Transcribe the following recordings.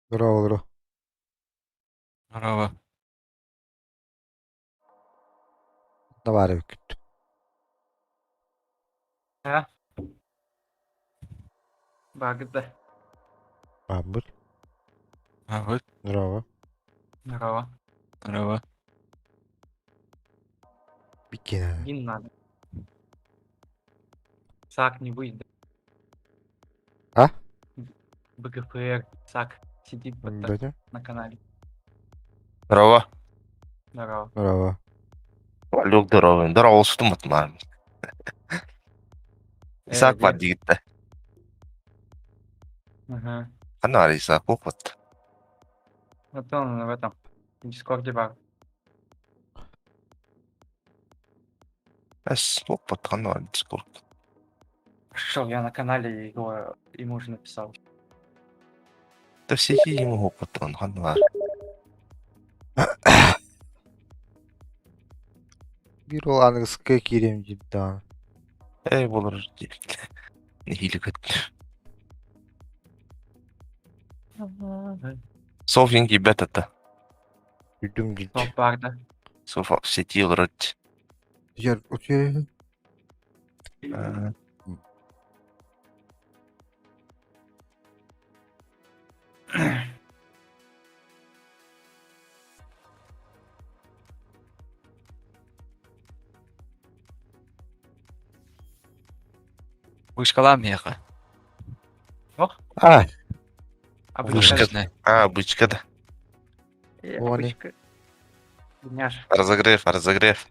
Здорово, здорово. Здорово. Давай эбиккит. А? Багыт да. Баабыт. Баабыт. Здорово. Здорово. Здорово. Биккин. Не надо. САК не выйдет. А? БГПР, САК сидит вот так Да, на канале. Здорово. Здорово. Здорово. Люк здорово. Здорово, устумут мам. Исаак бар диигиттэ. Ага. Ханна бар Исаак куоппут. Вот он в этом. В Дискорде бар. Эс куоппут ханна бар Дискорд. Шел я на канале его ему уже написал. Да все ему куоппут он ханна бар. Биир ол аныгыска киириэм диир даҕаны. Эй болор дии. Нэһиилэ көт. Софьян киирбэт ата. Үрдүм диир. Топ бар да. Софа в сети олорор дии. Дьэр утуйа Аа. Вышкалаан миэхэ. Ох, А, обычка. Вышка. А, бычка да. Вон и. Обычка. Бедняж. Разогрев, разогрев.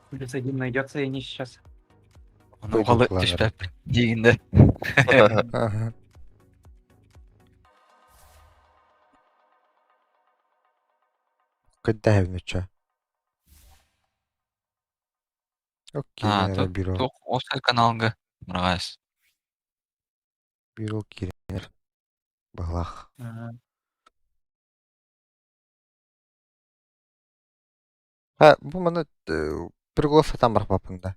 Плюс один найдется, и не сейчас. Ону уҕалы Пойдем, түспэппин диигин да. Ага. Кэддэһэбин оччо. Окей, Аа, эрэ бюро. туох уопсай каналга мыраҕас. Бюро киирэр. Быһылаах. Ага. А, бу маны приглас сатаан барбаппын да.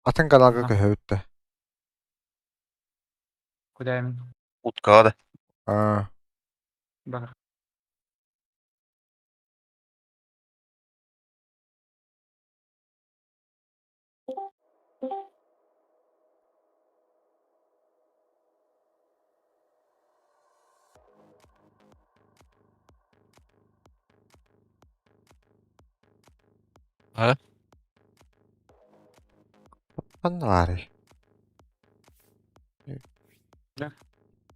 Атын каналга Ага. көһөбүт да. Куда именно? Уткаҕа да. Аа, Бар. А? ханна баарый?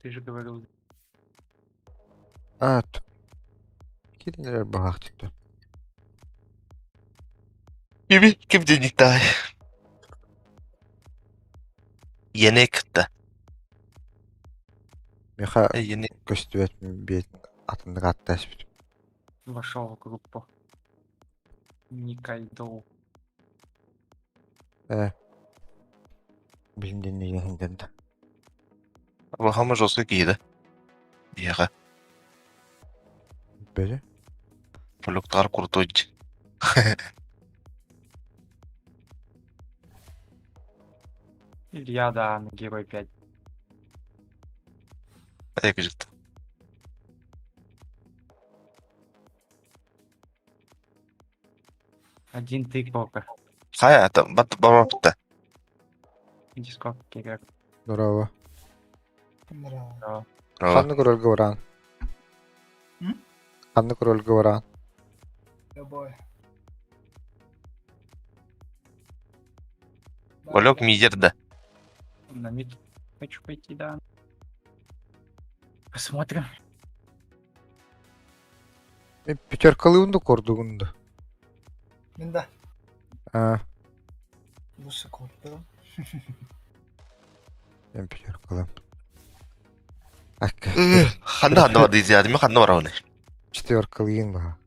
Ты же говорил. Аа, киирэн эрэр быһаахтык Кими? Ким денег дай? Иэнэ кытта. Миэхэ Иэнэ көстүбэт биэт атыннык ааттаспыт. Вошел в группу. Никайдоу. Э. Билин дэннигин хинтэнда. Бахама жестко киһи Биһиэхэ Бөдө. Полюктар крутой. Илья, да, на Герой 5. Экжит. Один тыковка. Хайа, это бат барапта. Дискорд керек. Браво. Браво. Да. Ханнык рольга баран? М? Ханнык рольга баран? Любой. Олег мидер да. На мид хочу пойти, да. Посмотрим. Пятеркалыын да кордугун да. Мин да. А, Лучше кордум. мен пятеркалым. Акка. Ханна ханна бар дейdi мен ханна бар оны. Четверкалыын ба.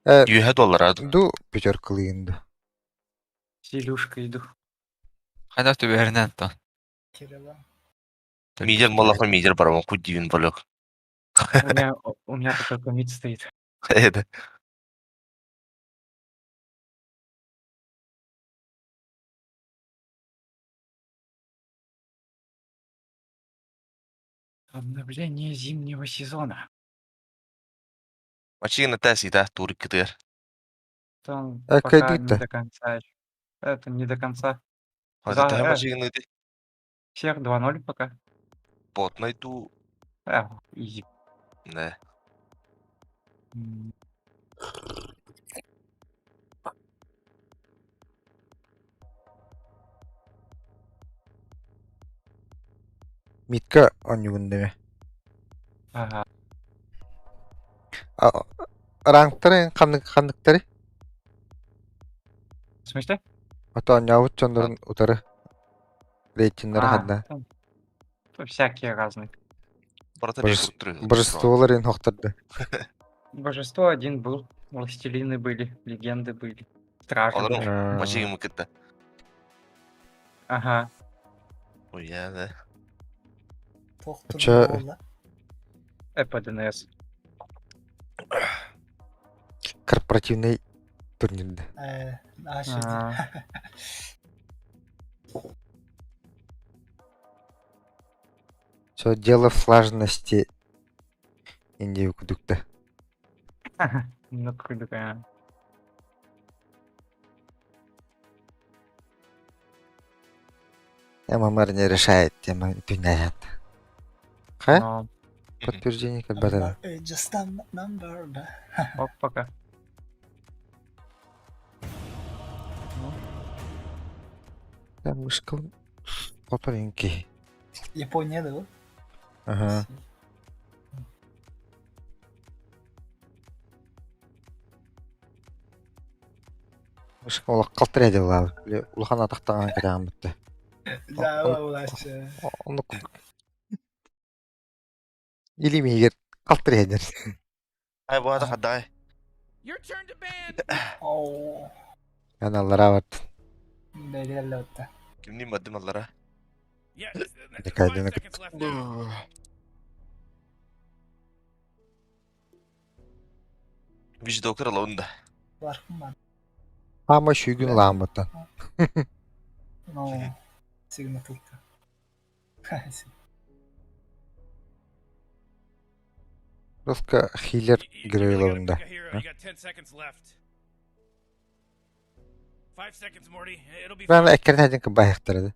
Э, Юхэ доллар ду пятеркалыын да. С Илюшкой иду. Хайдах түбэринэн тон. Кирилла. Мидер малаха мидер бар он кудивин болек. У меня тут только мид стоит. Это. Обновление зимнего сезона. Машина тэси да турик кытыр. Там А пока не кайдыта? до конца. ещё. Это не до конца. Хата За, таа машина ди. Всех 2-0 пока. Бот найду. Изи. Не. М, Митка онньугун деме. Ага. Ранктары ханнык ханныктары? В смысле? Ото онньообут дьоннорун утары рейтиннары А, ханна. там всякие разные. Барата Божество- бек Божестволарын хохтарды. Божество один был. Властелины были, легенды были. Стражи Олар- были. Машина кытта. Ага. Ой, я да. Тохтур Ча- буолла. ЭПДНС. Корпоративный турнирда. Э, аша. А, Все дело в слаженности Индия кудукта. Ну, такая. ММР не решает тема түнәят. Ха? Но Подтверждение как бы да. Just a number да. ок пока. Ну, Да, мышка поторенький. Япония да? Ага. Мышка ол калтыр эди ла. Улахан атактаган кирәм битте. Да, улашы. Оны Или мигер калтыр эдер. Ай, бу ата хадай. Your turn to ban. Оо. Яналара бат. Бэлэллэ отта. Кимнин бадым аллара. Yeah, Такая 5 динамика. seconds left now. Виж доктор алында. Бархым бар. Ама шүйгүн ламыта. Ну, сигнатурка. Руска хилер You really gotta геройларында. pick a hero. You got 10 seconds left. 5 seconds, Morty. It'll be Ben fine. ekran edin ki bayıktırdı.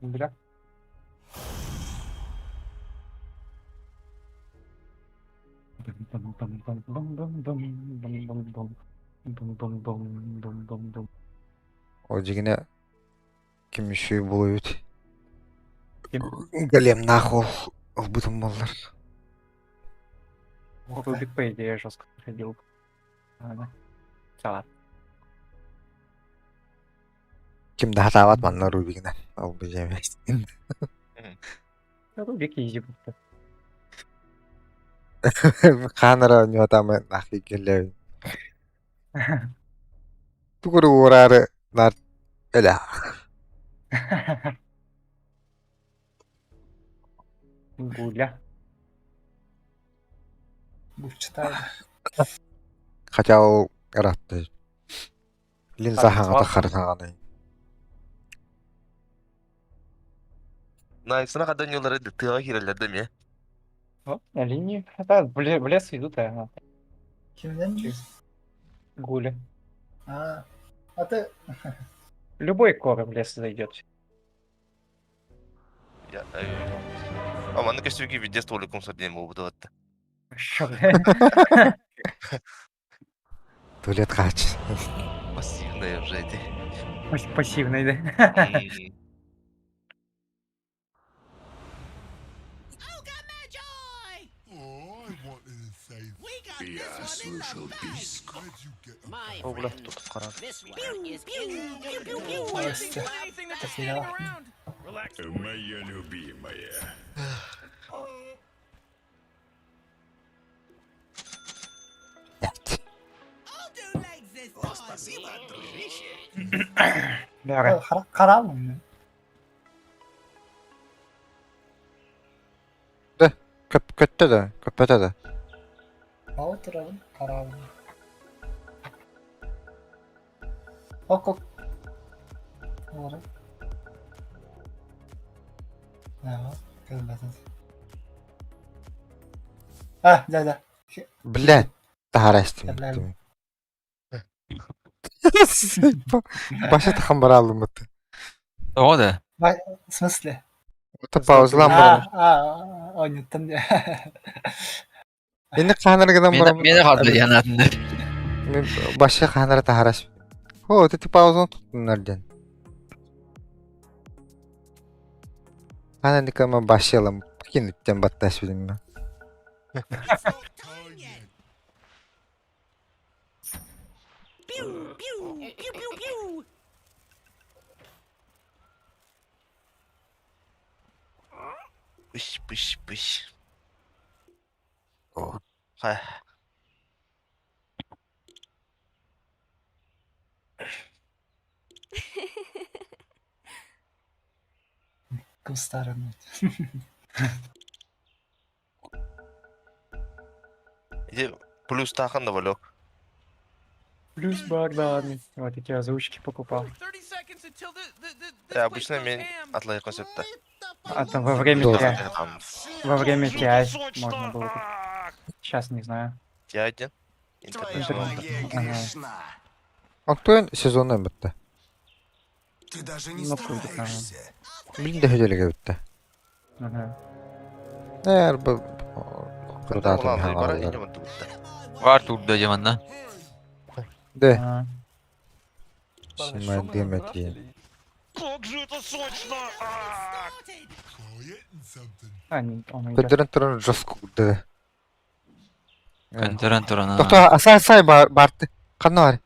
Бля. Бум-бум-бум-бум-бум-бум-бум-бум. Бум-бум-бум-бум-бум-бум. O jigine kim şuy buluyut. Ким? Голем нахуй. Ол бутун боллар. Рубик, по идее, жестко ходил. Ладно. Салат. Ким да хатаабат манна Рубигынан. Ол бу Рубик изи будто. Хаанара ньуотаамы нахи келлэбин. Тугуру уораары нар элэ. Гуля. Буччатай. Хотя ол ыраатта. Линза хаҥата харытаҕанай. Найсына хадан ньылары тыаҕа киирэллэр да эмиэ. Вот, на линии. Да, в лес идут, а Кимден? Гуля. А, а ты... Любой кора в лес зайдет. А манна көстүүгэ видео столиком сордиэн буолбут этэ. Туалет хач. Пассивная уже эти. Пассивный, да? Я слышал писк. О, бля, тут харан. Здрасте. Потеряла. Моя любимая. Бары. Харам. Көттө да, көппөтө да. Отырабын, карабын. Ок, ок. Олары. А, да, да. Блядь, таһаарастым. Баша тахан баралымыт. Тоҕо да? В смысле? Это паузалаан баран. А, а, нет, Инник хаанаргынан баран. Мені харды янатындар. Мен баша хаанара таһаарас. О, ты паузаны туттуннар диэн. Хаана башылым. Кинуттен баттас билим. Пыщ, пыщ, пыщ. О. Ха. Кустарын. Иди плюс тахан да валек. Плюс Богдан. Вот эти озвучки покупал. Я обычно мен атлай концепта. А там во время Долго. ТИ, во время ТИ можно было купить. Сейчас не знаю. Я один. Интернет. Ага. Оттон сезону бітті. Ты даже не Ну, круто, стараешься. Билин де хөдөлүгө бітті. Ага. Эр бу кырдаатын Бара хаалалар. Бар турда жаманна. Де, А, сима демет Как же это сочно! а, не, он идет. Көдөрөн туран жоску курды. Көнтөрөн турана. Тохто асай асай барты. Канна бар.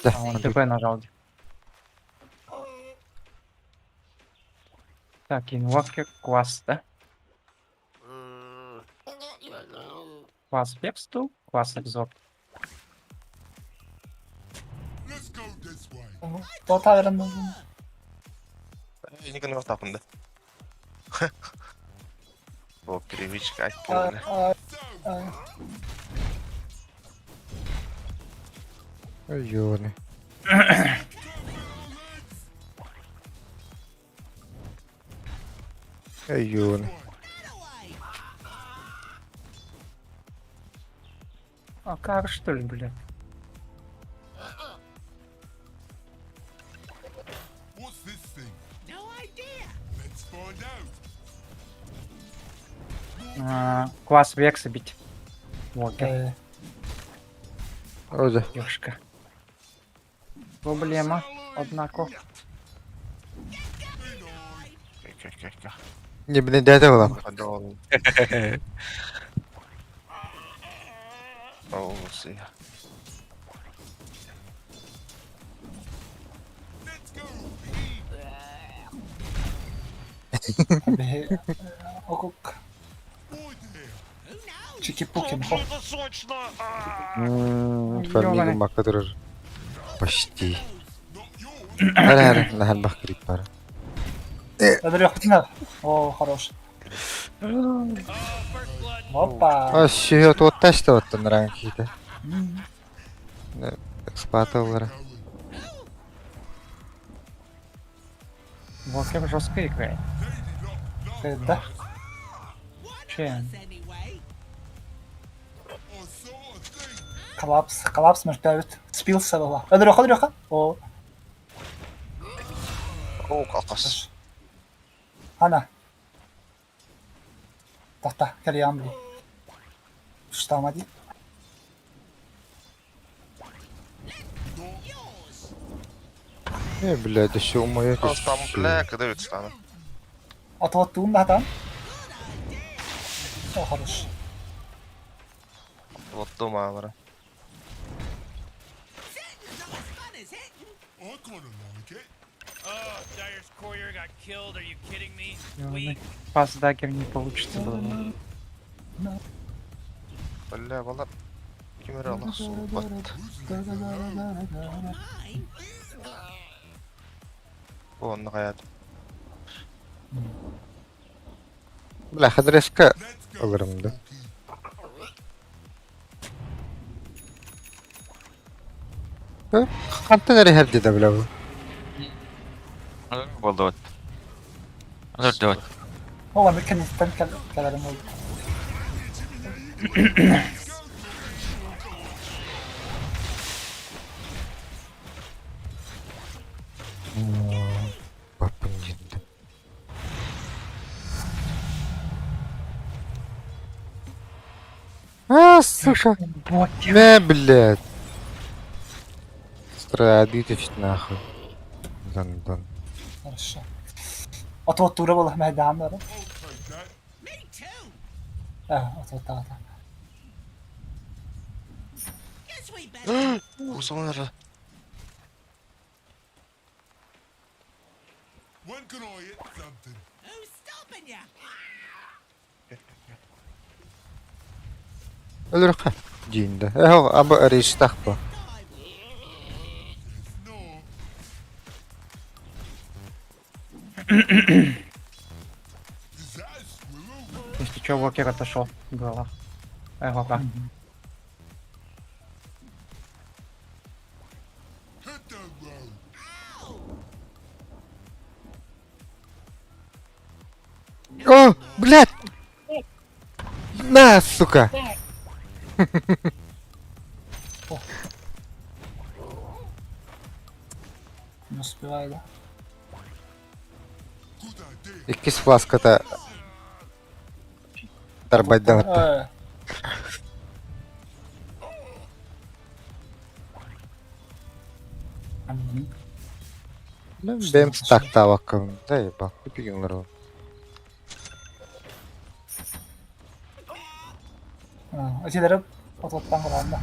Да. А он ТП нажал. Так, инвокер класс, да? Класс вебстул, класс абзорб. Дота верен. Никогда не тапында. Бо привычка айтпа. Ёны. Ёны. А как что ли, блядь? А, класс векса бить. Вокер, Ода. ёшка. Проблема, однако. Не билин дәдә була. О, си. Биһи окук чики-пуки Как же мхо. это сочно! А! Фармигым Ёбаный. бакка турар. Почти. Ара ара, наһар крик бар. Өлөрүөхпүтүн О, хорош. Опа. А, сүйө туотташты оттон ран киите. Экспата олара. Волкер жестко играет. Да. Че? Коллапс, коллапс мөлтөөбүт. Спился была. Өлөрүөххэ, өлөрүөххэ. О, Оо, алқас. ана. Тохта, кэлиям били. Штама ди. Не, блядь, еще умоя Там, бля, когда ведь стану. Отуоттуун да О, хорош. Вот дома, бара. Ёбаный. Пас дагер не получится было. Бля, вала. Кимер Аллах суубат. Онны хаят. Бля, хадреска алырым да. Хантан эрэ хәрдиде бля бу. Болды вот. Алыр вот. О, аны кэнниттэн кэлэрим ол. Баппын жинди. А, сука. Бокер. Не, блядь. Страдитич нахуй. Дан, дан. Хорошо. Отуоттуура буолла мэһэдээн бара. Э, отуоттаата. Усонара. When can I hit something? Өлөрхө. Дийинде. Эхо, аба ариштах ба. No. Is that a squirrel? Если что, Волкер отошел. Голова. Ага. Hit the road. О, блядь! На, сука! Не успеваю, да? Good idea. Иккис фласката тарбайдаватта. Э. Бэм стактаабаккабын. Да, ебал. Күпүгүн олор. Этилери отуоттан кылаанда.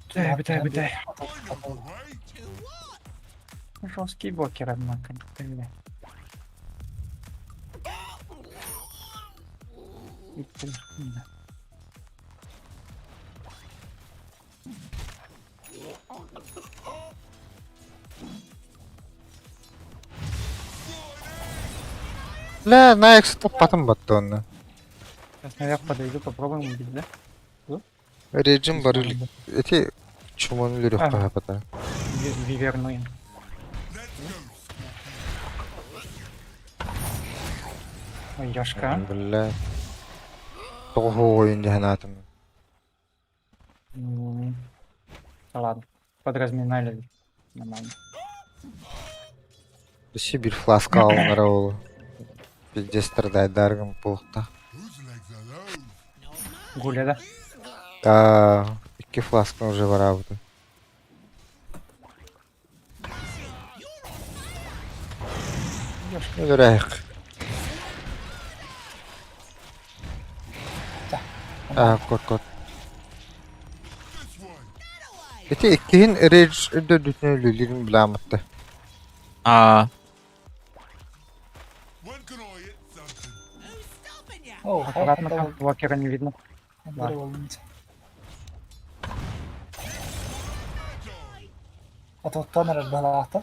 Бытай, бытай, бытай. I know the way. Жесткий блокер, однако. Бля. И блин, да. Бля, на экс таппатым батты онно. Сейчас наверх подойду, попробуем убить, да? Режим бар или... Эти чумон А. лүрөх пахапата. Виверну им. Ой, Яшка. Бля. Тоҕу ойун жаһанаатым. Да ладно, подразминали. Нормально. Өссө бир фласка алынара ол. Пиздец страдайдаргым пуохта. Whose legs are those? Гуля, да? А, икки фласка уже барабыта. Яшка. Өлөрөйх. А, кот кот. This way. Ити иккиһин рейдж үрдө дүтүнө үлүлүрүн билаамытта. Аа. When can I hit something? О, Аккуратно, там блокера не видно. Отуттан эрэр быһалаахта.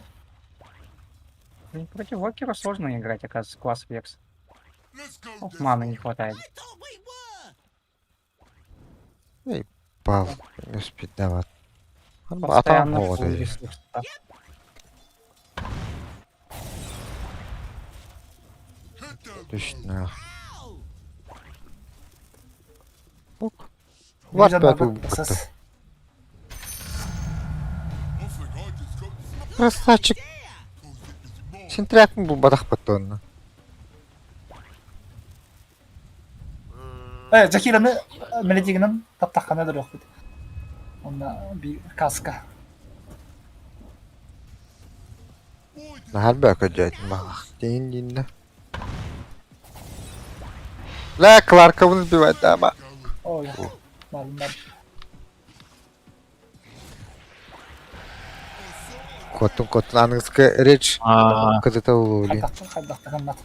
Ну, Против Вокера сложно играть, оказывается, класс Векс. Let's go Ох, this маны way. не хватает. Бал. Не успеть давать. Атам Постоянно вот фул эти. ресурсов. Hit the road. Точно. Ок. Вар Видно, пятую бу- будто. сас. I think I just got smacked. Красавчик. 'Cause it is mine. Синтряк был бадах потон. Э, Джахираны меледигинен таптаххана өлөрүөхпүт. Онно би каска. Why did Нахар бөкө дьэт мах. Дин дин. Ла Кларка сбивать дама. Ой, малым Котун котун английская речь. Аа. Когда-то улули. Хайдах хайдах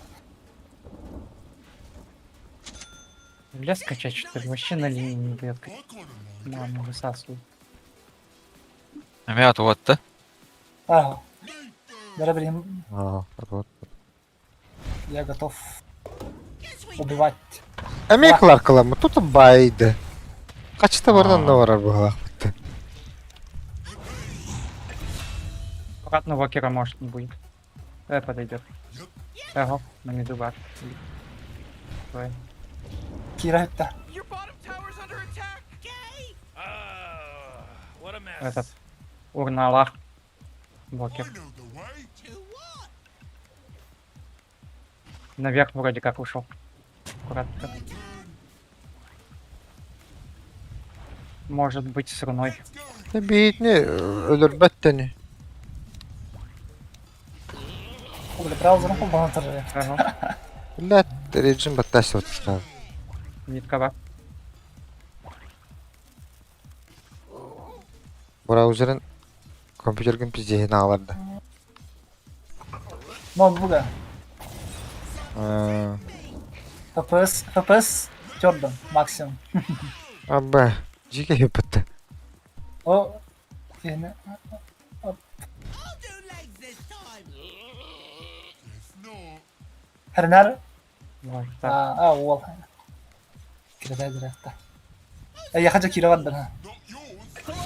Лес качать, что ли? Вообще на линии не дает. I kinda like it. Ману высасывает. Эмиэ отуотта. Аа. Дара билим, А, вот. я готов убивать. Эми Кларкала, тут байды. Качта бардан да барар була. Аккуратно Вокера может не будет. Давай подойдет. Ага, на миду бар. Давай. Кира это. Your bottom tower's under attack. Ah, what a mess. Этот. Урна Аллах. I Вокер. know the way. Наверх вроде как ушел. Аккуратно. Может быть с руной. Let's go. Битни өлөрбөттени. Бля, браузером холбанатыр. Ага. Блядь, режим баттас вот сказал. Нитка бар. Браузерин компьютерген пиздехин аларды. Ноутбуга. Э, FPS, FPS тердым максимум. Абба, жиге хепетти. О, кини If not, Хернер. Может так. А, а, уол. Кира директа. Я хочу Кира бардан. not yours. Hello?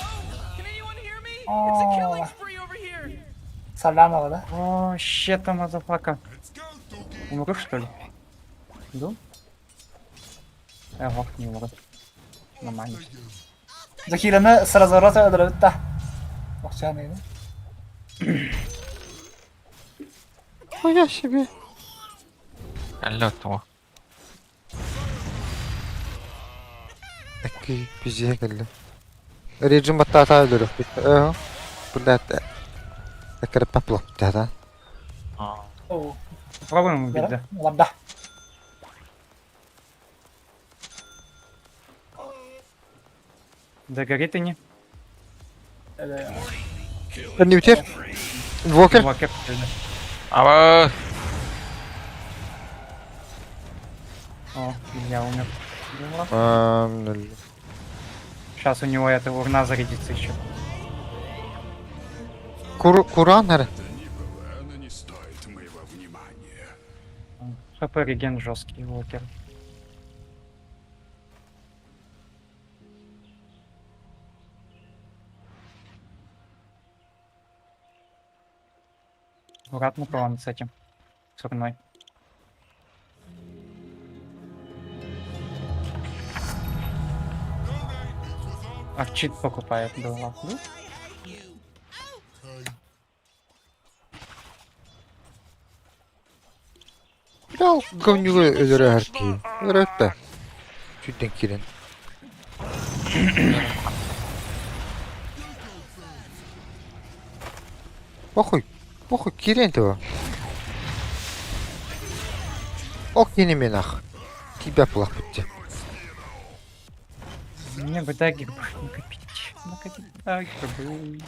Can anyone hear me? It's a killing О, spree over here. Салямова, да? О, щет там, мазафака. Let's go, doggy. Умру, что ли? Иду? Ого, не умру. Нормально. After you. Захираны с разворота өлөрбүт Охчаны. Хуя себе. Әллә оттуга. Эки пиздехе келди. Режим баттата өлөрөх бит. Э, блядь. Экер паплок да. Аа. О, Попробуем убить, да? Ладно. Догорит и не. Ньютер. Вокер. Вокер. Аба. О, я умер. Думала. Эм, Сейчас у него эта урна зарядится еще. Кур Куран хэр. Она не стоит моего внимания. ХП реген жесткий Вокер. Аккуратно он с этим. С урной. Арчит покупает, да ладно. Бля, говнюгу өлөрө хэрки. Өлөрөттө. Чүден кирен. Похуй. Похуй, кирен того. Ок, не менах. Тебя плох пути. Мне бы дагер бы накопить. Накопить дагер бы.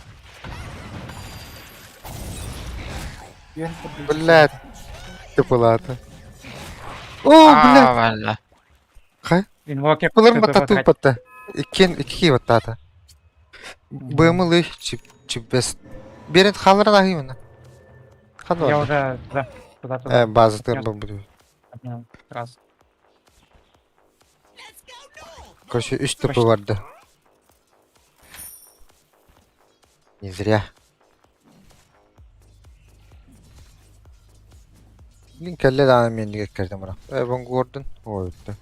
Блядь. Тупылаата. О, блядь. А, бля. Хай. Инвокер Булар ТП батта потратил. тупатта. Иккен икки баттаата. Бымылы чип чипбес. Берен халыран ахимына. Ханна Я бар. уже, да, туда-туда. Э, база Нет. тыр буду. Обнял. Раз. Короче, үч тупы Почти. барды. Не зря. Блин, кэллэ даҕаны миэннигэ кэрдим бара. Э, Гордон. Ой, это.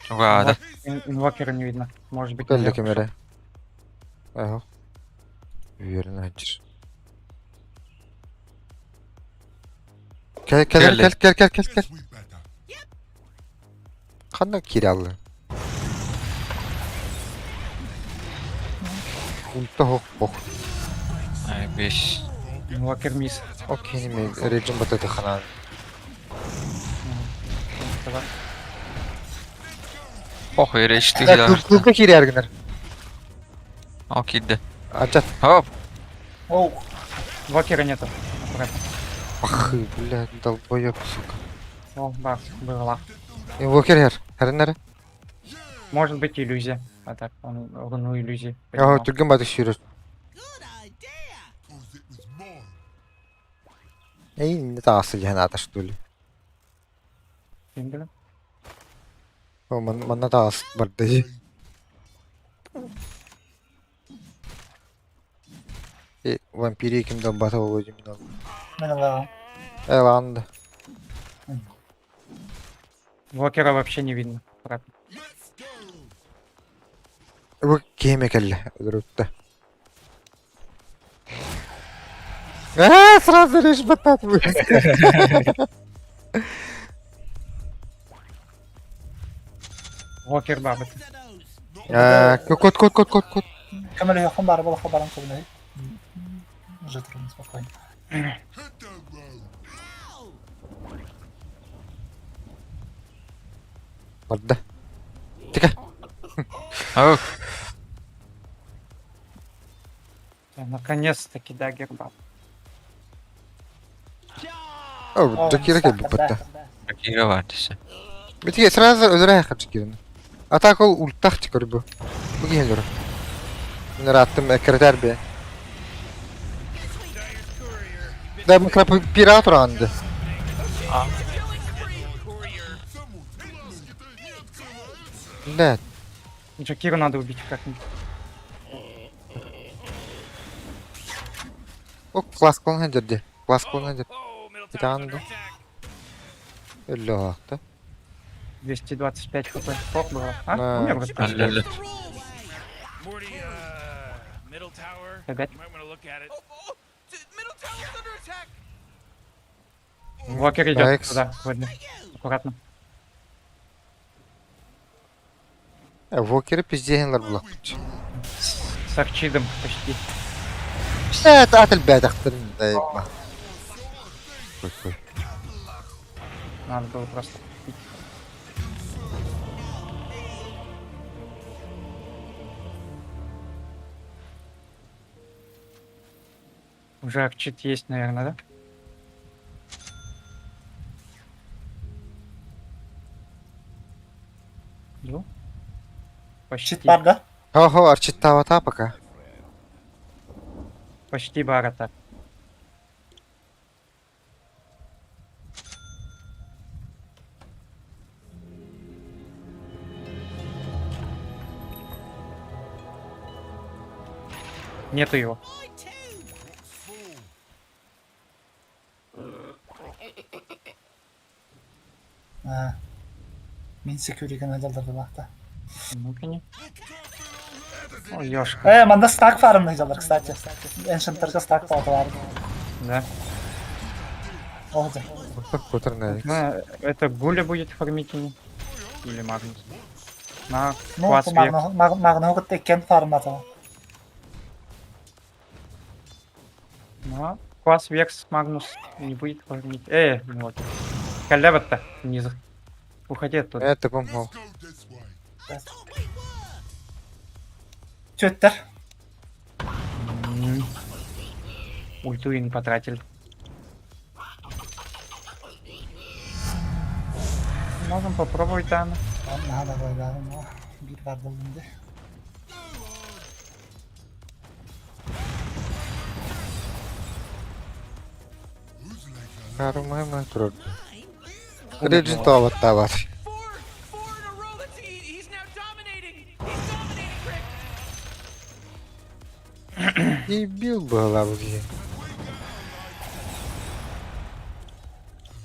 Угада. Инвокера не видно. Может быть, Кэллэ наверх ким эрэ. Эһо. Үөрэн аһдьыр. Кэл кэл Кэллэ. кэл кэл кэл кэл кэл. Guess we better. Ханна киирэ Ульта хох хох. Ай, беш. пошел. Инвокер мисс. Окей, неме режим бататы ханан. Туда. Ох, еречти. Клубка киирэ аргынар. О, кидде. Ачат. Хоп. Оу, Инвокера нету. Аккуратно. Ах, блядь, долбоёб, сука. О, бах, была. Инвокер хер. Хернер. Может быть, иллюзия. А так, он руну иллюзии. Яа, поднимал. түргэн бат шүрөр. Cause it was mine. Эй, не таасы жанаата что ли. Кингли. О, ман манна таас барды. Э, вампири ким долбата болду мен. мен аламын. Э, ладно. Инвокера вообще не видно. Аккуратно. Бу кеме келле, өлөрүттэ. А, сразу режь батат. Инвокер бабы. Э, кот кот кот кот кот. Көмөлөһүөххүн баар буолуохха баран көбүнэ. Уже трудно спокойно. Hit the road. Барды. Тика. Хоп. Наконец-таки дагер баб. О, Джакира келби батта. Кире бар десе. Битге сразу өлөрө хап чикирин. А так ол ультах чикер бу. Бу келер. Мен раттым экретер бе. Да мы крап пират уранды. Да, Джакиру надо убить как-нибудь. о класс клон дерде. Класс клон дер. Итанды. Өллө 225 хп. Ох, было. А? Да. Умер вот так. Алле. Morty, middle tower. Опять. You might want to look at it. Oh, oh, middle tower's under attack. Инвокер идет Экс. туда. Вот. Аккуратно. Вокеры пиздегенлер булак. С арчидом почти. Это атыл бәдәктер. Кой кой. Надо было просто. купить. Уже арчит есть, наверное, да? Ну? Почти, Щит бар да? Хо-хо, арчиттава пока. почти барата. Нету его. А. Мин секьюриген жалдырдылахта. Ну-ка не. Ой, ёшка. Э, манда стак фармный жалдар, кстати. Эншентерге стак бар. Да. Ол же. Котыр не. Ну, это Гуля будет фармить или Или Магнус. На Ну, класс век. магны кытта кен фармата. На класс Векс Магнус не будет фармить. Ну вот. Халява-то низ. Уходи оттуда. Это помог. Let's go this way. Чөттер. М. Ульту и не потратили. Можем попробовать, Анна. Наһаа да байлаҕым биир баар буоллум дии. Кармайма турар. Реджин тоҕоттаабат. Four, four in a row. That's he's now dominating. He's dominating, Rick. Дебил была бу киһи.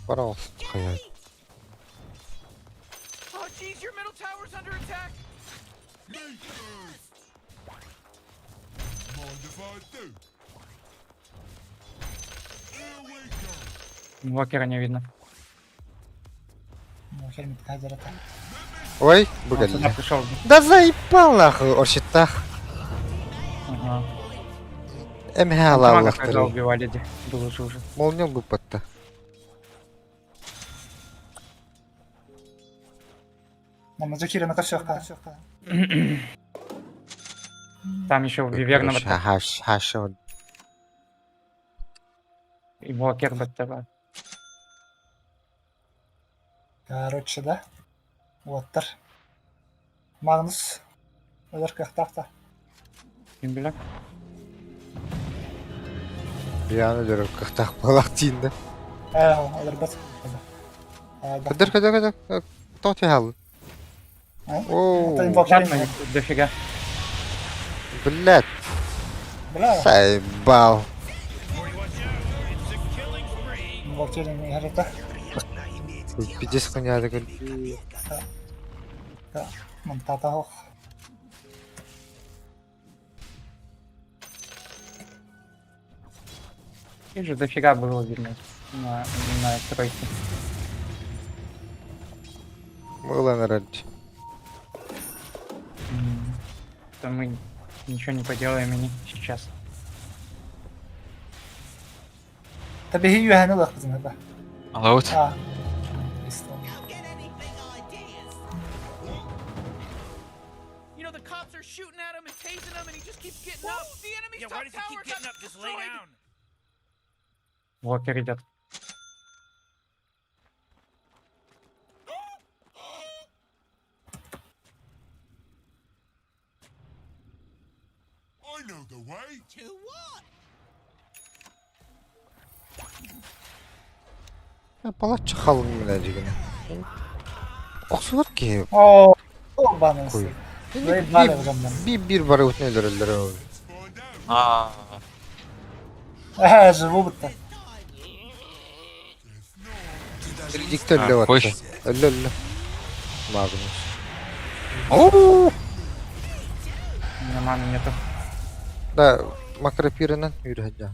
Пожалуйста, хайа. Oh, jeez, your middle tower's under attack. Me first. Mind if I do? Here we go. Инвокера не видно. Ну, хермит кадерата. Ой, бу Он сюда кэллэ. пришел. Да заебал нахуй орчиттах. Ага. Эмһэ Мага когда алааллахтары. убивали, де- было же уже. Молния буппатта. Намазы кирена кашаха. Там еще Виверна вот Хаш хаш. инвокер БТБ. Короче, да. Уоттар. Магнус. Өлөр кыахтаах. Ким билэр? Бияны өлөрөр кыахтаах буолах диин да. Ээ, өлөрбөт. Көдөр көдөр көдөр. Тоҕо түһэ Оу. Ладно, дофига. Блядь, Бля, заебал. Morty, watch out. It's a killing spree. инвокерин иһэрэтэ. Пиздец хуйня такой. Мантата ох. Их же дофига было видно на тройке. Мыло народ. То мы ничего не поделаем и не сейчас. Табиһи үөһэни ылыахпытын да. Алаут. Аа. Исто. You know, the cops are shooting at him and tasing him, and he just keeps getting up. The enemy's Yeah, top why does he tower keep got getting up? Just lay destroyed. down. Инвокер идет. I know the way. Палатчы халың менә дигән. Оксулар ки. Оо, бананс. Кой. Заебали уже мен. Би бир бары өтнелер өллөр. Let's find out. А, Ээ, живу будто. Дикте өллө Ой. батты. Өллө өллө. Магнус. Оу. У меня маны нету. Да, макропирынан yürü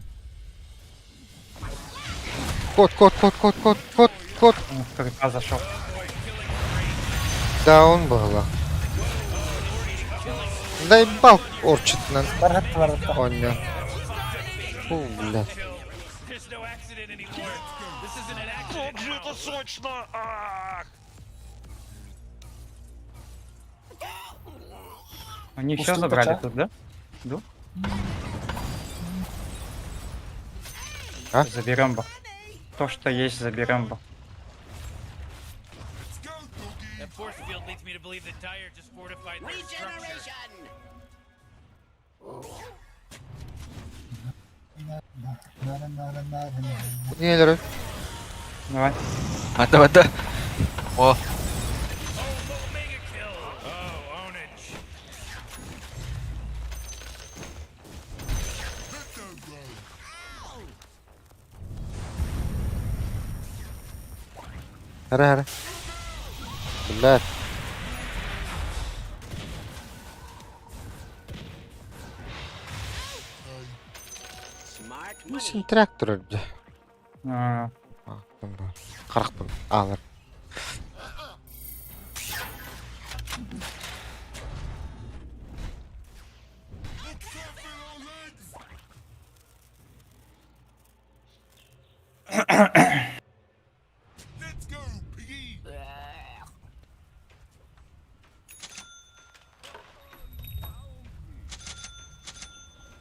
Кот, кот, кот, кот, кот, кот, кот. Он в КК зашел. Даун была. Заебал орчытынан. Бархат баратта. Оня. Фу, блядь. There's no accident anymore. This isn't an accident. Как же это сочно! Ах! Они все Пустую забрали кача. тут, да? Ду? А? Заберем бы. То, что есть, заберем бы. Let's go, doggy. That force field leads me to believe that Dyer just fortified their structure. Нелер? Давай. Вода, вода. О, Oh, mega kill. Oh, ownage. Hit the road. Хара, хара. Блядь. Син трактор өлдө. А, Каракпын. Алар. Look out for our legs. Let's go, piggy.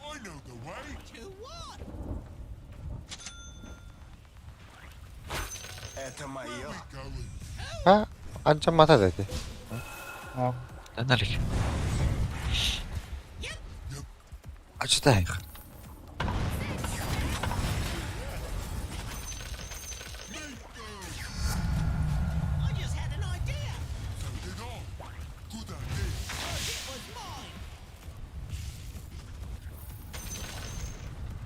I know the way. Это мое. А, анча мата дети. О, Налик. Ачтай. I just had an idea. So did I. Good idea. It was mine.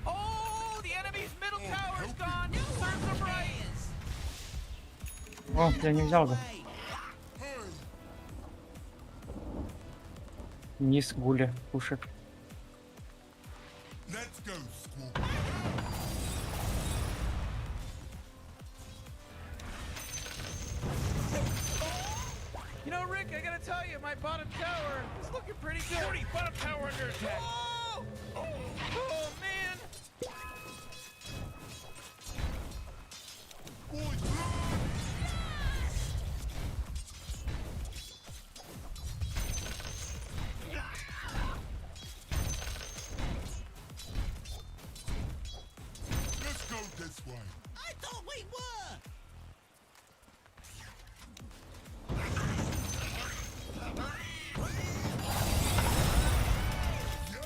Oh, the enemy's middle tower is gone. Serves them right. О, я не взял бы. Низ гуля, пушек. Let's go, Scorpion. You know, Rick, I gotta tell you, my bottom tower is looking pretty good. 40 bottom tower under attack. Oh! Oh, man! Boys, run! Let's go this way. I thought we were! Yo!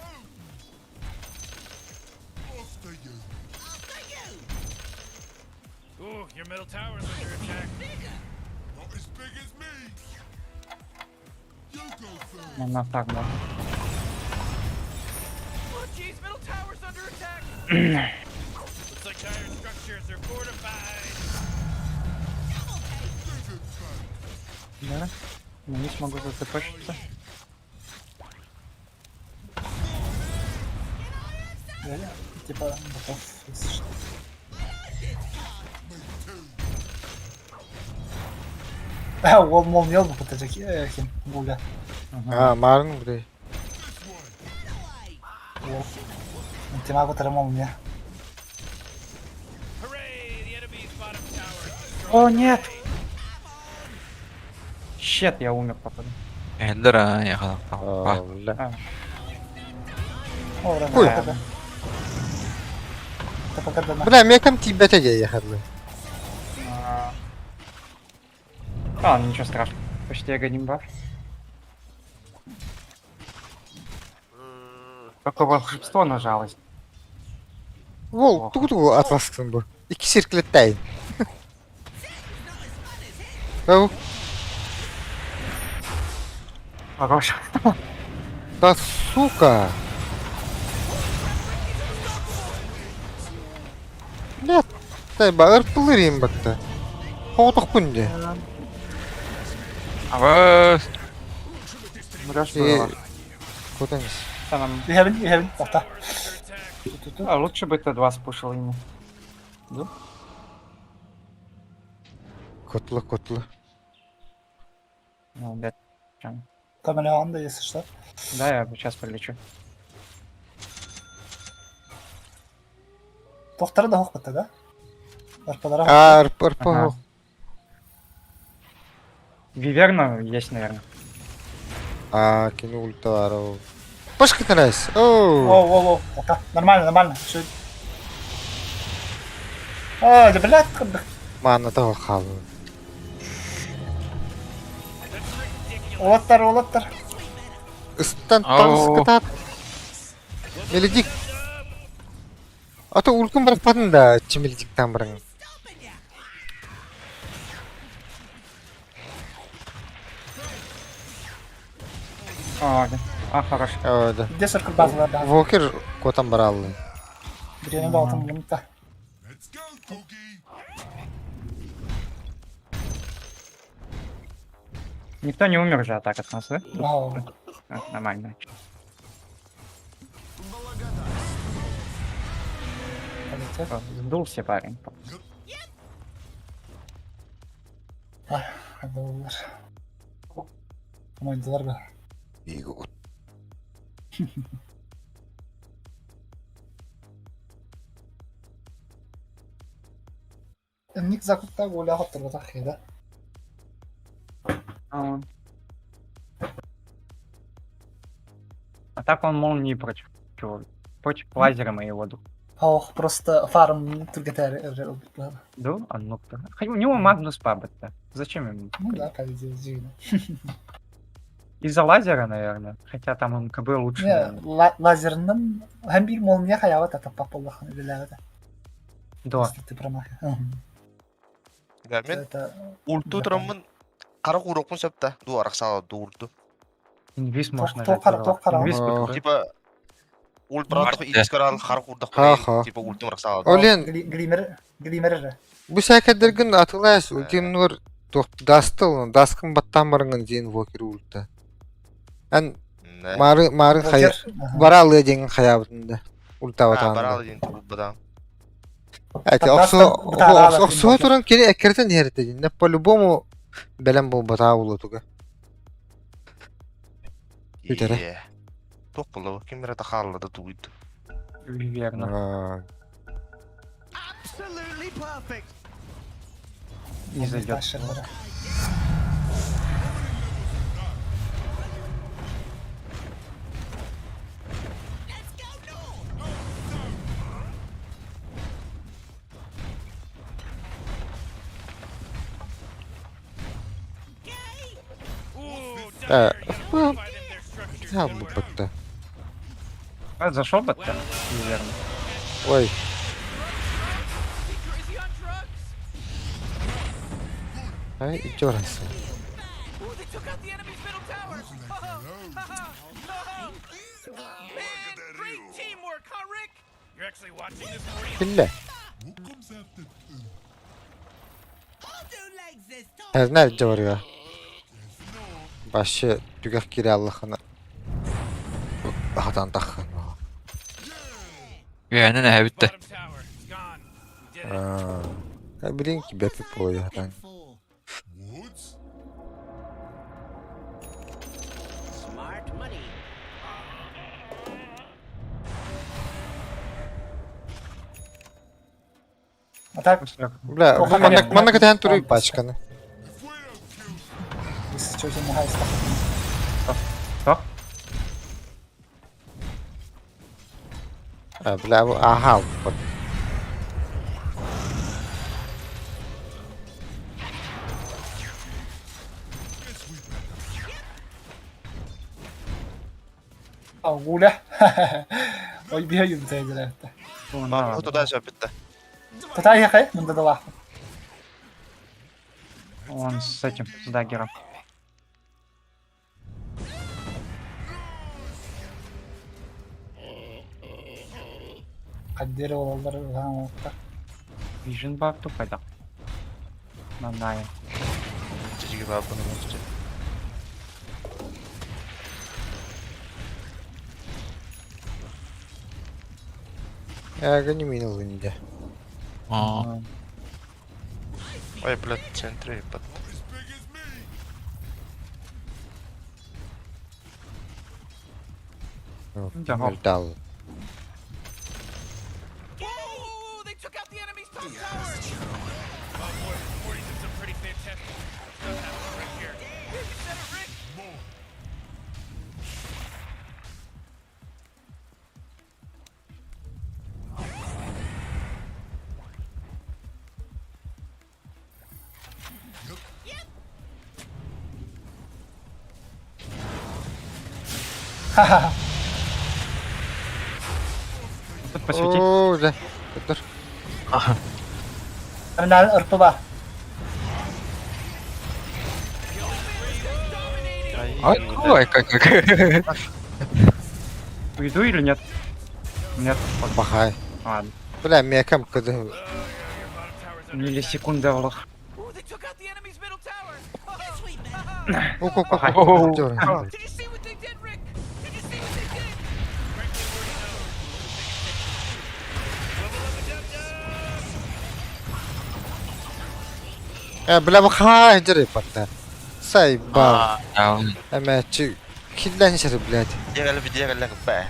After you. After you! Ooh, your middle tower's under attack. Not as big as me. You go first. На так, да. Oh, jeez, middle tower's under attack! Looks like dire structures are fortified. Give it back. Да? На низ могу зацепочиться. Я, типа, готов, если что. Me too. Ол молния bu patacak kim Гуля. А, марын буде. This way. Ол. Тимаго тара молния. Hooray, the enemy's bottom tower is destroyed. О, нет! Щет, я умер, походу. Эллер, я хала. А, бля. А, О, Ой. рано. Тапакадана. Бля, мекам тибете я ехали. а. А, ну ничего страшного. Почти я баф. Только волшебство нажалось. Вол, тугу-тугу атласкын бу. Ики сирклеттейин. Оу, Хорош. да сука. Бля, тай ба ырпылырым бакта. Хоғытық күнде. Абас. Мураш И... было. Кутаңыз. Там, Ühevin, ühevin. Tahta. а, лучше бы Т2 спушил ему. Котлы, котлы. Ну, да. Прям. Камелеон да, если что. Да, я сейчас прилечу. Тоқтары да хоқ бітті, да? Арпалара А, ырп, ырпы. Ага. Виверна есть, наверное. А, кини ульта бар. Оу. Башка тенес. Оу. О, о, о, тоқта. Нормально, нормально. Şu... А, да, блядь, Мана того халы. Олаттар, олаттар. Ыстан Ау. таныс кытат. Меледик. Ата улкун барып да, чимелдиктан барың. О, да. А, хорош. О, да. Где сыркыл базалар да. Вокер котан бараллы. Біреуінің де алтын бұлымта. Let's go, doggy. Никто не умер же, а так от нас, да? Вау. А, нормально. Полетел. О, Сдулся парень. Hadi olur. Oyuncular be. Иго. Ник закупта гол аттыр бата хеда. А, он. А так он молнии против чего? Против лазера моего духа. Ох, просто фарм түргэтээри ылбыт быһыылаах. Да, оннук да. У него Магнус пабытта. Зачем ему? Ну да, по идее, дьиҥинэн. Из-за лазера, наверное. Хотя там МКБ лучше. Не, наверное. Лазерынан һәм биир молния хайаабат атаппат буоллаххына үлэлээбэтэ. Да. Если ты промах. Да, мен Это ульту тураммын хара куурукпун сөп да. Ду арахсаала ду ульту. Инвиз можно Тоқ қара, тоқ қара. Инвиз О. ПКБ. Типа ульт братах икс корал хара куурдах Ха-ха. типа ультум арахсаала. Олен, глимер, глимер эрэ. бу сээкэддэргин атылаас ультимнур дастыл, даскын баттаан барыҥын диэн вокер ульта. Эн мары мары хая бара алыа диэҥин хайаабытын да ультабатаан. Барал диэн тулбатаан. Эти охсуһа туран кини эккирэтэн иһэртэ диннэ по-любому бэлэм буолбатаа улутуга. Бүтэрэ. Туох буолла ким эрэ тахааллада тугуйду. Верно. Absolutely perfect. Не зайдет. Ooh, Э, Dire, you gotta fortify them their structures. Я Don't worry. буппатта. А, зашел бы то Неверно. Ой, Is he on drugs? ай, идёрайся. Ooh, they took out the enemy's middle tower. Man, great teamwork, huh, Rick? You're actually watching this, Morty? Биллэ. What comes after Тэрнэр дьоруга. Башы түгэх кире аллахына. Хатан таххан. Үһэнэн эһэбит да. Bottom tower, it's gone. We did it. Аа. Билин ки бэпи буолуо хатан. Woods? Smart money. А так, Бля, бу манна манна кэтээн туруй пачканы. If we don't kill если что, не хайста. Что? А, бля, бу аха. Вот. А, гуля. Ой, бегаю, это. Ну, Туда сөп битте. Тата яхай, мында дала. Он с этим, с даггером. Каддер олар гаң Вижен бар тупайда. На найн. Жиги бабын болчу. Эгэ не минул инде. Аа. Ой, блядь, центре ебать. as big as me. Да. Дал. Whoa, they took out the enemy's top tower. Oh boy, Morty's in some pretty fantastic stuff happening right here. You said it, Rick. Тут посветить. Оо, да. Тур. Мен ырпы бар. Ай, ой, как как. Уйду или нет? Нет. Вот. Бахай. Ладно. Бля, мекам кыды. Your bottom tower's under Миллисекунда влох. Ooh, they took out the enemy's middle tower. Уку Бахай. Did you see what they did, Rick? Did you see what they did? Frankly, Morty knows. Level up a Э, бля, бахай жири батта. Сай ба. Аа. Эмэ чи хиллэн шир, блядь. Дегеле дегеле бэ.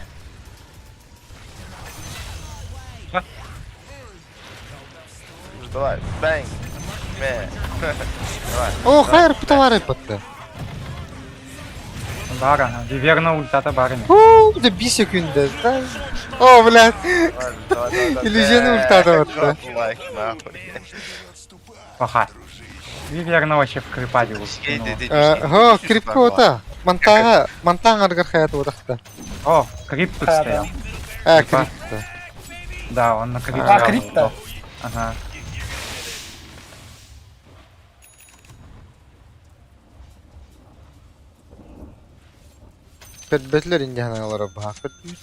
Давай, бэнг. Мэ. Давай. О, хайр птавары батта. Баар ана. Виверна ультата баар ини. Уу, да 5 секунда. О, блядь. Иллюзияны ультата батта. Лайк, нахуй. Паха. Виверна вообще в крипаде уткнула. Хо, крипкота. Мантага, мантаң аргар хаят отақта. О, крип тут Да, стоял. А, Крипа. крипта. Да, он на крипе. А, сразу крип-то? сдох. Ага. Бәтлер инде ханалары баһа бит.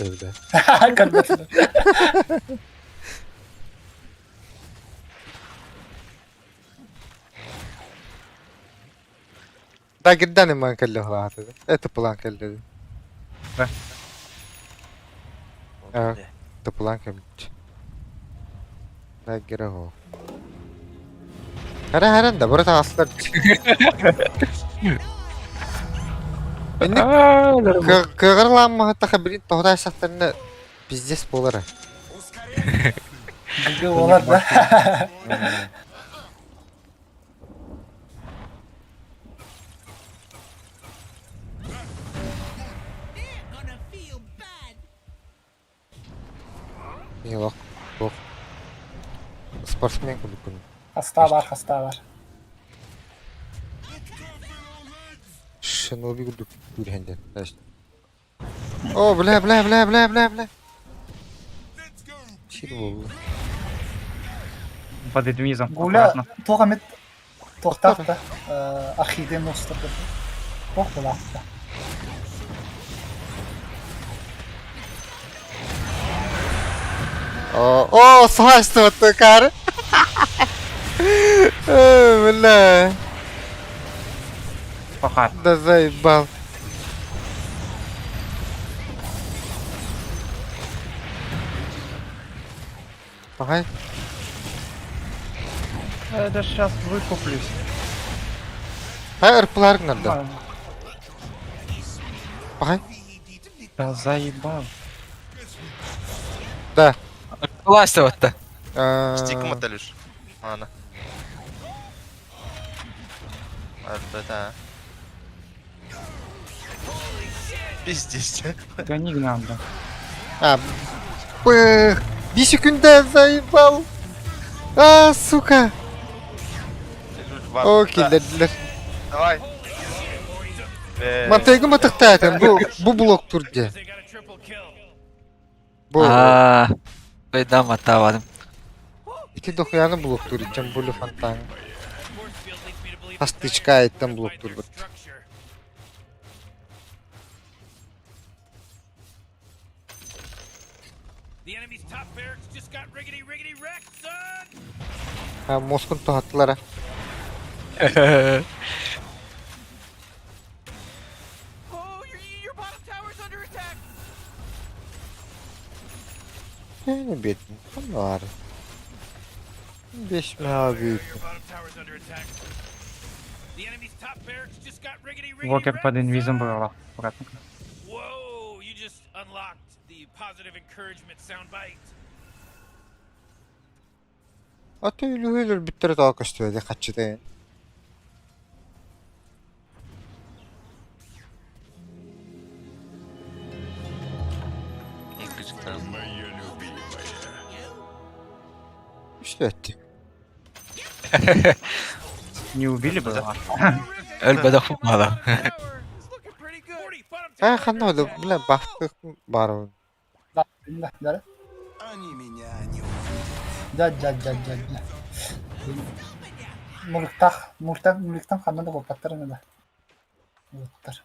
Көрбөтүлэр. Да гиддан иман келли хлааты. Это план келли. Да. А, это план келли. Да гира хо. Хара харан да burada аслар. Инник кыгырламма таха бирин тоғдай сақтарына пиздец болар. Биге олар да. They're gonna feel bad. Yok, yok. Спортсмен күн. Хаста бар, хаста бар. Шиноби күрдүк күрһәндә. О, бля, бля, бля, бля, бля, бля. Чир булды. Под эдмизом. Гуля Аккуратно. туох эмит туохтаах да архивден устар Туох булаахта. О, о, сахасты кар. Э, бля. Паха. Да заебал. Ага. Это сейчас выкуплюсь. Хай ырпылар надо. Ага. Да заебал. Да. Власть батта. Стик моталюш. Ана. Альбета. Пиздец. Гони к нам, да. А, пых. 5 секунда заебал. А, сука. О, киллерлер. Давай. Мантайгы матыктайтын. Бу бу блок турде. They got a triple kill. Бу Аа. Байдам атабадым. ити дохуяны блок тур, чем более фонтан. Force field leads me to believe Астычка айттан блок find тур their бит. structure. The enemy's top barracks just got riggedy riggedy wrecked, son! Ha, Moskun tohattılar ha. Oh, your bottom tower's under attack. Yani bir var. 5 mi abi? Your bottom tower's under attack. The enemy's top barracks just got riggedy riggedy Вокер wrecked, под инвизом son! был. Аккуратно. Whoa, you just unlocked the positive encouragement soundbite. Аты үлүһүлөр бүттер таа көстүбэди хаччыты. Үстү этти. Не убили бы? Ладно. Өлбөдө хумала. Tower is looking pretty good. 40, bottom Ha tower ханна under оду attack. бля бахты бар. Да, да, да. Они меня не Дя, дя, дя, дя, дя. Мулуктах, мулуктан, мулуктан ханна да болбаттар да. Болбаттар.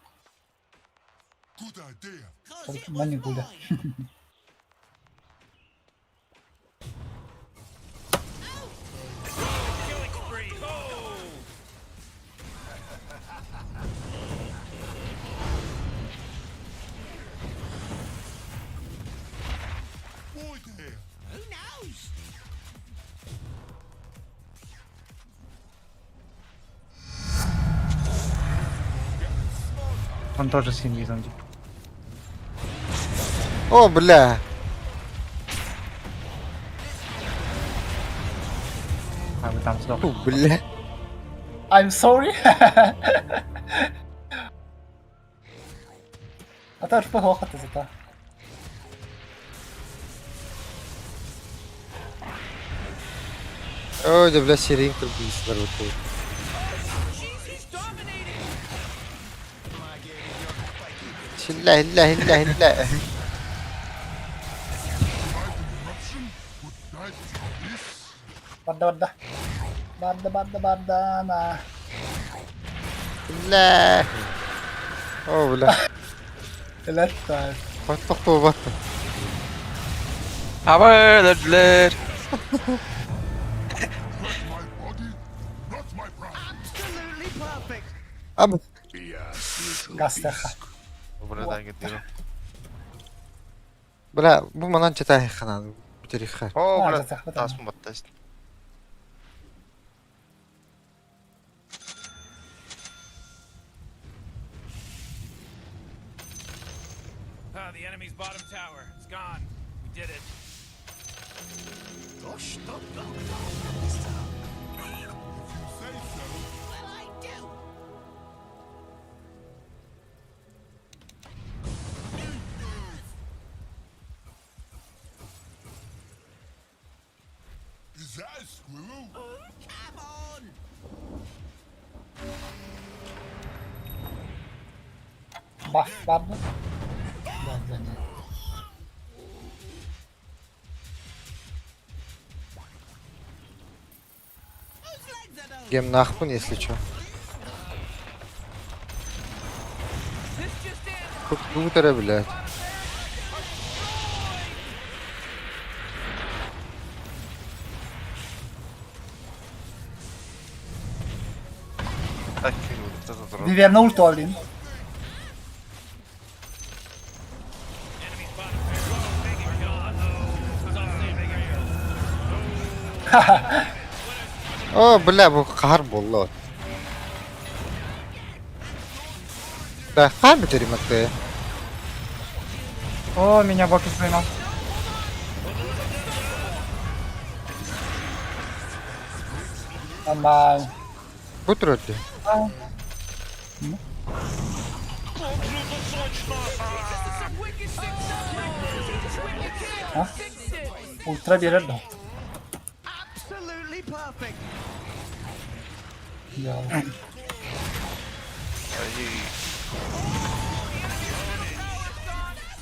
Good idea. Мани гуля. Killing spree. Oh! Why there? Who knows? Он тоже с инвизом. типа. О, бля. А вы там сдохли. Фу, бля. I'm sorry. А то РП хоох зато. Ой, да бля, серийн кыргыздар вот. Jeez, he's dominating. Хилла хилла хилла хилла. Барда барда. Барда барда барда на. Хилла. О, бля. Элетта. Хоттох бат. Аба өлдүлэр. My body, not my pride. Абы. Гастаха. Buradan gidiyorum. Бля, бу манан чатай ханан. Бүтериха. О, А, бля, жатах, тас баттас. Ah, the enemy's bottom tower. It's gone. We did it. Say so. Is that a squirrel? Баф барда. Да, да, да. Гем нахпун, если чё. This just in. Кутера, блядь. Так, вот это Виверна ульт олин. Enemy's bottom barracks are gone. О, бля, бу кар болло. Да, хар бүтеримакты. О, меня Бокис поймал. Нормально. Бутырды. А? Ультра берер да. Я.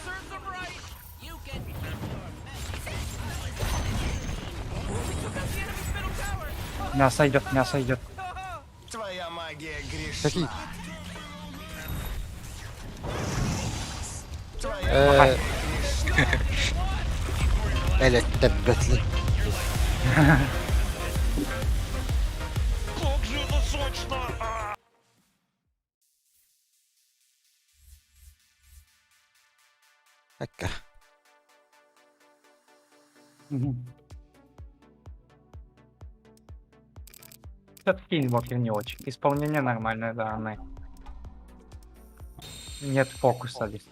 Serves him right. You can. We took out the enemy's middle tower. Мясо идет, мясо идет. Какие? Э, Элек, блядь. Акка. Все-таки инвокер не очень. Исполнение нормальное, да, она. Нет фокуса здесь.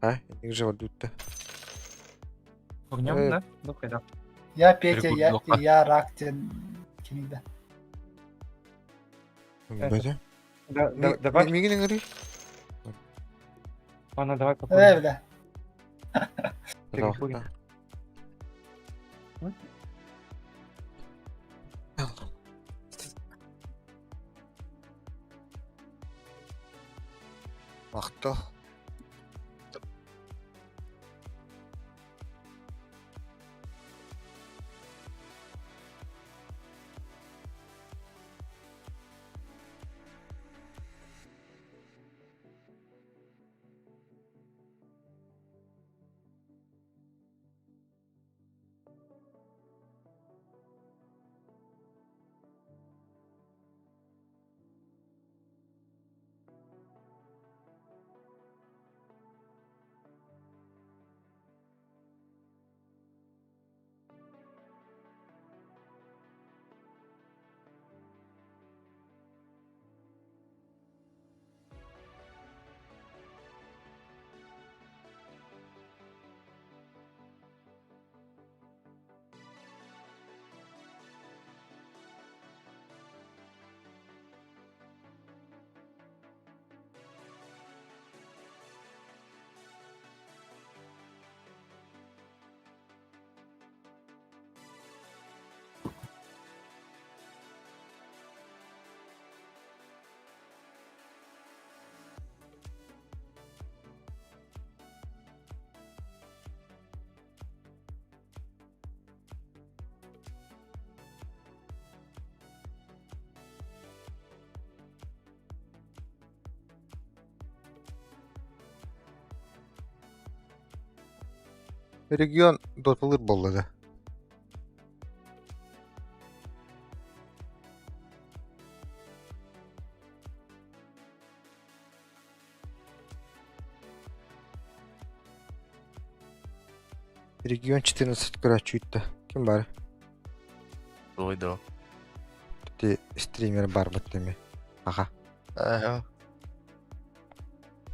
А, же вот тут. Огнем, да? Ну, да. Я Петя, я, я Рактин. Кинида. Бәдә. Да, да, давай. Мигин иңри. Ладно, давай попробуем. Э, бля. Перекурим. Мактал. Регион доталыыр буолла да? Регион 14 көрөөччү Ким баар? Ой, да. Ти стример барбыт деми. Аха. Ага.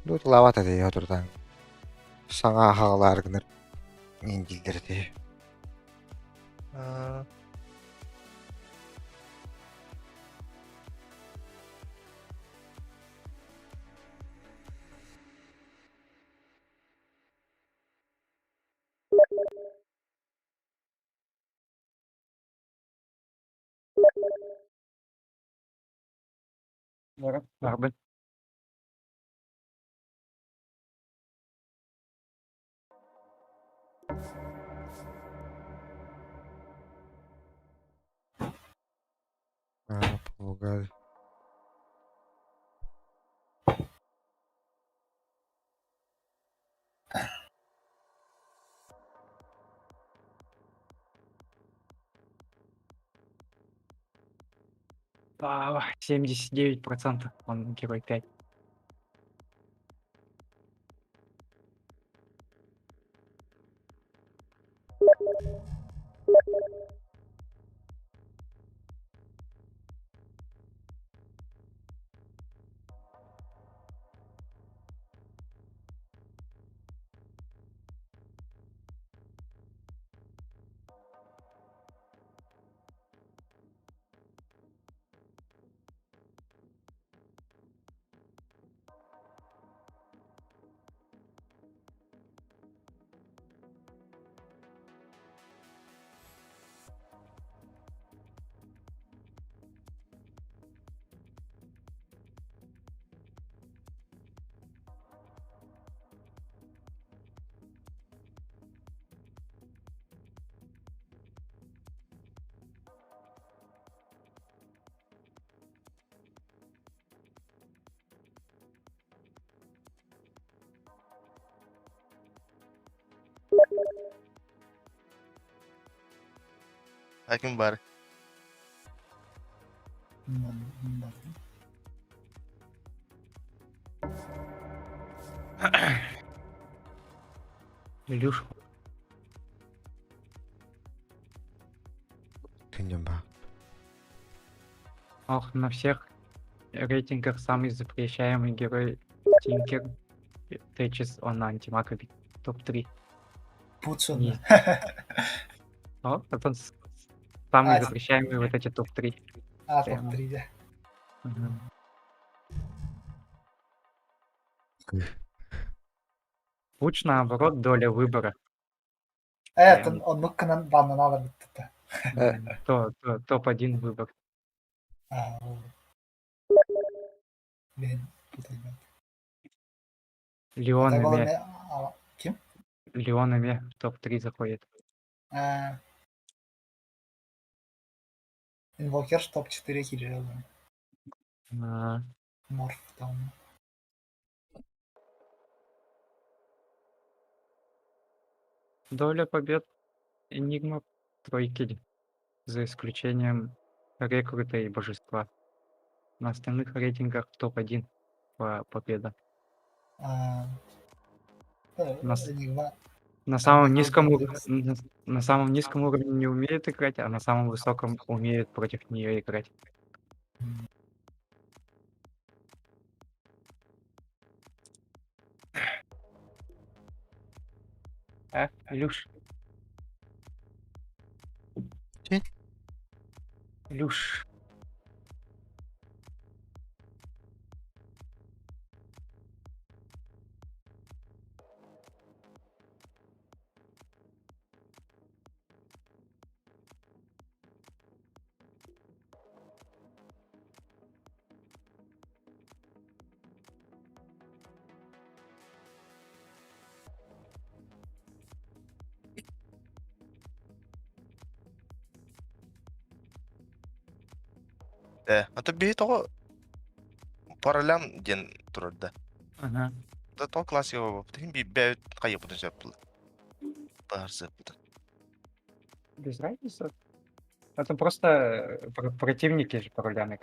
Доталаабат этэ отурдан. Саҥа аһаҕалаар гынар индилдер этэ. Барбын. А, помогали. Пава, 79%, он герой 5. Ким бар? Илюш, Күннен ба. ох, на всех рейтингах самый запрещаемый герой Тинкер. Течис, он на антимаг топ-3. Путсон. Не. О, это самый А, запрещаемый вот эти топ-3. А, Прямо. топ-3, да. Мгм. Лучше наоборот доля выбора. Это оннук гынан баннан алар битти. Топ-1 выбор. А, ол. Мен бутайбат. Леон Так, ол Эме. эме, а, Ким? Леон Эме в топ-3 заходит. А. Инвокер топ-4 киирэр. А, Морф там. Доля побед Энигма тройки, за исключением рекрута и божества. На остальных рейтингах топ-1 по победа. А. Да, Энигма. На самом Там низком, такой на самом низком уровне не умеет играть, а на самом высоком умеет против нее играть. А, Илюш? Че? Илюш. А то биһи тоҕо паралям диэн турар да. Ага. Да то классика бу. Тин би бэт хайы бутун сөп. Баарсыппыт. Без разницы. Это просто противники же паруляны.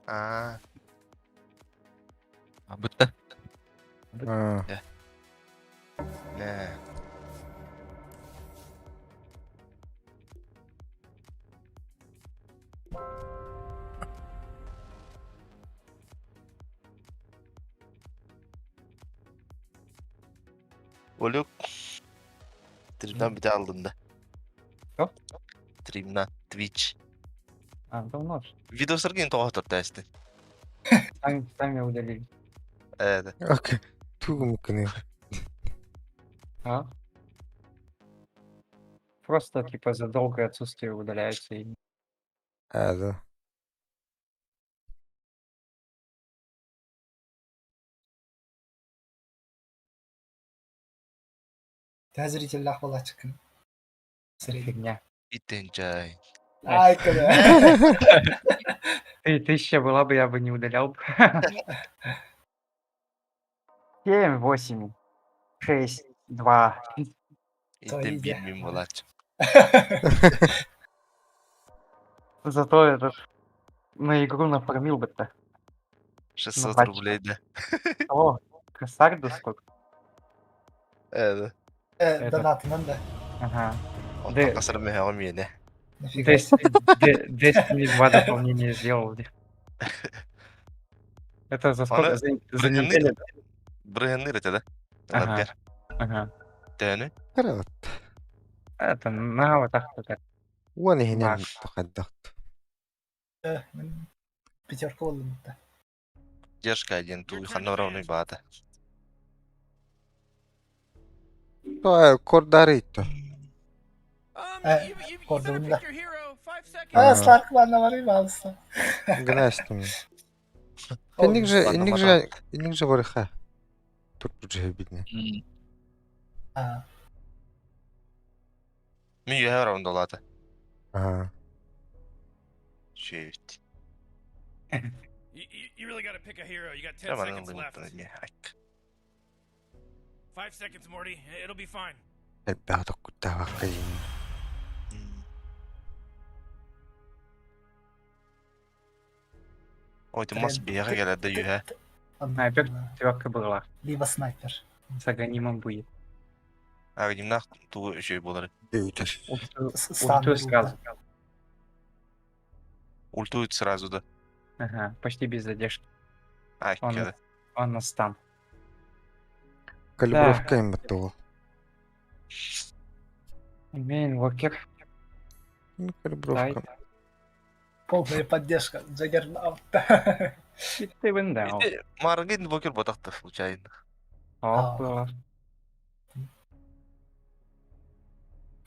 Аа, Бүтті. Аа. нэ. Олюк. Стримнан бүтэ алдым да. Что? Стримнан, Twitch. А, давно. Ж. Видеосаргин тоҕо тортаасты. Сами удалили. Ээ, Окей. Тугум кыны. А? Просто типа за долгое отсутствие удаляются и Аа да. Төһө зрителлээх буолааччыккын? Сирэйин. фигня. итенчай. Ай, кыра. Ты тысяча была бы, я бы не удалял бы. 7, 8, 6, 2. Итен идея. билмин буолааччы. Зато этот на игру нафармил бы-то. 600 пачка. рублей да. О, косарь да сколько? Ээ, Э, донатынан да. Ага. онтон касар мөһөҕө миэнэ. Нафига. Destiny 2 дополнение сделал. Это за сколько? Аны За бырыһынныр неделю? бырыһынныр этэ да. Ага. Ыларгар. Ага. Төөнү. Кыра. Это на вот так вот. Уон иһинэн Баар. тохайдахт. Э, мин пятерка буоллум да. Держка диэн туу ханна барауный баата. То кордарыйтто. You better Кордон, да. pick your hero. 5 seconds. А, Сларк ладно барый балыста. Гынастым. Инник же, Ладно, инник же, инник же барыха. Турпут же бидне. А, Мин үһэ барауын долаата. Аа. Шөйт. You really gotta pick a hero. You got 10 Жаман seconds left. ылымыттан эмиэ. Айк. 5 seconds, Morty. It'll be fine. Элбэх токкуттаабакка дии. Ой, ты мас биэҕэ кэлэр да үһэ. Снайпер четверка была. Либо снайпер. С аганимом будет. Агнимнаах туу үчүй буолар. Бүйтэр. Ульту, Стан ульту сразу. Ультует сразу да. Ага, почти без задержки. Айк Он, кэлэ. он на стан. Калибровка им баттугу. Мейн Уокер. Ну, калибровка. Полная поддержка. Джаггернаут. Ты вендал. Ити Маргин бокер ботахта случайно. О, было.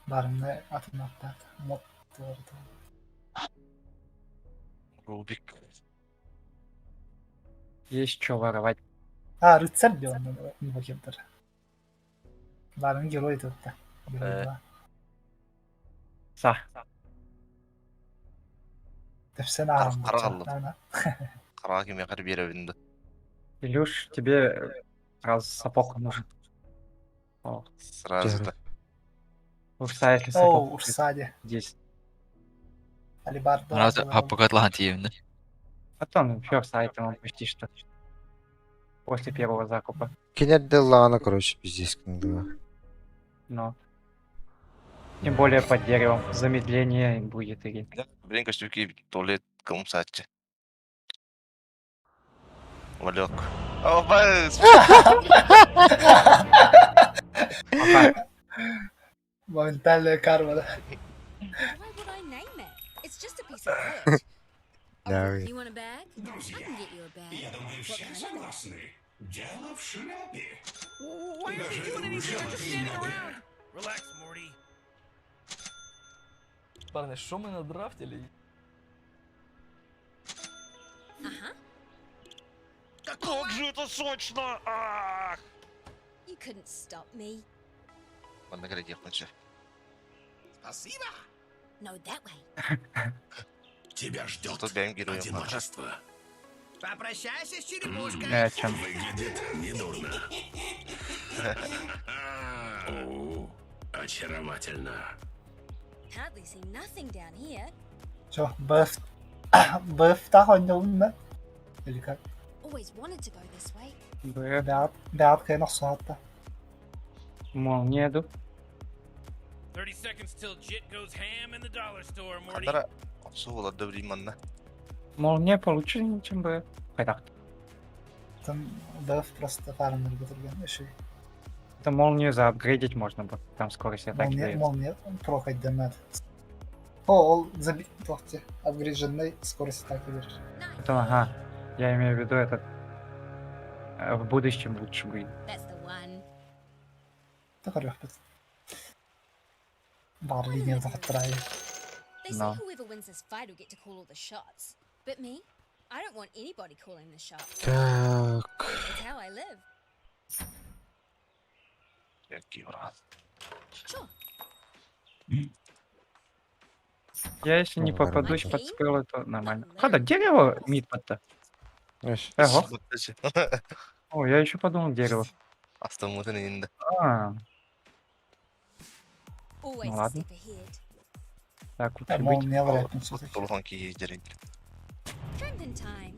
Барымны атын аттат. Мод туорду. Рубик. Есть что воровать. А, рыцарь де он инвокер. Барын герой тут. Герой Э. два. Са. Тэпсен арым. Карагаллым. Карага кимиэхэ эрэ биэрэбин да. Илюш, тебе сразу сапог нужен. О, Сразу да. Урса, если О, сапог Урсади. здесь. Алибарда. Раз аппагатлахан тиевинде. Потом first item он почти что. После первого закупа. Кинерде лаана, короче, пиздец кындыга. Но. Тем более под деревом. Замедление будет или. Блин, көстүүки туалет кылымсааччы. Валек. Опа! Ага. Моментальная карма, да. Why would I name it? It's just a piece of wood. Да, Oh, ви. you want a bag? I can get you a bag. What kind of bag? Why aren't they doing anything? They're just standing around. Relax, Morty. Парни, що ми надрафтили? Uh-huh. Как же это сочно! Ах! You couldn't stop me. Манна кэлэ Спасибо. No, that way. Тебя ждет Зато бэйэм героем. одиночество. Попрощайся с черепушкой. Э, чем? Выглядит недурно. О, Очаровательно. Hardly see nothing down here. Чё, БФ... БФ-таах оонньуубун да? Или как? Always wanted to go this way. БФ. Бэҕэт бэҕэт кыайан охсуһаатта. Молния иду. 30 seconds till Jit goes ham in the dollar store, Morty. Ханнара охсуу да билим манна. Молния получше, чем БФ. Хайдах. Там БФ просто фармер бутырген еще. Это молнию заапгрейдить можно было. Там скорость атаки Молния, дает. молния прокайдемет. О, ол заби... Тохте, апгрейдженный скорость атаки берер. Nice. Это, ага. Я имею в виду этот... В будущем лучше будет. That's the one. Тахарыхпыт. Бар линия захаттырайы. They say No. whoever wins this fight will get to call all the shots. But me, I don't want anybody calling the shots. Так. It's how I live. Який раз. Sure. Я если не Ну, попадусь нормально. под скелы, то нормально. Хада, дерево мид-то? Эш. Ого. О, я еще подумал дерево. Астаммытын инде. А, Always Ну a ладно. step ahead. так лучше быть. Молния вряд ли. Улахан киһи дьэрин. Tramping time.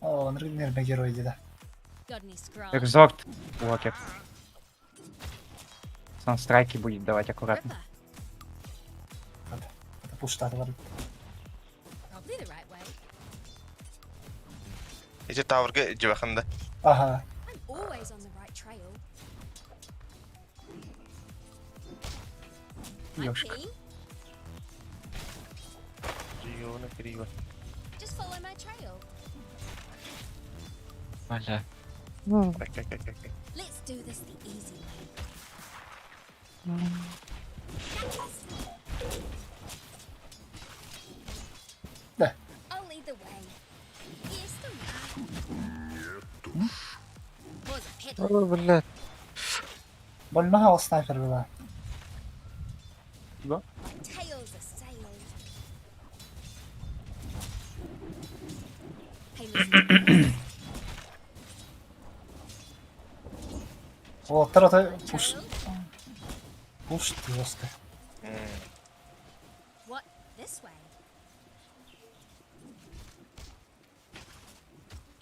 О, нерве герой деда. Got any scraps? Экзорт Уокер. Санстрайки будет давать аккуратно. Ripper. Это пуштат бар. Probably the right way. Ити таврга дьыбаханда. Ага. I'm always on the right trail. I'm Ёшка. keen. Жиона криво. Just follow my trail. Бля. Let's do this the easy way. Да. I'll lead the way. Yes, the Was a pet. О, блядь. Больного ол снайпер была. My tail's a sail. Hey, listen. О, тарата пуш... trail. Пуш жестко. What? This way.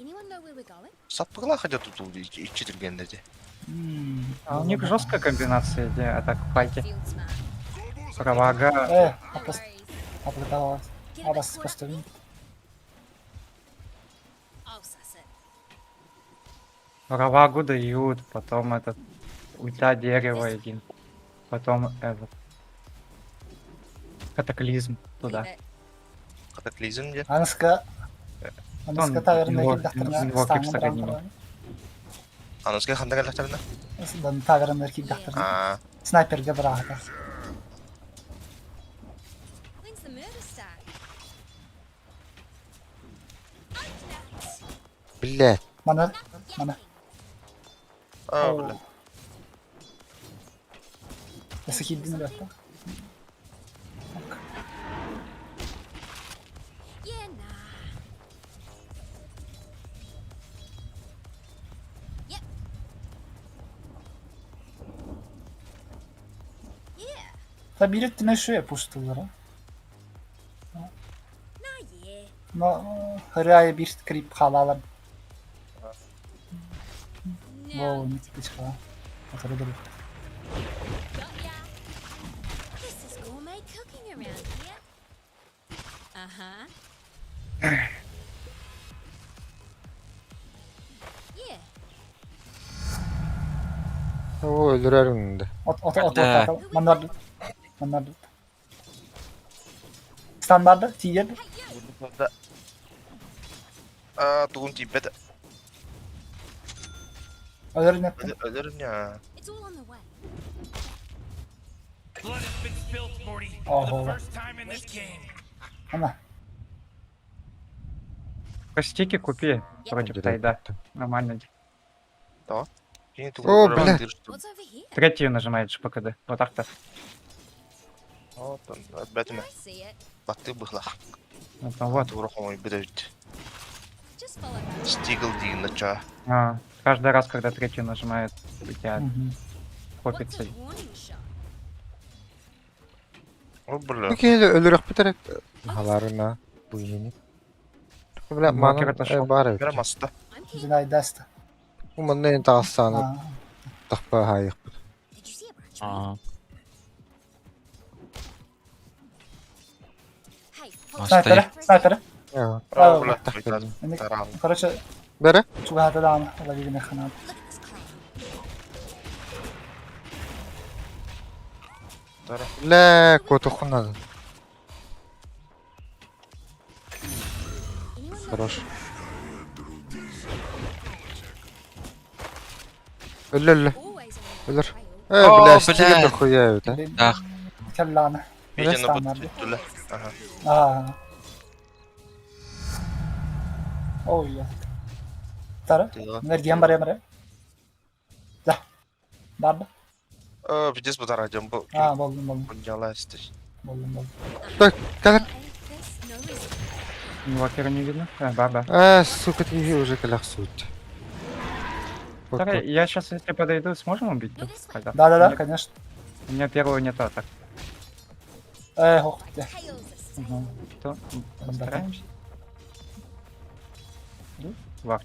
Anyone know where we're going? Саппыгла хотя тут иччитиргенде де. А у них жесткая комбинация, где атак в файте. Field smart. Провага. Э, No апос... worries. Аплеталась. Get a bit Абас caught up костюм. there? I'll suss it. Равагу дают, потом этот ульта дерево один, потом этот катаклизм туда. Leave it. Катаклизм де. Аныска... Аныска Он таверна инвок- кирдахтарна инвокер сохранил. Аныска ханда каллахтарна. Таверна кирдахтарна. Аа. Снайперге браата. When's the murder start? Oak nuts. Блядь. Мана... Мана. Аа, бля. Если хиддин ребята. Yeah, nah. Yep. Yeah. Та бирет тимеш пуштулары. Nah, yeah. Но хырая бир крип халалар. Now, Во, не типичка. Который got ya. This is gourmet cooking around here. Uh-huh. Yeah. О, өлөрөр үнэндэ. От от от Да. от маннар маннар. Стандарт тиер. Hey, you. Да. Аа, тугун тииппет. Өлөрүнэ. Өлөрүн я. It's all on the way. Blood has been spilt, Morty. For Oh. the first time in this game. Ана. Костики купи против Тайда. Нормально. Кини О, тугун бля. What's over here? Третью нажимаешь ПКД. Вот так-то. О, там бэтме. I see it. Батты быхла. Вот, ну вот. Тугура хомой бедевит. Just follow my Стигл дигин ча. А, каждый раз, когда третью нажимает, у тебя Мгм. What's копится. a warning shot? О, бля. Ну киһи өлөрөхпүт эрэ халарына бу иһини. Бля, Инвокер манан отошел. баар эбит. Бера маста. I'm keen. Динай даст. Бу манна эн таҕыстааны А, тахпа хаайыахпыт. Did you see a branch Аа. move? Hey, hold Снайпера, on for a снайпера. Аа, О, бля. тах кэллим. Эник- Таран. Короче, Бэрэ? чугаһата даҕаны, ловигин ханаад. Look at this clown. Таран. Бля, куотуоххун наада. Anyone know Хорош. Өлө өлө. always on the Өлөр. trail? Э, О, бля, стигэ блядь. дохуя эбит, а. Таах. Кэллэҕинэ. Видеоны Станнар. бут түттүлэ. Ага. Аа. Ой, я. Тара. Дела. Энергиям барыам эрэ. Да. Барда. Э, пиздец бутара дем бу. Аа, болдум, болдум, Подняла исти. болдум, болдум. Так, кэлэр. Not a face, no reason. Инвокера не видно? А, ба, ба. Э, сука, ты уже кэлэхсүүт. Давай, я сейчас, если подойду, сможем убить? No, this way. Тогда. Да-да-да, У меня- конечно. У меня первого нет атак. Э, ох, My дьэ. tail's a snake. Мгм. То постараемся. Ну, Ваф.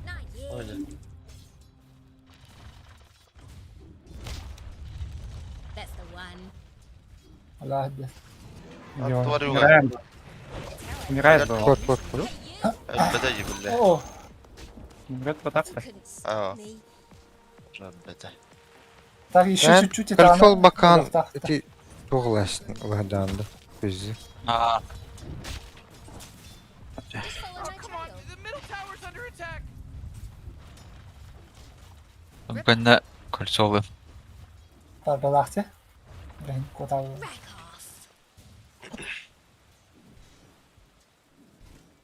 Not yet. That's the one. Аллах, дьэ. Ё, тварюга. Умираем. That's how I Умирает было. Кот, кот, кот. Hey, you. Беде бля. О, Умрет You потапка. couldn't stop А. me. Беде. так еще Э, чуть-чуть и Кольцол бакан Так, ити туғласын ладанды. Көзі. Аа. Just follow Oh, my come on. trail. The middle tower's under attack. Кэннэ кольцолы. Барбалаах дьэ. Блин, куотал. Rack off.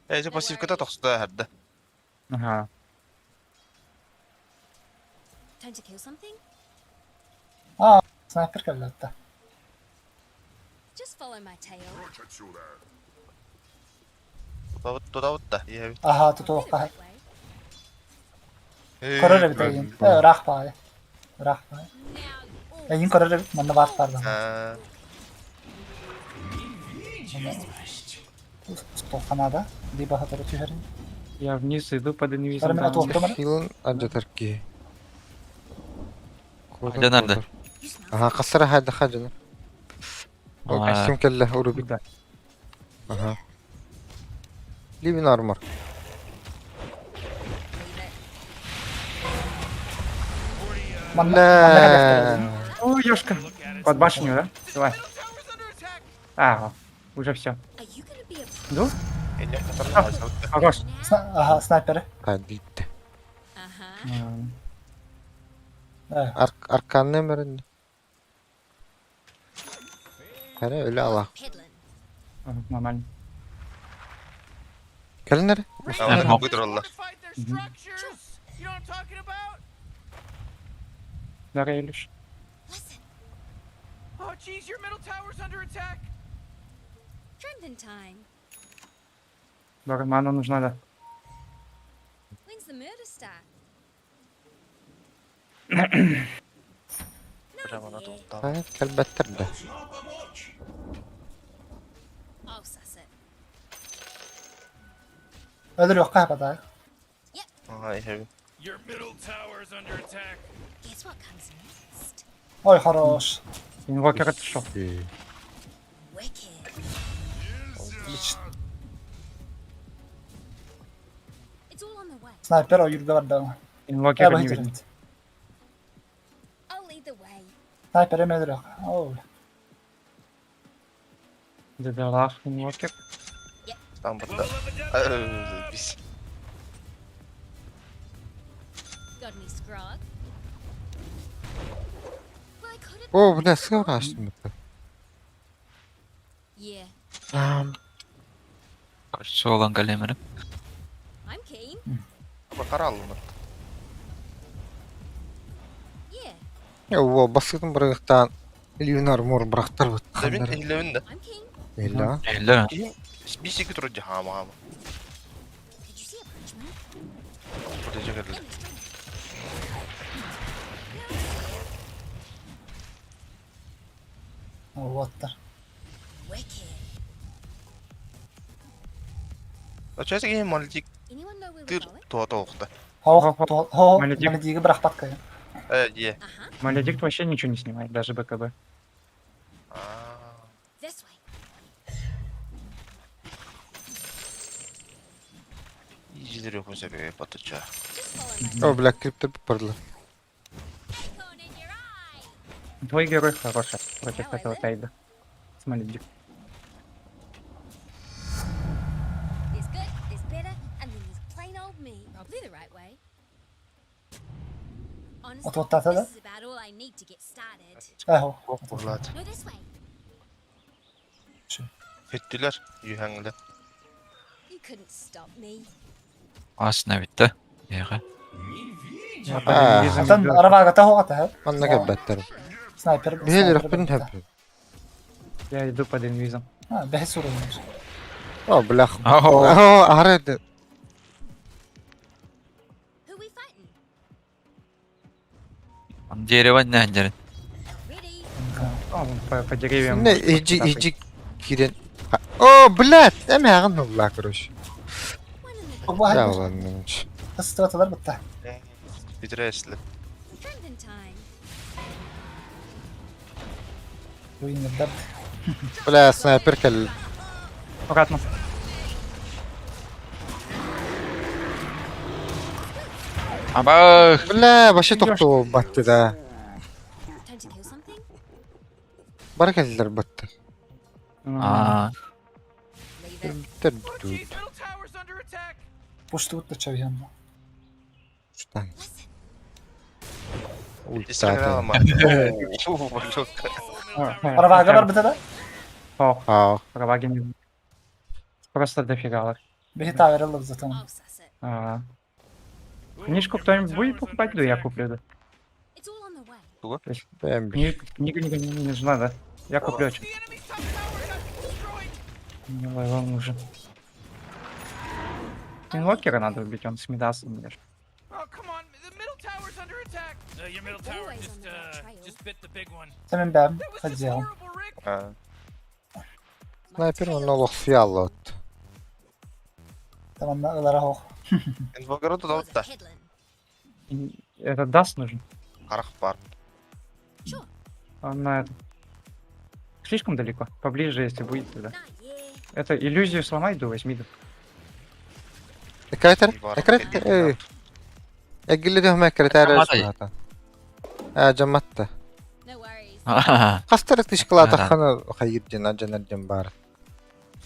Э, же пассивката тохсуда хадда. Ага. Time to kill something? Аа, снайпер кэллэ. Just follow my tail. Туда вот, туда вот да. Я Аха, I'll be the тутуохха. right way. Көрөр эбит эйин. Э, ыраах баҕайы. Ыраах баҕайы. Now you all Эйин көрөр эбит, манна баар баар А, Туохханаада. Либо хатары түһэрин. Я вниз иду под инвизом. Барымына да. туохтумана. Хилын аджатар ки. Ажанарды. You smell Аха, қасыра хайды хажаны. Ол Аа. костюм келле урубик. Да. Аха. Ливин армор. leave it. Манна манна кэлэхтэрэ. Бля. О, ёшка. Под башню, да? Давай. Middle tower's under attack. А, уже все. Are you gonna be a Иду? Эне катарна. Хорош. now? Аха, снайперы. Хадитте. Uh-huh. М, Э, Аркан нөмірін. Кәрі өлі ала. Peddling. Нормально. Кәлінер? Right. Ага. Быдыраллар. Fortified their structures. You know what I'm talking about? Да, Рейлиш. Listen. Oh, jeez, your middle tower's under attack. Tramping time. Дора, мана нужна, да. When's the murder start? Прямо на Not yet. тут. Кәлбәттір да. I'll suss it. өлөрүөххэ хапатаа. Ага, я Your middle tower's under attack. Guess what comes next? Ой, хорош. Инвокер отошел. Wicked. Отлично. It's all on the way. Снайпер ойуурга барда. Э, Инвокера не баһыйдар видно. эбит. I'll lead the way. Снайпер эмэ өлөрүөх. Оо. Дедалах инвокер. Там буда. Заебись. Got any scrog? Well, I could have. О, бля, сыра аштым. Yeah, Кольцолан кэлэмэрэ. I'm keen. Бакарал. Yeah, О, басытын біріқтан Ливин армор бірақтар Левин, бұт. Левин да. I'm keen. Илля. Эллэ. Бисики вроде хама. Did you see a branch move? Подожди, In the stream. Уоттар. Wicked. Оччо киһи молитик Anyone know where we're тыр going? туота оҕуста. Хоох, хоох, Маледик. Маледиги бырахпат кайын. Э, дьиэ. Uh-huh. Маледикт вообще ничего не снимает, даже БКБ. Аа. This way. Ижилер сөбү батыча. Just follow my О, бля, криптер бардылар. acorn in your eye. Твой герой хороший против этого Тайда. С Маледикт. There's good, there's better, and then there's plain old me. Probably the right way. Honestly, Отуоттаата да? this is about all I need to get started. Эхо. Кулат. No, this way. Феттилер юхаңлы. You couldn't stop me. Асына битте. Яга. Я под А. инвизом Atan иду. арабагата хоҕата Манна кэлбэттэр. Снайпер. Биһиги снайпер рөхпүн бытта. хөп. Я иду под инвизом. Ha, бэһис уровень. О, бля. Охо. О, ары Who we fighting? Дерево не дерин. Not ready. О, вон по деревьям. Не, может иджи, потапать. иджи кирен. О, блядь, эми агын улла, короче. One in the Бу Я хай ладно. ыстыбатылар бытта. Битресле. Crimson time. Руинердар. Бля, снайпер кэл. Аккуратно. Аба. Бля, вообще тоқту батты да. Time to kill something? Бар кэллер батты. Аа. Leave it. Тер Oh, тут. jeez, middle tower's under attack. Пуштубут да чабыйан. Штан. Listen. Ультата. Арабага бар быта да? Ох, Аа. Раваги не... Просто дофига. Бэһи тавераллар затан. I'll suss it. А, Ooh, Книжку your middle кто-нибудь tower's будет under покупать? Да я attack. куплю, да. It's all on the way. Бэм. Книга никому не нужна, да? Я куплю, The enemy's top tower got destroyed. Мне level нужен. Инвокера надо убить, он с Мидасом лишь. Oh, come on. The middle tower's under attack. Your middle tower Always just on the right trail. just bit the big one. Сэмэн бэм That was just хадзял. horrible, Rick. My Снайпер tail он олох фиаллот. Таманна ылара хоох. Инвокеру was a тудабытта. peddling. Это Даст нужен. Харах бар. Sure. Он на это... Слишком далеко. Поближе, если будет, тогда. Nah, yeah. Это иллюзию сломай, да возьми. Да. Экретер? Экретер? Эгилли дөһмө экретер. Жаматай. Аа, жаматта. No worries. Аа. Хастар тишкалата хана хайыр ден ажанар ден бар.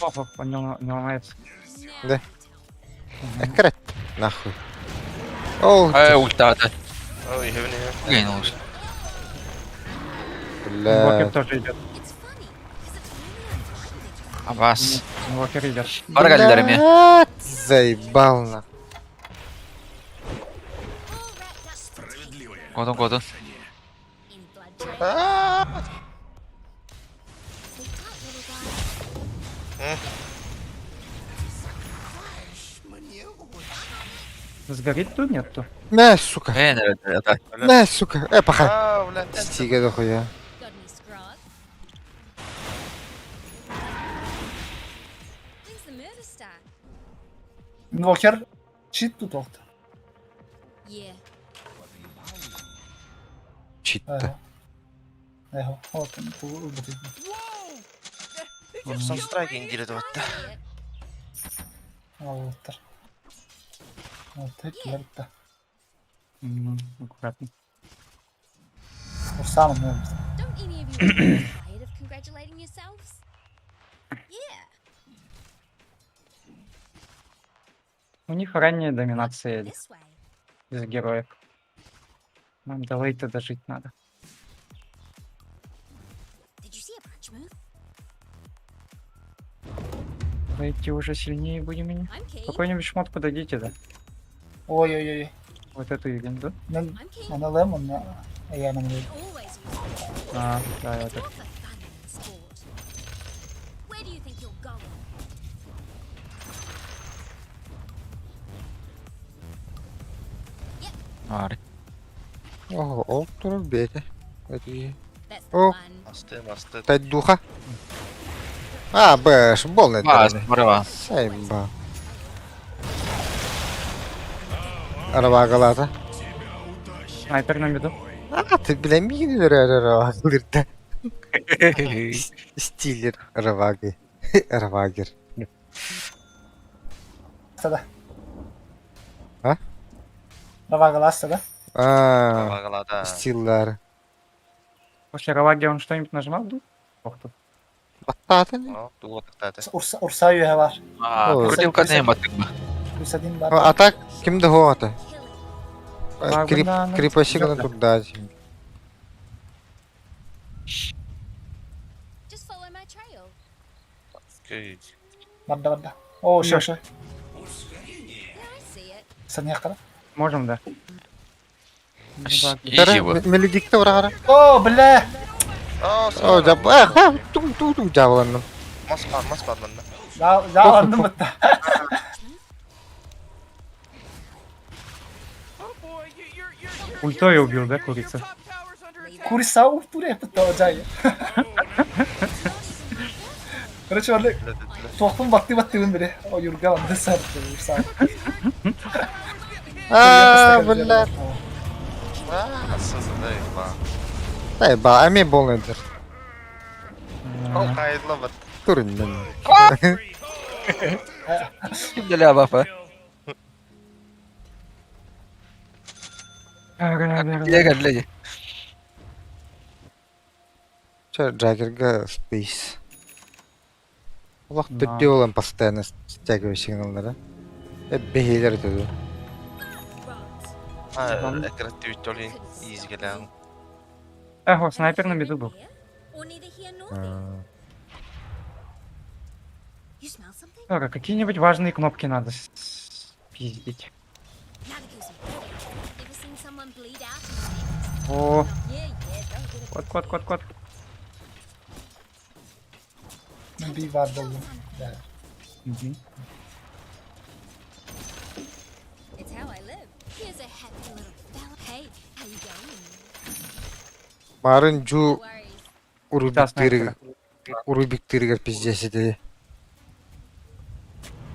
Оп, оп, он не ломается. Now Да. you tell me. Экрет. Нахуй. О, Ай, ультата. Ой, хевни. Гейн лучше. бля. Инвокер тоже идет. It's funny, 'cause it's really unlikely. Абас. Инвокер идет. Бар кэллер эми. Блядь, Заебал на. All wrapped up for takedown. Кодон кодон. Any blood trail? Sleep tight, little guy. Сгорит тут, нет тут? Мә, сука. Эн это. Мә, сука. Э, паха. Аа, бля. Стиге дохуя. Got any scrog? When's the murder start? Инвокер чит тут оохта. Yeah. Читта. Эхо. Эхо. Бу бу. Whoa! They just killed Санстрайк Radiant's индире табатта. Yeah. Аллаттар. Вот это. Аккуратно. Урсаным ne Don't any of you get tired of congratulating yourselves? Yeah. У них ранняя доминация This way. из героев. Нам до лейта дожить надо. Did you see a branch move? В лейте уже сильнее будем меня. I'm keen. Какую-нибудь шмотку дадите, да? Ой-ой-ой. Вот эту ерунду. Мен I'm keen. аны лем онна эйәмен Always use it. А, да, It's вот это. more for fun than sport. Where do you think you're going? Ары. О, ол турар бете. Эти. That's the О. one. Асты, асты. Тайдуха. А, бэш, болный Ба, здорово. Сайба. Арабагалата. Снайпер на миду. А, ты, бля, мини равагылырда. Стилер раваги. Равагер. Sada. А? Равагалас да. А, Багалада. стиллар. После Раваги он что-нибудь нажимал? Да? Ох тут. Баттатын. Тула тактаты. Урса Урса üye var. А, О. крутилка не батык. Ursa din var. А так, кимде хоата? Killing. Крип, Лагуна, крепощик на да. турда. Just follow my trail. Барда барда. О, шо шо. Yeah, I see it. Sen yakala. Можем, да. Изи вот. Меледикте урагара. О, бля. О, жаб, а, ха, ту ту ту жабыланным. Мас бар, мас бар мында. За за анdım бітті. Oh boy, you, you're you're you're Ультой you're- убил, да, your курица? top tower's under attack. Куриса уртуре бітті о жай. Короче, öyle Tohum battı battı gün biri. O yurga andı sardı Ursa. А, бля. А, сызды, ба. Дай ба, ами болныдыр. Ол кайыдлы бит. Турнен. Ким бафа? Лега, лега. Че, Джаггерга спейс. Улах Да. төттө olan постоянно стягиваю сигналлары. Э, бехейлер өтөдү. Rot. А, экран изи келен. Эх, снайпер на миду был. Here, or neither here nor there. You smell something? Так, а какие-нибудь важные кнопки надо пиздить. Now to kill some. Ever seen someone bleed out in the neck? О, Yeah, they'll get a кот, кот, кот, кот. Bir var dolu. Мгм. It's how I live. Here's a happy little fella. Hey, how you going? Марын жу No worries. урубик снайпера. урубик тырыгар пиздец эти.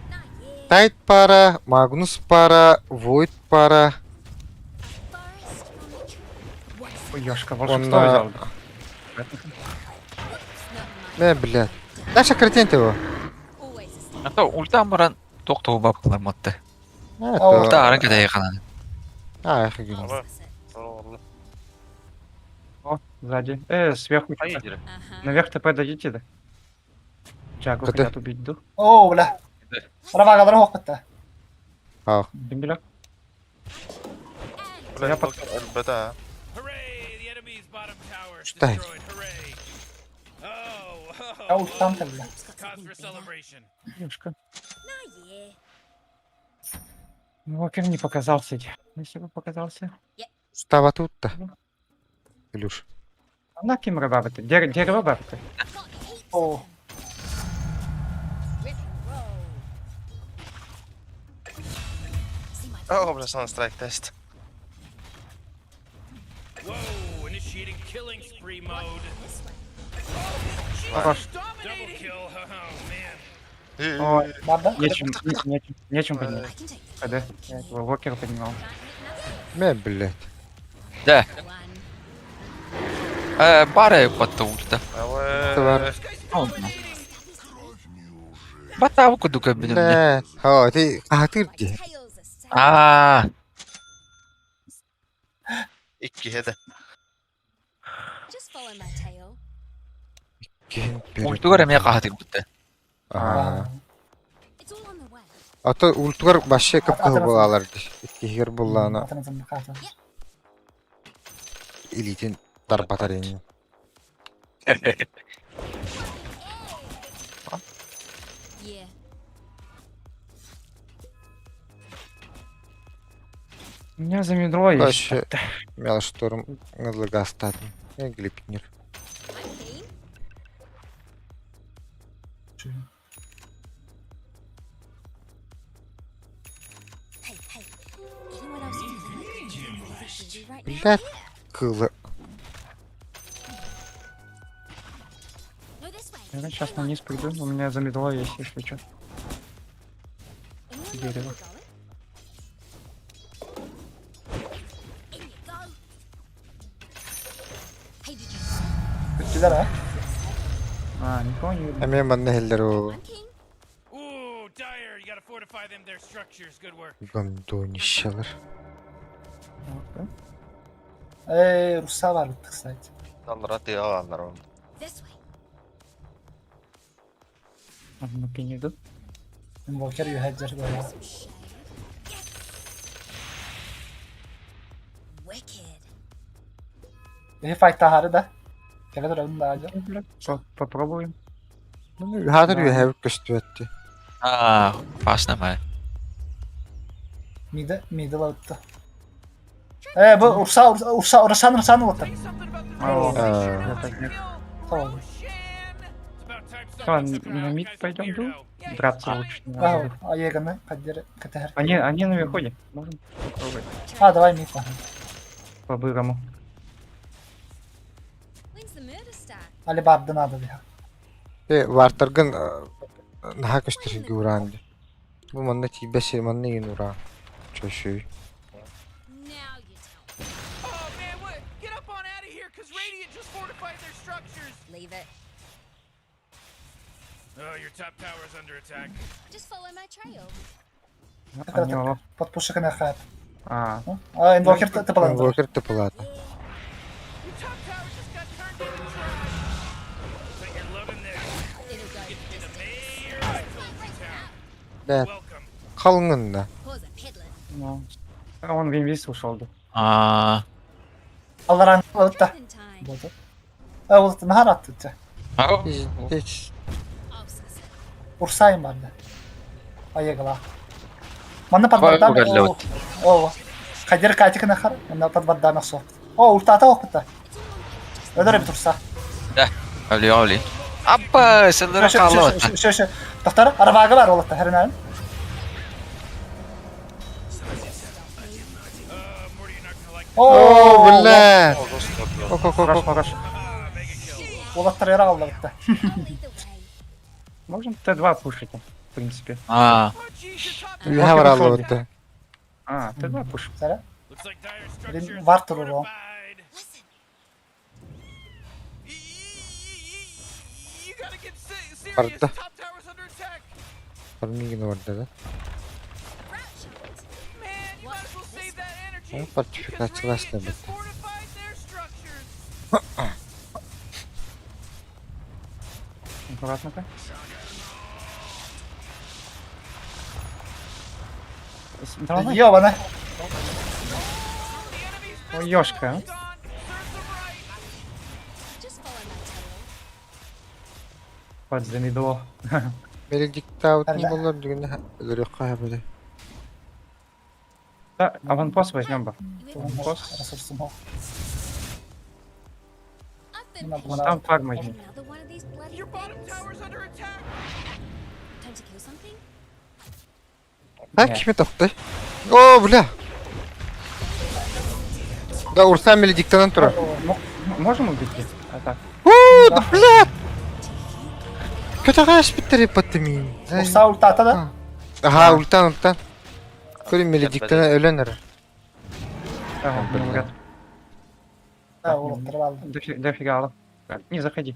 Not yet. Тайт пара, Магнус пара, Войд пара. Forest from the tree. What's Ой, Ёшка, волшебство Он, взял. Whoops, not mine. Не, блядь. Даша кретин его. Always a step. А то ульта маран тоқтау бабкалар матты. О. Ульта арын кадай кананы. А, эх, I'll suss it. О, сзади. Сверху. что-то. Uh-huh. Наверх ТП дадите, да? Джагу Куда? хотят убить, дух. О, бля. Равагалар хоқ бітті. Дембеля. Бля, Я под- бета. Hooray! The enemy's bottom tower is Что? destroyed. Hooray! Oh, Я oh, ульттан бля. Hope's got cause something for better. celebration. Ёшка. Not yet. Ну, Вокер не показался. Если бы показался. Става тут-то. Илюш. На кем рыбабы-то? Дерево бабы-то. Got heaps О. of them. Rip and roll. See my О, бля, сан страйк тест. Whoa! Initiating killing spree mode. this way. Хорош. Double kill. Oh man. О, Барда. нечем, нечем, нечем поднять. I can take the КД. Я этого Вокера поднимал. Can't hit nothing. Не, блядь. Да. One. Э, бары батта ульта. Товар. Батаву кудука блин. Бля. О, ты, а ты My где? tail's a sail. А, Икки хеде. Just follow my tail. ультугар эме кахатык бутта. Ага. It's all on the way. А то ультугар вообще капкыл Атырасың. булалар. Иккигер булланы Атырасың, катырасың. илитин тарпатар эни. Yeah. У меня за медро есть. Вообще, Мелшторм надлагастатын. Я глипнер. I'm keen. Hey, hey. Anyone else feeling like they're really busy right now? Блядь, кылы. Я сейчас на низ приду, у меня замедло есть, если что. Anyone know where Дерево. we're going? In you go. Hey, did you Бүттүлэр а. А, никого не видно. Эмиэ манна иһэллэр ол. I'm keen. Ooh, Dire, you gotta fortify them their structures. Good work. Гондонищалар. Вот, да? Ээ, Руса бар бит, кстати. Аллара тыа аллар ол. This way. Ладно, не идут. Инвокер юһэддер буолла. Some shade. Yes. Wicked. Эһи файтаһары да. Кэлэ турабын да ажа. Попробуем. Хаатыр үөһэбит көстүбэт дии. А, опасно мэ. Мида мида лабытта. Э, бу Урса Урса Урсан Урсан улаттар. Say something about the О, А. я так нет. Tamam. It's about time Что, something на surprised мид guy's a пойдем, weirdo. ду? Драться лучше не Ау, надо. аеганы каддер катэһэр. Они наверху, можем попробовать А, давай мид баһын. по-бырому. When's the murder start? Али барды надо диһа. Э, вартаргын наһаа көстөр ураан дии. Бу манна тиийбэс манна иин ураан. Чөшүй. Now you tell me. Oh man, what? Get up on out of here, cause Radiant just fortified their structures. Leave it. Oh, your top tower's under attack. Just follow my trail. Они лов. Подпушек на хайп. А, А, инвокер тыпалан. Инвокер тыпылаата. Your top tower just got turned into trash. Bet you're loving this. It'll go Get to be the the distance. mayor of Tulsa Town. Бээ, Welcome. халыҥын да. Pause it, peddling. ну. А он в инвиз ушел, да. А, Алларан лабытта. Dripping time. Болду. А, улатты нахар атты. ау. Пиздец. I'll suss it. Урсайын барды. Аегала. Манна подвардан. Угадли О, Кадер катик нахар. Манна подвардан ахсо. О, уртата окпута. It's all on paper. Өдөр бит урса. Оли, оли. Апа, сылдыра қалып. Шө, шө, Доктор, арбага бар улатта хернен. Morty, you're not gonna like О, бля. Ок, ок, ок, Хорош, ок. хорош. Улаттар яра алды битте. I'll lead the way. Можем Т2 пушить, в принципе. А, Oh jeez, your top Үөһэ бараалыбытта. А, Т2 пуш. Сара. Looks like Dire's Блин, structures вар are туруру. fortified. Listen. You gotta get serious. Барда. Top tower's under attack. Бармигин барда да. Route shot. Man, you might as well save that energy. Ну, because фортификациялас Radiant just бит. fortified their structures. Аккуратно-ка. Давай. Ёбана. The enemy's Ой, middle ёшка, tower а. is gone. Serves them right. Just follow my trail. Под замедло. Беледиктаут не Арда. болар дүгүнэ өлөрөххө хэбэдэ. Да, аванпост возьмем бы. You ever Босс. Ресурсым хоо. I've been Мына patient. буна. Там фарм возьми. Another one of these bloody Your bottom things. tower's under attack. Time to kill something? А кими тохтой? О, бля. Да, Урса Меледиктанан тура. Можем убить их? А так. Уу, да бля. Көтөҕөөс биттери паттымин. Урса уртата да. Аха, ультан, ультан. Көрүн Меледиктана өлөн эрэ. Ага, не умрет. Да, улаттар алды. Дофига, алла. Так, Не заходи.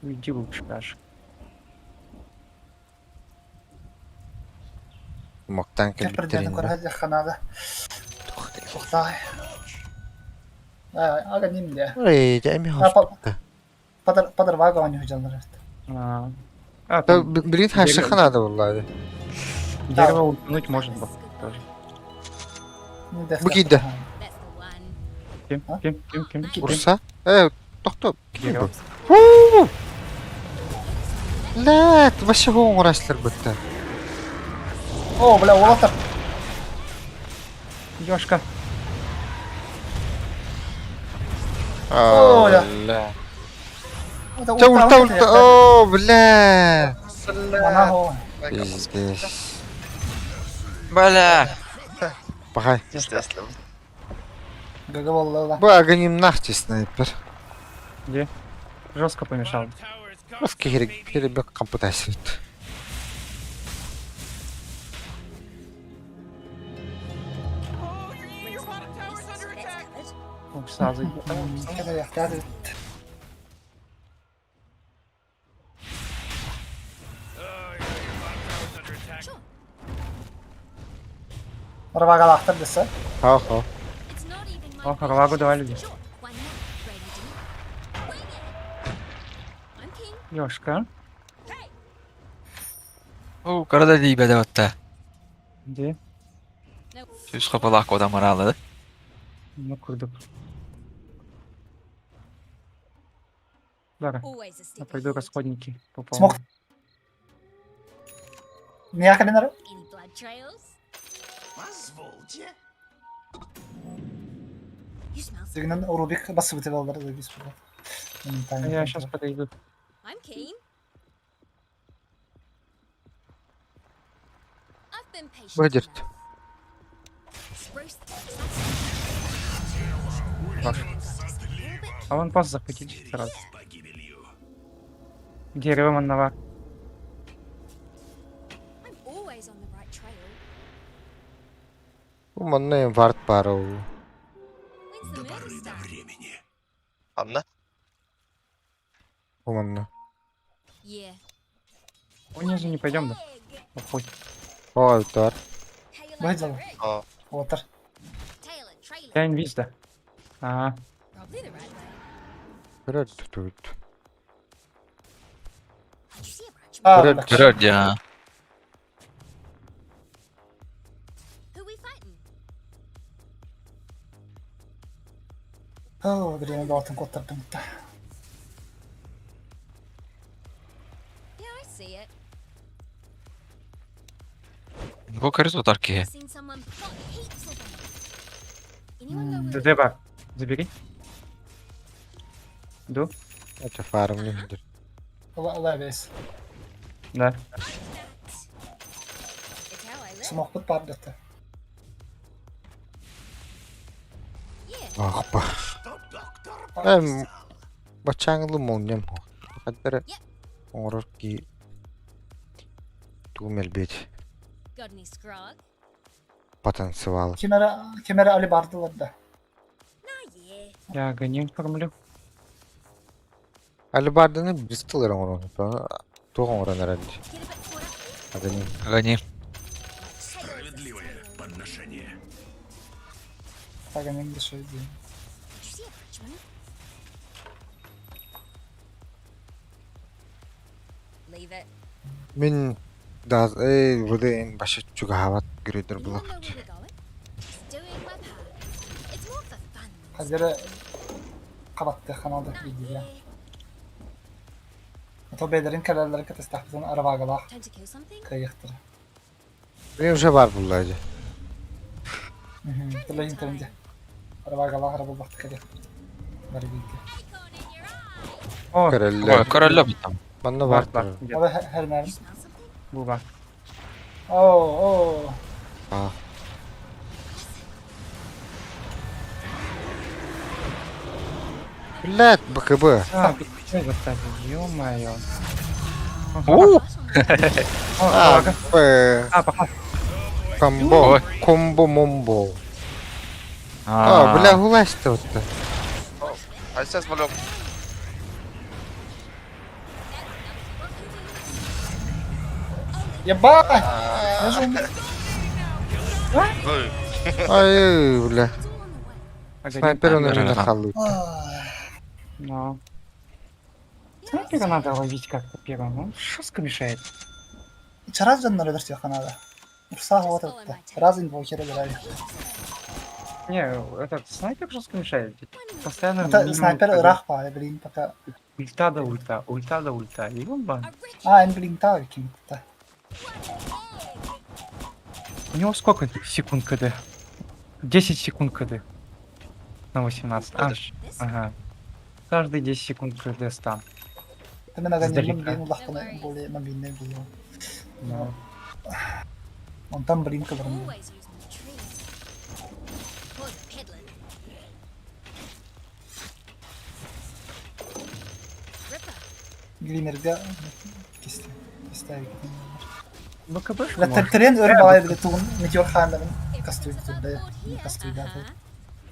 Уйди лучше даже. Мактан Кепирден кэлбиттерин. көрө ханада. Ухтай. А, ага нимде. Эй, эми А, хоспутта. Падар падар вага они хужалар. А, а, Да, там билин хашы ханада буллады. дерево утянуть может быть. Тоже. Бу кийде. That's the one. Ким, А? ким, ким, ким, ким. Урса? Э, тохто. Дерево. Уу! Лэт, вообще хоңураслар бытта. О, бля, улаттар. Ёшка. О, да. Бля. Та ульта ульта. О, бля. Мана хоо. Пиздец. Бля. Пахай. Гага болла. Бу аганимнах ти снайпер. Где? Жестко помешал. Bottom tower is Бас gone, baby. киһи компутасит. Oh, your bottom tower's under That's attack. covered. Ух, сразу. Кэлэйэхтээх Oh, yeah, your bottom tower's under attack. Sure. Рвагалаахтар дэсэ. Хаа-хаа. It's not even my О, Харлагу давали. Sure. Why not? Great idea. Wing it. I'm keen. Ёшка. Hey. Оо, карада дийбэдэ батта. Где? No. Сүүс хапалаах кодам араалады. Ну, курдук. Дара, Always a я step пойду ahead. расходники пополню. Смог. Миэхэ Any blood trails? You smell something. Дигинэн Рубик басыбыты баллар дэгис бу. Я сейчас подойду. I'm keen. I've been patient Выдерт. enough. Spruce the place up. А вон пост захватить сразу. Дерево маннова. I'm always on the right trail. Бу манна вард баар. When's the murder start? Анна. Бу манна. Yeah. Унизу не пойдем, да? Egg. Охуй. Оо, тар. How you like Выдел. my rig? А, Отыр. Tail it, trail it. Я инвиз, да. А, Probably the right way. Көрөр түт. Did you see a branch? Аа. Көрөр. Көрөр дьэ. Who we fighting? Оо, билигин доотун куоттардым та. Yeah, I see it. Бу көрүс утар киһи. I've seen someone plot heaps of them. Anyone know where ДД бар. Забери. Ду? Это фарм не хидер. Ола бес. Да. It's how I live. Смокпут бар дэт. Yeah. Ах ба. Эм бачаңлы молнем. Хаддара оңорор ки тугум элбет Got any scrog? потенциал. Кимere кимere али бардылар да. Nah, yeah. Я гоним кормлю. Алибарданы бристлер оңорон. Туг оңорон эрэлди. Get a bit caught up. Агани. Агани. Справедливое. Таганын деши. Did you see a branch move? Leave it. Мин да э вдэн баша чугахават грейдер Anyone булах. know where we're going? Just doing my part. It's more for fun. Хазера кабатты ханалда Nah, видео. yeah. Ото бедерин калалары катастахтан арабагалах Time to kill something? кайыктыр. Мен уже бар буллажы. Тиле интернде. Арабагалах арабалахты кайыктыр. Бар видео. Acorn in your eye. О, Ой, Көрөллөр. көрөллө бутам. Манна бар. бар, бар. Где? Ала хермер. You smell something? Буба. Оо, оо. А. Блядь, БКБ. А, где заставил? Ё-моё. У! Right on the О, А, Харлага. Б. А, пока. Комбо. Ой. Комбо момбо. А, бля, гулась-то вот. а сейчас валем. Еба! Я же умер. Ай, бля. It's all on the way. Агани. Снайпер он Да, меня да. халует. Но. Снайпера надо ловить как-то первым. Он жестко мешает. Чараз жаннар өдөртү ханада. Урсаа хуутатта. Раз инвокер өдөрөй. Не, этот снайпер жестко мешает. Постоянно Это минимум снайпер КД. ыраах баа, блин, пока. Ульта да ульта, ульта да ульта. Ёба. I reckon А, эн блин таа ким та. У него сколько секунд КД? 10 секунд КД. На 18. А, this. ага. Каждые 10 секунд КД стан. Мен аганьям Издалека. блин улахтана более мобильный был. Да. Он там блин кадром. Always using the trees. Pause the peddling. Гримерга кисти. Кистээбит. БКБ Бля, Трен өр балай бile тугун метеор хааннарын кастуй турда. Кастуйда.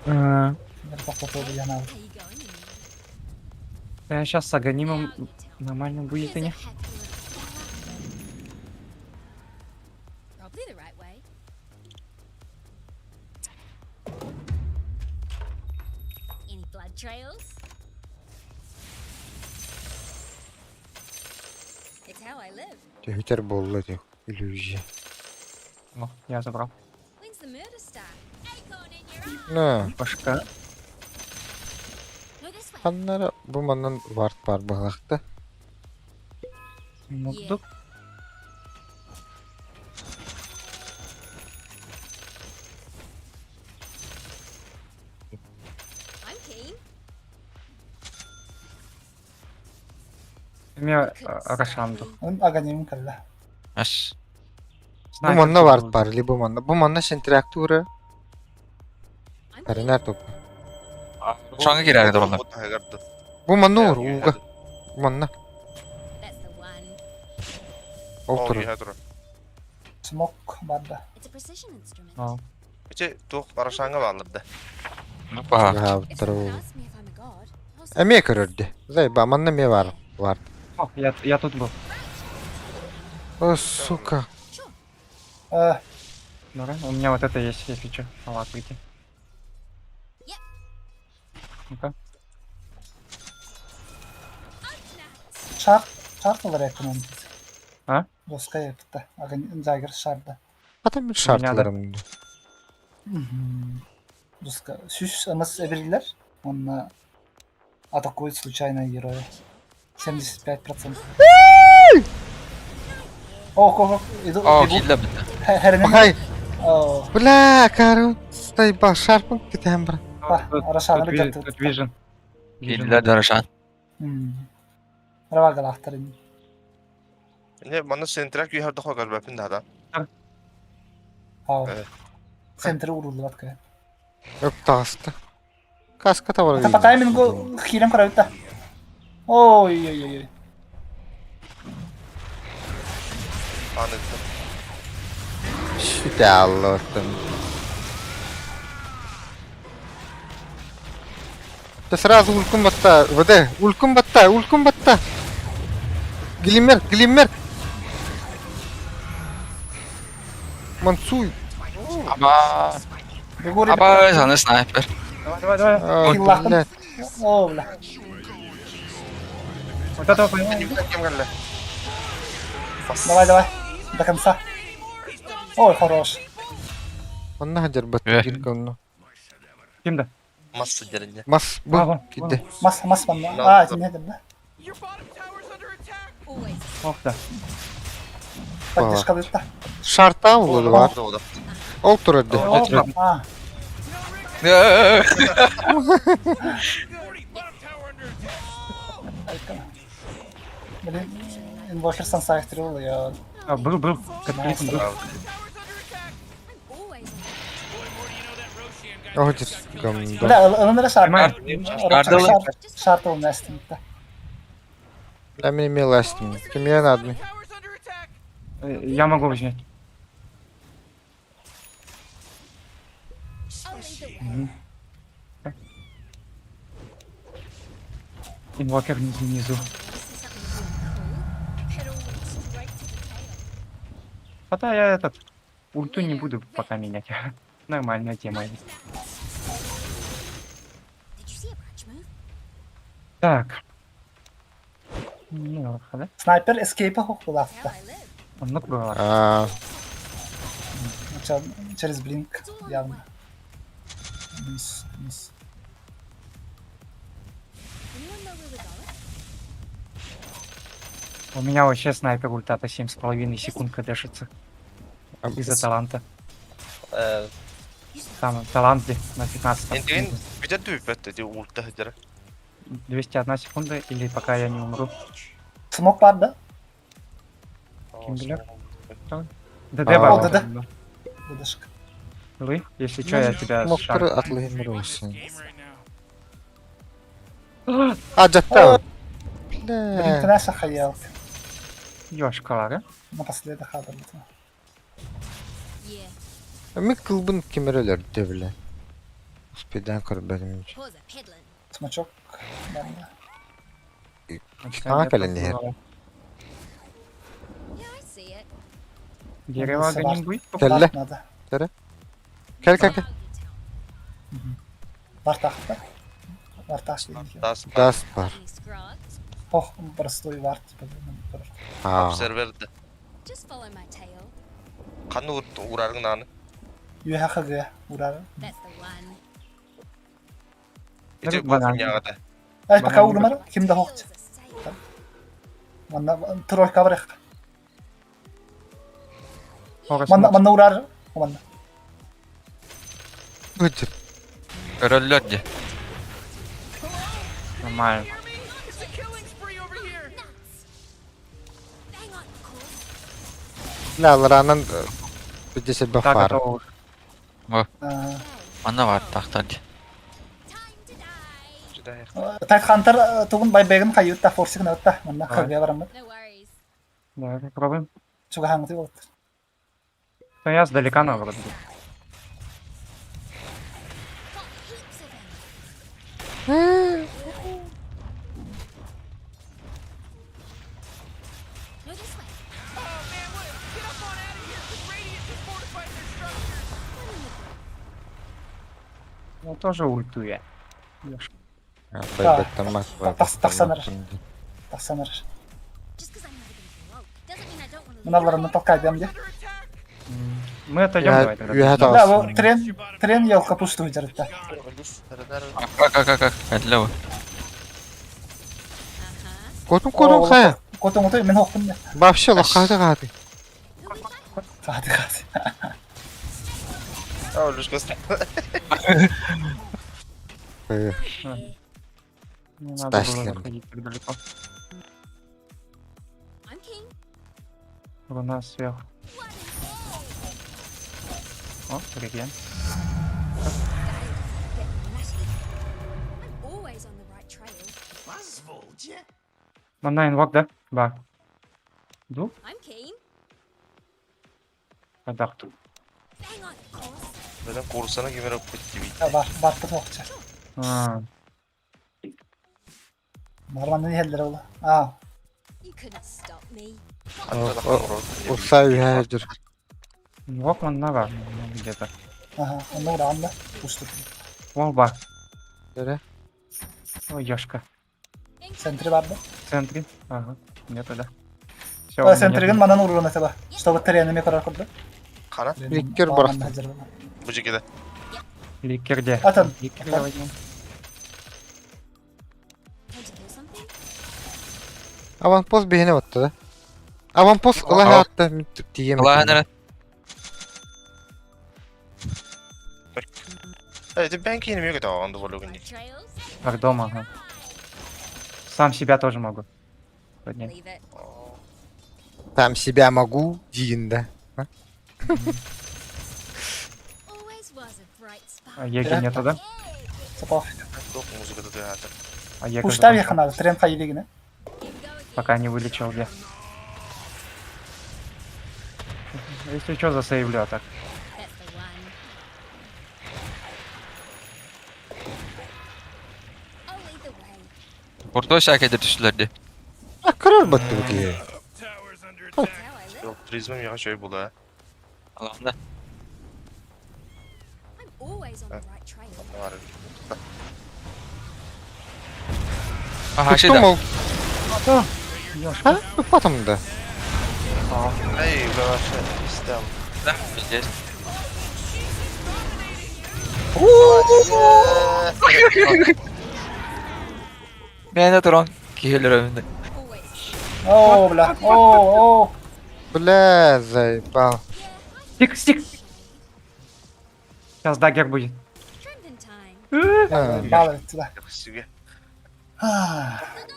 Тоқтатып янал. Я сейчас с Аганимом нормально будет и не. Probably the right way. Any blood trails? It's how I live. Төһүтэр буолла дии. Иллюзия. О, я забрал. When's the murder start? Acorn in your eye. На. Башка. No, this way. Ханнара бу маннан вард бар быһылаахта. Мурдук. I'm keen. Мен Couldn't stop Рошанду. me. Он аганим калла. Ас. Бу манна вард бар, либо манна. Бу манна сентрактура. I'm keen. Таринар топ. Шаңы кирәге доралар. Бу манна ур, уга. Бу манна. That's the one. Ол турар. Смок барда. It's a precision instrument. О, Ичи туох Рошанга баалырды. Ну па. If Хаабыттар someone ол. asks me if I'm a god, I'll say Эмиэ көрөрдө. Зайба, манна эмиэ бар. Вард. О, я тут был. О, сука. sure. Э, Ну, у меня вот это есть, если что. Салат выйти. Yep. Ну-ка. шар шартылар экономика. А? Доска yaptı. Аган загыр шарда. Хата мин шартларым. Доска. Сүс ымыс эбирлер. Онна атакует случайно героя. 75%. Ох, ох, ох, иду, О, бегу. киллә бит. Херенен. Бахай. О, Бля, карун. Зайба, шарпын кетем бар. Ба, Тут- Рошана тут бит ви- Тут вижен. Киллә Рошан. Рава галахтарын. Не, манна сентрак үйһәрдэ хогар бәпин дада. Ау. Э. Центр урулду батка. Өп тағысты. Каска табар. Это по таймингу хилем карабитта. Ой, ой, ой, ой. Анытты. Сүтэ аллоттан. Та сразу улкун батта, ВД, улкун батта, улкун батта. Глиммер, глиммер. Мансуй. Аба. Бегу, ребята. Аба, саны снайпер. Давай, давай, давай. А, Хиллахтым. блядь. О, бля. Вот этого поймал. Кем кэллэ? Давай, давай. До конца. Ой, хорош. Онна хадер бат Э. кирконну. Ким да? Масса деринне. Мас А, бу вон, кидде. Мас, мас манна. А, это не да. Your bottom tower's under attack. Always. Ох, да. Поддержка битта. Шарта улуду бар. Ол турады. О, А, Morty, bottom tower under attack. блин, инвокер сансайхтырыл я. А, был, был. Катаклизм был. Tower's under attack. I'm always on Boy, Morty, you know that Roshan guy О, just got killed by дер Бля, ылыныр шарт. Шардылы. Шартыл нестин. Бля, мен меластим. Кимге надо? Tower's under attack. Я могу взять. I'll lead the way. Инвокер внизу. внизу. Want to see something really cool? Pedal straight to the tail. Хотя я этот ульту не буду пока менять. Нормальная тема есть. Did you see a branch move? Так. Ну, да? Снайпер эскейпа How хохулафта. I live. Он было. А, Через блинк It's all on the явно. way. Мисс, мисс. Anyone know where we're going? У меня вообще снайпер ультата 7,5 секунд кадешится а, из-за таланта. Э, You smell Там талант где на 15 Энтигин битэ дүүпэт ди улта хадер. 201 секунда или пока я не умру. Смок бар да? Ким билер? ДД А. бар. О, ДД. Дедешка. Лы, если что, я тебя Моктор шар. атлыймыр olsun. Game right now. А, жатта. Бля. Трасса хаялка. Ёшкалары. Напоследок хадырбыт. Yeah, Мин кылбын ким эрэ өлөрдө бля. Успейдаан көрбөтүм. pause a peddling. Смачок. Барда. Саҥа кэлэн иһэр. Yeah, I see it. Дерево огонь будет? Кэллэ. Барт надо. Кэл кэл кэл. Now you tell me. Бартахта. Барташ дейм. Дас Дас бар. Any scrogs? Ох, простой варт. Аа. Observer'de. Just follow my tail. Kanı uğrarın nanı. Юхахага урар. That's the one. Ити Банан. яғада. Ай, пока урмар, кимде хокч. Tails are safe. Манна тройка барых. Хорас Манна манна урар. Манна. Ыдыр. Көрөллөр дии. Нормально. Hear me? It's a killing spree over here. Nuts. Bang on, of course. Бля, алараанан бүдесе Так, бафар. готово. Манна бар тахтар дии. Time to die. Тайтхантер тугун байбегин хайютта форсик натта. Манна Давай. хага барамыт. No worries. Давай попробуем. Чугахаңты болот. Ну, я сдалека наоборот буду. Got heaps of 'em. No, this way. Oh man, what? Get up on out of here! Cause Radiant just fortified their structures. One in the group. Ну, тоже ультуя. Ёшка. Байбеттаммат. Тахсанар. Тахсанар. Just 'cause I'm never gonna grow doesn't mean I don't want to Мыналарны толкайдам де. Under attack. Мы отойдем, Я- давай тогда. я Да, Тахсан. бу трен трен елка пустую жарытта. Как как как Кэллэ бу. Uh-huh. Котун котун хая. Котун отой мен хоктум да. Вообще лохаты хаты. Who we fight? Хаты хаты. Не надо было Стаслер. заходить так далеко. I'm king. Луна сверху. One in О, реген. Starting to get nutty. I'm always on the right trail. Манна инвок, да? Ба. Ду? I'm keen. Адакту. Bang on, of course. Бeden korusana gibi rakı gibi. Бар бартты хокча. А, Нормально хеллер ол. А, You couldn't stop me. Усай үһәдер. инвок манна бар ну, где-то. ага, оны ураганда пусту. О, ба. Эре. О, ёшка. Центри барды. В центре. Ага, нету, да. Все, Центригин манан урган этеба. Чтобы тренами карар курду. Кана? Ликер барахта. Bu şekilde. Ликер где? Атын. Ликер давай возьмем. Time to kill something? Аванпост биһине батты да. Аванпост ылаһа атта тием. Ылаһан эрэ. Evet ben kendim yok da onda var My trails? Так, дома, ага. Сам себя тоже могу. Поднять. Leave it. Там себя могу диин да. Always was a bright spark. А Еги нету, да? Сапаф. Yok muzikada da zaten. А Ега Пуштар закончил. яхана трен хайдегине. Here we go again. Пока не вылечил я. Если что, засейвлю, а так. That's the one. I'll lead the way. Куртой шакедер түстүлэр дии. Кырар батты бу киһи. Towers under That's attack. how I live. Yok prizmim ya şey bu da. Алаһанда. I'm always on the right trail. Ne var? Аха, Туттум шида. ол. Ёшка. Ха? Туппатым да. Ey ben şey istem. Да, пиздец. Мени туран киһилер өмүндө. Always. О, бля. О, о. Бля, заебал. Стик, стик! Сейчас дагер будет. Trimmed in time. А, Балы туда. Sige.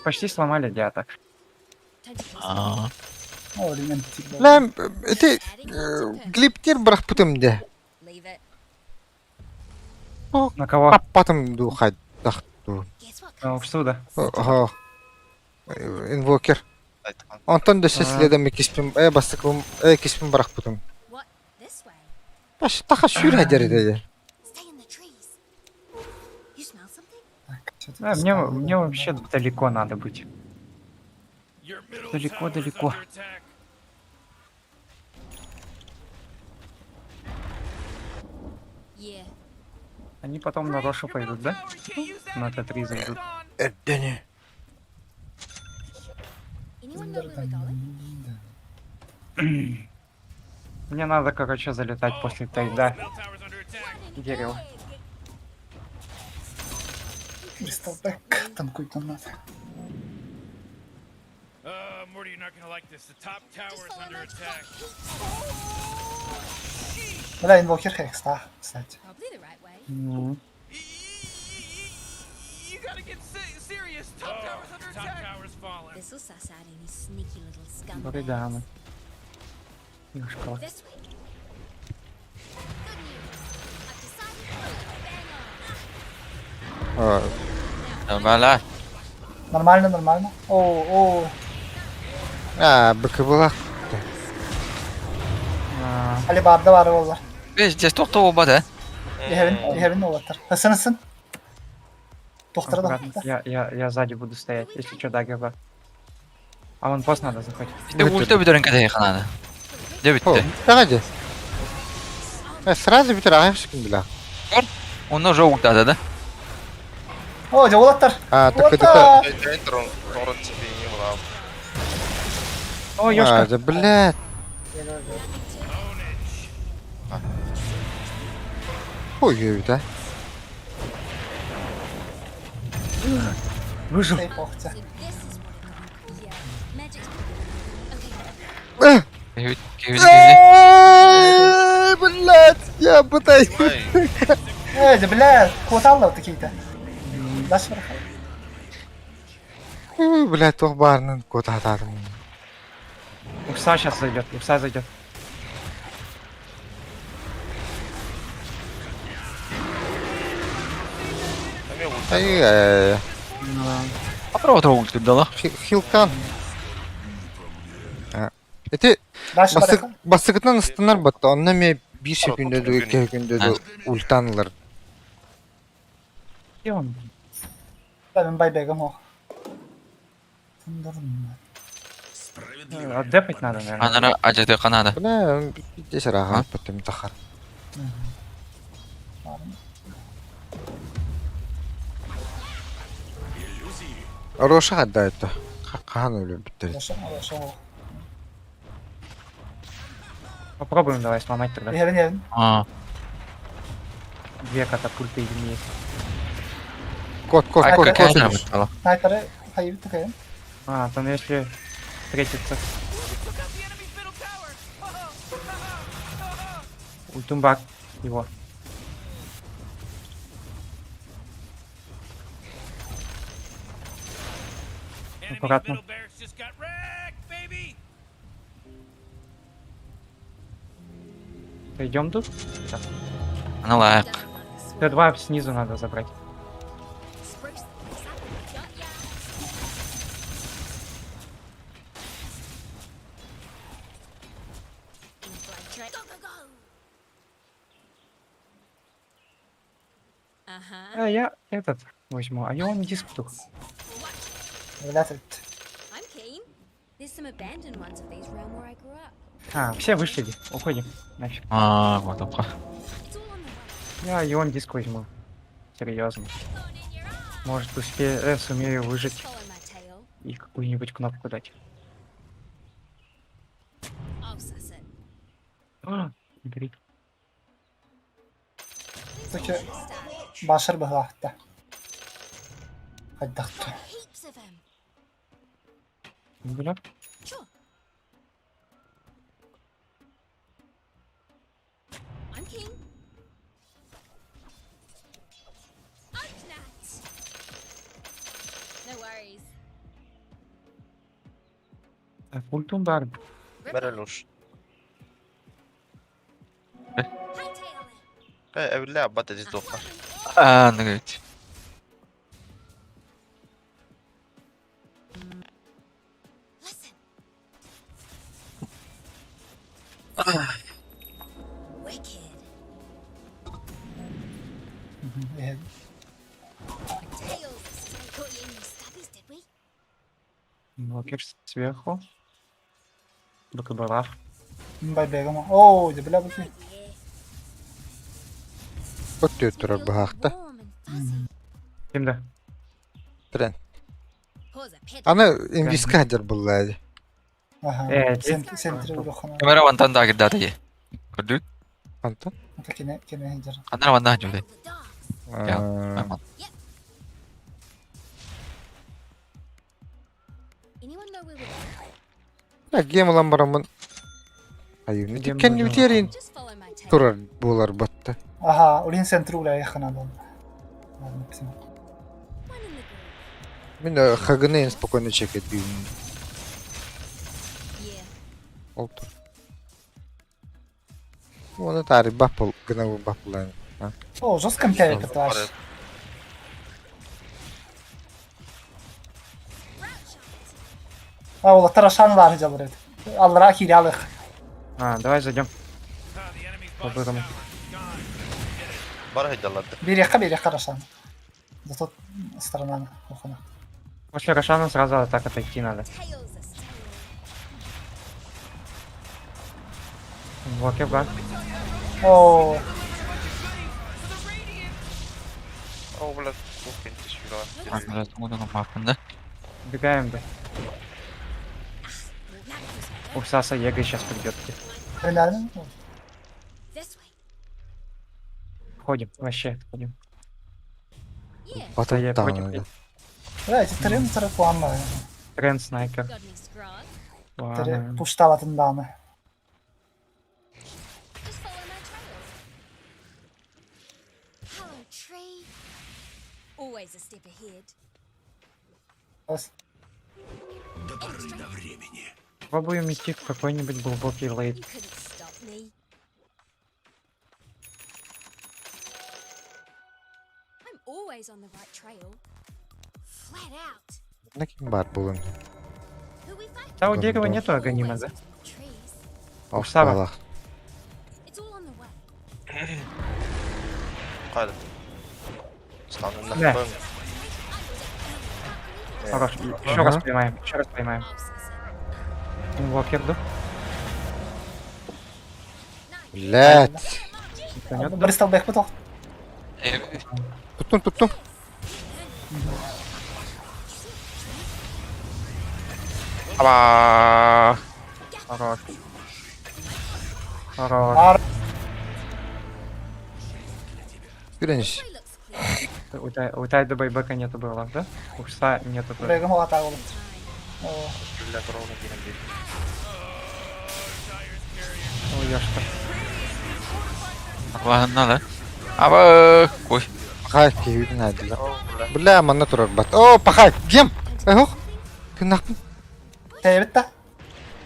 Почти сломали диата. Time to kill something. Аа. О, лимен тип. Лэм, ити Adding on to purpose. глиптер бырахпытым де. Leave it. На кого? Паппатым ду хайдах ду. Guess what На comes Уксу, да? Ха. Инвокер. Онтон дөссө следом иккиспин, э бастакыбын, э иккиспин бырахпытым. What? This way. Баш таха сүүр хадьар этэ. Stay in the trees. You smell something? Так, что-то Да, мне вообще далеко надо быть. Your middle Далеко, tower is далеко. under attack. Yeah. Они потом на Рошу Your middle пойдут, да? tower, you can't use that На anymore. Т3 It's зайдут. gone. Эрдэни. Anyone know where we're going? Мне надо, короче, залетать после тайда. Middle tower's under attack. Дерево. Кристалбэк танкуйтан надо. Morty, you're not gonna like this. The top tower Just is follow under my attack. Бля, инвокер хекста, кстати. Probably the right way. М. You gotta get serious. Top Oh, tower's under top attack. tower's fallen. This'll suss out any sneaky little scumbags. Буриданы. Юшка. This way. Good news. I've decided to bang on. Нормально. Нормально, нормально. О, о, А, быкыбылах. А, алибарда бар олар. Здесь тохто оба, да? Иһэбин, иһэбин олаттар. Ысын, ысын. Тохтара да. аккуратно. Я сзади буду стоять, если что, да, ГБ. А вон пост надо захватить. Ити ульта бүтэрин кэтэһи ханада. Дьэ О, бүттэ. давай. Сразу бүтэр аҕыйах секундалаах. Онно уже ультада, да? О, дьэ уолаттар. А, так это... О, А, ёшка! да, блядь. Ой, да. Выжил! Эй, похте. So this is what a god calls. Yeah. Magic's pretty. Okay. Киһи киһи Э, Блядь, я пытаюсь. Э, дьэ, бля, куоталла такие-то. Дальше барахал. Ой, Блядь, туох баарынан куотаатаатым. Урса сейчас зайдет, Урса зайдет. Ай, э, Попробуй ульту дала. Хилкан. Эти Дальше барахал. бастыгытынан ыстынар батта, онно ме 1 секунда 2 секунда ультанылар. Где он? Да, мен байбегім о. Тындырын. Отдепать надо, наверное. Анара ажаты ханада. Бля, здесь рага, потом тахар. Роша отдает то. Хану любит. Роша, роша о. Попробуем давай сломать тогда. Иһэбин, иһэбин. А. Две катапульты или есть. Кот, кот, кот, кот. Кот. Снайперы хайбит такая. А, там если встретиться. Took out the enemy's middle tower. Ультумбак его. Enemy's Аккуратно. middle barracks just got wrecked, baby. Пойдем тут? Анала. Doesn't like the Т2 снизу надо забрать. Spruce the place up. Got ya. Infiltrate. Go, go, go. Uh-huh. А я этот возьму. А я он диск тут. Блядь, это. I'm keen. There's some abandoned ones of these round where I grew up. А, все вышли. Уходим. Нафиг. А, вот It's all on the way. Я ион диск возьму. Серьезно. Thorn in your eye. Может успею, сумею выжить Follow my tail. и какую-нибудь кнопку дать. I'll suss it. А, бери. Please Таки don't start. башыр быһылаахта. Хайдахта. Got heaps of 'em. Бля. Sure. I'm keen. Oak nut. No worries. Так, ультумбар. Ripper. Hightail it. А, ну говорит. Wicked. Иһэн. My tail's a snake. Caught you in your stubbies, did we? Блокер сверху. Бакабалав. Байбегом. Оо, дебля Oh бу. yeah. От турар Feel быһаахта. warm and fuzzy. Кимде? Трен. Pause a pet. Аны инвиска хадьар булла ди. Аха. Э, Центр улахан. Камера вантан да кирдата е. Көрдүк? Антон. Кене кене хиджар. Анар вандан жуды. Rattle the dogs. Anyone know where we're going? Я гем ылан барамын. Айым. Гем Кенни булла. битерин Just follow my tail. турар булар батта. Аха, улин центр ула яхана бол. Ладно, писем. One in the group. Мин хагыны спокойно чекет дүйін. Yeah. Ол тур. Оны тары бапыл, гына бапылан. О, жестко мтяет это аж. Route shot. А, ол тарашан лар жалыр. Аллара хирялых. А, давай зайдем. Ah, the enemy's bottom По-бырому. tower is gone. Бар хадьалларды. Бир яка бир яка рашан. Зато сторона кухона. После Рошана сразу атак отойти надо. Tails a tail. Блокер, да. О, О, блядь, кухня Анар тугунан мапында. Убегаем, да. That was У Саса Ега сейчас придет. реально. This way. Ходим, вообще ходим. Yeah. Батыл Я против. тағын. Бля, эти трен таракуанна. Тренд снайпер. Got any scrog? Тре Ладно. пушталатын даны. Just follow my trail. Hello, tree. Always a step ahead. Бас. Пробуем идти в какой-нибудь глубокий late. You couldn't stop me. I'm always on the right trail. Flat out. Накин бар булын. Who we fighting? Да, у дерева Да. нету аганима, Always да? into the trees. Усава. It's all on the way. Қайда? Стану Да. нахуй. Хорош. Еще раз поймаем, еще раз поймаем. Инвокер, да? Блять. Понятно. Бристол бэк бутох. Туттум туттум. Аба. Хорош. Хорош. Ар Күренеш. Way looks clear. У тебя, у тебя до байбека нету было, да? Урса нету тоже. бэгем ота ол. О, Блядь, ровно генем бир. Ой, ёшка. Аба надо. Аба. Кой. Пахай күйін әділі. Бля, манна турар бат. О, пахай, гем. Эх, кынақпын. тэбит та.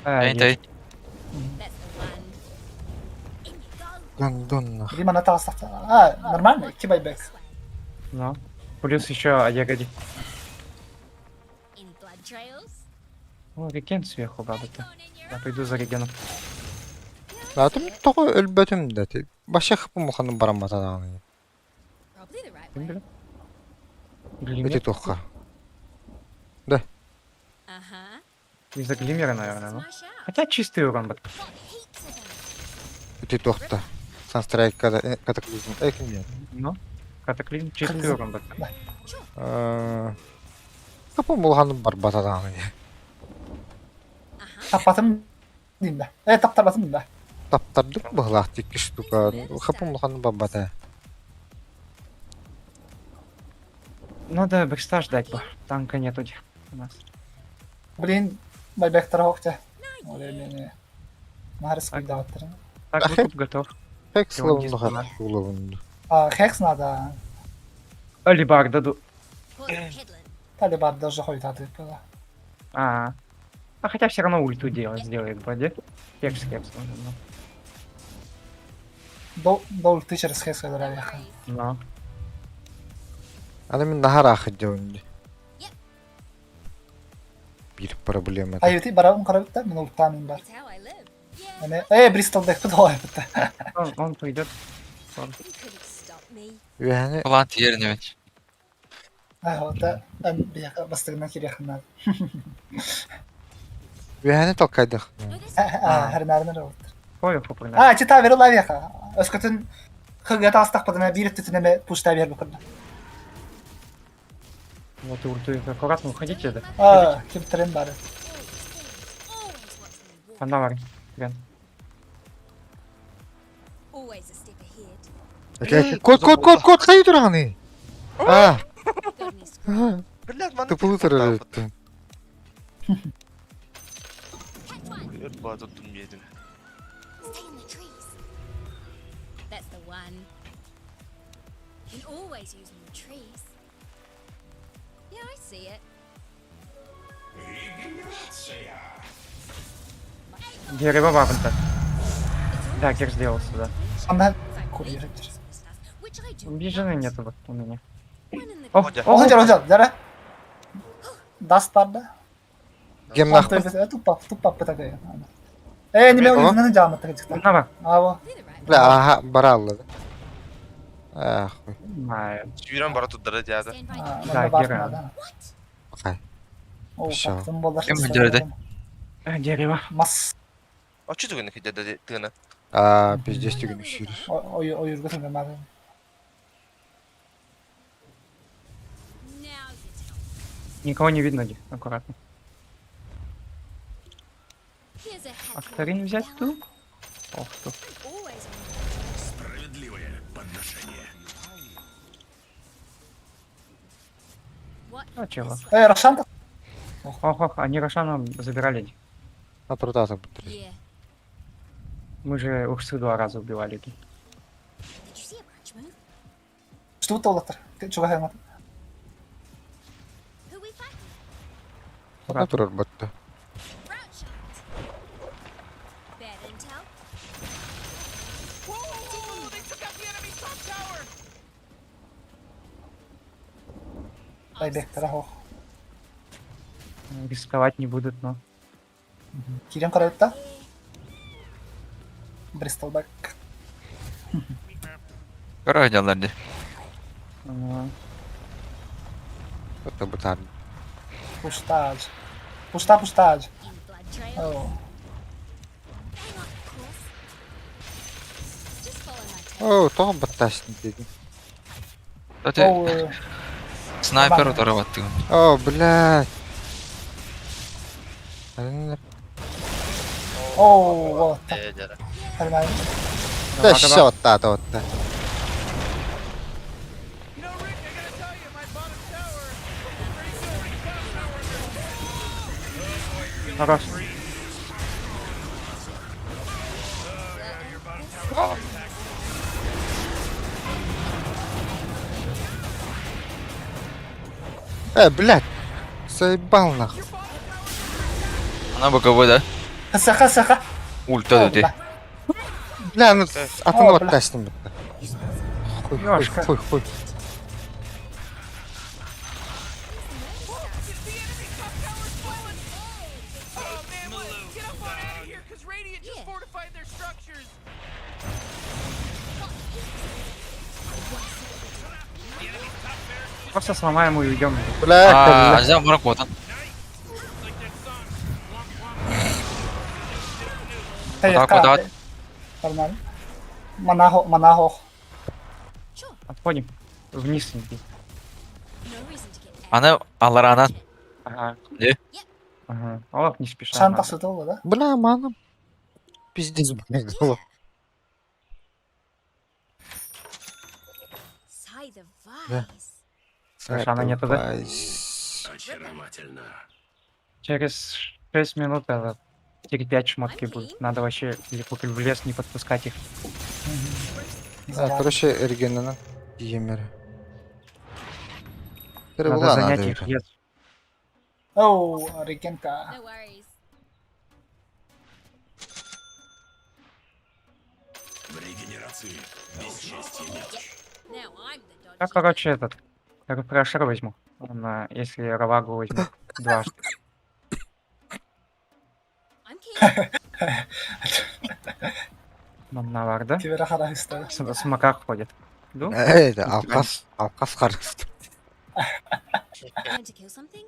А, Эй, есть. тэй. That's the one. In you go. Гандон. Дима на тастах. А, нормально, ики байбек. This way. Ну. Плюс еще Аегоди. Any blood trails? О, реген сверху баба-то. Acorn in your Я пойду за регеном. Атым тоғы өлбөтүм да. Баша хыпым мұханым барам батадағын. Probably the right Ким way. билет? Өте Глимер. тоққа. Uh-huh. Из-за глимера, This наверное, is ну. my shout. Хотя чистый урон бат. Got heaps of them. Өте тоқта. Санстрайк катаклизм. Эй, кім мен? Ну, катаклизм чистый Катаклизм. урон бат. Хыпым мұханым бар батадағын. Uh-huh. Таппатым дейм да. Э, таптарбатым дейм да. Таптардым бұғылақ теккі штука. Хыпым мұханым бар бата. Надо бэкста ждать бы. Танка нету где у нас. Блин, байбек тарахокте. Оле Махарис куйдаттыр. Так, Ахе. выкуп готов. Хекс Леон лавын улавын. А, хекс надо. Алибар даду. Pause a peddling. Талибар даже хойтаты было. А, а хотя все равно ульту делает, сделает вроде. Хекс, хекс. нужен, ну. Дол дол ты через хекс No кайдара worries. Но. Аны мен нахар ақы деуінді. Bir проблема. Аюти барабын карабытта, мен ултамын бар. It's how I live. Yeah. Э, Бристол бэк тут ой. Он придет. You couldn't stop me. Үһәне Плант yerine evet. Ай, ота эн бияка бастыгынан кириэхинна. үһәне толкайдык. No, this Хернарнер вот. Ой, попрыгнул. А, чита верила веха. Өскөтүн хыга тастак бадына бир түтүнеме пушта бер букырда. Вот и ульту. Аккуратно уходите, да. А, ким трен бары. always watch when you walk. Она вар. Ген. Always a step ahead. Кот кот кот кот хайы тураганы. А, Got any scrap? Блядь, маны тупулу турар. Catch one. Өр база туттум yedim. Stay in the trees. That's the one. Can always use more trees. Yeah, I see it. Дерево варнта. It's Да, Кир сделался, да. Анда If I курьер. believe in that sort of stuff, which I do Бежаны not. нету вот у меня. One in the О, Ходя. о, Олжар, олжар, жара. Даст барды. Гемнах. Тупа, тупа пытагай. Э, неме өзүнөн жамы тыгы. На вар. Аво. They're the right Бля, аха, бара аллады. Ах, хуй. Ай, Сүүрэн бара туттара дияды. Stand right Да, Да, бар Гера. да. What? Хай. О, Всё. таптым болар. Ким билдирди? Дерево. Мас Очу түгүнү кедеде тыгына. А, пиздец түгүн үшүрүр. ой ойурга тыгы. Now you tell me. Никого не видно, Ди. Аккуратно. Here's a happy Акторин взять fella. тут? Ох, тут. I'm always on Справедливое подношение. the What? А, чего? This way? Э, Рошан Ох, ох, они Рошана забирали. Ди. На трудата бутыр. Yeah. Мы же Урсу два раза убивали. Ди. Did you see a branch move? Что толатыр? Чуга хаймат. Who we fighting? На турар батты. Route shot. Bad intel. Whoa! They took out the enemy's top tower. Ай, бектер ох. Рисковать не будут, но. Кирен карайт да. Бристол бак. Kör oynuyorlar diye. А, Это бутар. Пуштаж. Пушта, пуштаж. Any blood trails? О. Hang on, of course. Just follow my tail. О, тоҕо баттасын деди. Zaten О, sniper otora battı. О, блядь. Арина. о, вот. Э, жара. Нормально. Да, ща баттаата батта. You know, Rick, I gotta tell you, my bottom tower is pretty good. Bottom tower. Хорош. Э, блядь. Заебал нахуй. Ana baka da. Саха, саха. Ulta dedi. Бля, ну атын О, бля. баттасын батта. Хуй, хуй, Ёшка. хуй, хуй. The enemy's top tower's fallen. Oh man, what? Get up on out of here, cause Radiant just Yeah. fortified their structures. Просто сломаем и уйдем. Бля, Aa, бля. acaba bırak botan. Hey, Куда, куда? Нормально. Манахо, манахо. Sure. Отходим. Вниз иди. No reason to get Ana alır ana. Ага. Не? Ага. Олаф не спеша. Шанта надо. сутула, да? Бля, маном. Пиздец, блядь, голова. Scythe of Да. Vice. Рошана нету, да? Вайс. Очаровательно. Через 6 минут это, через 5 шмотки будут. Надо вообще или пока в лес не подпускать их. А, короче, эргенена. Емер. Надо занять их лес. Оу, Регенка. No worries. В регенерации бесчестия нет. Now I'm the dodgy. Я, короче, этот. Рефрешер возьму. На, если Равагу возьму. Дважды. I'm keen. Манна да? Кибера харахыстара. Смоках ходит. Ду? Эй, алкас, алкас харыст. Time to kill something?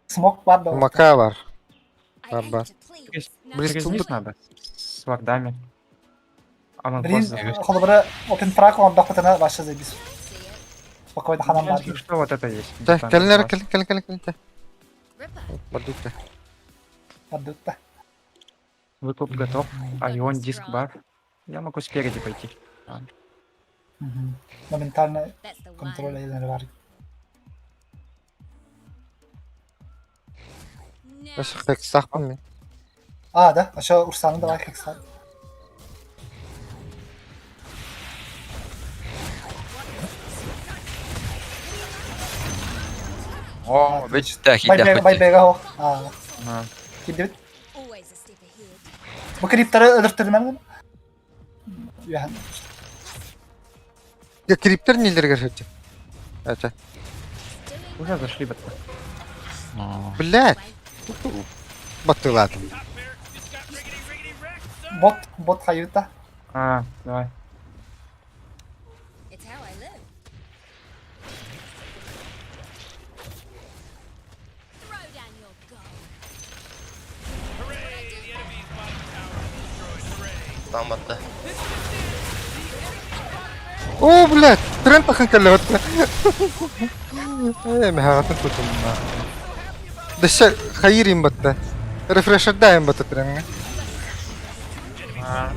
Смок бар да. Мака бар. I Баба. aim to please. No, Блин, Через низ надо. С вардами. Блин, Аванпост за. холобура open frag оҥордохпутуна вообще заебись. I see it. Спокойно ханан бар. Если что, вот это есть. Тэ, Там кэлин эрэ, два. кэлин, кэлин, кэлин, кэлин, тэ. Ripper. Бардыта. Бардытта. Выкуп готов. Айон, диск, бар. Я могу спереди пойти. Мгм. Моментально That's the контроль one. елен бар. Now Өс хексахпын мен. А, да, ошо Урсаны давай хекса. О, бэчтэй Байбега хидэх. байбега хо. А, А, кидибит. always a step ahead. Бу криптары өлөртөрүмэн. Яхан. Я криптер нелерге сөйтті. Это. Doing Уже зашли бы. Блядь. Баттыладым. Top barracks just got riggedy riggedy wrecked, sir. Бот, бот хайыта. А, давай. It's how I live. Throw down your gold. Hooray! The enemy's bottom tower is destroyed. Hooray! Там батта. О, блядь, тренд тахын кэллэ батта. Э, мехагатын тутум. Дэшэ хайыр им батта. Рефрешер да им батта тренге. А,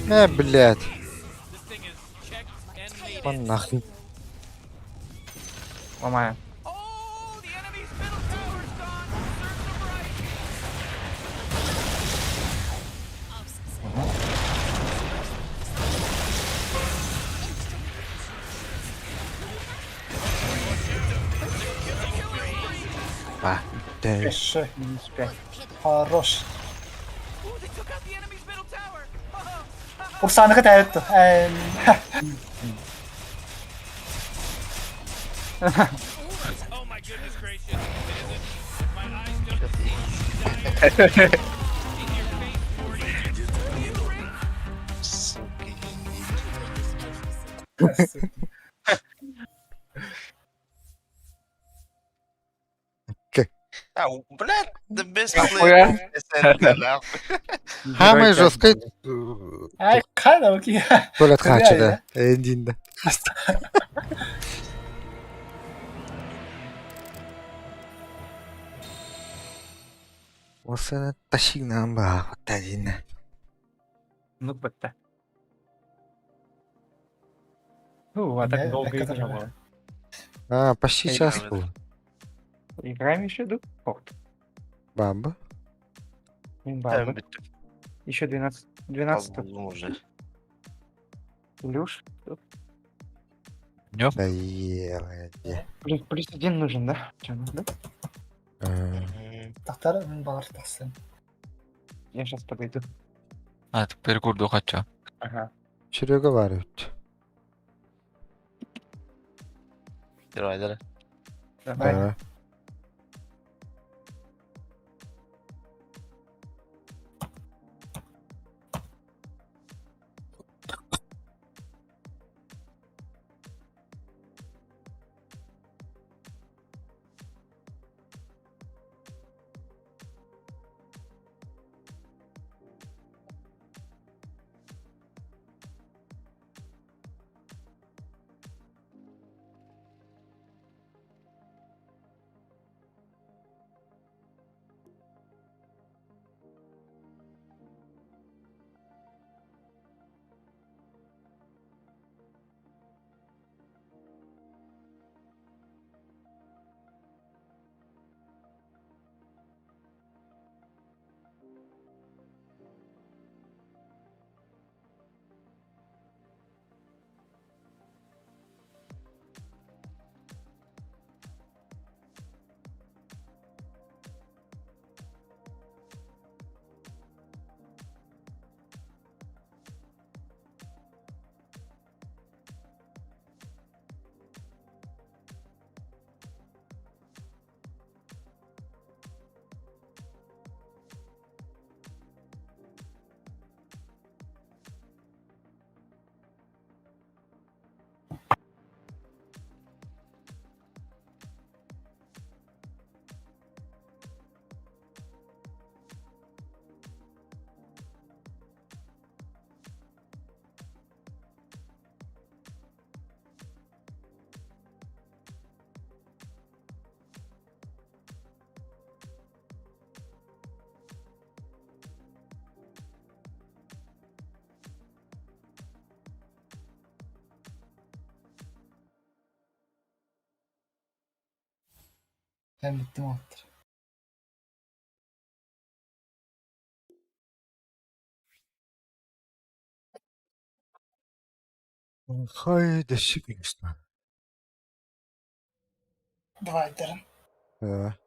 Э, блядь. This thing is checked and mated. Вон нахуй. ломаю. Oh, the enemy's middle tower's gone. Serves them right. I'll succeed. Ба. Дэ. Эши. Минус 5. Хорош. Ooh, they took out the enemy's middle tower. Урсаны кытайытты. Эм. Oh my goodness gracious! It isn't. My eyes don't see. In your face, Morty. Суки. А, блядь, the best player SNK нахуй. Хамай жесткой Ай, кайда окей. туалет хачы да. Эндинде. Осыны ташигнан ба, тажина. Ну, бетта. Ну, а так Не, долго так и не это было. А, почти Эй, час правда. был. Играем еще до порт. Баба. Баба. Еще 12. 12 По-моему, уже. Илюш. Доела. я. Плюс, плюс один нужен, да? Чё, ну, да? А, Мгм. Тахтар мен балар тахсын. Я сейчас подойду. А, перекур хочу. Ага. Серега бар өт. Давай, давай. Давай. Да. Ben bittim attır. Хайда конечно. Давай дарын. Да.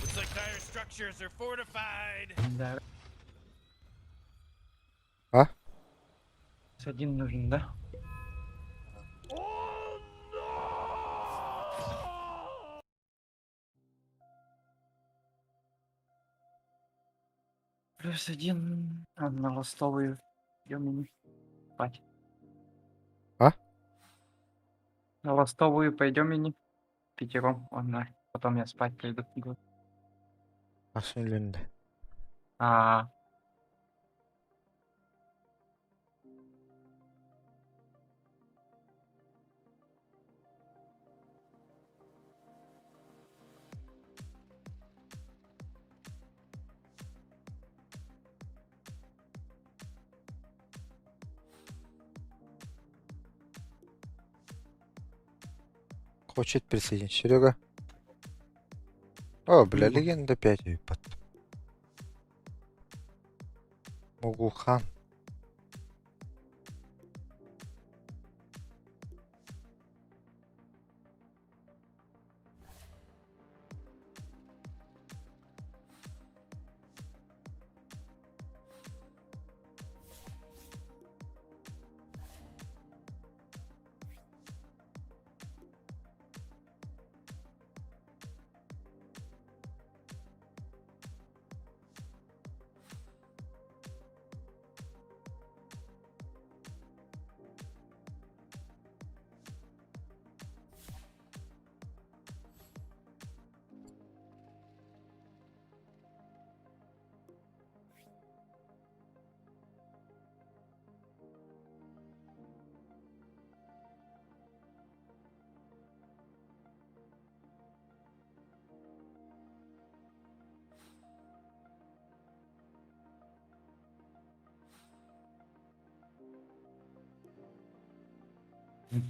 Looks like dire structures are fortified. Да. А? С Один нужен, да? Плюс один. А, на ластовую. Идем и спать. А? На ластовую пойдем и не пятером. Он Потом я спать приду. Атын үлүндэ. А, Хочет присоединить Серега. О, бля, Мгм. легенда 5 под. Могулхан.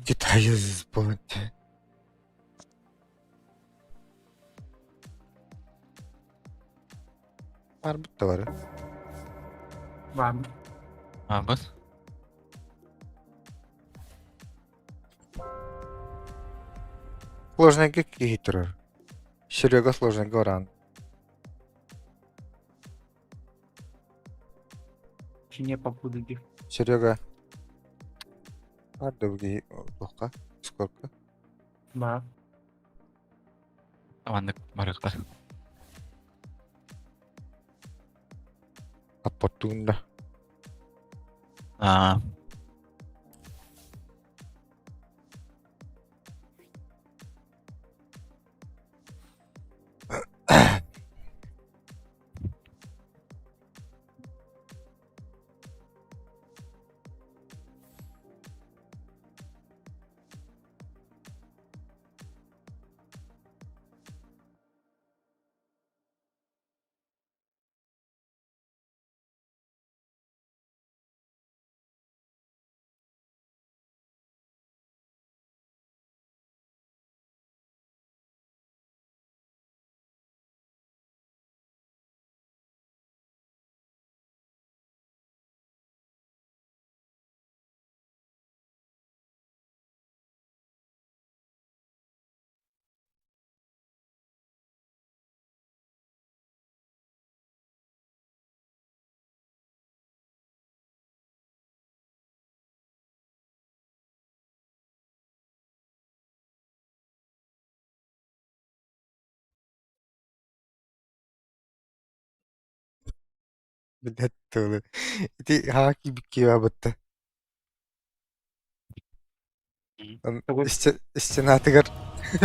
Китай сборте. Арбут товары. ладно. Абыс. Сложный гитрор. Серега сложный горан. Не побуду бив. Серега. Ардовги лока. Сколько? Да. Маннык барыкта. Аппортунда. Аа. Билет тылы. Ити хаки киэбытта. Тугу? Стенатыгар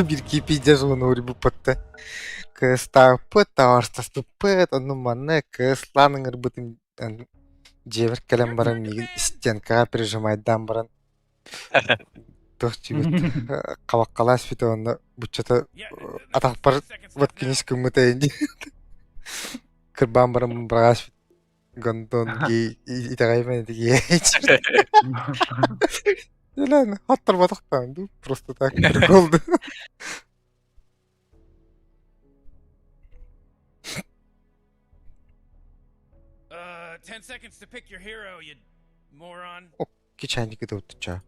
бир кипидя жуну урбуппатта. Кыстааппыт, таҕарстаспыппыт, онну манна кыслаан ыҥырбытым дьиэбэр кэлэн баран миигин стенкаҕа прижимайдаан баран туох диибит хабаккалаас бүтэ онно буччата атахпар вот кинис гыммыта ини кырбаан баран быраҕаас гондон гей итэҕэймэн ити Елена, хаттарбатахтаан дуу, просто так прикол да. 10 seconds to pick your hero, you moron. Кичээник ыдыбыттыча.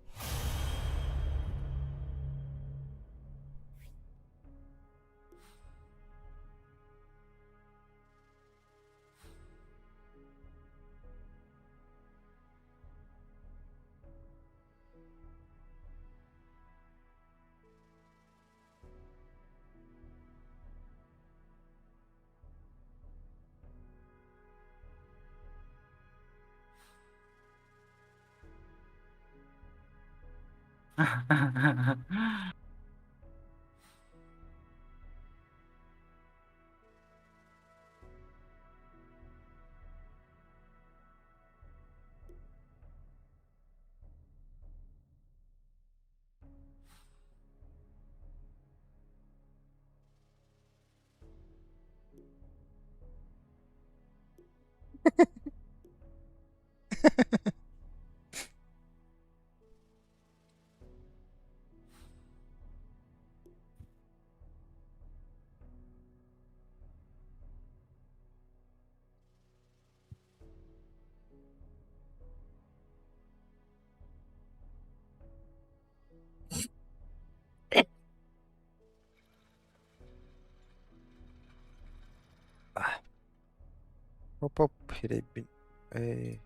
Оп-оп, хирэйбин. Эй.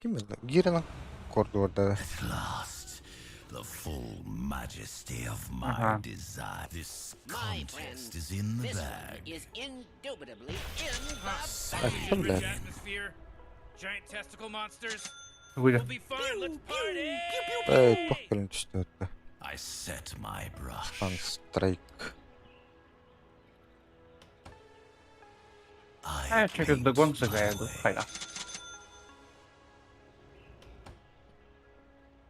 Ким это? Гирина кордуордара. At last, the full majesty of my Ага. desire. This My contest friend, is in the this one bag. is indubitably in the Айтсам Rich да. atmosphere, giant testicle monsters. Выйду. We'll be fine. Let's party! Эй, туох кэлэн түстэ этэ. I set my brush. Санстрайк. I А, через paint догон my сыграю, way, хайда.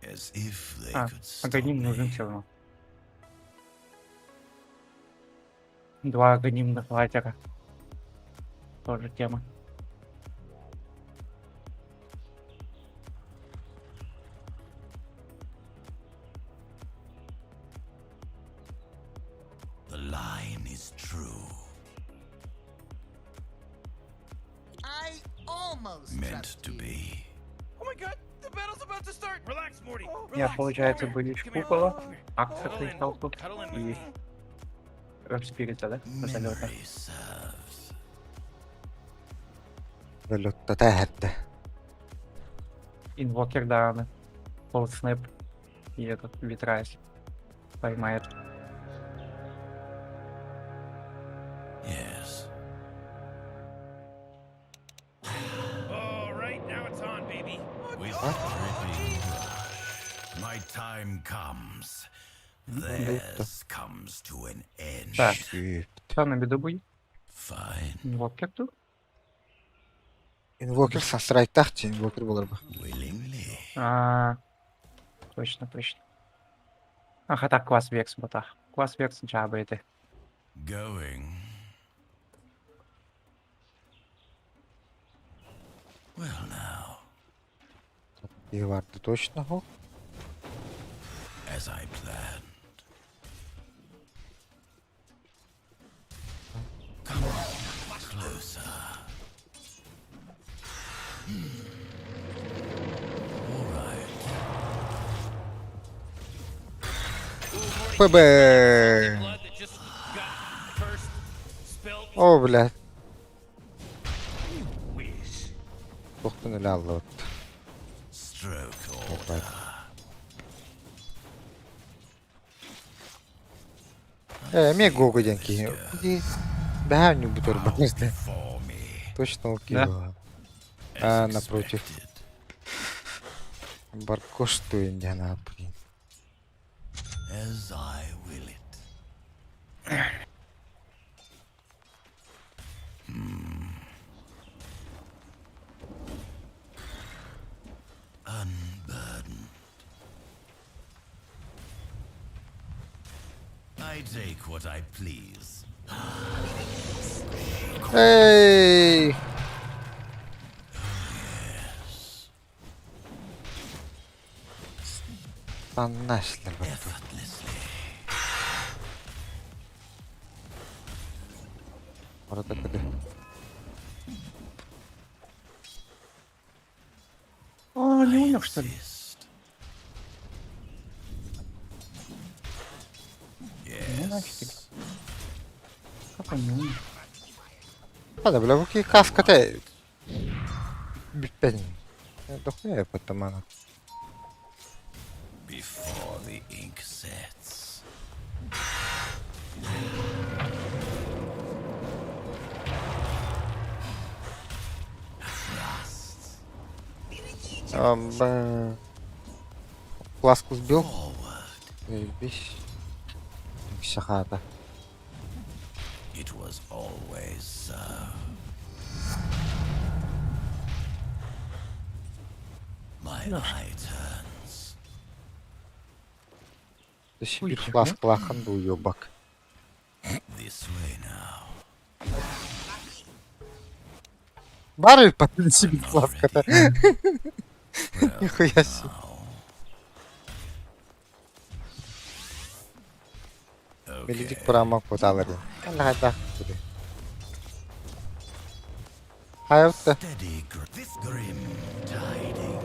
As if they А, could stop Аганим нужен me. все равно. Два аганимных лайтера. Тоже тема. The line is true. I almost Meant trust to you. be. Oh my god, the battle's about to start. Relax, Morty. Я, Relax. получается, Come here. были Come here. купола, Come here. Акса Cuddle in. кристалл тут Cuddle in with и me. Рокспирита, да? Залета. Memory serves. Залетта эһэрдэ. Инвокер Дарана. Пол Снэп и этот Витрайс поймает. Yes. All right, now it's on, baby. With dripping brush. My time comes. Theirs comes to an end. Так. Үп. Что на беду будет? Fine. Инвокер тут? Инвокер Санстрайктаах чи инвокер буолар ба. Willingly. А, точно, точно. Ах, так класс Векс ботах. Класс Векс джаба это. Going. Well, now, Иварды точно хо. as I planned. Come closer. All right. ПБ. Blood that just got cursed, spilled. О, блядь. Wish. Туохтан өлө аллыбыт. Э, эмиэ Гога диэн киһи. Бэһээ ньубут өрбөҥүстэ. Точно ол киһи А, напротив. Баркош туин диэн ааппын. As I will it. Unburdened. I take what I please. Эй! Таннашлар Orada кыды. О, не умер, что ли? Ну нафиг. Как он не умер? Hadi бля, бу каската бүппэтин. Дохуя потомана. Before the ink sets. Ласку сбил. Заебись. Шахата. It was always so. My eye turns. Сибирь фласк лахан был уебак. This way now. Бары потом Сибирь фласка-то. Нихуя себе. Меледик прамак поталари. Калада. Хайрта. Steady this grim tidings.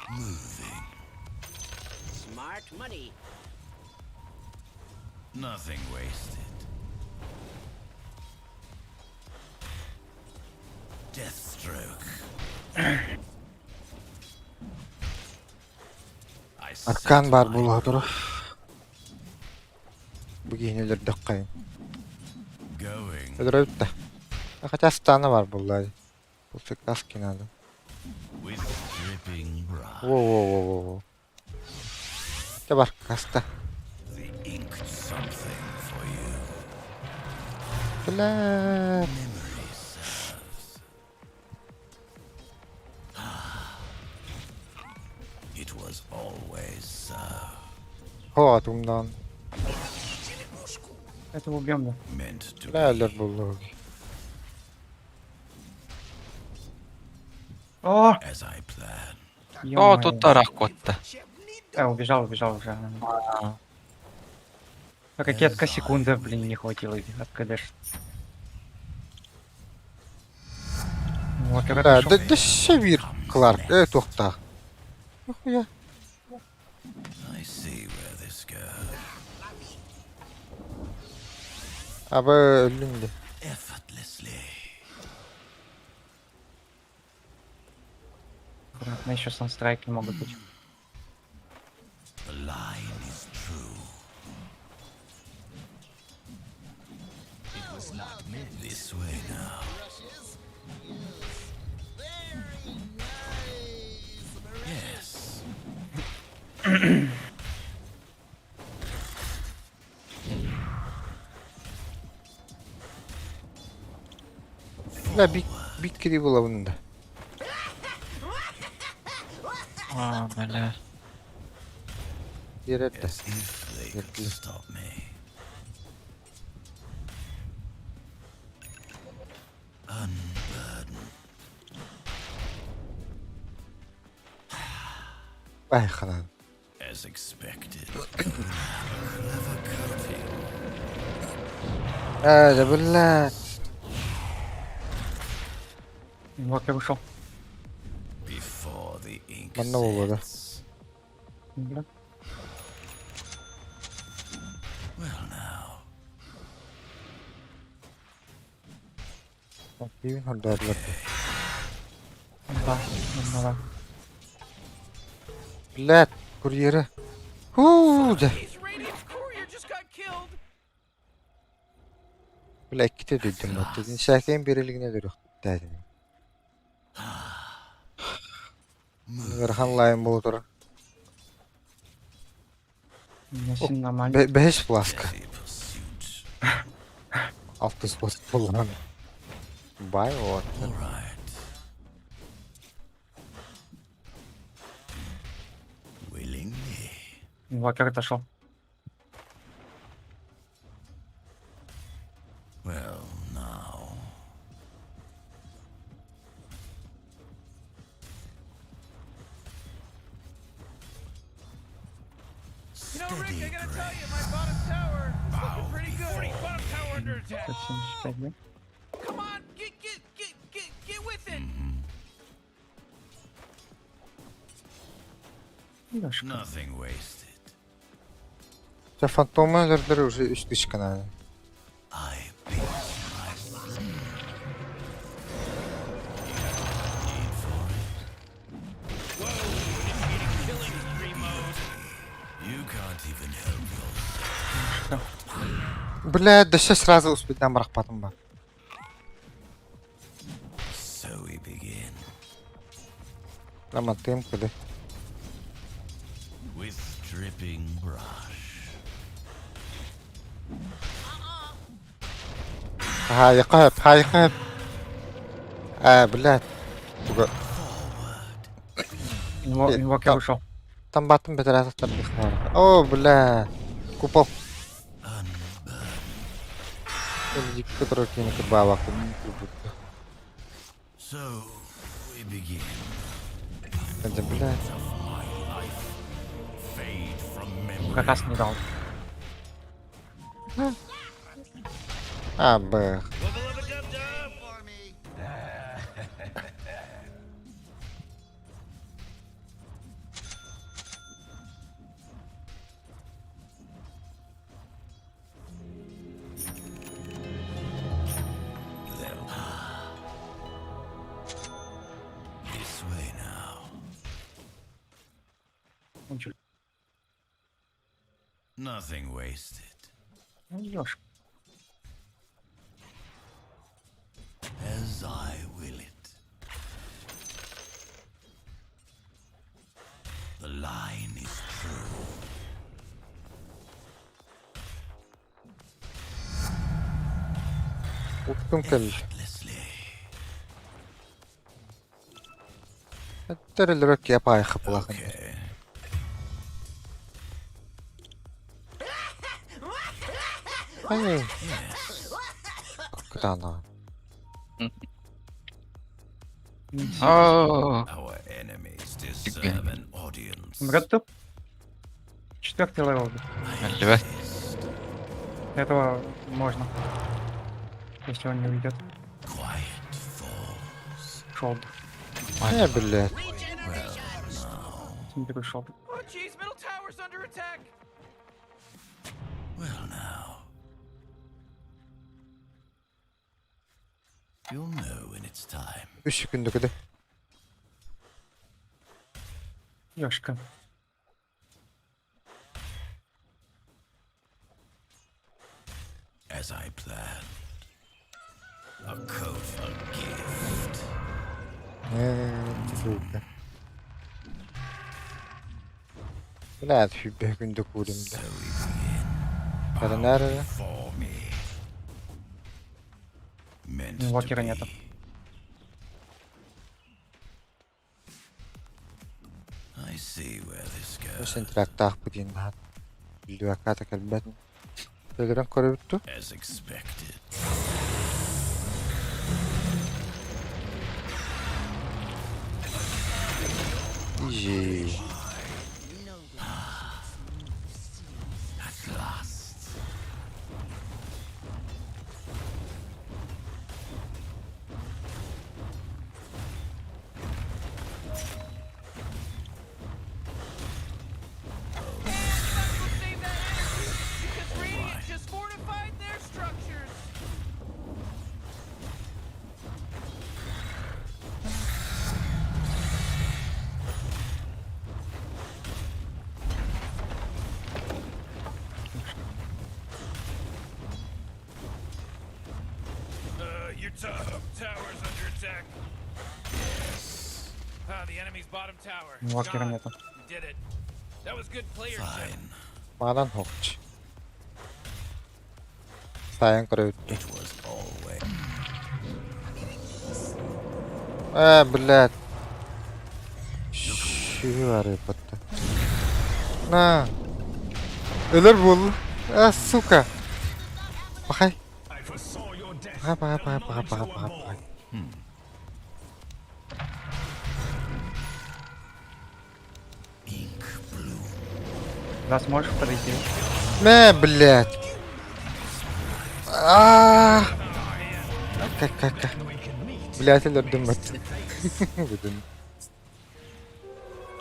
Moving. Smart money. Nothing wasted. Deathstroke. I Аркан set бар my буолуо Бу киһини өлөрдөххөйүн. going. Өлөрөбүт да. Хотя стана бар буолла. После каски надо. With dripping brush. Во-во-во-во-во. Чэ бар каста. The inked something for you. Бля. Memory serves. It was always so. Хо тумдан. Это убьем, да. Meant to Бля be. өлөр буолла. О! As I plan. О, Ё-моё. тут тарах куотта. Убежал, убежал уже. Ракетка секунда, блин, не хватило от КД. Вот, Да, хорошо. да да Шевир Кларк. Э, туохта. Нихуя. I see where this goes. Аба өллүм де. Effortlessly. Аккуратно, еще санстрайки могут быть. The line is true. It was not meant. This way now. Yes. Бля, бит бит кири була бунда. А, бля. Беретте. As if they could Yes. stop me. Unburdened. Ай, ханан. As expected. Clever coating. А, да бля. Вот я вышел. Before the ink Манна буолла да. sets. Бля. Киин хордоотулар. Да, давай. Блядь, курьеры. Хуу, дьэ. Jeez, Radiant's courier just got killed. Бля, иккитэ дөйдүм баттı. Сээкэйин биэрэлигинэ өлөрүөхтээтим. Ыарахан лайым буола турар. Мне сильно нормально. Бэһис фласка. Heavy pursuit. Алтыс бас буоллаҕына. Бай вот. All right. Willingly. Инвокер отошел. Well, now. You know, Rick, Steady I gotta tell grace. you, my bottom tower is looking Bow pretty good. before Bottom tower under attack. 175, да? Come on, get get get get get with it. Ёшка. Nothing wasted. Дьэ фантомы өлөрдөр уже үс тысяча I beat my sleeve. Need for it. Whoa, initiating killing spree mode. You can't even help yourself. Бля, да все сразу успеть барахпатым ба. So we begin Раматым куды. with dripping brush. Хайқап, хайқап. А, блядь. Туга. Инвокер ушел. Там баттым бетератор бихар. О, бля. Купол. Который кинет баба. So we begin. Это, блядь. Of my life fade from memory. Как раз не дал. А, б. For me. This way now. Он чё? Nothing wasted. Ну, ёшка. As I will it. The line is true. Уттум кэл. Effortlessly. Тэрэлрөк япай хапылахын. Okay. Ай. Кытана. О, Our enemies deserve an audience. Готов? Четвертый level. Льва. Этого можно. Если он не уйдет. Quiet falls. Шел бы. Э, блядь. Смотри, шел бы. Oh jeez, middle tower's under attack. Well, now. You'll know when it's time. Үс күндө кыды. Ёшка. As I planned. A coat, a gift. Э, сука. Блядь, хүбэ күндө курим So да. we begin. Каранара. For me. Meant to Инвокера be. нету. I see where this goes. Сентрактаах бутин хат. Билбаката кэлбэт. Төгөрөн көрөбүттү. As expected. Ижи. At last. And you might as well save that energy because Radiant just fortified their structures. top tower's under attack. Ah, the enemy's bottom tower. Инвокера Gone. нету. You did it. That was good playership. Fine. Манан хокч. Сайын көрөбүт. It was always. Э, блядь. Шүһү арыйбатта. На. Өлөр буолла. А, сука. Пахай. Пахай, пахай, пахай, пахай, пахай, пахай, пахай. Ink blue. Да, сможешь подойти? Мэ, блядь. А. Как, как, как. Блядь, өлөрдүм бат. Бүтүн.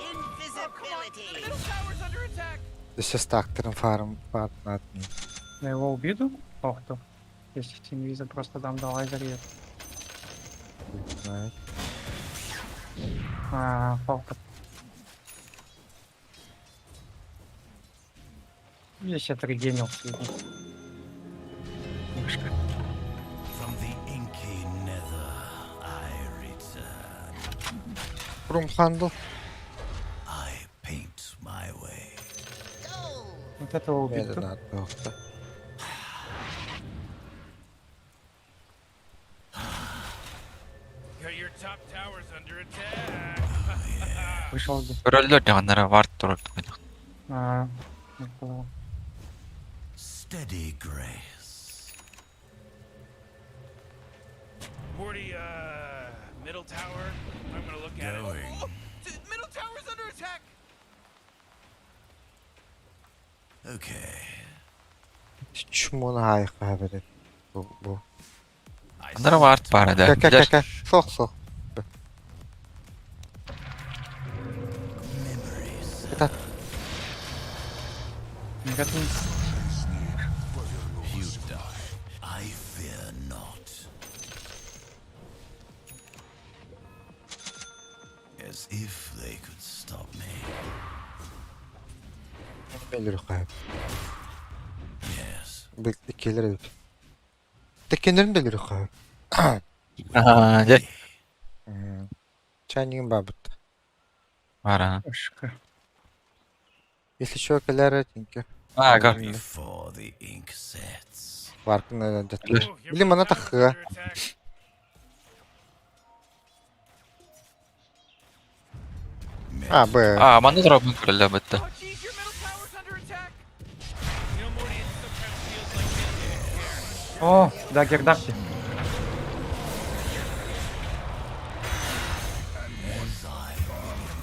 Invisibility. Middle tower's under attack. Өссө стактарын фарм фарматын. Я его убью? Ох ты. Если инвиза просто дам до лазер. Знаю. А, палка. Я сейчас отрегенил сегодня. Мышка. From the inky nether, I return. Румхандл. I paint my way. Вот этого убить Мэ, тут. надо. Yeah, your top tower's under attack. Вышел бы. Көрөллөр дьаҕаннара вард турар тугунах. А, не понял. Steady grace. Morty, middle tower. I'm gonna look at it. Going. Oh, middle tower's under attack. Okay. Чмону хайха берет. Бу бу. I Аннара вард баара да. Ка ка ка. Сох сох. Memories. Это Не готов. You die. I fear not. As if they could stop me. Белер хайп. Yes. Бек келер эбит. Теккенерин белер хайп. Аа, дьэ. Чайнигин бабыт. Баара. Мышка. Если что, келер тинке. Аа, гар. Before the ink sets. Варкын Oh, your Били middle мана tower's тахыга. under attack. А, Б. Аа, манна турар көрөллөр бытта. Oh, jeez, your middle tower's under attack. You know, Morty, it sometimes feels like they don't care. О, да, Гердарти.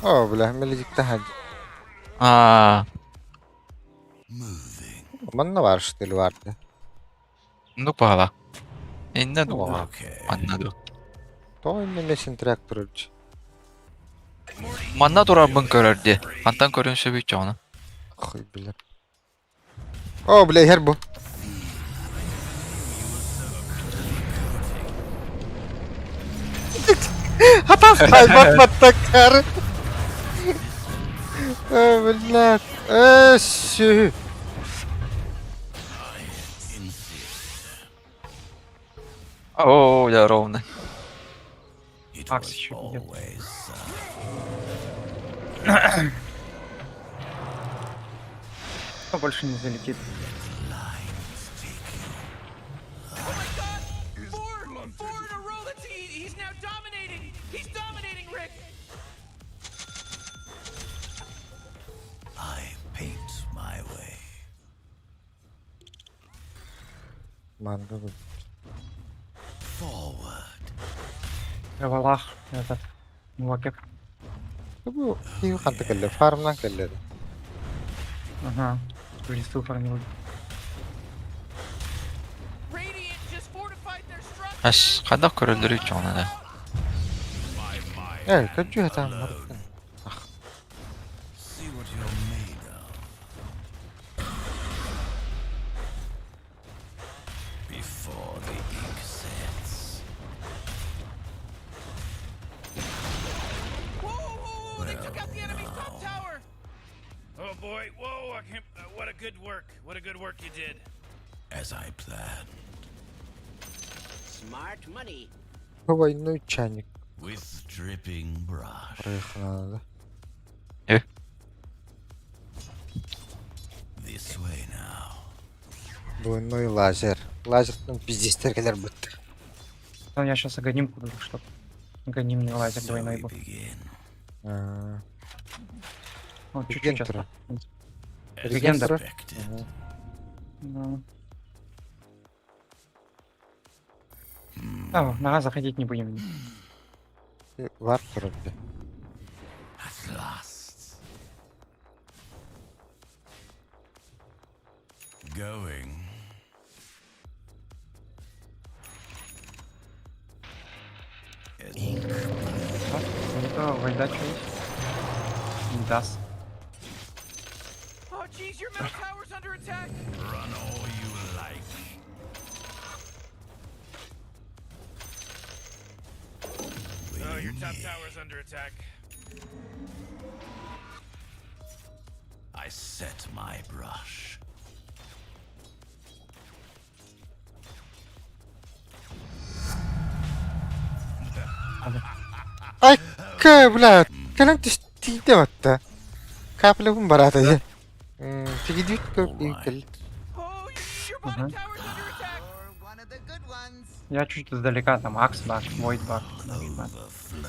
О, бля, меледикте хад. Аа, Moving. Манна бар штыл барды. ну баала. Инне ду. Okay. Манна ду. То инне трактор. Манна турарбын көрөр ди. Антан көрөн сөбүй чоҕуна. Хуй, бля. О, бля, хер бу. Хатас хайбат баттаккар. Э, блядь. Э, сүү. Insist. Оо, я ровно. It Акс was еще идет. always so. Кто больше не залетит? Oh my God! Four, four in a row. That's he's now dominating. He's dominating, Rick. I paint my way. Манга бу. Forward. Валах, этот. Инвокер. Бу киви ханта келле, фармнан келле. Ага. В лесу фармил. Radiant just fortified their structure. Ас, хадах көрөллөр чоҕуна да. Э, көчү хатам. See what you're made of. Before the ink sets. Whoa, whoa, whoa, whoa! They took out the enemy's top tower. Oh boy, whoa, I can't, what a good work. What a good work you did. As I planned. Smart money. Двойной чайник. With dripping brush. Проехала надо. Э. This way now. Двойной лазер. Лазер там пиздец кэлэр быттыр. Ну, я сейчас агоним куплю, чтоб агонимный лазер So двойной we был. begin. А, Ну, чуть-чуть Регентера. осталось. As Легенда. expected. Ага. Да. А, на А заходить не будем. Варп вроде. At last. Going. As ink Так, не то войда что есть. Не даст. Oh jeez, your middle tower's under attack. Run all you like. Oh, your top tower's under attack. I set my brush. Ай, кэ, бля, кэлэн түстиидэ батта. Капля бун барата я. Тигидит All көп right. кэл. Oh, your bottom Мгм. tower's under attack. You're one of the good ones. Я чуть издалека, там Акс бар, Войд бар. Overflows.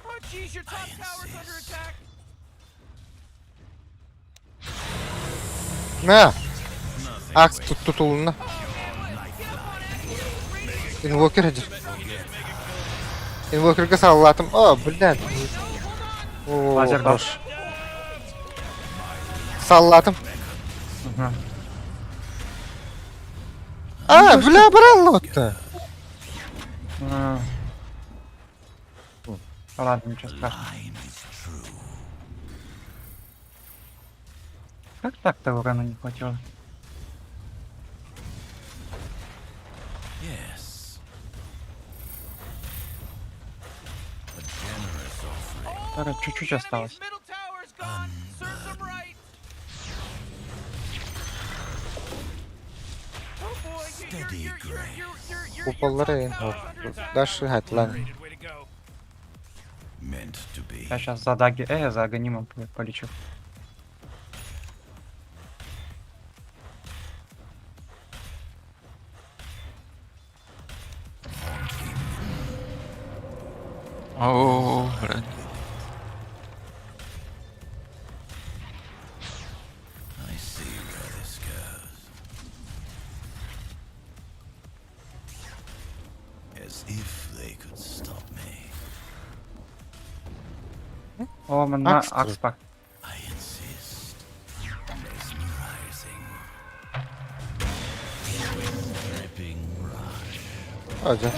Oh jeez, your top I tower's under insist. attack. На, Nothing акс waits. тут тутулуна. Инвокер один. Инвокерга саллатым. О, блядь. О, Лазер дал. хорош. Саллатым. Мгм. А, бля, брал вот. М. Ладно, ничего страшного. Line is true. Как так-то урона не хватило? Yes. A generous offering. Только чуть-чуть The enemy's осталось. middle tower's gone. Serves them right. Oh boy, Steady grace. your Куполлары top tower's under attack. Дальше хатлан. Underrated way to go. Meant to be. Я сейчас за даги, за агонимом полечу. О, блин. I see where this goes. As if they could stop me. О, на Акс Акс бар. I insist. Mesmerizing. With dripping brush. Ага.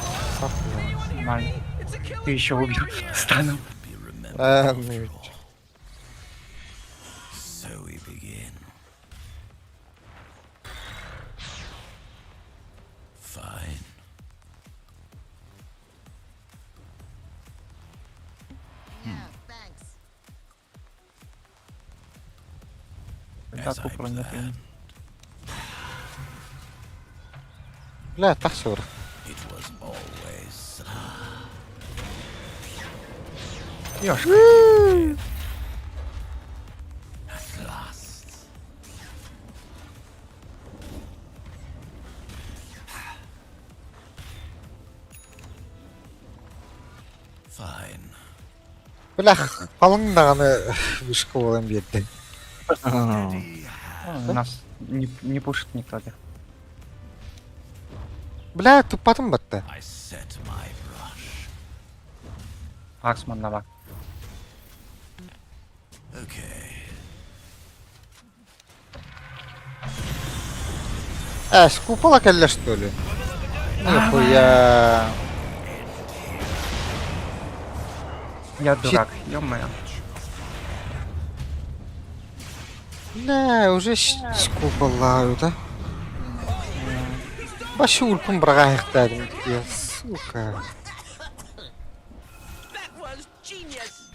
Нормально. It's a killing Ты еще убил станом. Be remembered А, after ну all. So we begin. Fine. Yeah, thanks. Да, As I купола нет. planned. Бля, тахсыр. It was always Ёшка. at last. Fine. Бля, қалың дағаны вышка болан берді. О, Нас не пушит никто. да. Бля, тупатым батты. I set my brush. Аксман на бар. Okay. Ә, с купола кәллә, что ли? Нихуя. Я дурак, ё-моё. Бля, уже с купола, да? Башы ульпын бірға аяқтадым, сука. That was genius.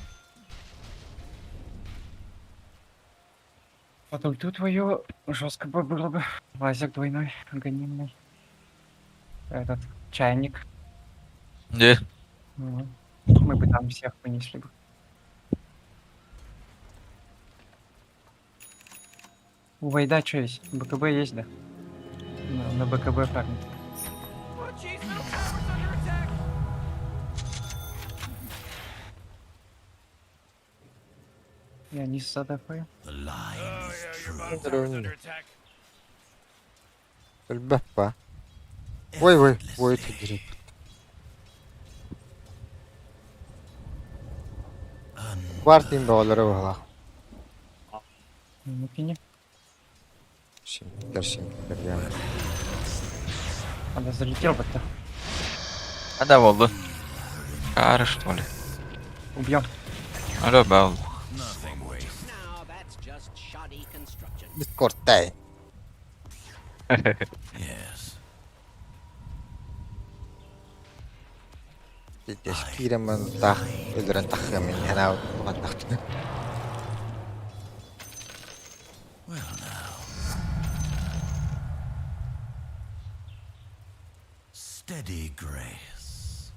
Под ульту твою жестко бы было бы. Лазер двойной, агонимный. Этот чайник. Где? Ну, Мы бы там всех вынесли бы. У Вайда что есть? БКБ есть, да? На БКБ фармит. Oh jeez, middle tower's under attack. Я не задапаю. The line Oh is yeah, your true. bottom tower's under attack. Өлбөп Ой, ой, ой, тедирip. Бар тиин бөҕөлөрө быһалаах. Ну, кини. Симиттэр, симиттэр я. Она залетел бы-то. А да, болды. Кары, что ли? Убьем. Алло, бал. Nothing wasted. Now that's just shoddy construction. Дискордтай. Yes. Здесь киирэн таах өлөрөн таххыам мин ханаа тугаттахтына. Well now. Steady grace.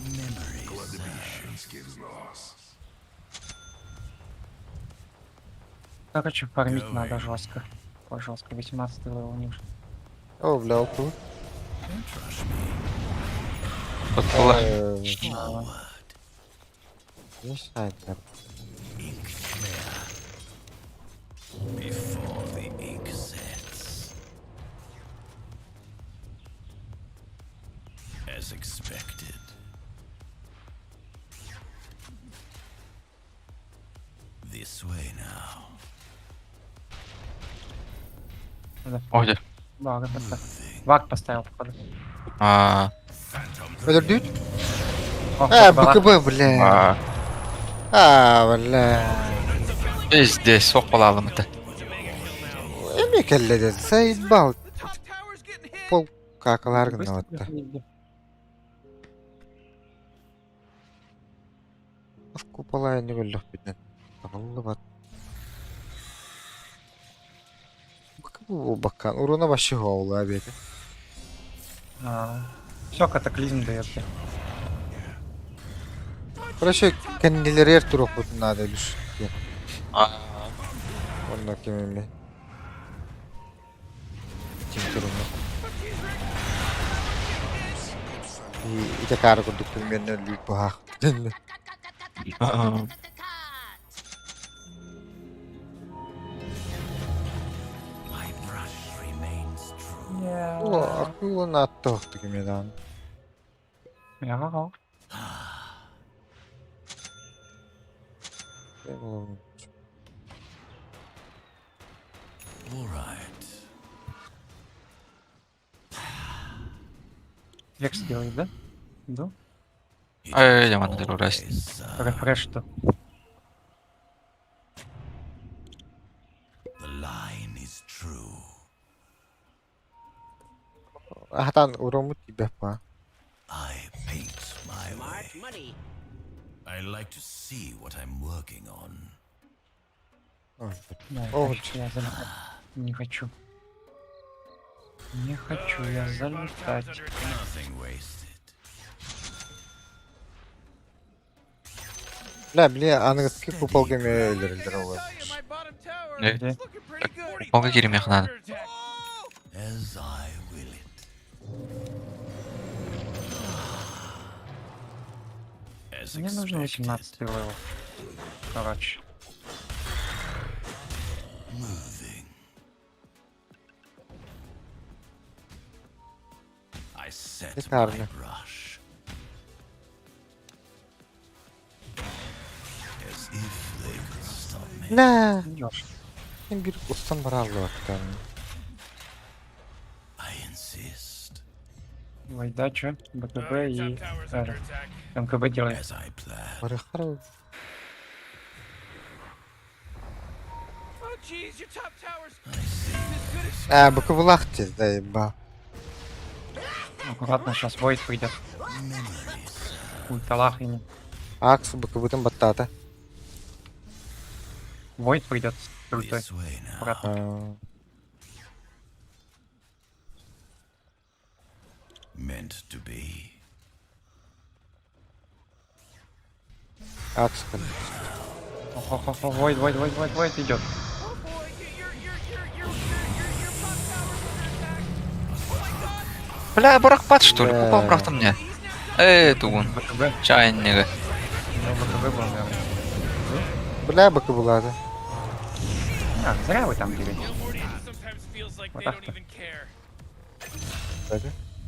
Memory serves. Короче, фармить надо жестко. Ой, жестко. 18 level ниже. О, бля, ол Don't rush me. Тут была. Forward. Не знаю. Ink clear. Before the ink sets. As expected. This way now. Ой, где? Ваг поставил. Ваг поставил, походу. А, Өлөрдүүт? О, А, была. БКБ, бля. а, А, бля. Пиздец, сок балалым это. Эми келледе, заебал. The top tower's getting hit. Пол какалар Быстро гынабатта. везде. Of купола не өллөх биден. Табыллы бат. БКБ бу баккан. Уруна башы хоула бети. Все, катаклизм дает. Короче, кендилерер турук бутун надо лишь. А, Онна кемеме. Тим туруна. И ите кары курдук түмгеннен лүп бахах. А. My brush remains true. О, акуланы аттықты кемедан. Ага. All right. Векс делает, да? Да? It Ай, я могу always serves. Рефреш что? The line is true. Ахтан урому тебе па. I paint my Smart way. money. I like to see what I'm working on. Да, О, короче, я залетать не хочу. Не хочу я Your bottom tower's залетать. under attack. Nothing wasted. Бля, бля, аныгыски купол кеме өлөрүлдер I ол. gotta tell you, my bottom tower Не. is looking pretty good. Куполга кириме надо. Under attack. As I will it. As Мне нужно expected. 18 level. Короче. Moving. I set my Шикарно. brush. As if they could stop me. На, Идешь. мен бир устан баралды бактан. I insist. Вайда, чё? БКБ Your и top tower's under э, attack. МКБ делает. As I planned. Барыхар Oh jeez, your top tower's I see. as good as А, БКБлах те, заебал. Аккуратно, сейчас Войд придет. Memory serves. Ульталах и не. Акс БКБтын баттата. Войд придет с ультой. This way now. Аккуратно. А. Meant to be. Акс Хо-хо-хо, Войд, Войд, Войд, Войд, Войд идет. Oh boy, your your your your your your your top tower's under attack. Oh my god. Бля, барахпат что ли? Бля. Купол прахта мне. Эй, тугун. БКБ. Чайника. У него БКБ был, наверное. Бля быка булады. А, зря вы там делите. You know, Morty, it sometimes feels like Вот they don't так-то. even care.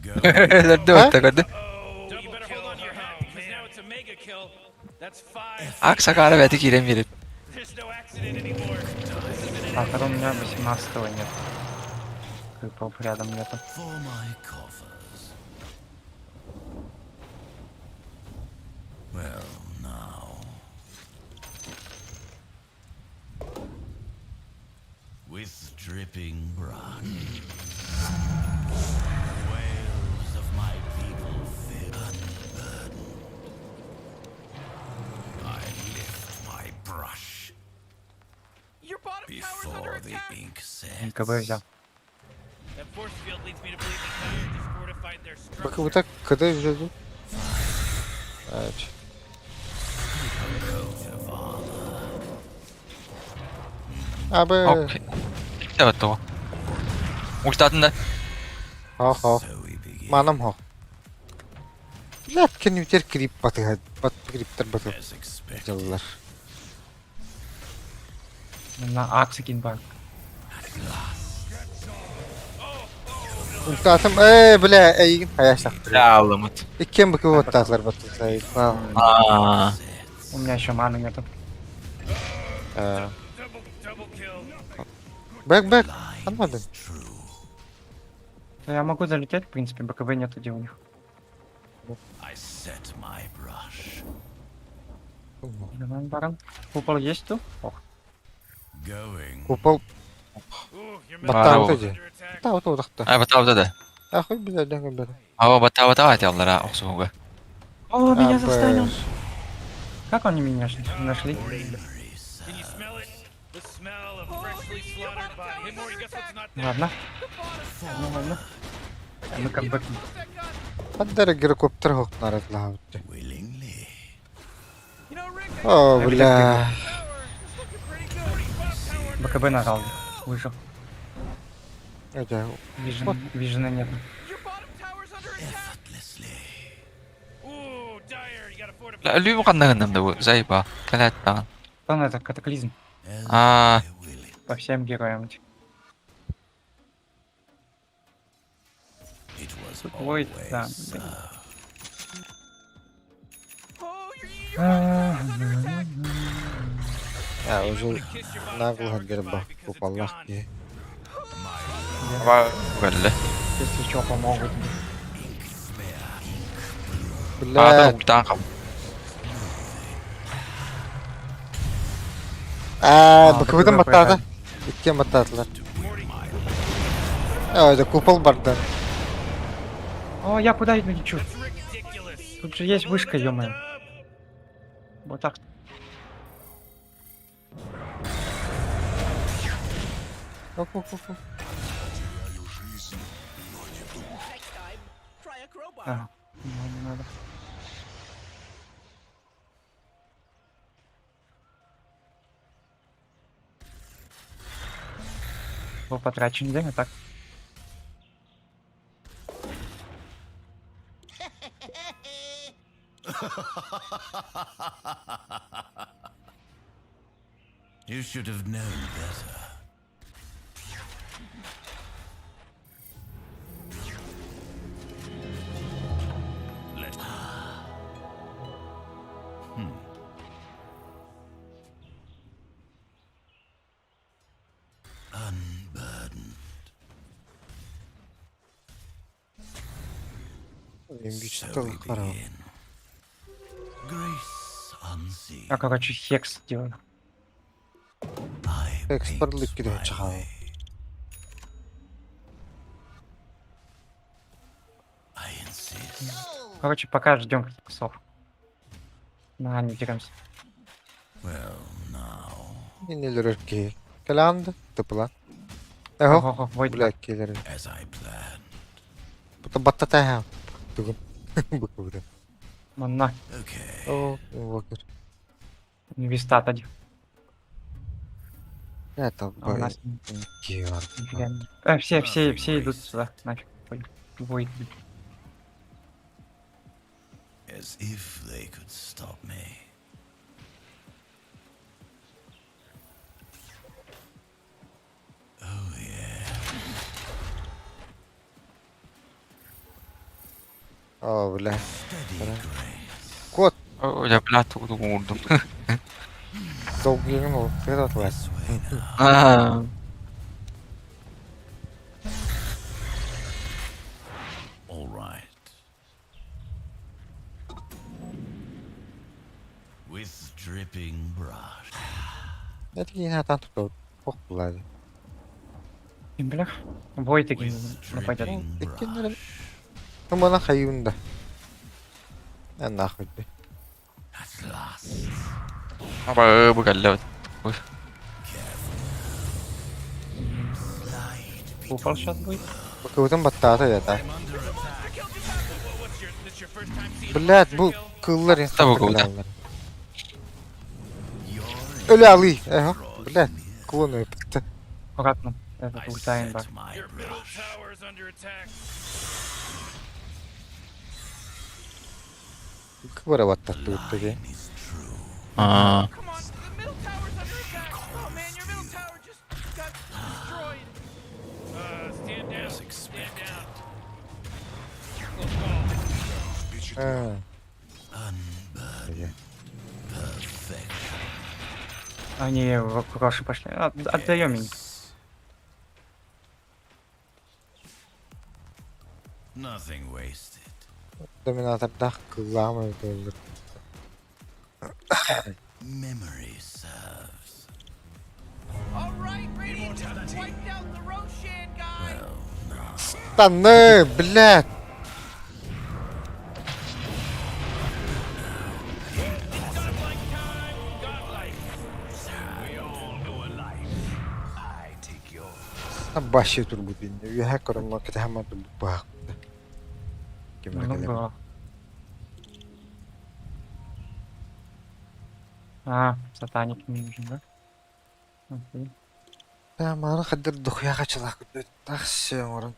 Өлөрдө көрдү. Oh, you better hold on to your hat because now it's a mega kill. That's five. Акса кара бәти кирен берет. There's no accident anymore. This is an А, второго у меня 18 нет. Крипов рядом нету. For my coffers. Well, now. With dripping brush. Wails of my people feel unburdened. I lift my brush Your bottom tower's under before the attack. ink sets. МКБ взял. That force field leads me to believe that Dire just fortified their Быка structure. bu так кыда жүрді. Evet. Abi. Окей. Evet того. Ультатын да. Хо хо. So we begin. Манам хо. Бля, кенютер крип батыга. Бат криптер баты. As expected. Жыллар. На Аксикин бар. Ультатым, эй, бля, эйгин хаяшак. Бля, алымыт. Иккен быка оттатлар баты. Аа. У меня еще маны нету. Double, double kill. Бэк, бэк. Анмадын. Да я могу залететь, в принципе, БКБ нету где у них. I set my brush. Давай, барон. Купол есть тут? Ох. Going. Купол Ooh, your middle баттаабыт tower's дии. under attack. Баттаабыт удахта. Ай батабыта да. Ахуй бля, дәңге бер. Ава батабыта айталлар оксуга. О, меня Абы. застанил. Как они меня нашли? Can you smell it? The smell of freshly slaughtered body. Hey, Morty, guess what's not there? Ладно. Ну ладно. Мы камбэкнем. Хаддара гирокоптер хоктнаратлаабыт. Willingly. You know, Rick, I О, бля. Tower is looking pretty good. Morty, bottom tower under БКБ нажал. Выжил. Это Вижен, вижена нет. your bottom tower's under attack. Effortlessly. Ooh, Dire, you gotta fortify. Бля, лүм каннагыннам да бу. Зайба. Калат тагын. Там это катаклизм As Аа. I will it. по всем героям. It was Ой, да. always so. Oh, your your bottom tower's under attack. Я уже Kiss your bottom нагло tower хаддара goodbye бах because it's купаллах gone. ки. Ава гэлле. Если что, помогут. Ада Бля. ультан кал. Аа, А, быкыбытын БКБ баттаата. Иккен баттаатылар. Э, купол бардан. О, я куда иду лечу? That's ridiculous. Тут же есть вышка, ё Dub. Вот так. Оп, оп, оп, оп. Next time, try a crowbar. Ага. Ну, не надо. Был потрачен день, а так? You should have known better. Let. Hmm. Unburdened. Güç So we var ama. begin. Grace unseen. Я, короче, хекс делаю. I Экспортлык paint киде my чыгабы. way. I insist. Короче, пока ждем хексов. На, не деремся. Well, now, Инелер ки. Каланды тыпла. Эхо. Ого, Войд. Бля, келер. as I planned. Бута баттата. Тугун? Быкыбытын. Манна. О, инвокер. Инвестата дии. Это А у нас Георг. нифига не. Все, все, все идут сюда. Нафиг. Ой, Войд. As if they could stop me. Oh yeah. О, бля. Steady grace. Кот. О, я, бля, тугу уурдум. Долгигин ол. Тыгын атылас. This way now. Аа. All right. With dripping brush. Это не надо тут. Ох, бля. Ким бля? Войд такие With нападет. dripping Иккиннерин. brush. Тумана хайюнда. А нахуй ты. At last. Аба бу кэллэ. Slide Купол сейчас будет. Быкыбытын баттаата я. What's your this your first time seeing a Блядь, monster бу kill? кыллар Табы кылда. Өлө алы. Эхо. Блядь, клон өпті. Аккуратно. Этот I ультаин set бар. my Your middle brush. tower is under attack. Кыбара баттатты өттіге. Line is true. Аа. Come on, the middle tower's under attack. Oh man, your middle tower just got destroyed. Stand down. As Stand expected. down. Close call. А, Unburdened. Perfection. Они в Роши пошли. Отдаем им. Nothing wasted. Доминатордах кыллаамай болдур. Memory serves. All right, Radiant just wiped out the Roshan guy. Well, now. Штаны, блядь. Godlike time, godlike. We all know a life. I take yours. Башы турбут инде. Үһә көрөм кете хамма турбут баах. Ну, было. А, сатаник не нужен, да? Окей. Та маны хаддар духуя качылак тахсы орын.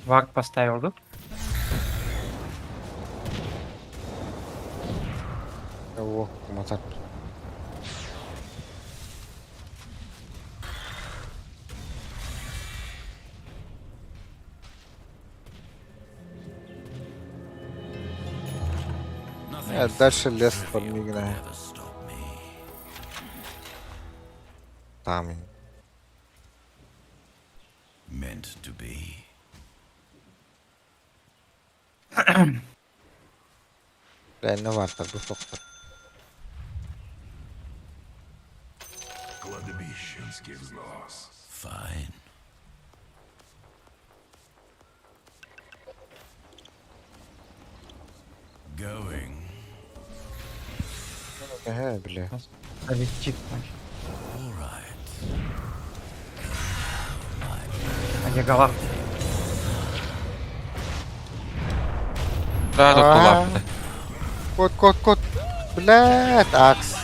Вард поставил, да? О, матар. Nothing Э, дальше лес trivial подмигнает. could ever stop me. Там. Meant to be. Реально вартар бу токтор. Кладбищенский взнос. Fine. Going. Э, бля. Залетит нафиг. All right. А я голова. Да, тут Аа. кулак. Кот, кот, кот. Блядь, акс.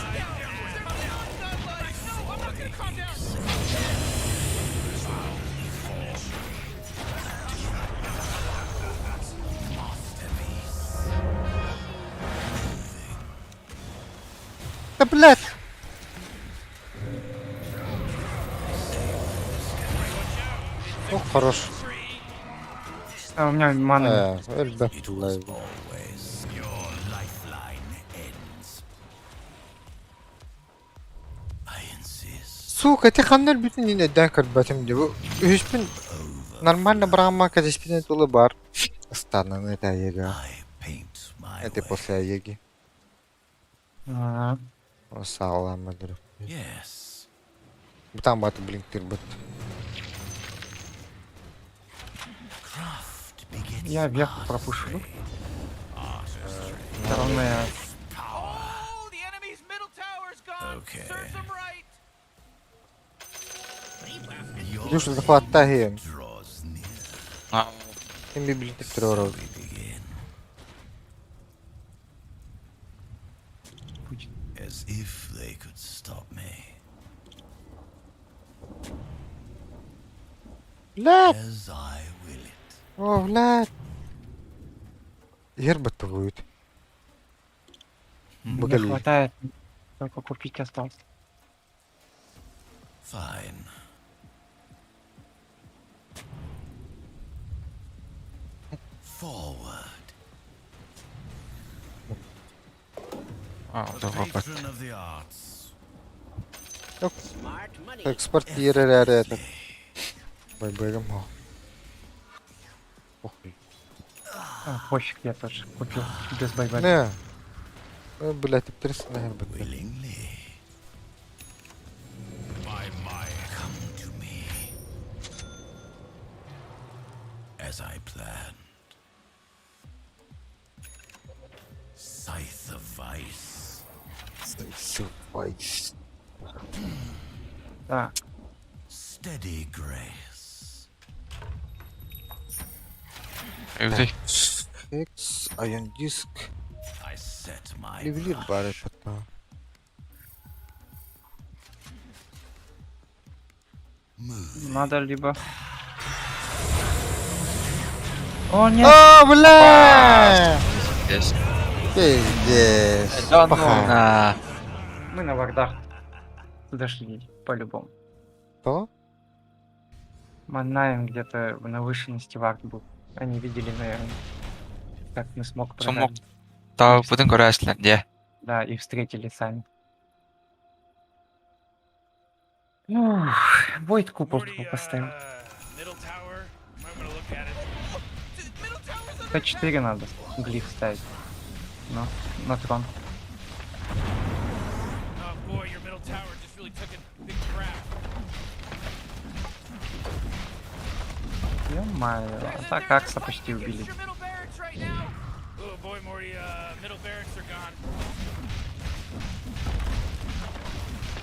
Да блядь. Ну, хорош. А, у меня маны нет. Э, өлбө. It was always your lifeline ends. I insist. Сука, ти ханнар бүтүн нинеден көрбөтүм ди. Бу үһүспүн нормально барамма кәдеспинен тулы бар. Стананы это ега. I paint my Это way. после еги. А, Сааламадыр. Yes. Там баты блинк тырбыт. Craft begets Я вверх пропушу. artistry. Главное, Oh, the enemy's middle tower's gone. Okay. Surf Душу захваттаһыан. Draws near. А, Ким библиотек турар. We begin. Будет. As if they could stop me. Блядь! As I will it. О, блядь! Герба будет. Не Бакали. хватает. Только купить осталось. Fine. Forward. а, The вот вот. patron of the arts. Smart money. Экспорт ерер это. Байбегом. Ох. А, пофиг, я тоже купил без байбека. Не. Э, Блядь, ты трясна герба. Willingly. By my come to me. As I planned. Scythe of Vice. Да. Steady grace. Юзей. Хекс, айон диск. I set my Левелир brush. бары потом. Move. Надо либо... О, нет! О, бля! Здесь. Пиздец. Да ну Паха. на. Мы на вардах дошли, по-любому. Что? Манаем где-то на вышенности вард был. Они видели, наверное, как мы смог Смог. продать. Та будем көрәсләр, де. Да, и встретили сами. Ух, Войд купол Morty, тупо поставил. middle tower. I'm gonna look at it. Middle tower's under Т4 надо глиф ставить. Ну, на трон. Oh boy, your middle tower just really took a big crap. Ё-моё, а так Акса почти убили. Against your middle barracks right now. Oh boy, Morty, middle barracks are gone.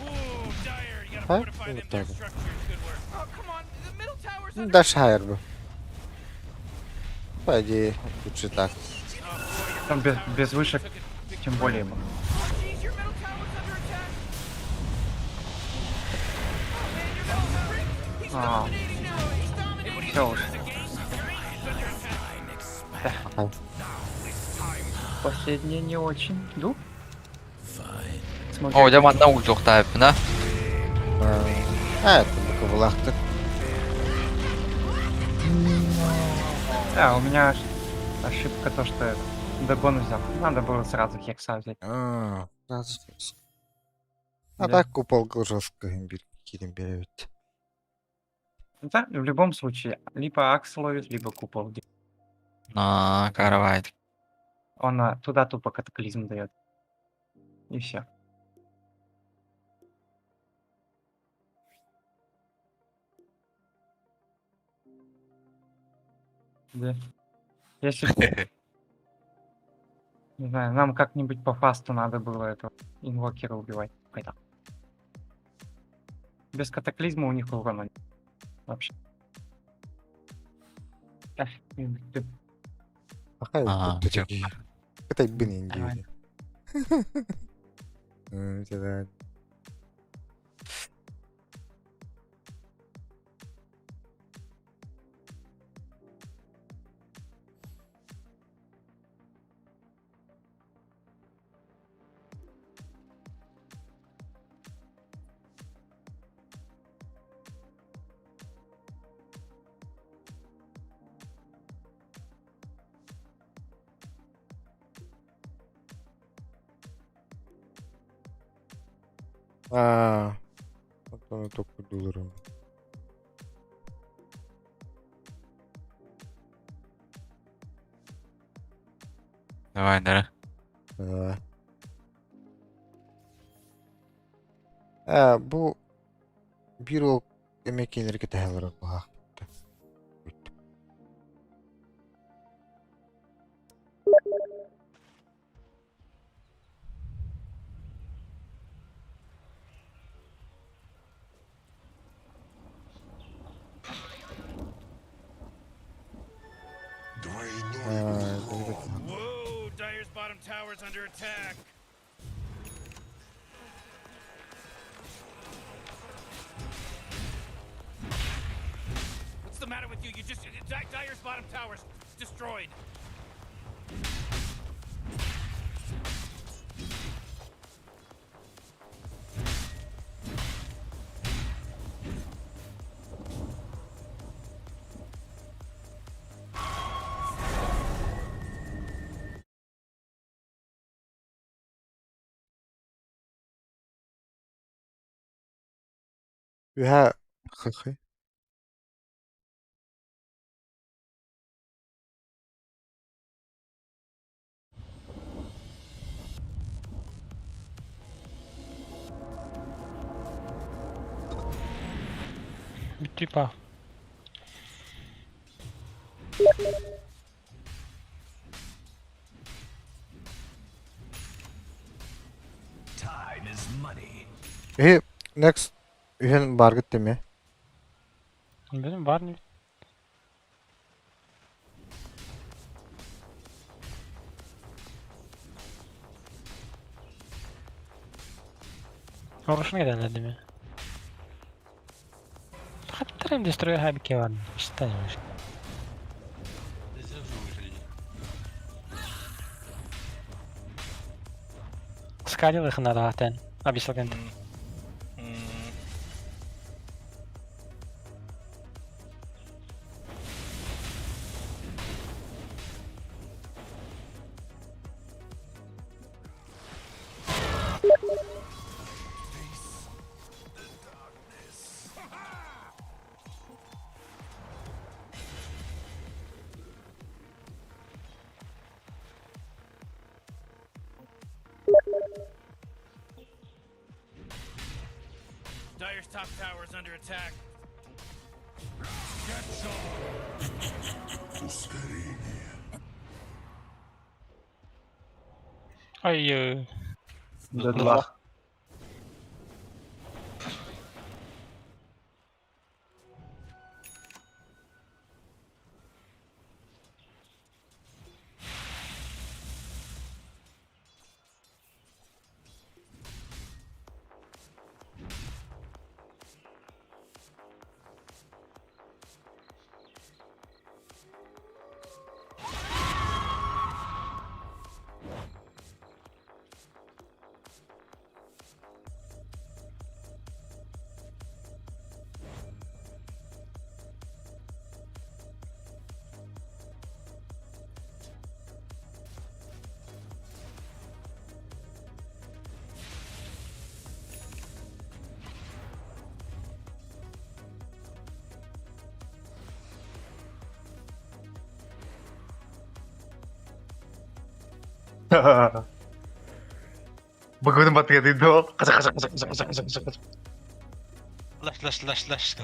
Ooh, Dire, you gotta Huh? fortify them Вот their так вот. structures. Good work. Oh, come on. The middle tower's under Дальше хайр По идее, лучше так. Там без, без вышек, тем более ему. Oh, jeez, your middle tower's under attack. Oh, man, your middle tower. He's А. dominating now. He's dominating. Все уж. Ага. Последнее не очень. Ду? Fine. Смотри. О, дем одна ульт да? А, это бакавалахты. Да, у меня ошибка то, что я догон взял. Надо было сразу хекса взять. А, сразу. А Да. так купол жестко имбирь кирим берет. Да, в любом случае, либо Акс ловит, либо купол. На, каравайт. Он туда тупо катаклизм дает. И все. Да. Если... Не знаю, нам как-нибудь по фасту надо было этого инвокера убивать. Хотя. Без катаклизма у них урона нет. Вообще. Эх, ты- Ага, А, это всё. такие. Это блин, Давай. индюги. А, вот он только долларом. Давай, да. Да. А, бу бир ол эме кенерге тәһәләр баһа. Двойной урон. Whoa, Dire's bottom tower's under attack. What's the matter with you? You just Dire's bottom tower's destroyed. Үһэ хы Типа. Time is money. Эһи next үһүн баргыт деме. Benim var mı? Орушын келеді ме? Хаттарым дестрой хабике бар. Что? Скалил их надо атен. Абисалген. Dire's top tower is under attack. Ускорение. Ой. Два. Бүгүн батыга дейdi ол. Кача кача кача кача кача кача кача. Лаш лаш лаш лаш.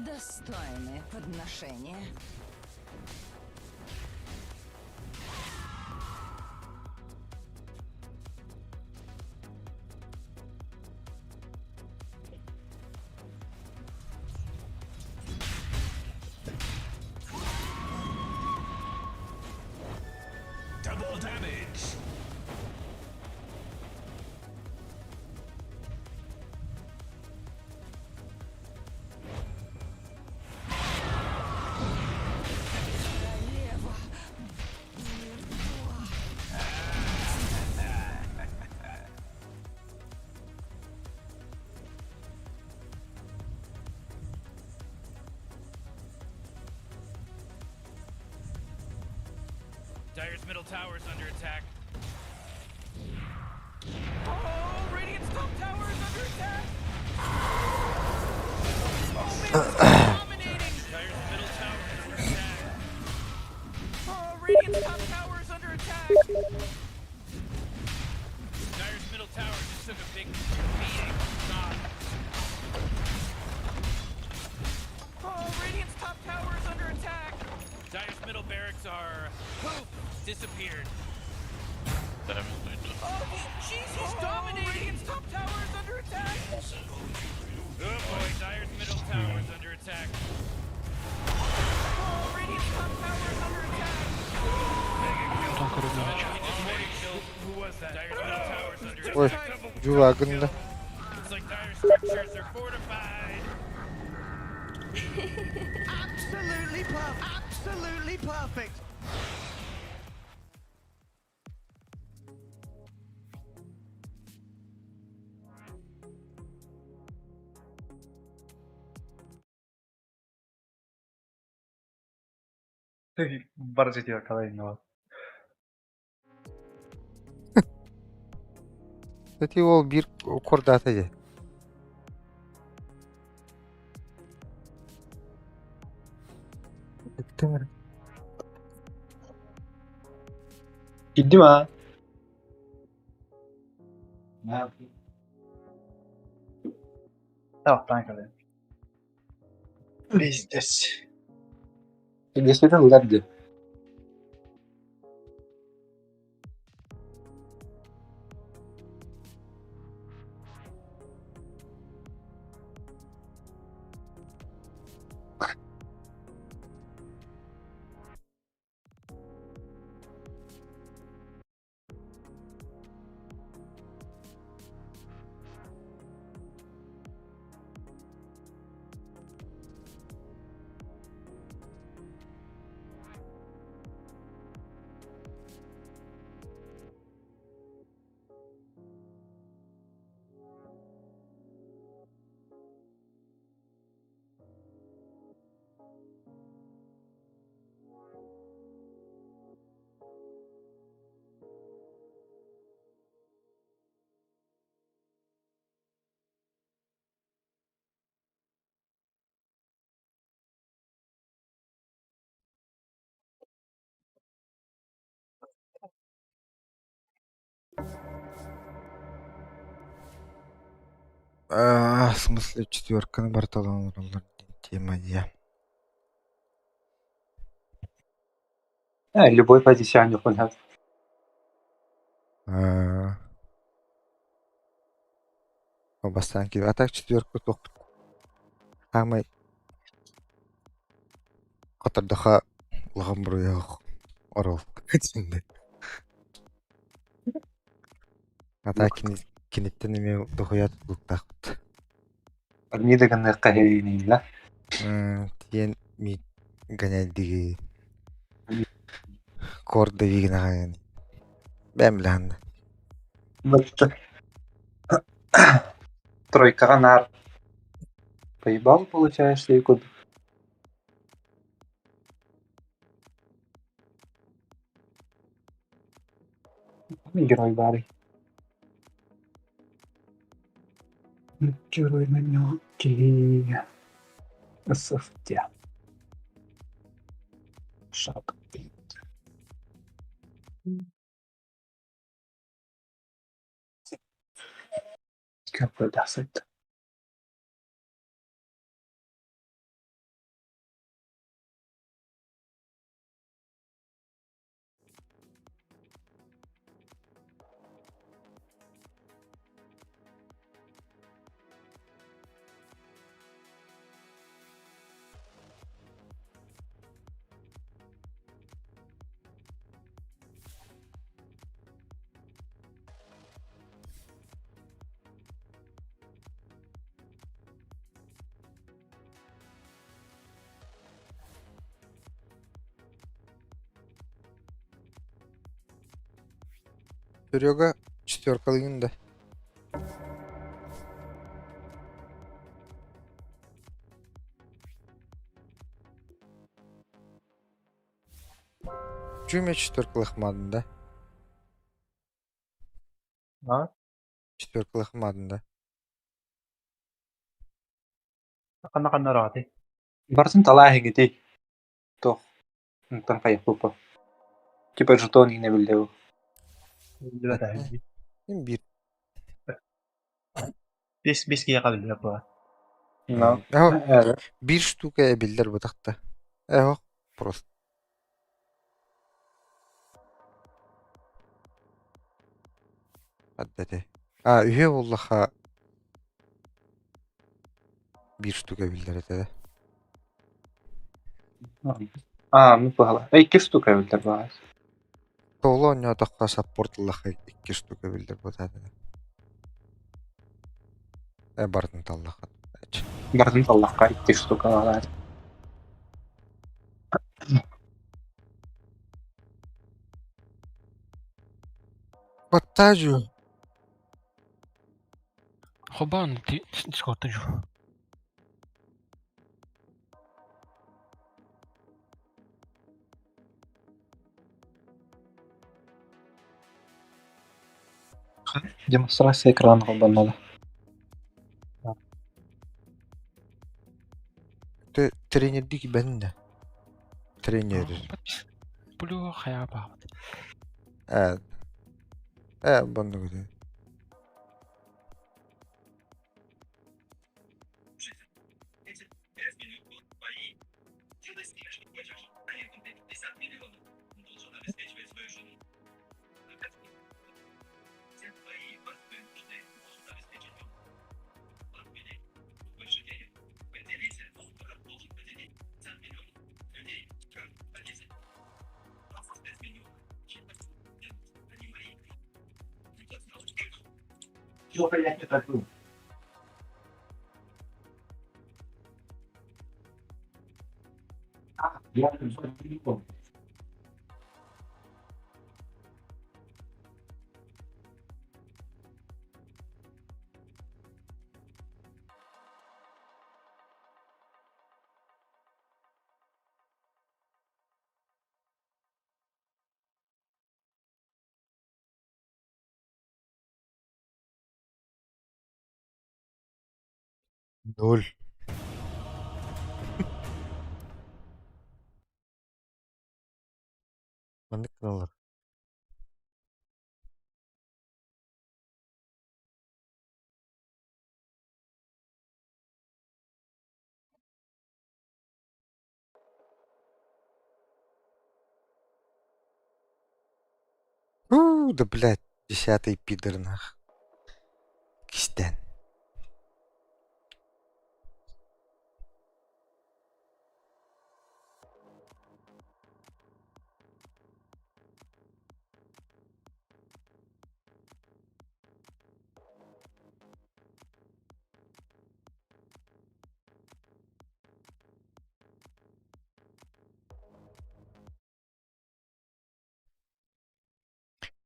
Достойное подношение. Double damage. Dire's middle tower is under attack. Oh, Radiant's top tower is under attack. Oh man, this is dominating. Dire's middle tower is under attack. Oh, Radiant's top tower is under attack. Dire's middle tower just took a big beating. God. disappeared. Terimiz duydu. Oh, jeez, he's dominating. His top tower is under attack. Oh boy, Dire's middle tower is under attack. Oh, Radiant's top tower is under attack. Mega kill. Oh, he just mega killed. Who was that? Dire's middle tower is under Ой, attack. Double Дьула гында. Looks like Dire's structures are fortified. Absolutely perfect. Absolutely perfect. Бар жетиyor Кстати, ол биир курдаата дии. Gitti mi ha? Tamam ben kalayım. Пиздец. Действительно, лабди. А, в смысле четверканы барталан олороллор диэн тема дии. Любой позиция не понял. Аа. Бастаан киир. А так четверка туох хаамай хотордоха улахан буруйа орол дии. А так киниттэн эмиэ дохуя тутулуктаахпыт. Не гынныахха хэриинилла. Тиэн ми гоняльдиги корда вигнагаан бэм лаанна. Тройкаҕа наар поебал получаешься и куд. Герой бары. Герой на нем. СФТ. Шаг. КП десять. Серега четверкалыгын да. Чүмэ четверкалыхмадын да. А? Четверкалыхмадын да. Ханна ханна раати. Барсын талааһыгытый. Тох. Онтон хайыппыппа. Типа жетон иҥнэ биллэбин. Им биир. Бес бес киһиэхэ биллэр буолар. Но. Эһо биир штука эбиллэр бытахта. Эһо просто. Аддати. А, үһүө буоллаха биир штука биллэр этэ. А, ну пыһала. Икки штука эбиттэр баҕас. Тоҕо оонньоотоххо саппорт ыллахха икки штука биллэр буолаата. Э, барытын таллахха. Барытын таллахха икки штука баҕалаат. Баттаажу. Хобан Дискордта жу. Демонстрация экрана холбоннода. Тренердик бэннэ. Тренер. Блю хайа баабыт. Э, э, банныгы. Ноль. Маннык гыналлар. У, да блядь, десятый пидор нах. Кистэн.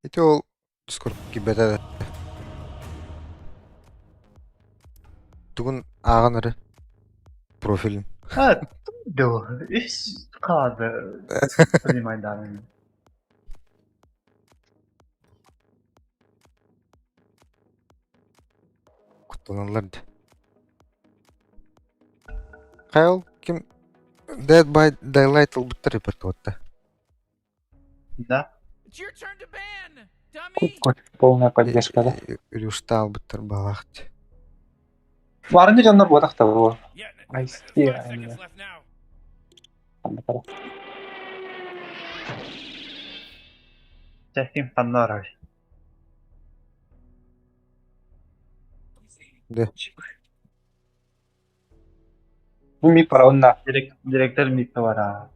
Ити ол Дискорд киирбэтэ тугун ааҕан эрэ профилин. А, да, үс хаады принимайдаанын. Куттаналлар дии. Хайл ким Dead by Daylight ылбыттар репертуарда. Да. It's your turn to ban, dummy. Полная поддержка, да? Үрүстэ албыттар баалаах дии. Барыны дьоннор буотах да буо. Yeah, Айсти, 5 seconds left now. Чэ, ким ханна арай. Да. Ми параонна. Директор микка бара.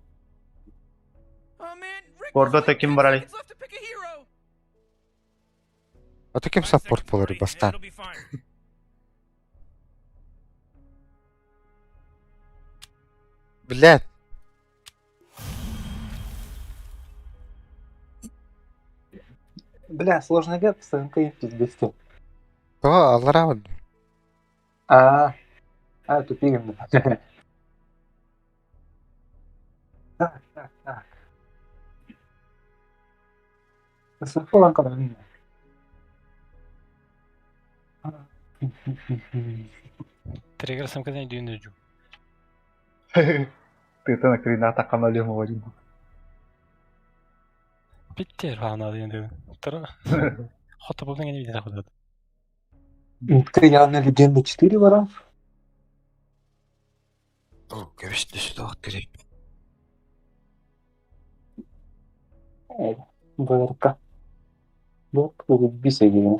Oh man, Rick, Гордо there's only таким 10 барали. seconds left to pick a hero. А таким 5 саппорт seconds, буолар Marty, and бастаан. it'll be fine. Блядь. Бля, сложный гэп, СНК и пиздец. Тоҕо аллараа А, а, тупигин. Так, так, так. СНК ланка. Триггер самкадан дүйүндө жу. Ты на такана лему один. Биттер хаана дүйүндө. Тара. Хото болдун гene видео худат. Ты явно легенда 4 воров? О, кэбис сюда керек. ВРК. Бу бисегин.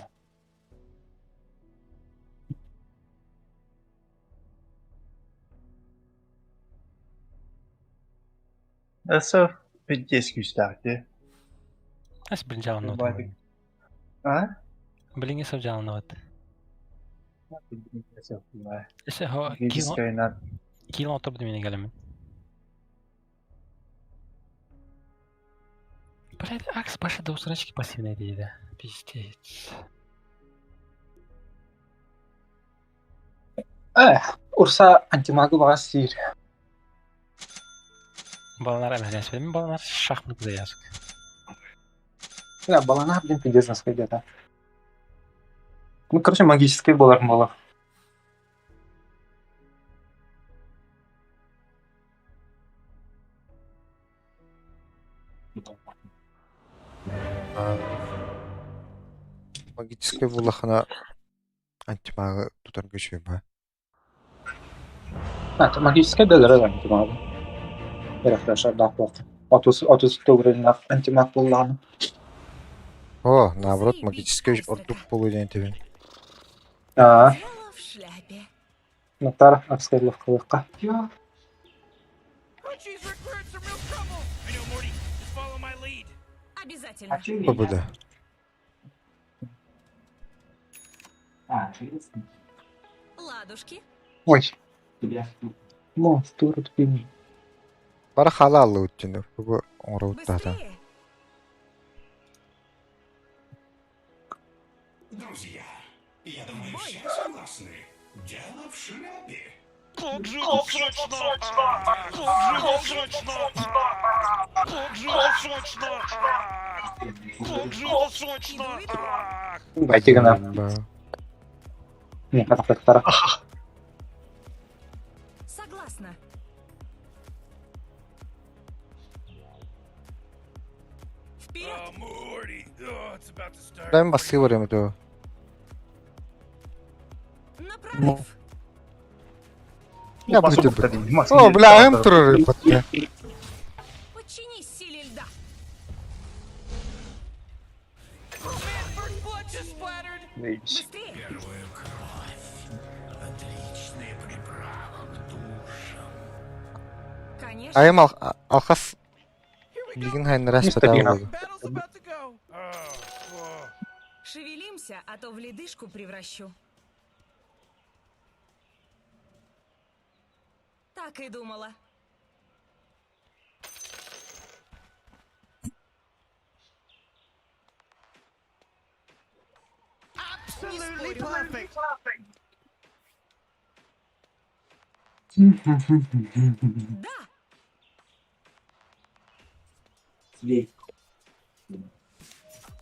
СФ пиздец күүстээх. Ас блин жаланып. А? Блин сов жаланып. Эсе хо Физическая кило оторду мени келемен. Блядь, Акс баша до усрачки пассивный дейdi. Пиздец. Урса антимагы баҕас сиир. Баланар эмэлэспедим, баланар шахмат заязык. Да, балана, блин, пиздец насколько это. Ну, короче, магический болар было. Магический булахана антимагы тутар күчү ба. А, магический да, да, антимаг. Рефрешер, да, плохо. Отус уровень антимаг булланы. О, наоборот, магический ордук болу ден тебин. А, Дело в шляпе. Натар, обследовав кылыкка. Crunchy's recruits are real trouble. I know, Morty. Just follow my lead. Обязательно. Бу да. Ладушки. Ой. Монстр твини. Бара хала аллы үттүнү. Бу оңроуттата. Быстрее. Друзья, я думаю, все согласны. Дело в шляпе. Как же это сочно! Как же это сочно! Как же это сочно! Как же это сочно! Байтигана. Ба. Не, хатахтара. Согласна. Вперед! Oh, Morty. Oh, it's about to start. Мен басты бар эми то. На прорыв! Я буду. О, бля, эм турары батта. Подчинись силе льда! Oh man, first blood just splattered. Быстрее! Первая кровь. Отличная приправа к душам. Конечно! Айым алхас билгин хайнарас Нестабильно. бата. Battle's about to go. Oh, oh. Шевелимся, а то в ледышку превращу. Так и думала. Absolutely perfect. Да!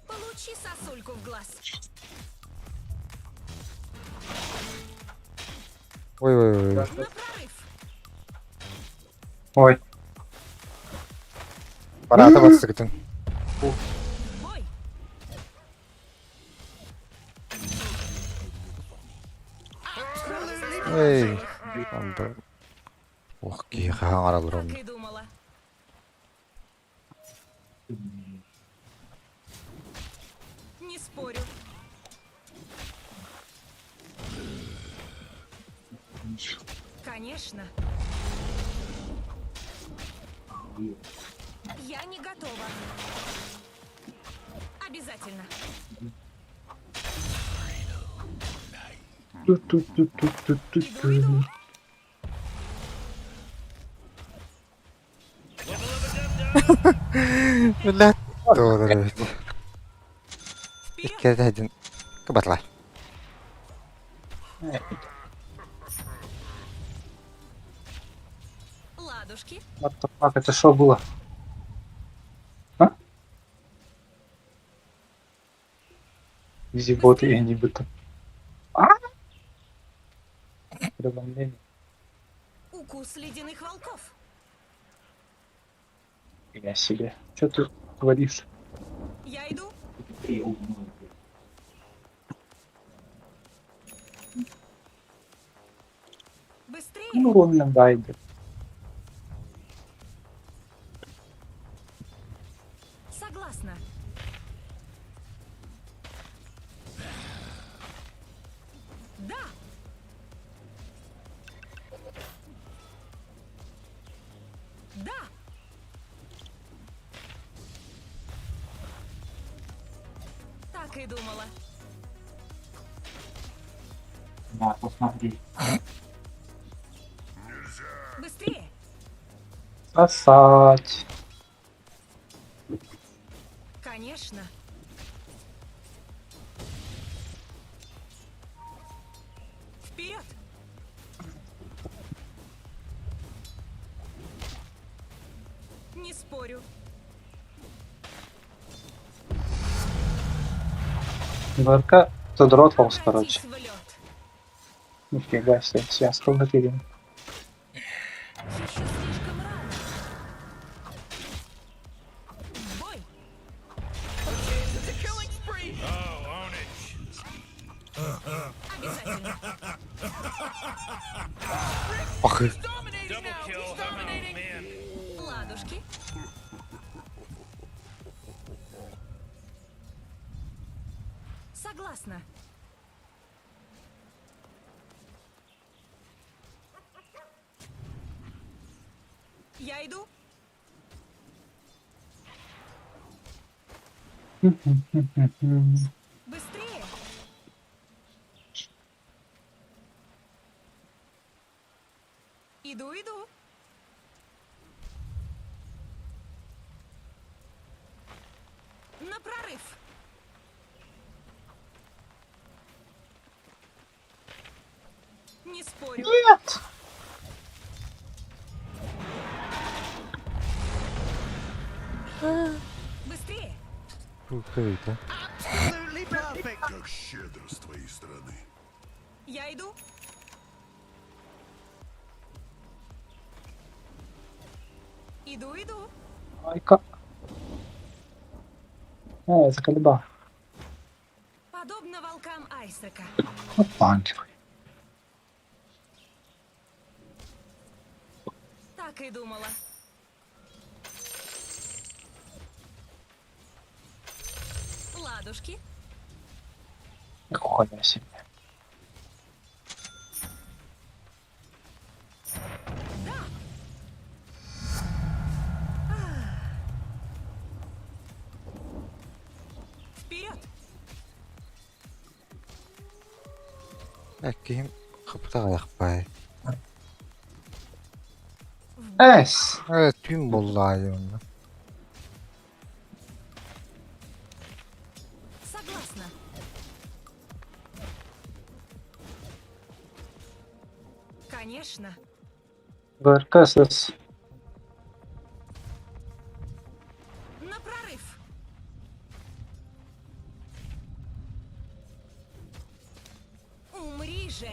Получи сосульку в глаз. Ой ой ой. На прорыв! Ой. Барата басты гытын. В бой! Эй. Амба. Ох, ки хаң Так и думала. Не спорю. Конечно. Я не готова. Обязательно. Ту-ту-ту-ту-ту-ту. Иду, иду. Бля. Doğru. Вперед! Иккеде один. Кабатла. Ладушки. What the fuck, это что было? А? Зиботы и они будто. А? Преломление. Укус ледяных волков. Я себе. Что ты творишь? Я иду. Быстрее! Ну, он нам дайдер. Согласна. Да! Да! Так и думала. На, посмотри. Быстрее! Сосать. Конечно. Вперед! Не спорю. ВРК задрот волос, короче. Прокатись в лед. Нифига себе, связка внутри. Еще слишком рано. В бой! Обязательно. Ах, Ладушки. Согласна. Я иду. Быстрее. Иду, иду. На прорыв. Не спорю. Нет! Быстрее. Круто. Как щедро с твоей стороны. Я иду. Иду, иду. Айка. Заколеба. Подобно волкам Айсека. Опаньки. Так и думала. Ладушки. Нихуя себе. Вперед! Ким хыптаҕайахпай. Эс! Түүн буоллаайы онно. Согласна. Конечно. ВРК СС. На прорыв. Умри же.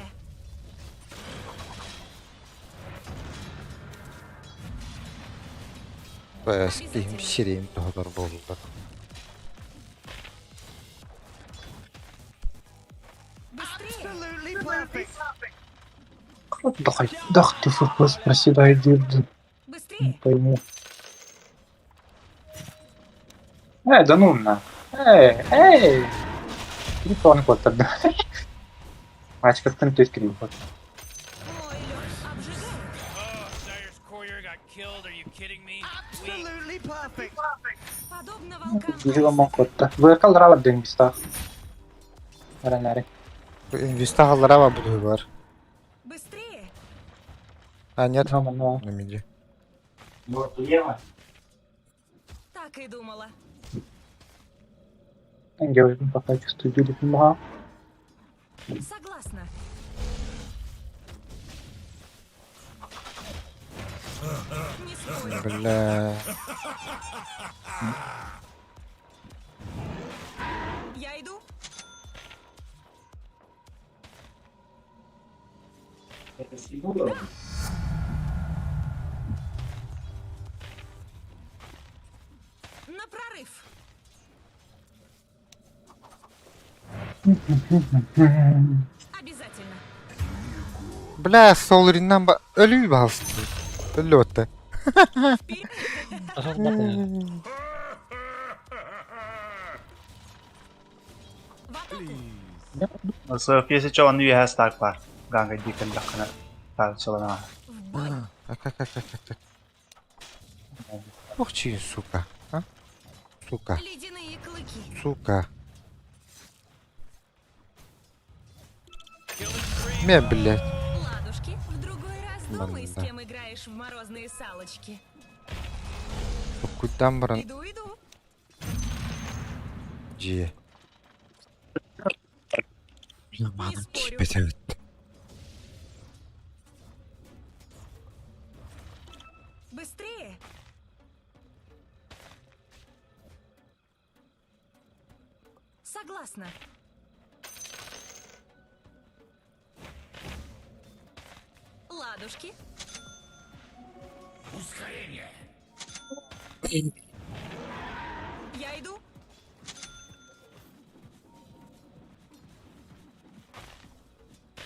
Бэс киһим сирэйин тоһутар буоллар. Дах, дах ты ФПС проседает дирды. Не пойму. Да ну на. Эй, эй! Телефон вот тогда. Мальчик, как там ты скрин вот. Подобно волкам Дижила монкотта. ВРК лрала ден бистах. Аранари. Инвестагаллара бар. Быстрее! А нет? На миде. Так и думала. Ангел, пока чувствую, делит немного. Согласна. Не спорю. Бля. Я иду. На прорыв. Обязательно. Бля, Солриннан ба... Өлүү баалысты. Өллө отта. София чоҕон үөһэ стак бар. Ганга дикен даххана таалчылана. Так, так, так, так, так, так. Ох, чи, сука. А? Сука. Ледяные клыки. Сука. Мэ, блядь. Ладушки, в другой раз думай, с Манна. кем играешь в морозные салочки. Кудан баран Иду, иду. дьиэ. Не спорю. Тиийбэт эбит. Быстрее. Согласна. Ладушки. Ускорение. Я иду.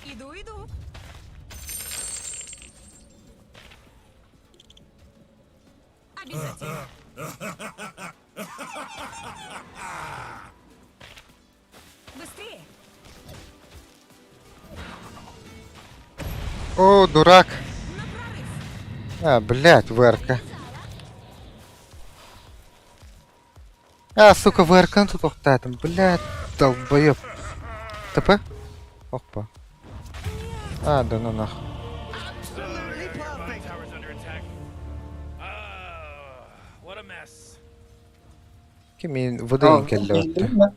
Иду, иду. Обязательно. Быстрее. О, дурак. На прорыв. А, блядь, ВРК. А, сука, ВРК тут охтаатым. Блядь, долбоеб. ТП? Опа. А, да ну нах. Absolutely Tower's under attack. Ah, what a mess. Ким выдайын кэллэ Иһиллибин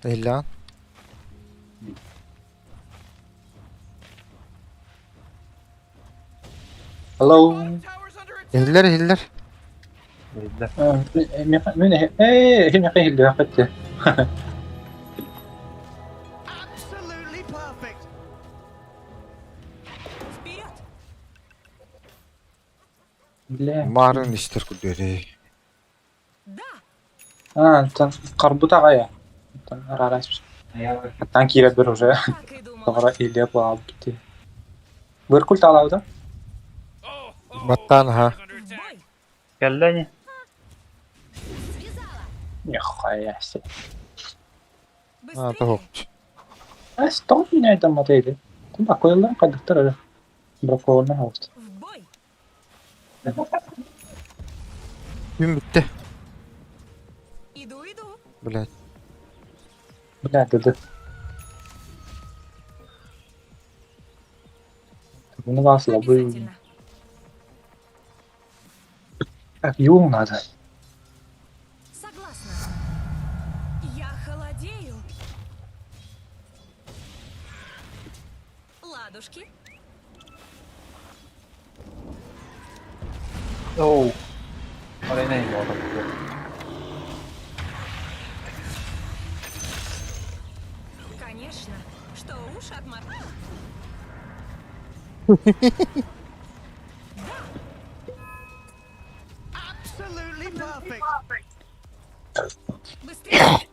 Иллан. Hello. Tower's under attack. Иһиллэр иһиллэр. Биллэр. Мин ээ миэхэ иһиллибэххит. Absolutely perfect. Вперед! Бля. Марын истер күдэрэй. Да! А, там карбута гая. Там арарас. Там киирэр бер уже. Так и думала. Тоҕоро иһиллиэ буолбут. Быркул таалаабыта. Oh, oh, Баттаан ха. tower's under В attack. бой! Кэллэ ини. Связала. Нихуя себе. А, Быстрее! тоһук. А что меня это мотели? Куда койла кадыктар Бракованный хаус. В бой! Күн бүттэ. Иду, иду! Блядь. Бля, да да. Ну вас лобы. Обязательно. Так, юл надо. Согласна. Я холодею. Ладушки. Оу. Арена его. Конечно. Что уж отма... Absolutely perfect. Быстрее!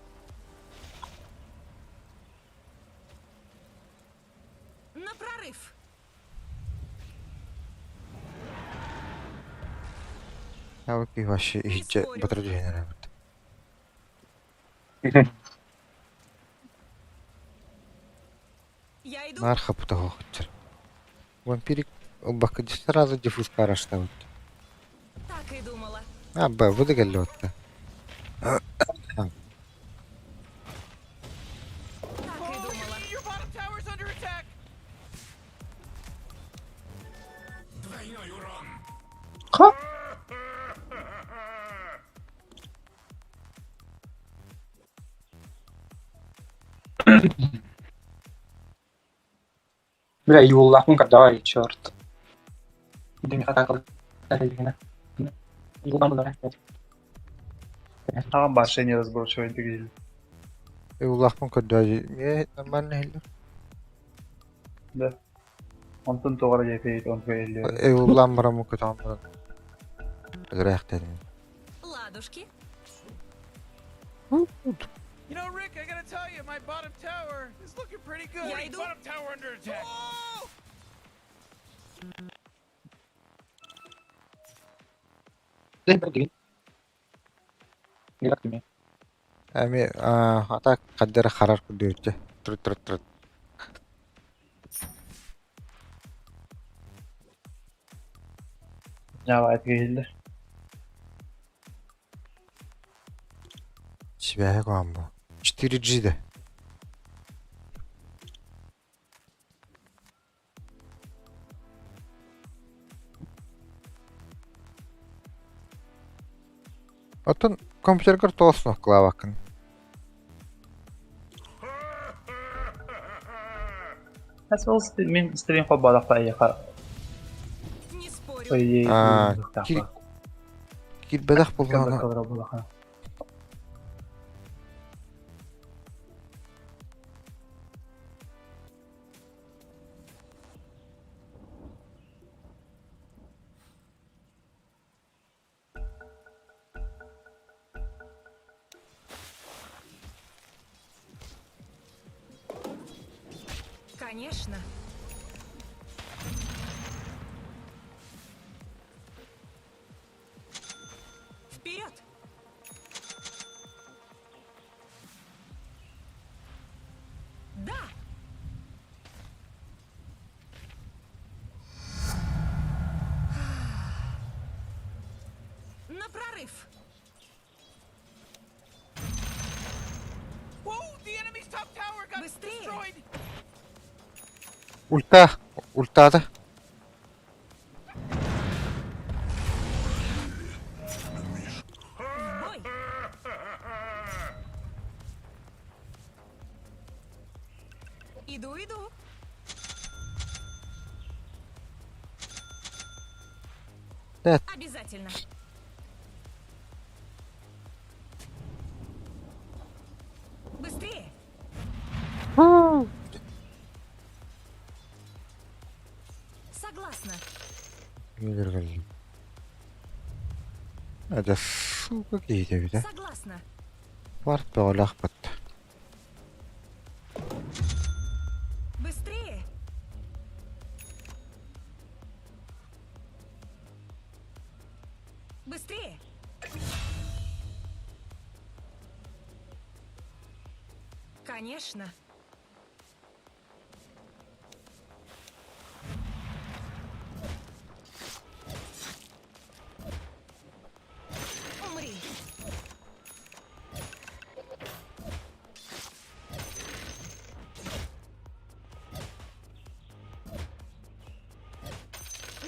На прорыв! Абы вообще иһирдьэ батыр түһэн эрэбит. Я иду. Нар хапыта хоһуччар. Вампирик ылбакка сразу диффуз караштабыт. Так и думала. А, б, выда кэллэ отта. Так и думала. Your bottom tower's under attack. Двойной урон. Ха? Бля, юллахмын давай, черт. Аҕам башня разборчивый дигил. Улахпын көрдөөжү. Э, нормально иһиллэр. Да. Онтон тоҕо дьэпейт онтон иһиллэр. Э, улаан бараммын көтөҕөн баран. Өлөрөөхтөрүм. Ладушки. You know, Rick, I gotta tell you, my bottom tower is looking pretty good. Я иду. Bottom tower under attack. Oh! Эми ата каддера харар күдөөччө. Тры тры тры. Ньаабайт иһиллэр. Сибээһэ куһаҕан бу. 4G да. Оттон компьютерга тоҕус кнопкалаабаккын. Хас ол мин стрим холбоодохпо эйиэхэ Не спорю. Ой, Аа, киирбэтэх буоллаҕына Конечно. Вперед! Да! На прорыв! Быстрее! Ульта! Ультаата. В бой! Иду, иду. Да. Обязательно. Быстрее! Согласна. Адьас, сука киһитэ эбит ээ. Согласна. Барт бөҕөлөөх бат. Быстрее! Быстрее! Конечно. Умри.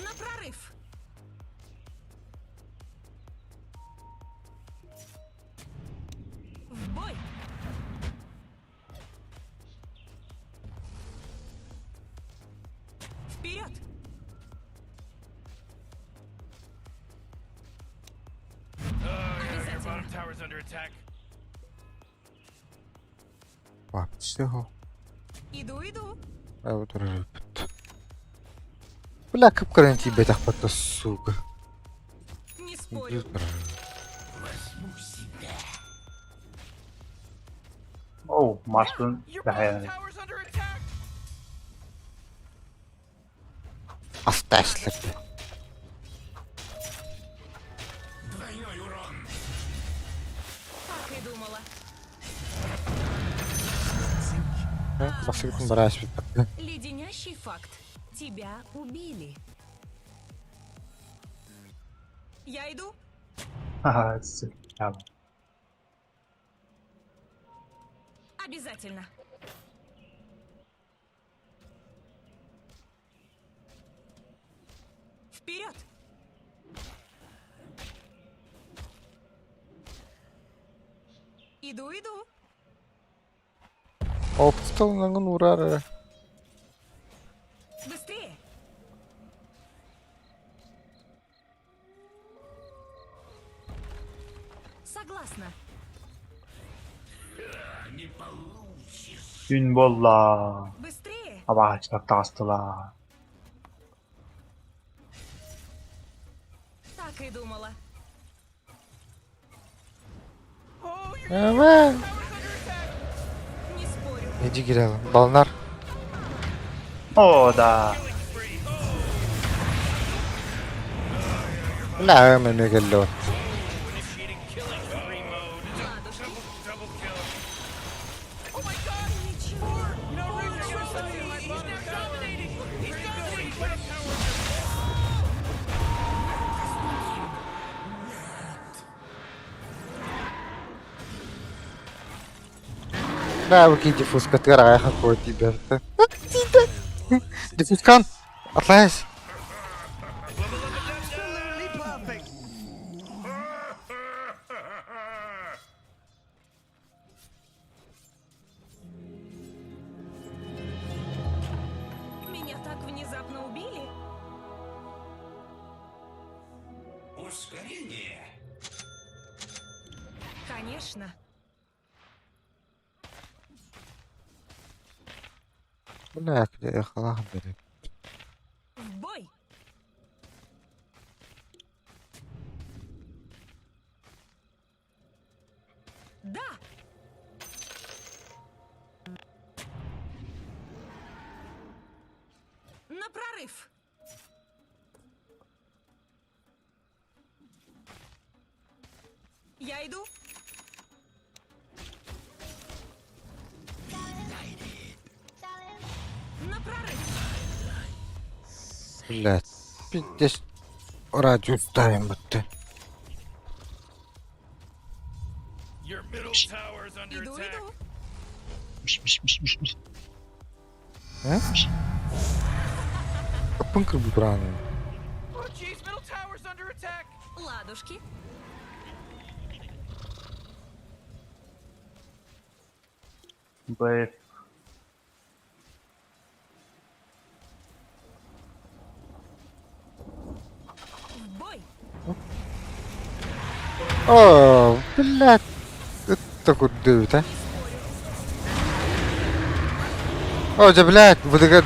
На прорыв. В бой. Вперед! Обязательно. Вообще. Иду, иду. Бля, кып-кыран тиийбэтэх батта, сука. Не спорю. Оу, Марстон бэһээн. Оставь. Двойной урон. Так и думала. Басыгытын барааш бит. Леденящий факт. Тебя убили. Я иду. Ха-ха, Обязательно. Вперед! Иду, иду. Опстолнаҥын уураар эрэ. Быстрее! Согласна. Не получишь. Күн буолла. Быстрее! Абаачылар таҕыстылар. Так и думала. Эмэ. Не спорю. Иди киирэл. Балнар. О, да. Бля, эмэ эмиэ кэллэ вот. Ладушки. Ничего. Бля, бу киһи диффузкатыгар аҕай хакуо тиийбэт. Диффузкан! Атлас! Ускорение. Конечно. Бля, халах бери. В бой! Да! На прорыв! Я иду. На прорыв! Блядь. Пиздец. Радиус ставим будто. Your middle tower is under Иду, attack. иду. Капын кырбутуран. Oh jeez, middle tower's under attack. Ладушки. Б. В бой! О, блядь. Это куда а? О, да, блядь, выдыгает.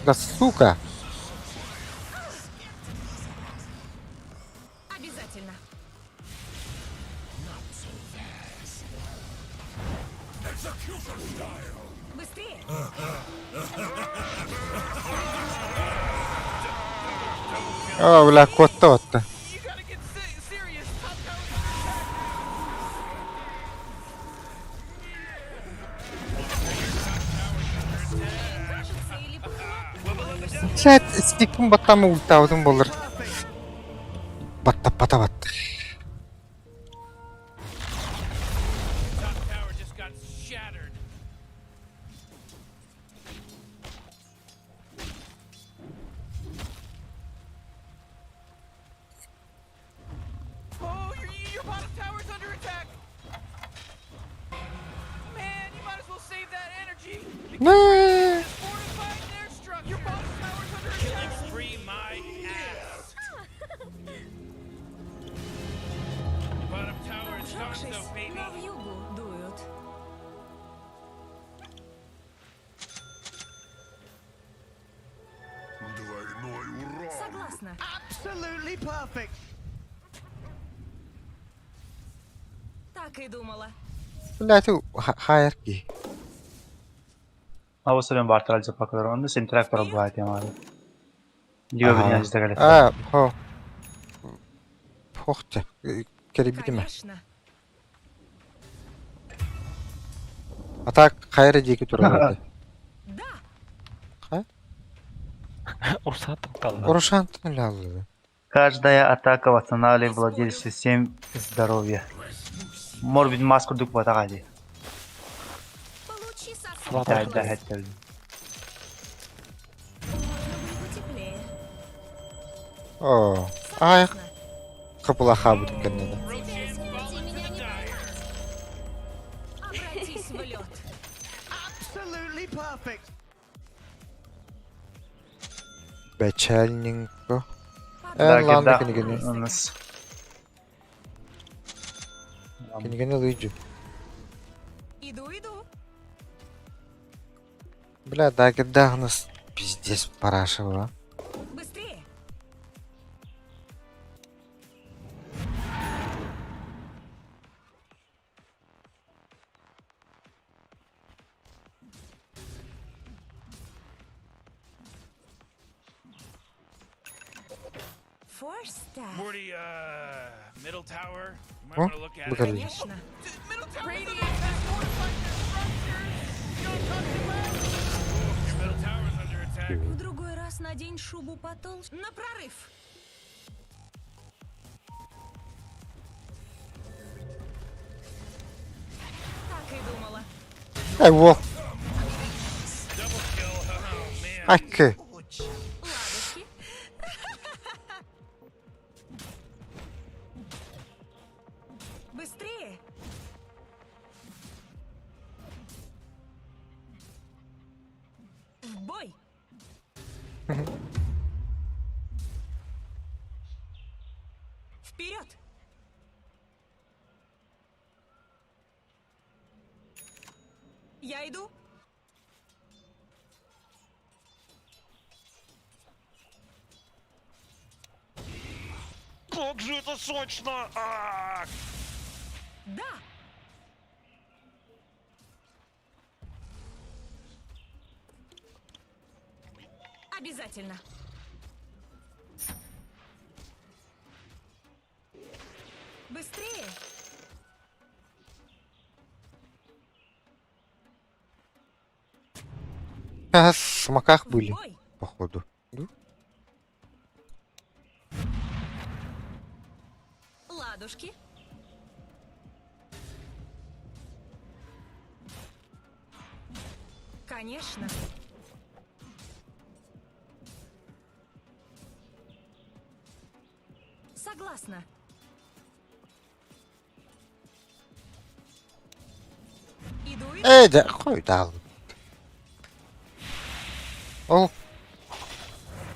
Да сука. Обязательно. Быстрее! О, бля, кот-то вот. You gotta get se- serious. Top tower's under attack. Кажется, или похлопнула. Блядь, стикпин баттамы ультаудың болыр. Батта бата бат. Top tower just got shattered. Oh, your bottom tower's under attack. Man, you might as well save that energy. Because Не. fortified their structure. Your bottom tower's under attack. Killing spree my ass. Bottom tower is gone, Обжегшись, though, baby. на вьюгу дуют. Двойной урон. Согласна. Absolutely perfect. Так и думала. Блядь, хайрки. А вот сорен वार्तालाप जपा करो अंदर से interact करो बात है हमारे जियो भी नहीं जगह А, хо. Хохча. Керебитиме. Конечно. А так хайра диэки турар. Да! Хай? Урсат тоқталды. Орушан тынлялы. Каждая атака восстанавливает владельцу 7 здоровья. Может быть, маску дук батагади. Получи сосуд. Да, да, это. Можно было потеплее. О, ай, Согласна. капылаха будет кеннеде. Теперь смерти меня не поймать. Обратись в лед. Absolutely perfect. Печальненько. Да, ладно, да. кенигени. У нас. Кенигени лыджу. Иду, иду. Бля, да, у нас пиздец парашево. Быстрее. Форстав. Morty, middle tower. You might О, want to look at it. выходи. Конечно. Middle tower is under attack. Fortified their structures. You don't talk too loud. Your middle tower's under attack. В другой раз надень шубу потолще. На прорыв. Так и думала. Эй, во. Double kill. Oh man. Айкы. Ладушки. Быстрее. В бой. Я иду. Как же это сочно! А! Да. Обязательно. Быстрее. А, смоках В были, бой. походу. Ну, Ладушки. Конечно. Согласна. Иду и... Э, да, хуй дал. Ол.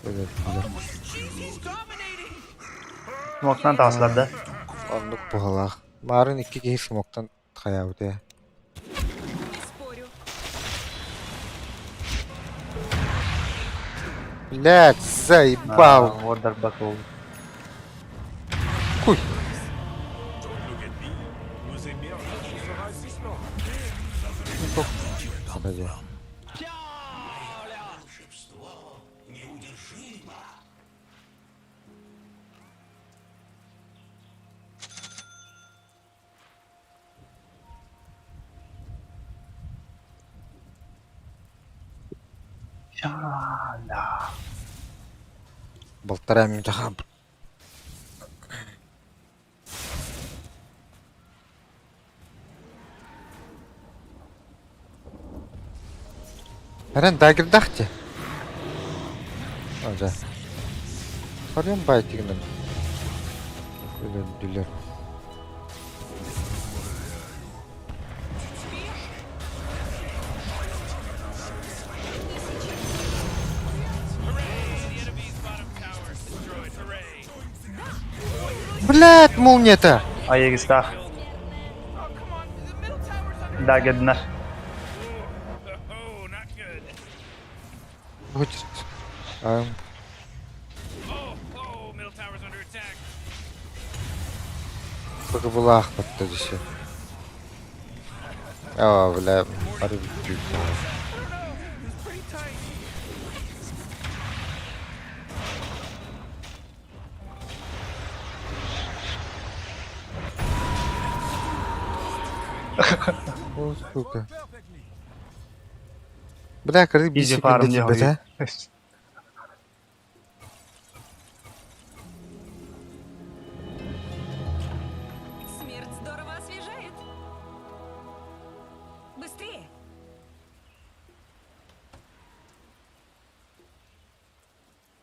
Бля, Смоктан таҕыстылар да? Оннук быһыылаах. Маарын икки киһи смоктан хайаабыт ээ. Не спорю. Блядь, заебал. Уордарбат ол. Хуй. Погоди. Чаана. Полтора минута хаб. Рен дагердахте. Да. Харем байтигнен. Өлөндүлөр. Блядь, молния-то! Аегистах. Дагердинар. Вот. Была ахпатта десе. А, бля, бары бүттүү. О, сука. Бля, кырдык бир Изи фарм секунда делаю. а? Смерть здорово освежает. Быстрее.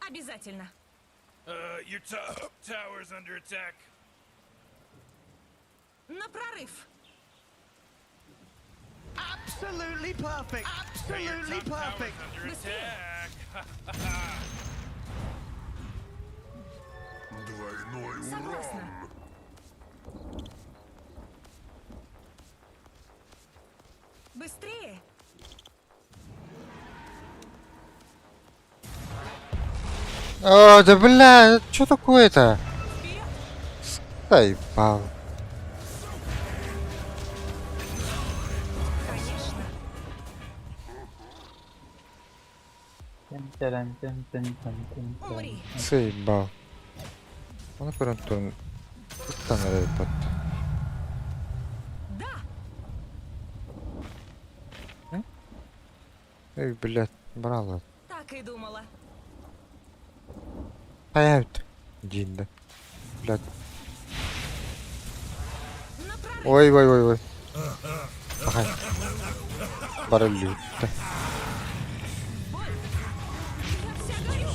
Обязательно. Your top tower's under attack. На прорыв. Absolutely perfect. Absolutely perfect. Under attack. Двойной Согласна. Быстрее. О, да бля, что такое-то? Заебал. Конечно. Умри. Заебал. Оны көрөн туран ыттан эрэ Да. Эй, блядь, брала. Так и думала. Хайаут. Динда. Блядь. Ой, ой, ой, ой. Ага. Барыллы. Я вся горю.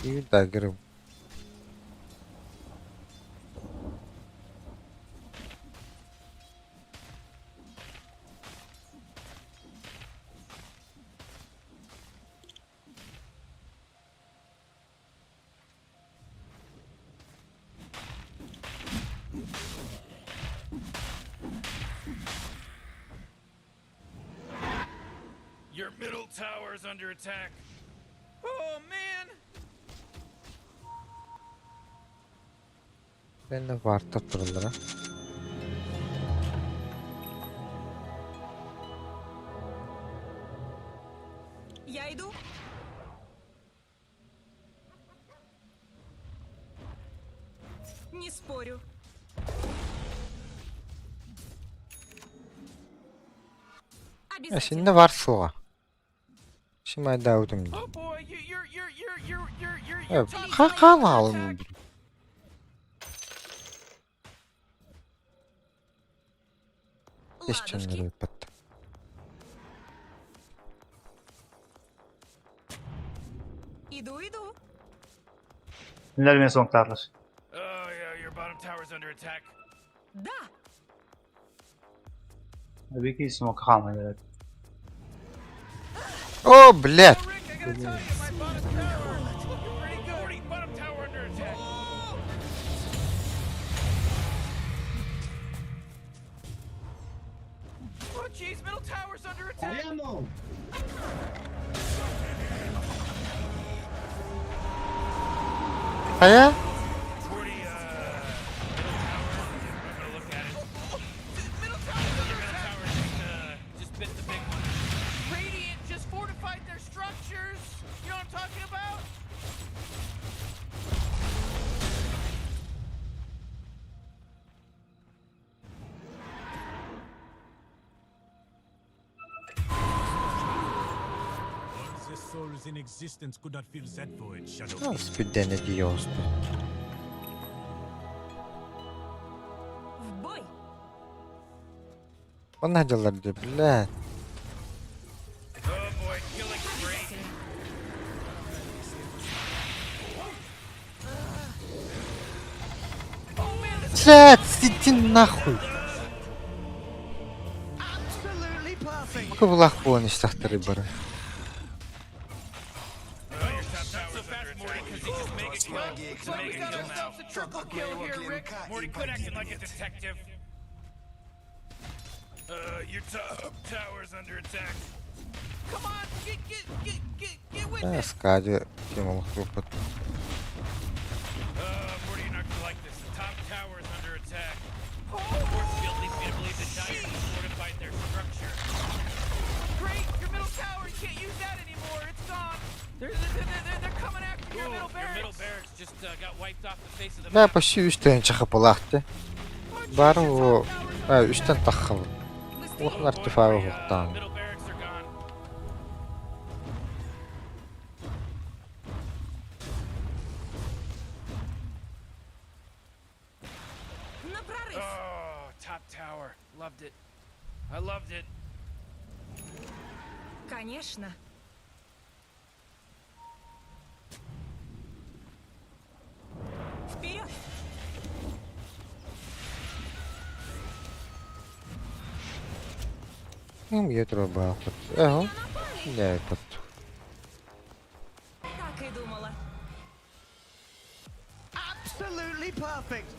И даггером. Your middle tower's under attack. Oh man! Ben de varta turullara. Я иду. Не спорю. Ya şimdi var soğa. Şimdi ayda ödüm. Oh boy, you, you're you're you're you're you're you're your Evet, top kan tower's kan under alın. attack. Geç canları battı. Иду, иду. Кинилер мен соңтарлар. Oh yeah, your bottom tower's under attack. Да. Бики смок хамай. О, блядь. Rick, I gotta tell you, my bottom tower is looking pretty good. Morty, bottom tower under attack. Oh jeez, middle tower's under attack. Kaya? Morty, middle tower. I'm gonna look at it. Middle tower's under attack. Tower just bit the big one. Radiant just fortified their structures. You know what I'm talking about? All the souls in existence could not fill that void, Shadow. Nasıl bir denedi yozdu. В бой. Bana hacalar diyor, блядь. Oh boy, killing spree. Блядь, сиди нахуй. Absolutely perfect. Кывлах буон истахтары бары. Oh, your top tower's so fast, Morty, because he just mega killed. Looks like we got ourselves a triple kill here, Rick. Morty, quit acting like a detective. Your top tower's under attack. Come on, get get get get get with Ha, it. Skadi kim olur bu Morty, you're not gonna like this. The top tower is under attack. The force field leads me to believe the Dire have fortified their structure. Great, your middle tower, you can't use that anymore. It's gone. They're they're they're, they're coming after your middle barracks. Your middle barracks just got wiped off the face of the Да, почти үстен чыгып булакты. Бары о үстен таххал. Улахан артефакт хуктаан. Middle barracks are gone. На прорыв. Oh, top tower. Loved it. I loved it. Конечно. Вперед! Ким ядро баахыт. Эхо. Не пат. Так и думала. Absolutely perfect.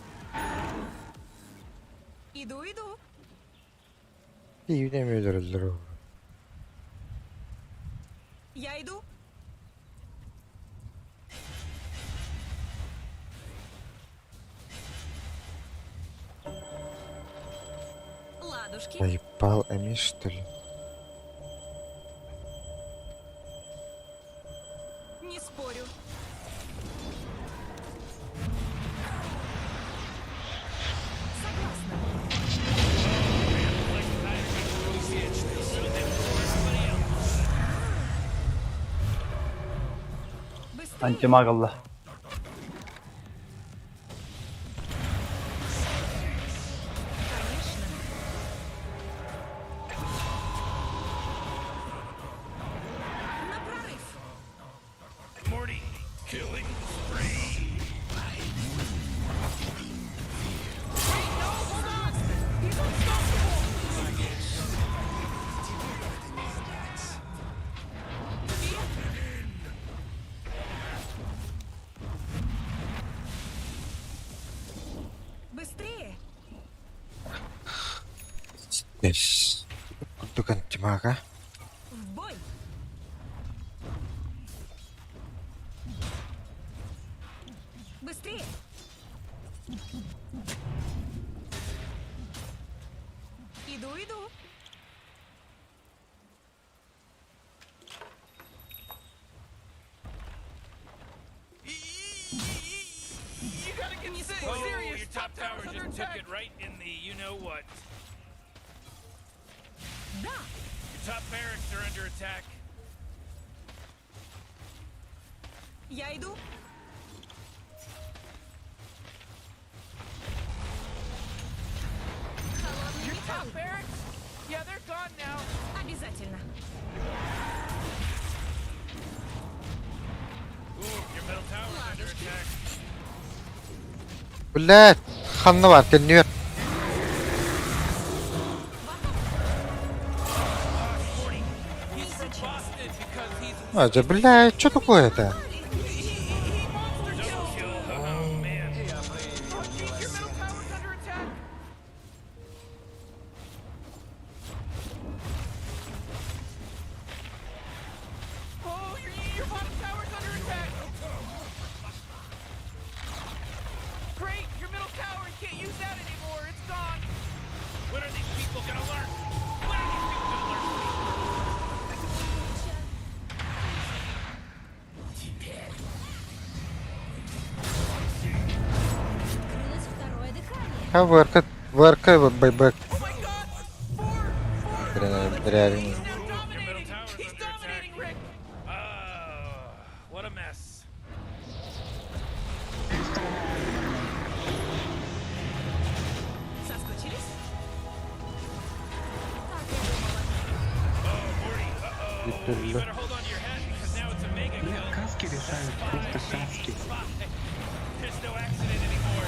Иду, иду. Ийдем өдөрөлдөр. Я иду. Ладушки. Заебал эми что ли? Не спорю. Антимагалла. На прорыв. Morty, killing spree. Быстрее. Yes. Курдук антимага. В бой. Иду, иду. You gotta get Не serious. спорю. Your top tower just took it right in the you know what. Да. Your top barracks are under attack. Я иду. Холодный Your металл. top barracks? Yeah, they're gone now. Обязательно. Ooh, your middle tower's under attack. Блядь, ханна бар, төннүөр. He's from Boston because he's А, да, блядь, что такое это? double kill. Oh man. Oh jeez, your middle tower's under attack. Oh, your bottom tower's under attack. Great, your middle tower, you can't use that anymore. It's gone. When are these people gonna learn? When are these people gonna learn? Открылось второе дыхание. А ВРК, ВРК, байбек. Oh my god! Four, four. Реально. He's now dominating. He's dominating, Rick. What a mess. Соскучились? Так и думала. Oh, Morty. Uh-oh. You better hold on to your hat because now it's a mega Бля, kill. каски решают, просто каски. Five. There's no accident anymore.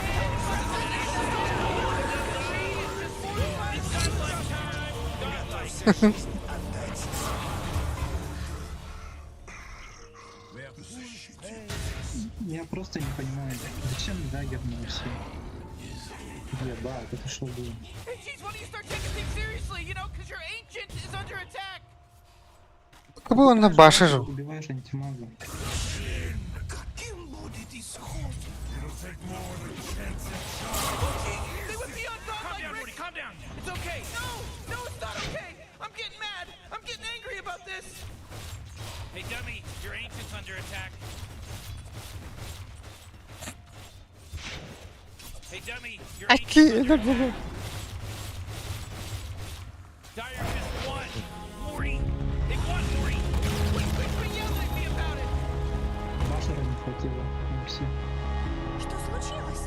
It's godlike time. Godlike. Я просто не понимаю, зачем дагер на все? Ебать, это что было? Hey, jeez, why don't you start taking things seriously? You know, because your ancient is under attack. Как бы он на баше жил. Убиваешь антимага. Каким будет исход? Oh, jeez, they would be on godlike, Calm down, Morty, calm down. It's okay. No, no, it's not okay. I'm getting mad. I'm getting angry about this. Hey, dummy, your ancient's under attack. Hey, dummy, your Аки, ancient's under attack. Dire just won. Morty, they won, Morty. Quit, quit, quit yelling at me about it. Башера не хватило на все. Что случилось?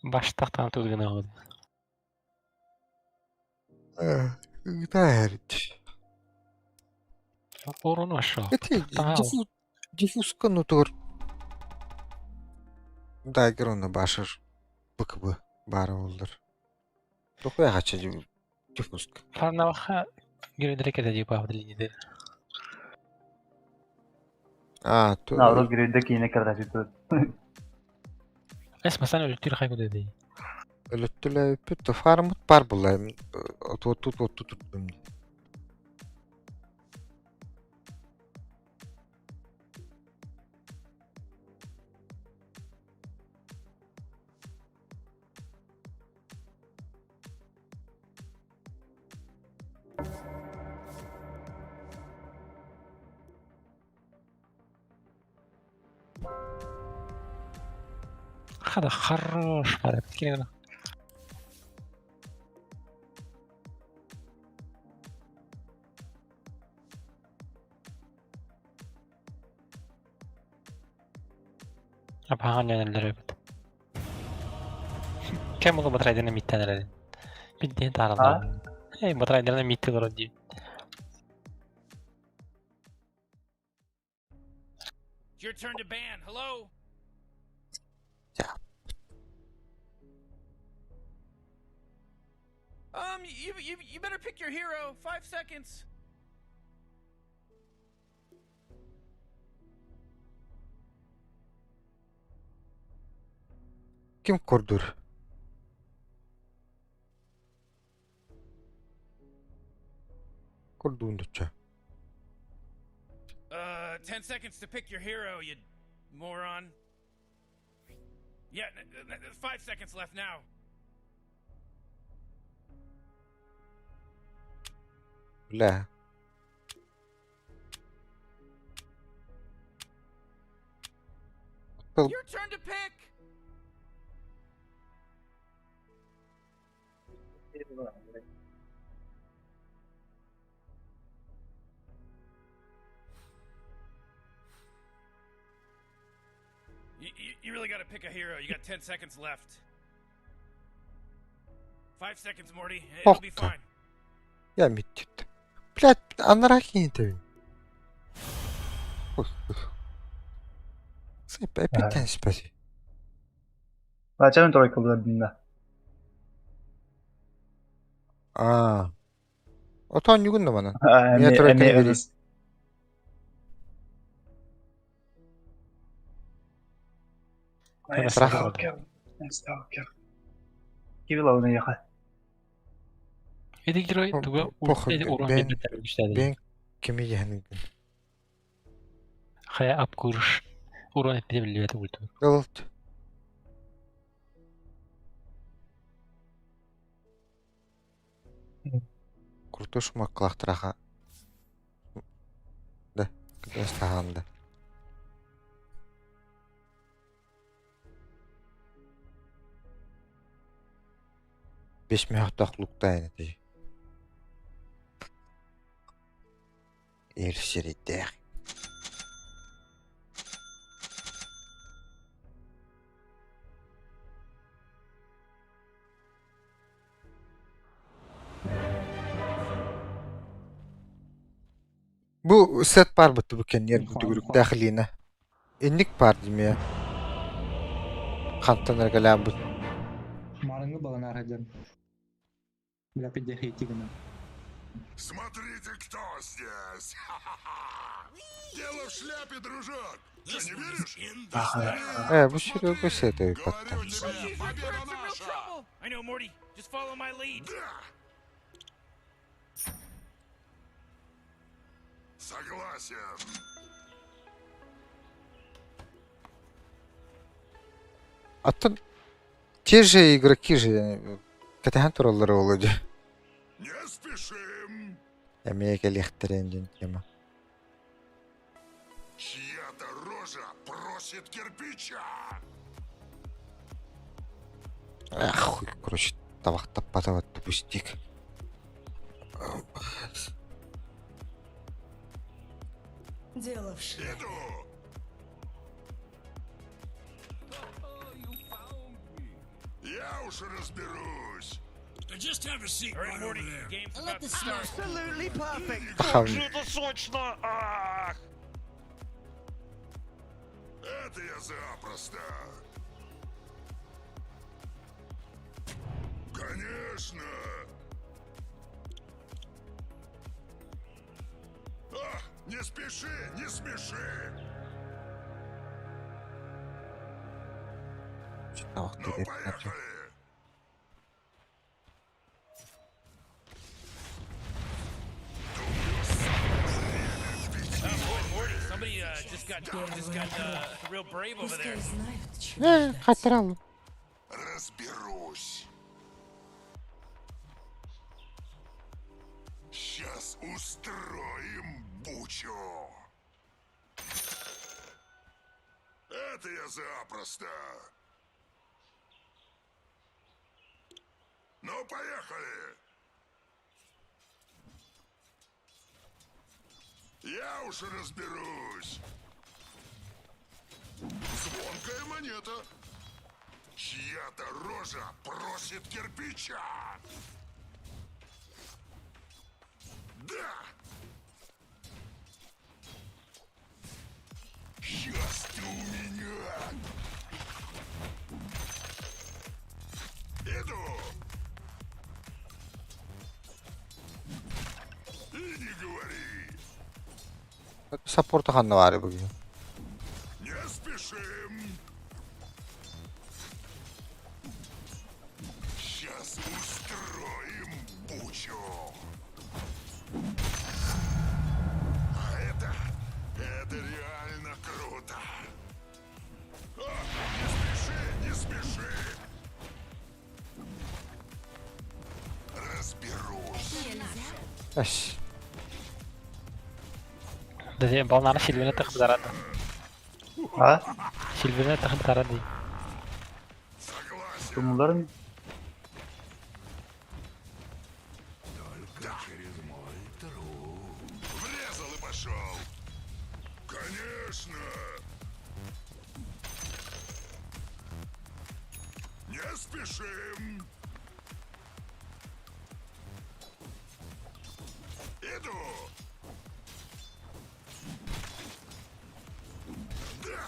Баштахтан тут гына. Да, Урон ошо. Это диффузка ну тур. Дагер он башыр. БКБ бары олдыр. Тохуя хача диффузка. Фарнаваха гүрөдөрө кете дип авдылинеде. А, то... Наоборот, гүрөдө кийине кардаши тут. Эс масаны өлтүр хайгы деди. Өлөттүлэ бүт фармут бар була. Тут тут тут тут. Хада хорош пара. Кирена. Апахан янелер бит. Кем болу батрайдерна миттен эрedi. Бидден таралды. Эй, батрайдерна митти олор ди. It's your turn to ban. Hello? Yeah. You better pick your hero. 5 seconds. Ким көрдүүр? Көрдүүн дуча. 10 seconds to pick your hero, you moron. Yeah, 5 seconds left now. Бля. Был Your turn to pick! You really gotta pick a hero. You got 10 seconds left. 5 seconds, Morty. It'll be Охто. fine. Я миттит. Блядь, анарахин это. Опять спаси. Зачем тройка была длинна? А. Отон югун манан. Меня тройка не бери. Страх. Сталкер. Кивила он ехал. Эти герой туга Похуй, урон бен бербеттер күчтәде. бен кими яһын. Хая апкурш. Урон этпете билбет ульту. Голд. Куртуш маклахтраха. Да, кытастаханда. Беш мөхтөх луктайны ти. Эрсеридэх. Бу сет бар бу түбүкен ер бу түгүрүк дахилина. Инник бар димия. Хантан эргэлээн бу. Марыңы баланар хадьан. Бля, пидехи гына. Смотрите, кто здесь! Дело в шляпе, дружок! Что, не веришь? Бу сири бу сет патта. Говорю тебе, победа наша! I know, Morty. Just follow my lead. Да! Согласен! Аттан те же игроки же катахан тураллар олуду. Не спешим! Эмиэ кэлиэхтэрин диэн тема. Чья-то рожа просит кирпича! Ах, хуй, короче, табах таппата пустик. Дело в шляпе. Иду! Я уж разберусь! Just have a seat All right, right Morty. over there. Game's Let about the to start. Absolutely perfect. Тахам. Как же это сочно! Ах! Это я запросто! Конечно! А, не спеши, не смеши! Табах Ну, тиде. поехали! Oh boy, Morty. Somebody just got real brave over there. Пускай знают, чего ждать. Хатырал. Разберусь. Сейчас устроим бучу. Это я запросто. Ну, поехали. Я уж разберусь. Звонкая монета. Чья-то рожа просит кирпича. Да! Сейчас ты у меня! Иду! И не говори! Саппорта ханна баар бүгүн. Не спешим! Сейчас устроим бучу! А это... Это Эс. Дadi балнары Сильвина тахып тарады. А? Сильвина тахып тарады. Тумуларын Только через мой труп. Врезал и пошел. Конечно. Не спешим. Иду. Да.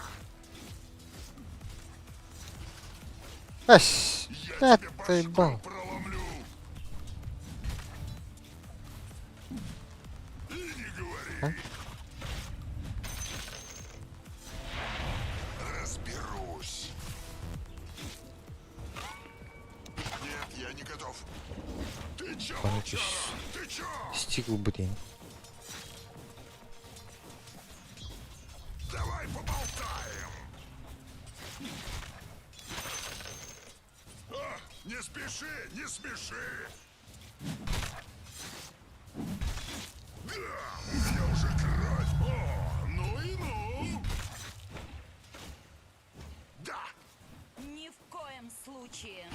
Эс. Это ебал. Проломлю. И не говори. Разберусь. Нет, я не готов. Ты чё, Короче, волчара? Ты чё? Стикл блин. Давай поболтаем. А, не спеши, не спеши. Да, у меня уже кровь. О, ну и ну. Да, Ни в коем случае.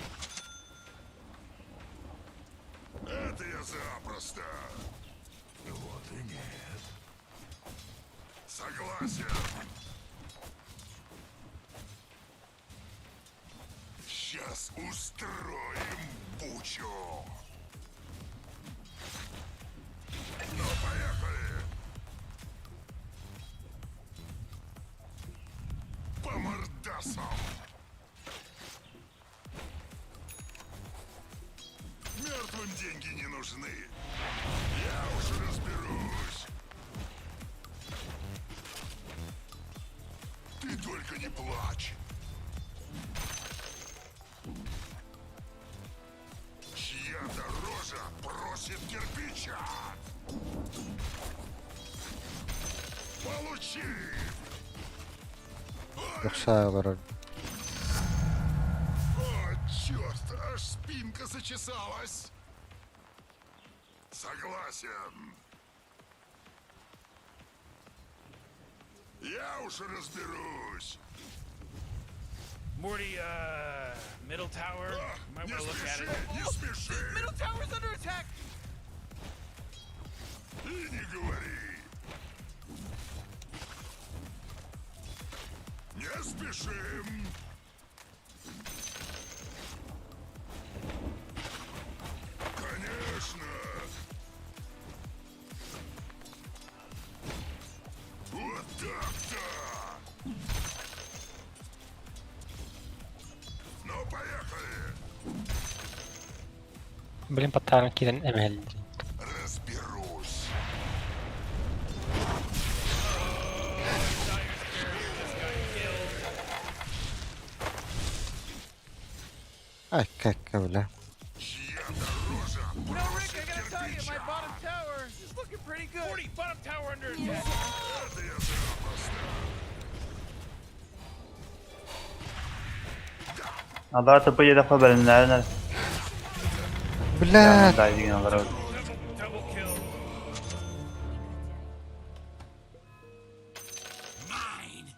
это я запросто. Вот и нет. Согласен. Сейчас устроим бучу. Ну, поехали. По мордасам. Мертвым деньги не нужны. Я уж разберусь. Ты только не плачь. Чья-то рожа просит кирпича. Получи! Yoksa var. О, черт, аж спинка зачесалась. Согласен. Я уж разберусь. Morty, middle tower. Might Не want to look at спеши, it. не спеши. Middle tower's under attack. И не говори. Не спешим. Конечно. Вот так-то. Ну, поехали. Блин, паттарын кирен эмел. Разберусь. Dire's courier just got killed. Ay кака бля. Чья-то рожа You know, Rick, просит I gotta tell you, my кирпича. bottom tower is looking pretty good. Morty, bottom tower under attack. Это я запросто. Алар тупо еде белинлерин. Бля. Дайдигин алар. Double kill. Mine.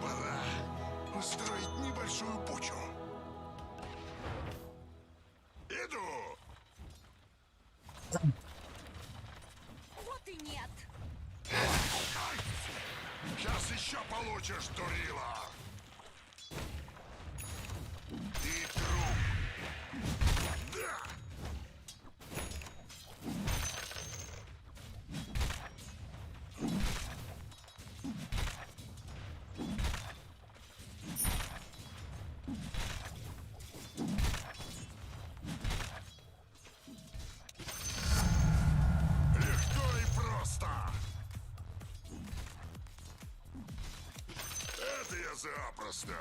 Пора устроить небольшую бучу. Иду. Вот и нет. Сейчас еще получишь, дурила. Ты труп. Да. Легко и просто. Это я запросто.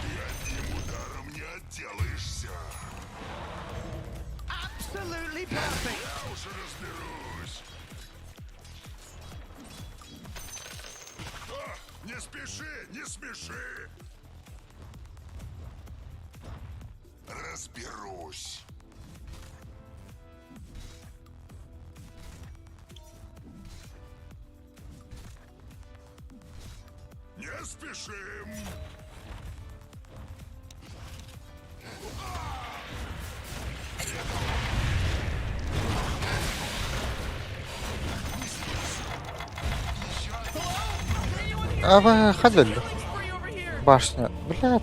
Ты одним ударом не отделаешься. Absolutely perfect. Я уж разберусь. А, не спеши, не спеши. Разберусь. Не спешим. Аба хадал. Башня. Бля.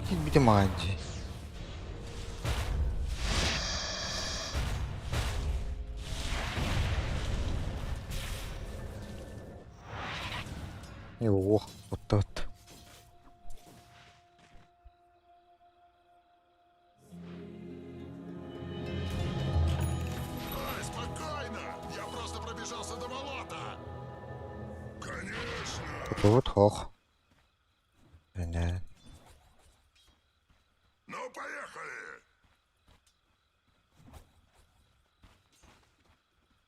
Кит мади. Ох, вот вот. Ай, спокойно! Я просто пробежался до болота! Конечно! Вот хох. Не. Ну, поехали!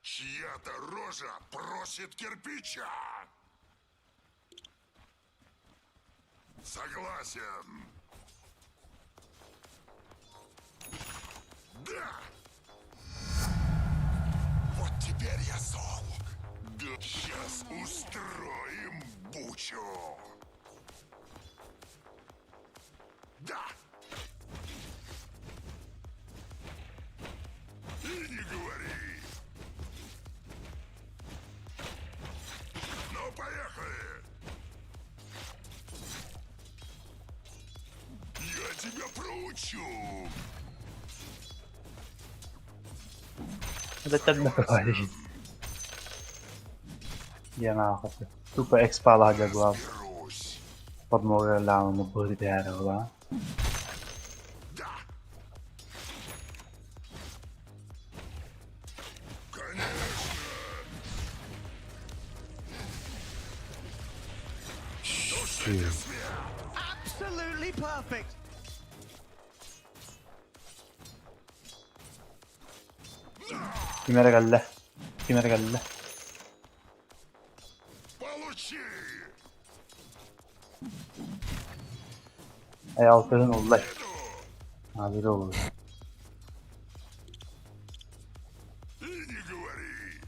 Чья-то рожа просит кирпича! Согласен! Да! Вот теперь я зол! Да сейчас устроим бучу! Да! И не говори! Ну, поехали! Я тебя проучу! Это тебе Я нахуй. Тупо экспала глав. Подмога ляма на бурдерова. Absolutely perfect. Кимere geldi. Кимere geldi. Получи! Ey altının oldu. Abi de oldu. И не говори!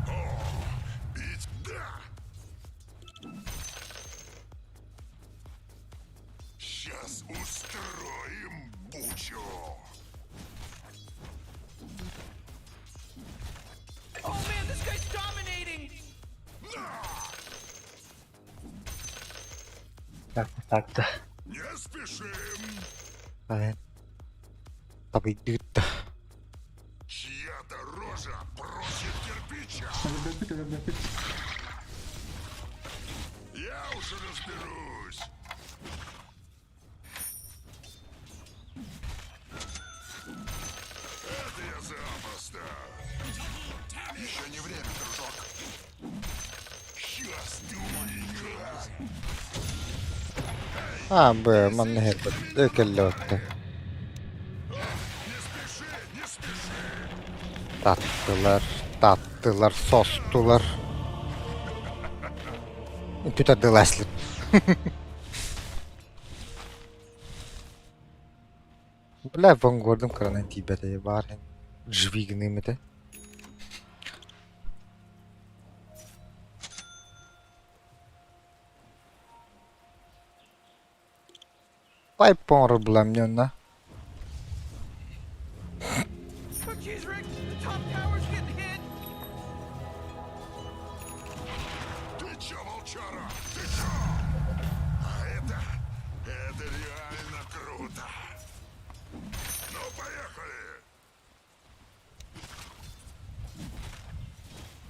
О, бить да! Сейчас устроим бучу! Oh man, this guy's dominating. Так так-то. Не спешим! Блин. Табыйдыт. Чья-то рожа просит кирпича! Я уже разберусь! Это я запросто! Еще не время, дружок! Сейчас ты умненько! А, б, манна хербет. Өкеллөттө. Таттылар, таттылар, состулар. Түтәділәсліп. Бля, вон гордым кранан тибәтә бар. Жвигны мете. Пай пон проблемнённа. Oh jeez, Rick, the top tower's getting hit. Ты чё, волчара? Ты чё? А это... Это реально круто! Ну, поехали!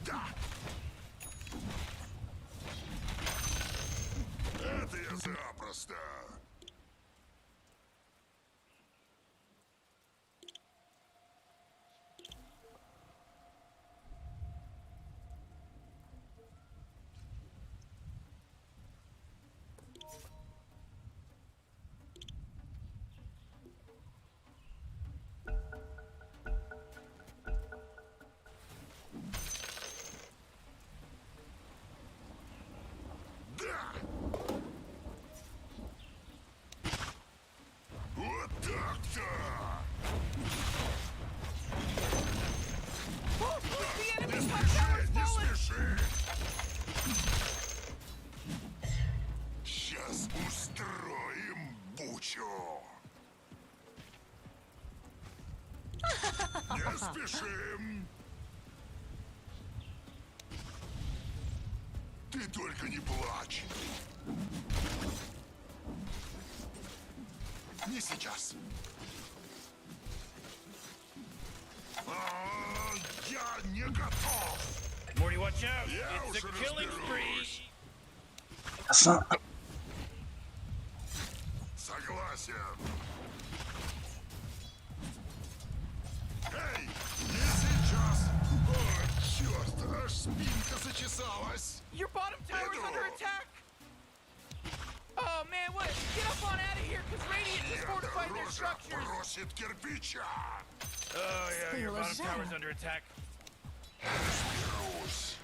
Да! Это я запросто! спеши, не спеши. Сейчас устроим бучу. Не спешим. Ты только не плачь. Не сейчас. А, я не готов. Morty, watch out. Я It's уж a killing spree. разберусь. Согласен. Эй, не сейчас. О, черт, аж спинка зачесалась. Your bottom tower's Иду. under attack. Oh man, what? Get up on out of here, cause Radiant just Чья-то fortified their рожа structures. просит кирпича. Oh yeah, your bottom tower's under attack. Разберусь.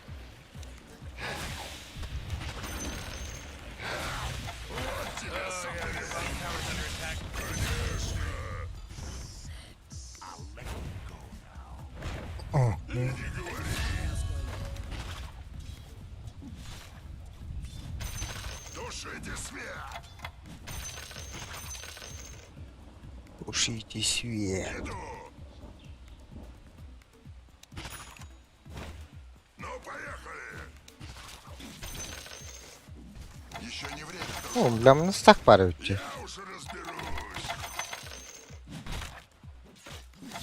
Вот тебе, Oh yeah, your bottom tower's under attack. Конечно. О, Не говори. Тушите свет. Тушите свет. Иду. Ну, поехали. Еще не время, О, дружок. бля, мы так парить. Я уж разберусь.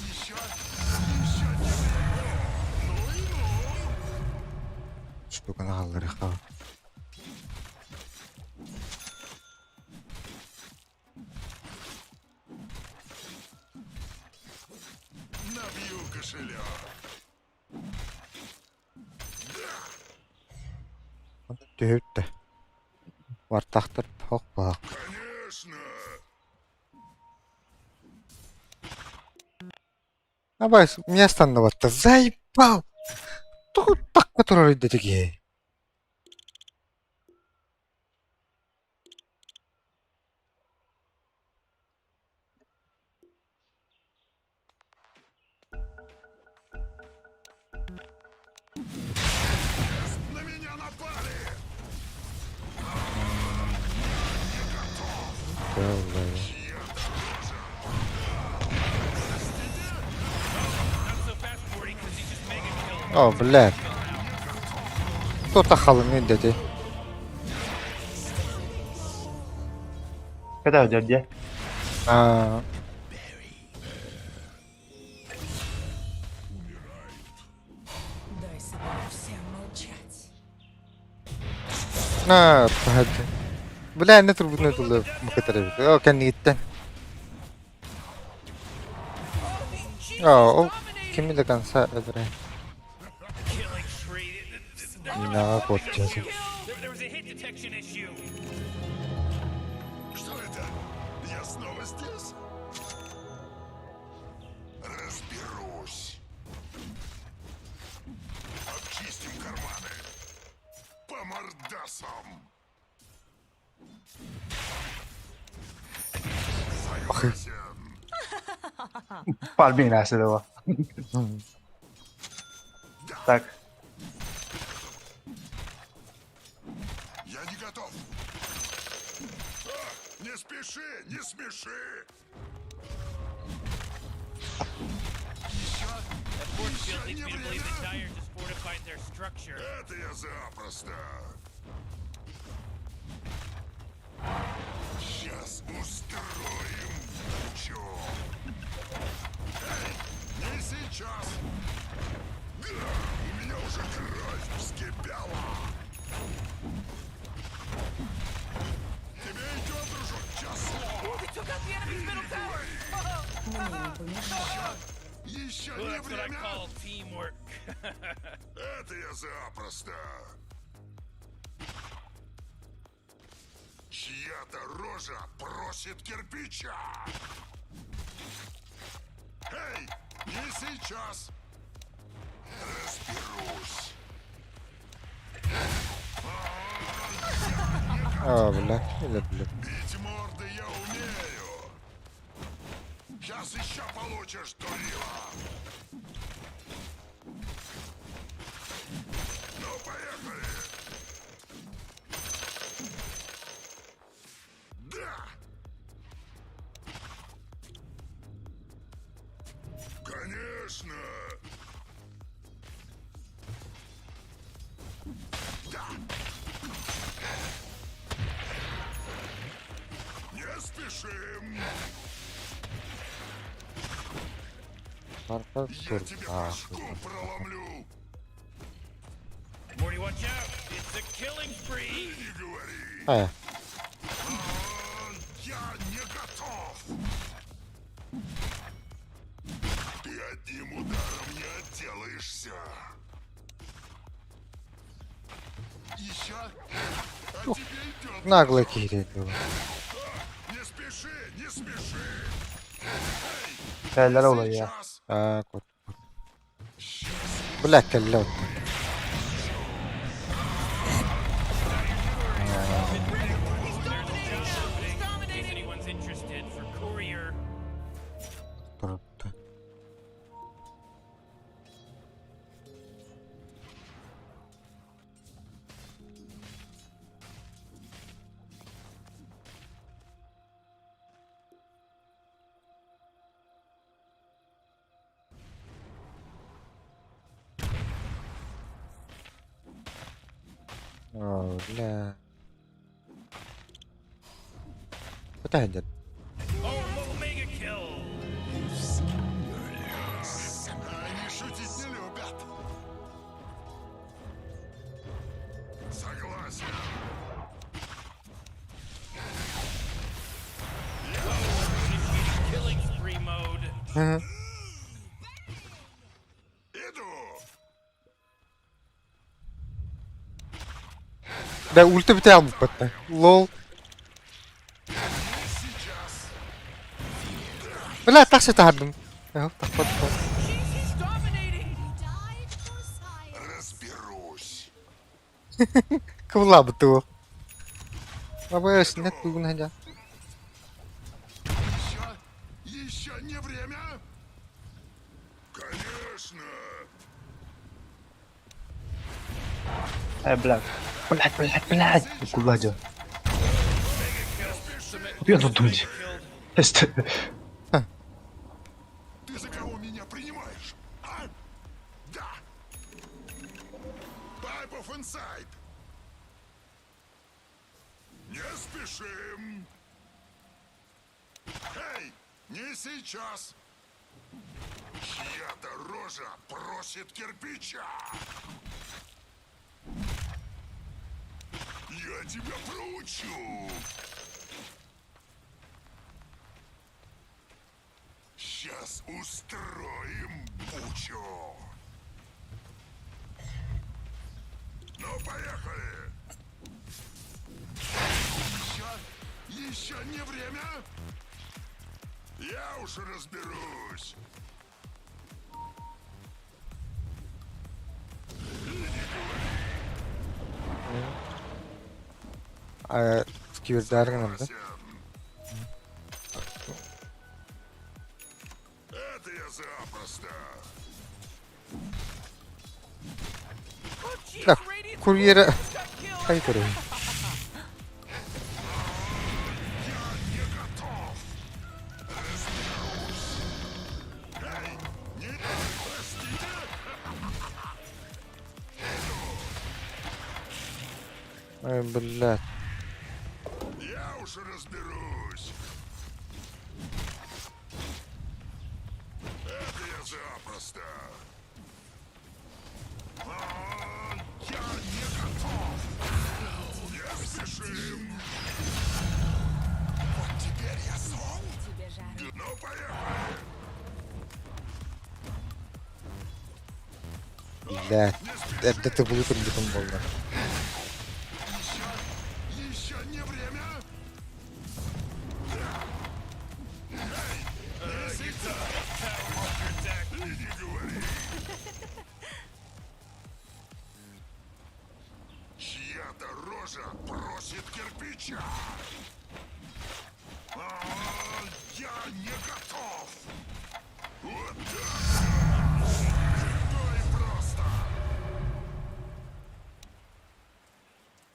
Еще, еще не время. Ну и ну. Штука на галереха. Набью кошелек. Түһүттэ. Вартахтар пох бах. Конечно. Абай, меня станноватта. Заебал! Тугу так, который такие. На меня напали. Not so fast, Morty, cause he just mega killed. О, блядь. Кто-то халыны дети. Когда идет, где? А, Дай себе всем молчать. на, погоди. Бля, не трубно тулы мукатары. О, кенниттен. О, кими до конца öldüre. Killing spree. На, вот сейчас. There was a hit detection issue. Что это? Я снова здесь? Разберусь. Обчистим карманы. По мордасам. Согласен. Фарминг начали. Так. Я не готов. А, не спеши, не смеши. That force field leads не me to believe время. the Dire just fortified their structure. Это я запросто. Сейчас устроим бучу. Эй, не сейчас. Да, у меня уже кровь вскипела. Тебе идет, дружок, число. They took out the enemy's middle tower. Еще Well, не that's what I время. call teamwork. Это я запросто. Чья-то рожа просит кирпича. Эй, не сейчас. Разберусь. О, бля, или, бля. Бить морды я умею. Сейчас еще получишь, дурила. Барта Я тебе турдаах. башку проломлю! Morty, watch out! It's a killing spree! Не говори! Хайа. А, Я не готов! Ты одним ударом не отделаешься! Еще? А тебе идет! Наглый киирэн дуо. Не спеши, не спеши! Кэллэр ол я. Сейчас! Аа кот. Бля кэллэ оттон. He's dominating! In case anyone's interested for courier. Турда. Оо, бля. Куда идет? Oh, mega kill! Они шутить не любят! Согласен! Initiating killing spree mode. Иду! Да ульти битэ албыппатта. Лол. Сейчас! Бля, тахса таһардым. Э, тахпат. He's dominating! You died for science. Разберусь! Кыбылаабыт ол. Абы синет тугун хадя. Еще? Еще не время? Конечно! Э, блядь. Блядь, блядь, блядь. Куда дел? Я тут думаю. Ты за кого меня принимаешь? А? Да! Pipe of Inside! Не спешим! Эй, не сейчас! Чья-то рожа просит кирпича! Я тебя проучу! Сейчас устроим бучу. Ну, поехали! Еще, еще не время? Я уж разберусь. А скибердаргын да. Это я запросто. Oh, jeez, Да, Radiant's курьера. courier just got killed. Хай көрөйүн. Я не готов. Разберусь. Эй, не простите. Ай, блядь. Я уж разберусь. Это я запросто. А, Я не готов. Не спешим. Вот теперь я зол. Тебе жарко. Ну, поехали. Блядь. Эрдэ тыбылы турбутум буолла. Еще, еще не время. Эй, не сейчас. И не говори. Чья-то рожа просит кирпича. А, я не готов. Вот так. Легко и просто.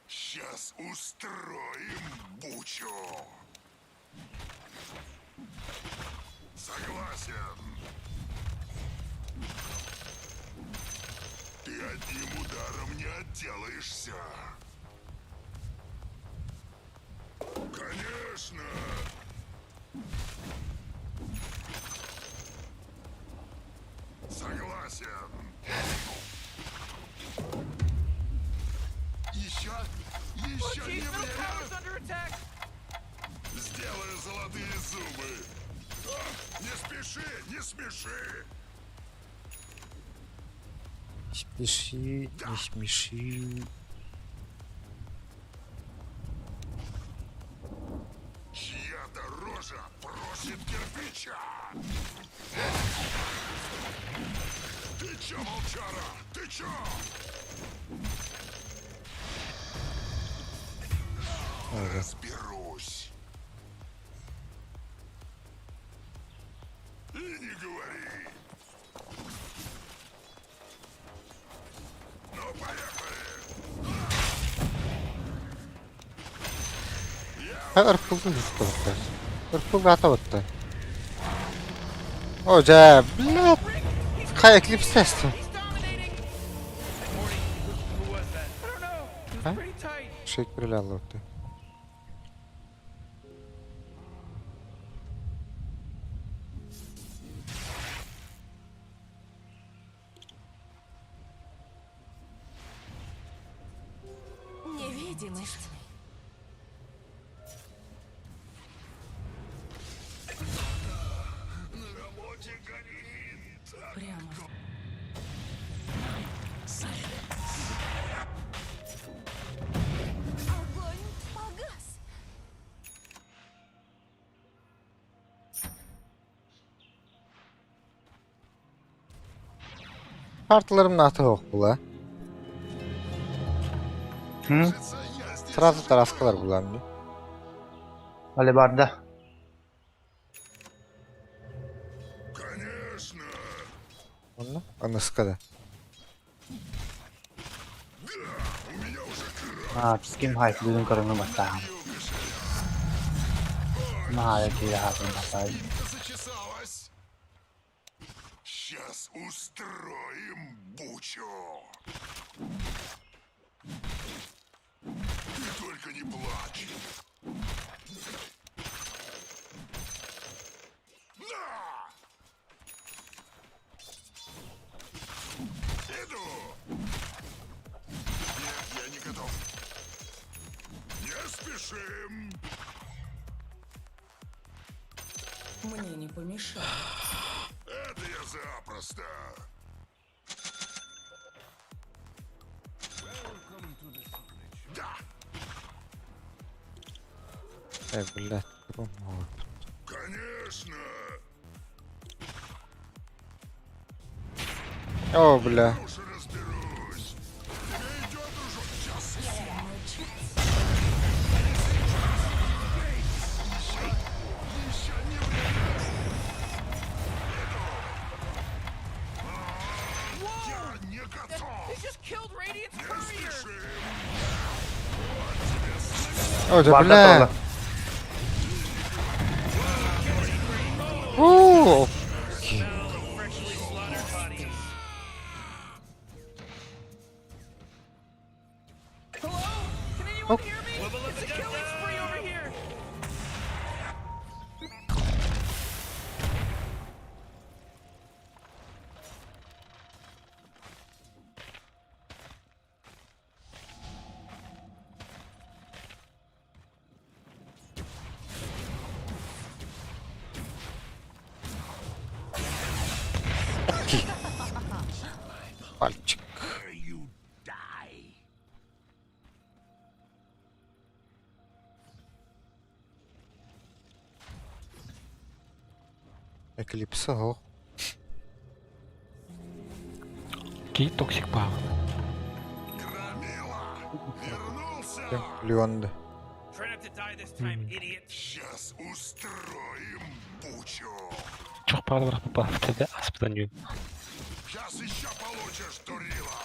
Сейчас устроим бучу. Согласен. Ты одним ударом не отделаешься. Конечно. Согласен. Еще, еще не Team's middle время. tower's under attack. Сделаю золотые зубы. А, не спеши, не смеши. Спеши, не смеши. Чья-то рожа просит кирпича. Ты чё, волчара? Ты чё? Разберусь. И не говори. Ну, поехали. Ырпылды tuttu. Ырпылды ата бытты. О, жа, блядь. Хай эклипс тесті. Morty, who was that? I don't know. It was Huh? pretty tight. Шейкер алды. Невидимость. На работе горит. Прямо. Огонь погас. Партыларым аты yok була. Hı? Сразу тараскалар булар. Алебарда. Конечно. Онна? Аныскада. А, ским хайп бүгүн көрөҥҥө бастааһын. Наһаа киирэ хаатын бастаай. Зачесалась. Сейчас устроим бучу. Ты только не плачь. На! Иду. Нет, я не готов. Не спешим. Мне не помешает. Это я запросто. Да, Э, блядь. конечно. О, бля. Уж разберусь. Тебе идет, дружок? Сейчас. Еще не время. Иду. Я не готов. They just killed Radiant's Не courier. спешим. О, да, Барда бля. турла. Уу. Freshly slaughtered bodies. Hello? Can anyone hear me? It's a killing spree over here. Пальчик. Эклипса, о. Ки токсик пав. Громила! Вернулся! Леонда. Try not to die this time, idiot. Сейчас устроим бучу. Çok pahalı bırakma pahalı dedi. Aspıdan yiyor. Сейчас еще получишь, дурила!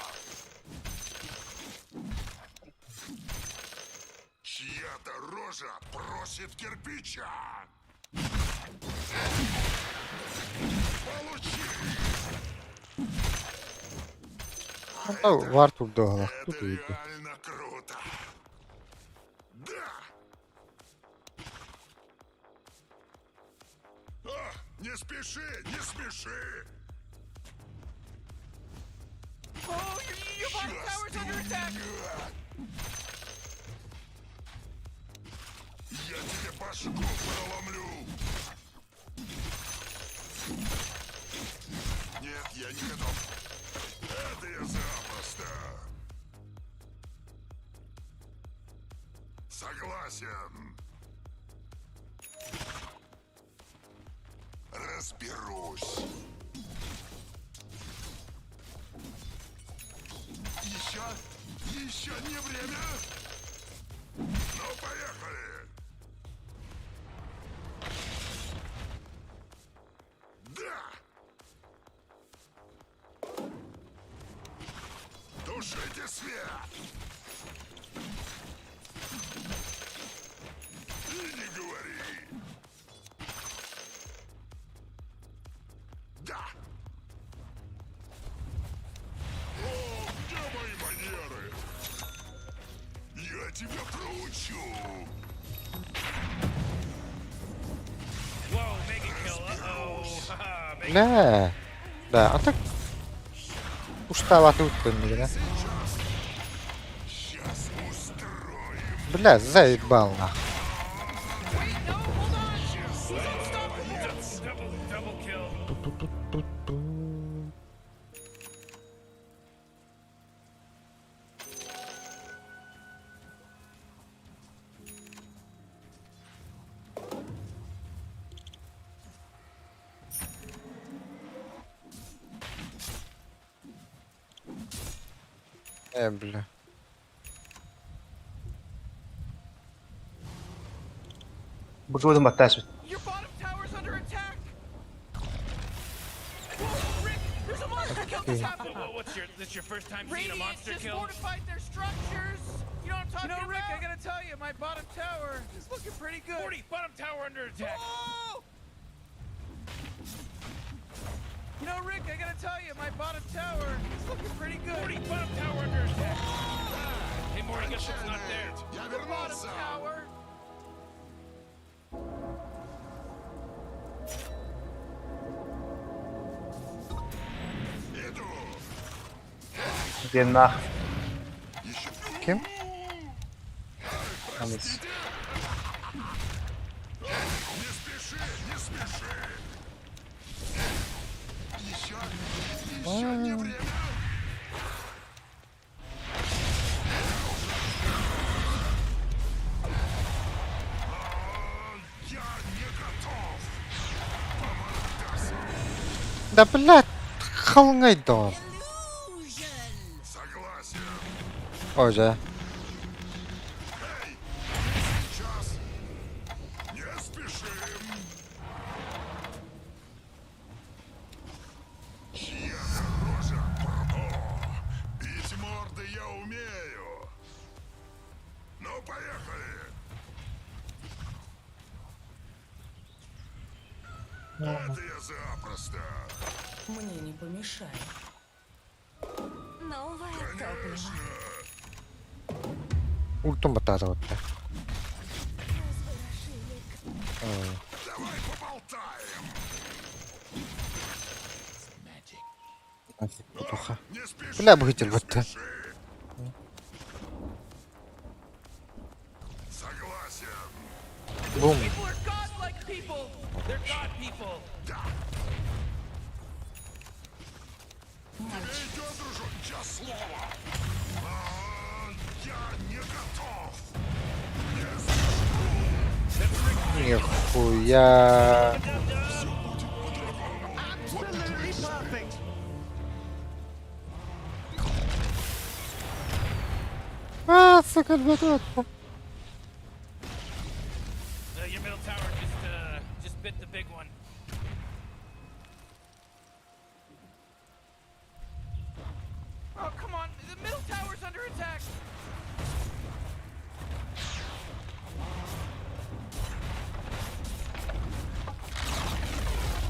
Чья-то рожа просит кирпича! Получи! Ну, вар турду ола. Это Тут uydu. реально круто! Да! А, не спеши, не спеши! tower's under attack. Я тебе башку проломлю! Нет, я не готов. Это я запросто. Согласен. Разберусь. Еще, еще не время. Ну, поехали. Да! Тушите свет! И не говори! Да! О, где мои манеры? Я тебя проучу! Whoa, mega kill. Uh-oh. Haha, mega Бля. Да, а так уставаты уттан да? Сейчас устроим! Бля, заебал нахуй. Wait, no, hold on. He's unstoppable. Double, double kill. Ту-ту-ту-ту. Бля. Быгыбытын баттааш. Your bottom tower's under attack. Whoa, Rick, there's a monster kill just happened. Whoa, what's your, this your first time seeing a Radiant monster just kill? fortified their structures. You know what I'm talking about? Rick, I gotta tell you, my bottom tower is looking pretty good. 40, bottom tower under attack. Oh! You know, Rick, I gotta tell you, my bottom tower is looking pretty good. 40, bottom tower under attack. Hey, Morty, guess what's not there? Я The bottom вернулся! tower. Иду! Диэн нах. Еще... Ким? Амис. Не спеши, не спеши! Еще, еще не время! А, Я не готов! Да блядь, халngай доор. Согласен! Оже. Эй, сейчас! Не спешим! Чья-то рожа? О, бить морды я умею! Ну, поехали! Это я запросто! Мне не помешает. Новое топливо. Ультун баттаата батта. Давай поболтаем! Тоха. Не спеши! Бля, быһытыр батта. спеши. Согласен! Бум. People are godlike people. They're god people. Тебе идет, дружок, час слова! А, я не готов! Нихуя. А, сука, батта. Your middle tower just bit the big one. Oh, come on. The middle tower's under attack.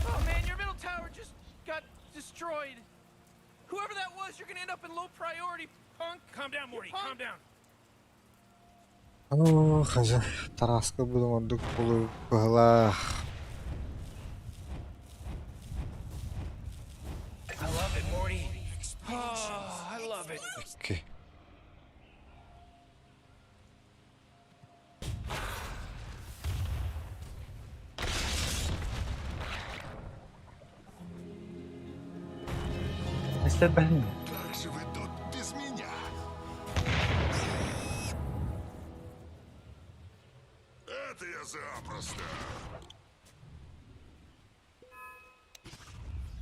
Oh man, your middle tower just got destroyed. Whoever that was, you're gonna end up in low priority, punk. Calm down, Morty. Punk. Calm down. О, хажа. Тараска буду ондук полу быһылаах. I love it, Morty. Oh, I love it. Окей. Истэрбэһин. Как же вы тут без меня? Это я запросто.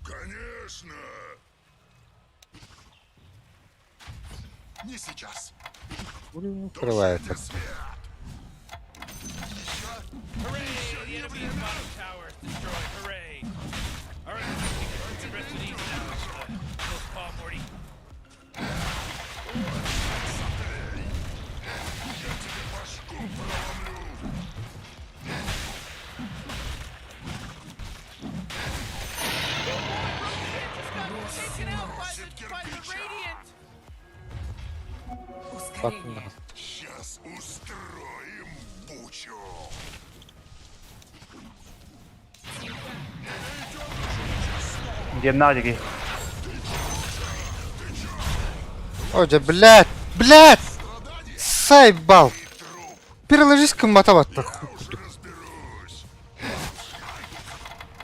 Конечно. Не сейчас. Открывается. Hooray! The enemy's bottom tower is destroyed. Hooray! All right, we can rest at ease now. Close call, Morty. Я тебе башку проломлю. Taken out by the Radiant. Баттын. Сейчас устроим бучу. Гемна диги. Оже, блядь, блядь! Сайбал! Переложись к матабатта.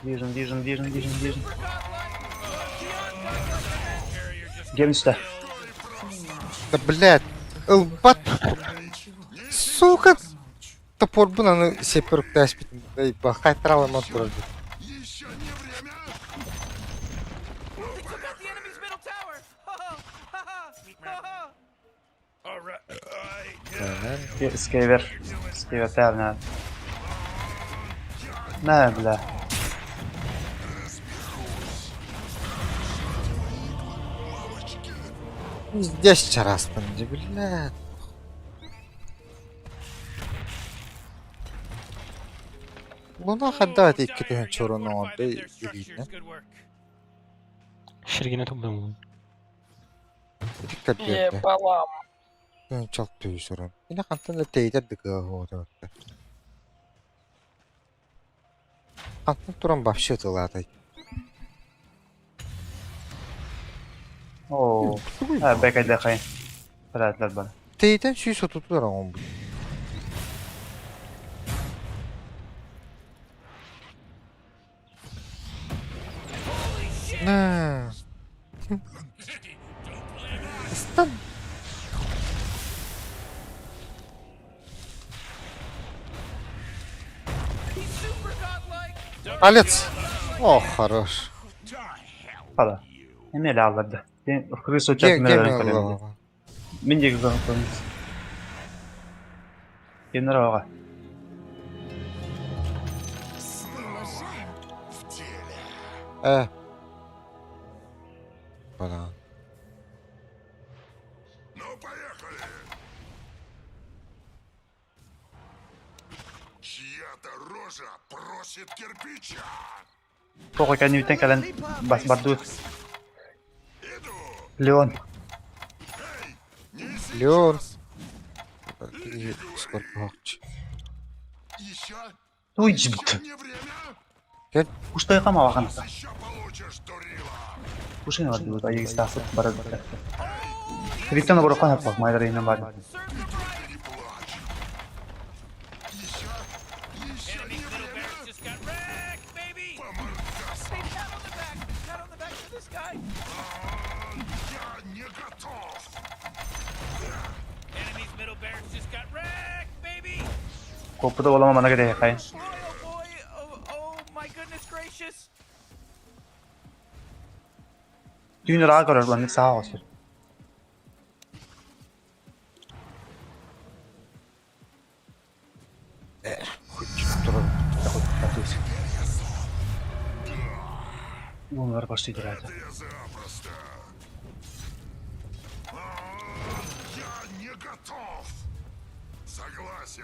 Вижен, вижен, вижен, вижен, вижен. Гем үстэ. Да, блядь, ылбат. Сука! Топорбун аны сепер тәспит. Бахай тралама турады. Еще не время. They took out the enemy's middle tower. Ha ha ha ha. All right. I- Скевер. Скевер тәрнә. Нә бля. Здесь чараспын, блядь. Луна хаддат икки түһэн чорон оҥордо илиинэн. Good work. Ширгине тупдум. Итик кэрдиэрдэ. Түһэн чал түйүсөрөн. Ина хантан да тэйдэр дыгыа хуотуотта. Хантан туран вообще тылаатай. Оо. Ә бәкәдә хай. Братлар бар. Тэйдэн сүүс отутулар оҥон бу. На. Стан. Палец. О, хорош. Хала. Эме ле алларды. Мен крысо чат Ге- мен Гемин ылла. Мен деги көрүнүс. Гемнер ага. В деле. Бана. Ну, поехали. Чья-то рожа просит кирпича. Тоҕо кэнниттэн кэлэн бас бардуу. Леон. Леон. Сколько хокч. Еще Туй жибит. не время. Кел. Куштай кама вахан. Еще получишь, дурила. Кушай на бардуу. Айы стасып барат. Криптон оборокон хаппак майдар инен бар. Не плачь. Еще, еще не Enemy's middle время. barracks just got wrecked, baby. Поморгас. Hey, pat on the back. Pat on the back for this guy. Я не готов. Enemy's middle barracks just got wrecked, baby. Копуда олама мана кede хай. Boy, oh boy, oh, oh my goodness gracious. Түүн раа көрөр баны саа осыр. Bunlar başlaydı herhalde. Я запросто. А, Я не готов. Согласен.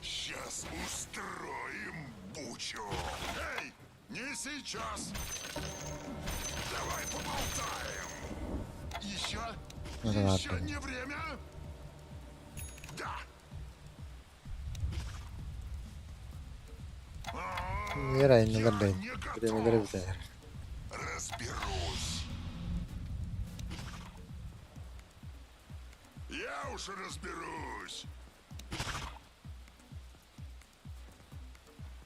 Сейчас устроим бучу. Эй, не сейчас. Давай поболтаем. Еще, Ну да еще ладно. не время. Да. Нера иннилер дайын. Не готов. Биремелер битер. Разберусь. Я уж разберусь.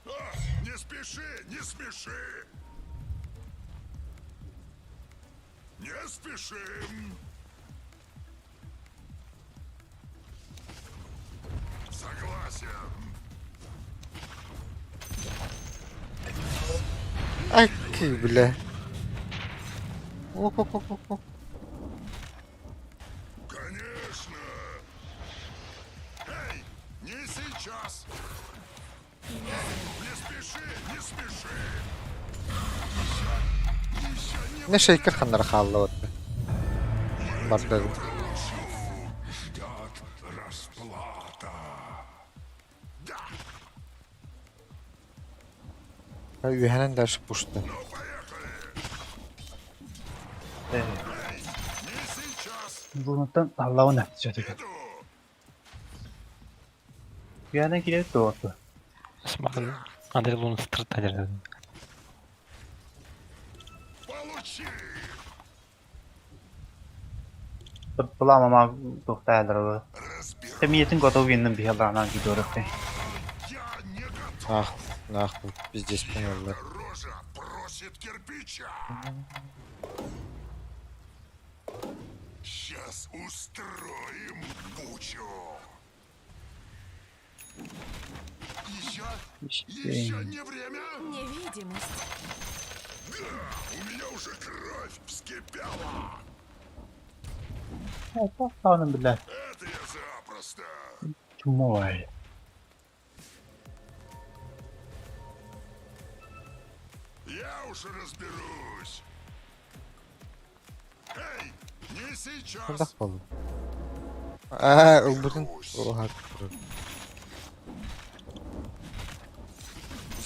А, не спеши, не спеши. Не спешим. Согласен. Аки, бля. Оп-оп-оп-оп. Конечно. Эй, не сейчас. Не спеши, не спеши. Еще, еще не Не шейкер ханнара хаалла барда. Барда. ждет расплата. Үһэнэн дальше пушты. Лунаттан аллауна все-таки. Яна килет туоту. Смагын Андрей Луна стырта дерdi. Получи. Буламама тухтаалар. Тэмиэтин готов иннен бихалаанан кидорыкты. Ах, нахуй, пиздец померла. Рожа просит кирпича. Сейчас устроим бучу. Еще, еще не время. Невидимость. Да, у меня уже кровь вскипела. Таанын биле. Это я запросто. Чумой. Я уж разберусь. Эй, не сейчас. Курдах болду. Аа, ылбытын. Оха.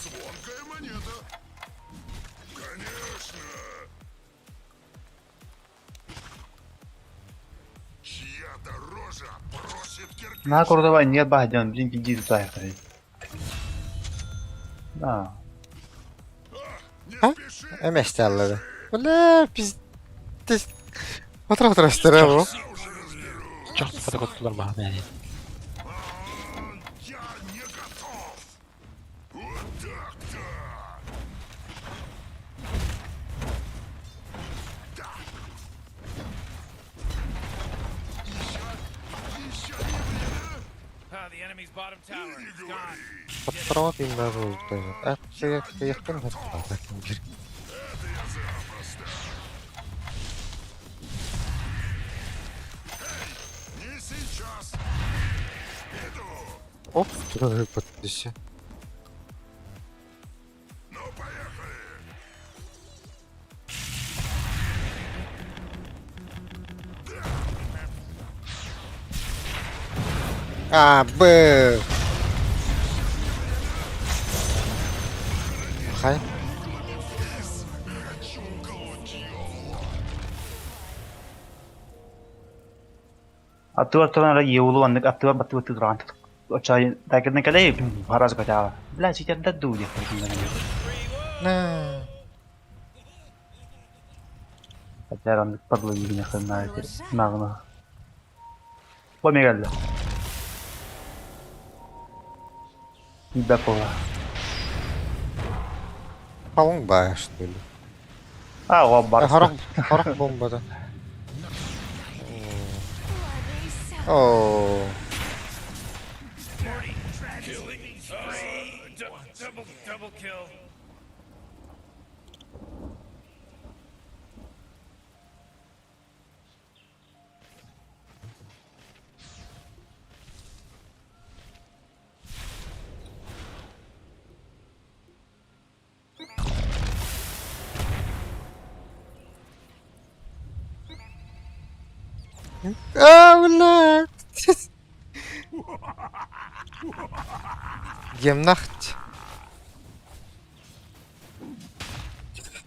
Звонкая монета. Конечно. Чья-то рожа просит кирпич. На кордова нет бахдян, блин, иди туда. Да. А? Эместеллери. Бля, пиздец. Отра отра стыра бу. Çok sıfata koydular bana yani. Я не готов. Вот так-то. Да. Еще, еще не время. Ah, the enemy's bottom tower is gone. Патронат инде булды. Ә, якын Это я запросто. Эй, не сейчас. Иду. Оп, туры подписи. Ну, поехали. А, Б. Хай. Аттуар туран еулу аннык аттуар баттуар туран. Очай тагырны калей хараз ката. Бля, ситер да дуди. На. Хотя падла не хрена нагна. Помегал. Да пола. Палың ба, что ли? А, о, бар. Хорох, хорох бомбада. О. Double, double kill. А, бля. Гемнахт.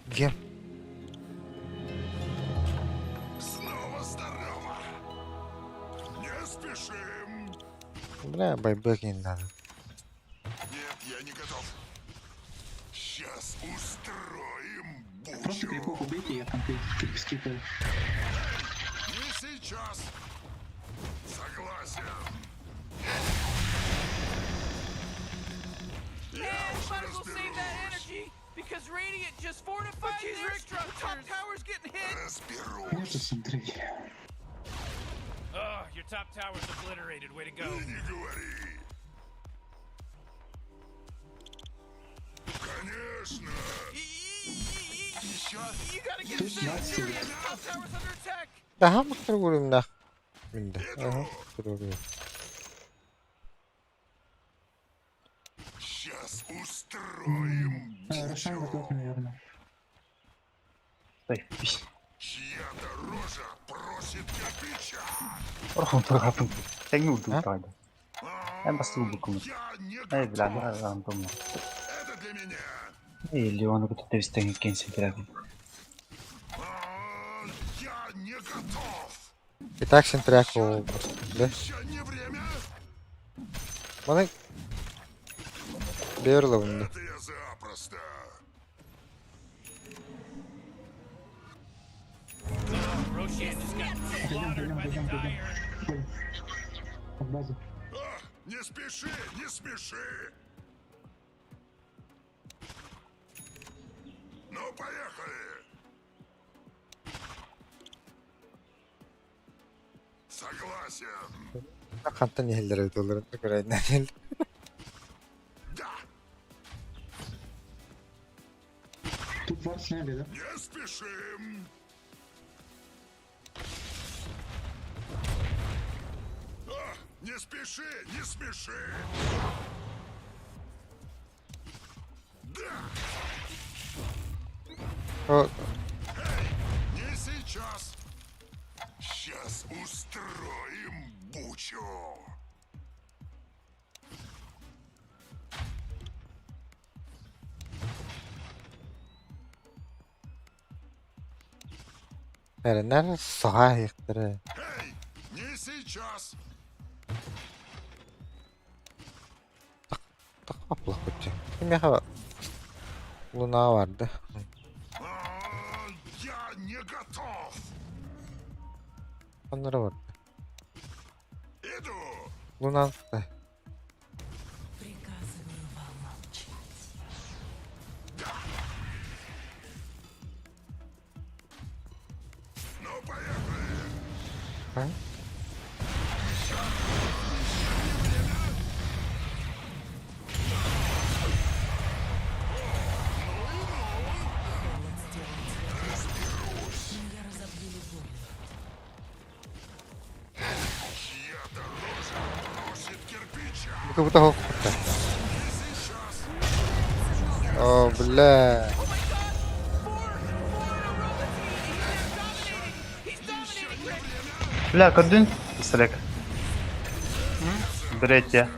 Гем. Снова здорово. Не спешим. Бля, байбек не надо. Нет, я не готов. Сейчас устроим бучу. Просто крипов убейте, я там крип скипаю. Не сейчас. Согласен. Man, might as well save that energy because Radiant just fortified their structures. Top tower's getting hit. Нету смотри. Oh, your top tower's obliterated. Way to go. Не говори. Конечно. Еще? You gotta get Тут serious. 20. Top tower's under attack. Daha mı kırgırım Minda. Aha. Kırgırım. Сейчас устроим Рошан готов, наверное. Стой. Чья-то рожа просит кирпича. Орхон тургапын. Тэҥҥэ урдуктаҕай. Эн бастыы буккумут. Я не Эй, бля, готов. Антон. Это для меня. Эй, Леона кытта тэбис-тэҥҥэ кэнсин А, Я не готов. Итак, сентряк ол. Да? Еще не время. Маны Берла бунда. Это я запросто. Roshan just got Пойдем, slaughtered пойдем, by the пойдем, пойдем. Dire. Ой. К базе. А, не спеши, не спеши. Ну, поехали. Согласен. Хантан ехеллер өтөлөр. Көрәйнән. Да, Тут вар сняли, да? не спешим. А, не спеши, не спеши. Да, О, не сейчас. Сейчас устроим бучу. Эренер саха хихтер. Эй, не сейчас. Тақпа көтче. Кимеха Луна барды. А, я не готов. Оннары барды. Иду. Луна да. Приказываю вам молчать. Ну, поехали. А? Холод сделал свое дело. Но я разобью любой лед. Чья-то рожа просит кирпича. Бу бу хоккута. О, бля. Бля, көрдүн? Пистолет. Берете.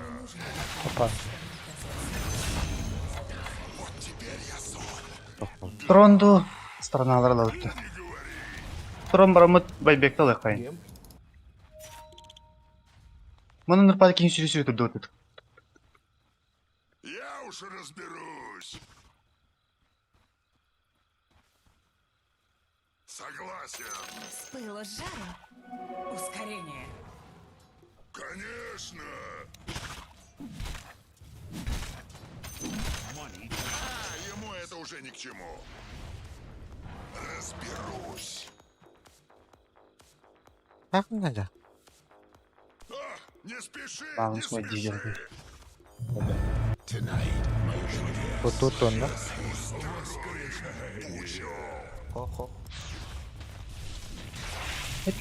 Опа. Тронду стороналар лаутты. Трон барамыт байбекті лайқайын. Мұны нұрпады кейін сүре сүре тұрды өтіп. Я уж разберусь. Согласен. С пылу с жару. Ускорение. Конечно. А, ему это уже ни к чему. Разберусь. Хакнада. А, не спеши, Маған не солай спеши. дижерді. Отут онна. Бучу.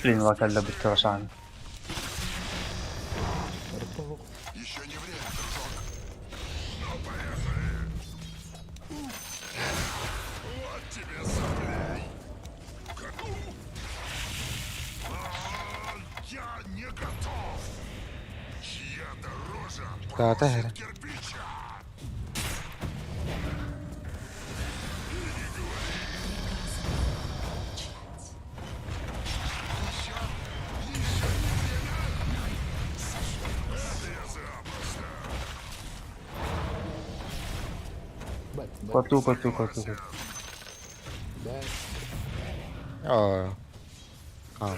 Блин, локальда бітті қашан. Еще не время, дружок. Ну, поехали. Вот тебе соплей. Как- А, Я не готов. Чья-то рожа Да, да, просит да. кирпича. Коту, коту, коту. О. Алла.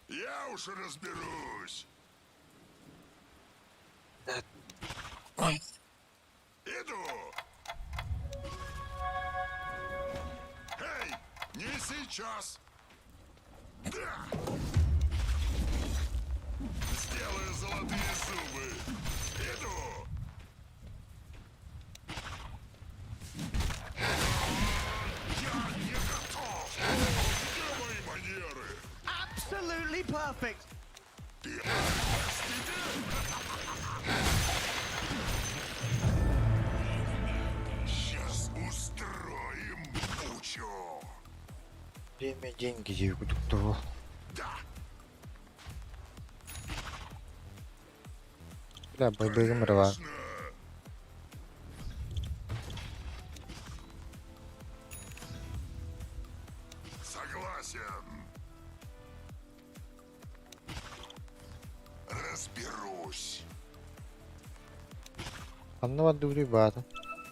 Я уж разберусь. сейчас. Да! Сделаю золотые зубы. Иду. Я не готов. Где мои манеры? Absolutely perfect. Простите? Сейчас устроим бучу. Время деньги диэки курдук Да. Бля, байбыгым рва. Согласен. Разберусь. Ханна бардыбыт баата.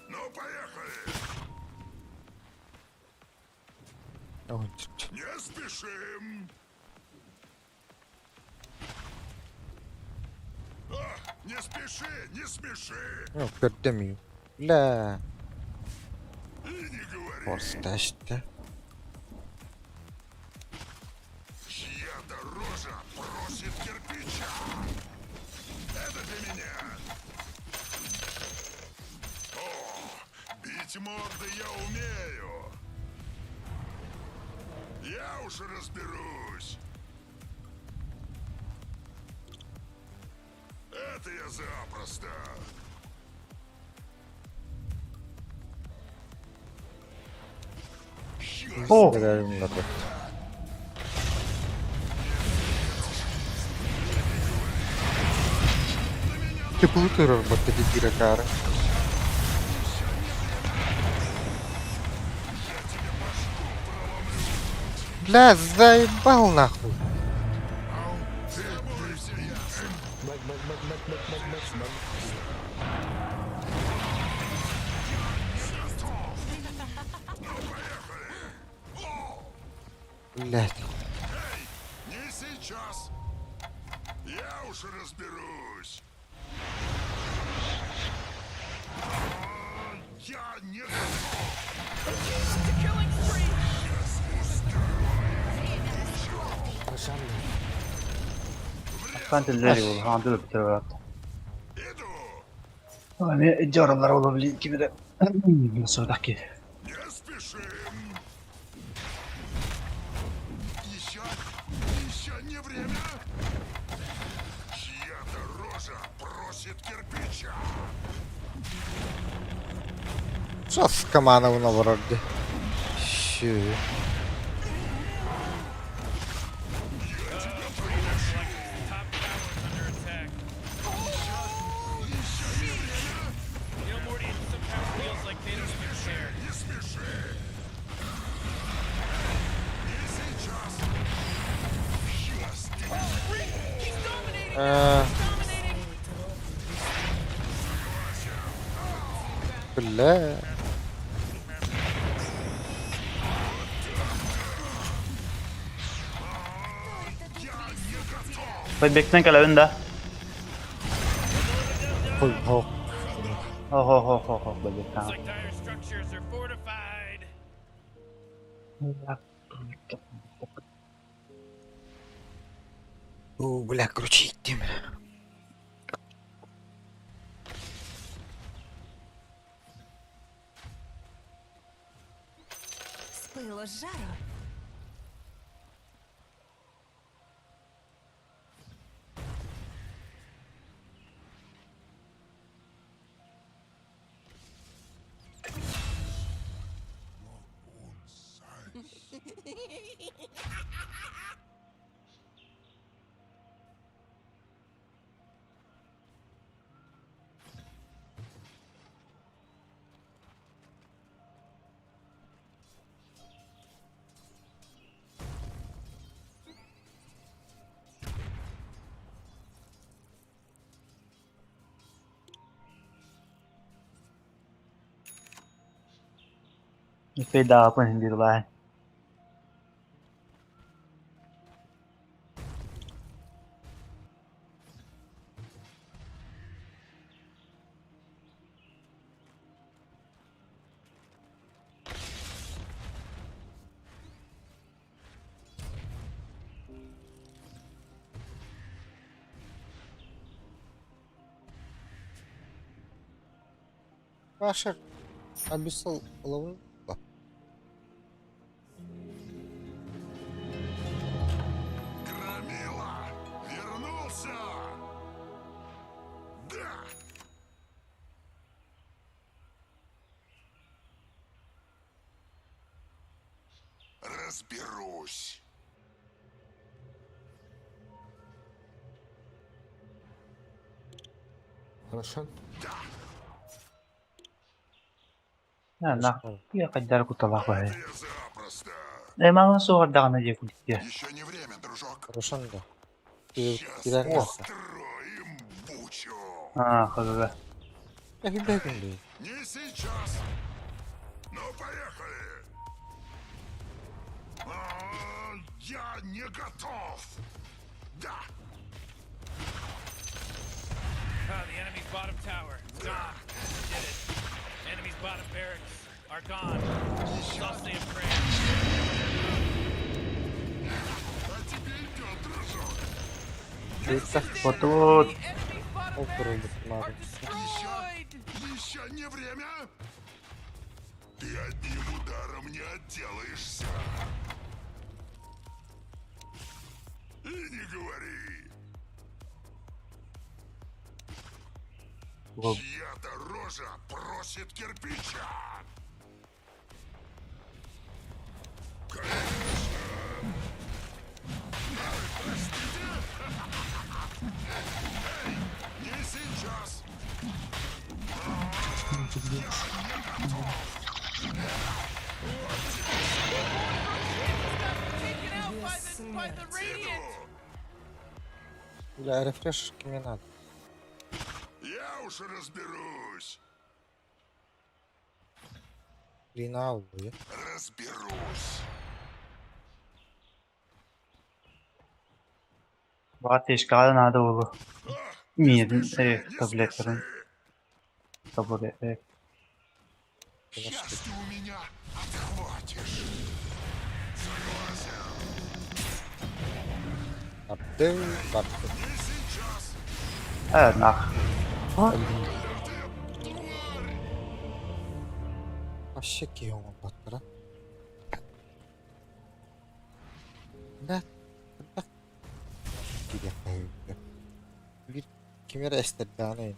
Ну, поехали. Не спешим. А, не спеши, не смеши. Ну, көрдөм Бля. И не говори. Форсташты. Чья-то рожа просит кирпича. Это для меня. О, бить морды я умею. Я уж разберусь. Это я запросто. О! Теплый работает дирекара. Бля, заебал нахуй. Блять. Не сейчас. Я уж разберусь. А, Я не Фант الليلي والله عنده بتروات. الجار الله والله بلي كبيرة بس تحكي. Не спешим. Еще, еще не время. Чья-то рожа просит кирпича. Сос командовна вроде. Щу. You know, Morty, it somehow feels like they don't even care. Не спеши. Не сейчас. Сейчас ты. Бля. Байбектен кэлэбин да. Хуй, хо. Хо хо хо хо байбектен. Looks like dire structures are fortified. У, бля, короче, идти. З пилу з жару. Feda yapın bir lan. Вашер обещал ловну. Громила! Вернулся! Да! Разберусь. Хорошо. На, я хайдар куталаах баһы. Э, маҥан суоҕардаҕына диэ курдук. Еще не время, дружок. Хорошо, да. Кирен Аа, хагага. Не сейчас. Ну, поехали. А, я не готов. Да. Ah, the enemy's bottom tower. It's gone. Did it. Enemy's bottom barracks are gone. I'll say a prayer. А тебе идет, дружок. Отут. Ол турулбут мары. Еще, еще не время. Ты одним ударом не отделаешься. И не говори. Чья-то рожа просит кирпича. Конечно. Ой, простите. Эй, не сейчас. Я не готов. Taken out by the by the Radiant. Бля, рефрешки мне надо. Я уж разберусь. Ринал, я. Разберусь. Баҕа наада буолуо. Миин э, таблеткатын. Таблет э. Сейчас ты у меня отхватишь. Согласен. Барды, барды. Не сейчас. Э, нах. Вообще киһи баттара. Да. Да. Bir кимер эстердааны.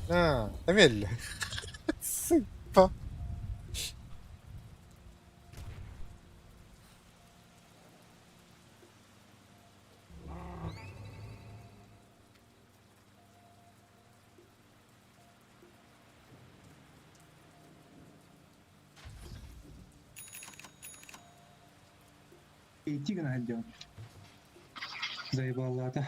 А, Эмиль. Сыпа. Идти гына делать. Заебал да.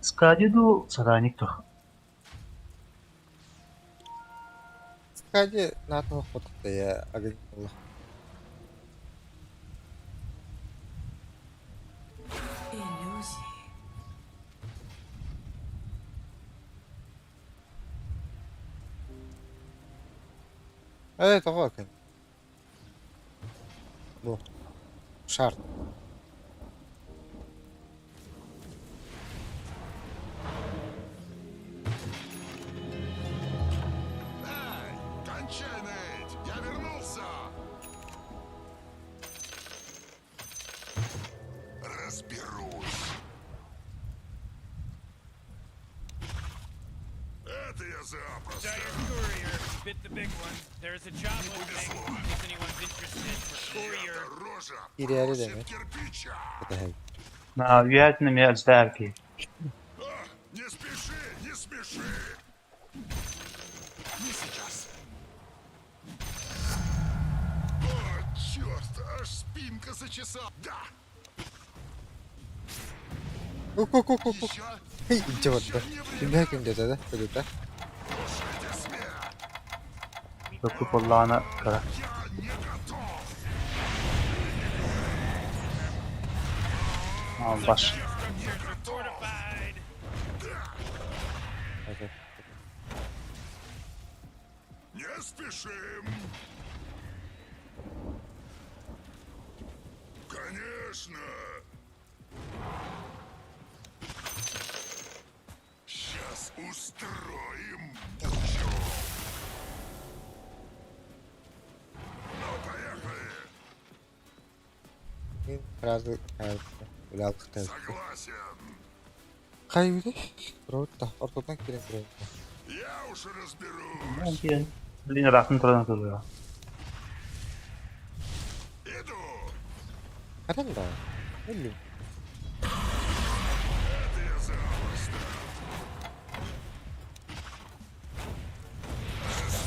Скади ду саданик тух. Скади на того хотта я агын. Иллюзии. Э, того кын. Бу. Шарт. Эй, кончай ныть! Я вернулся! Разберусь. Это я запросто. Dire courier bit the big one. There's a job opening in case anyone's interested for courier. Рожа Кириэри деми. кирпича! Это На, үһэтин эмиэ альстаар Не спеши, не спеши! Не сейчас. О, черт, аж спинка зачесала. Да! Ку-ку-ку-ку-ку. Инче барда. Кимдэ күндэ да? Көдүтэ. Токку боллаана кара. Баш. Не спешим. Конечно. Сейчас устроим бучу. Ну, поехали. Мин сразу үлэ Согласен. Хайбыты? Турабыт ортотунан киирэн турабыт. Я уж разберусь. Блин, ыраахтан туран ытыллыа. Иду. Ханан да? Өллүм. Это я запросто.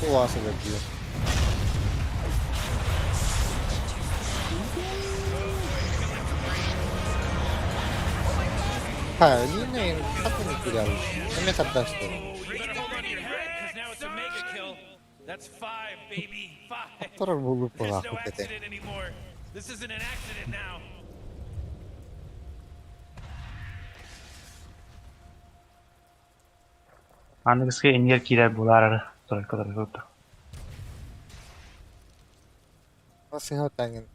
Кулаасы да диир. Ха, Лина хатын киирэл. Эмиэ тардаста. You better hold on to your hat, 'cause now it's a mega kill. That's five, baby. Five. Турар буолуп There's no буолаахпыт этэ. accident anymore. This isn't an accident now. Аныгыскы иннигэр киирэр буолаар тройка тройка. Сыһа таҥын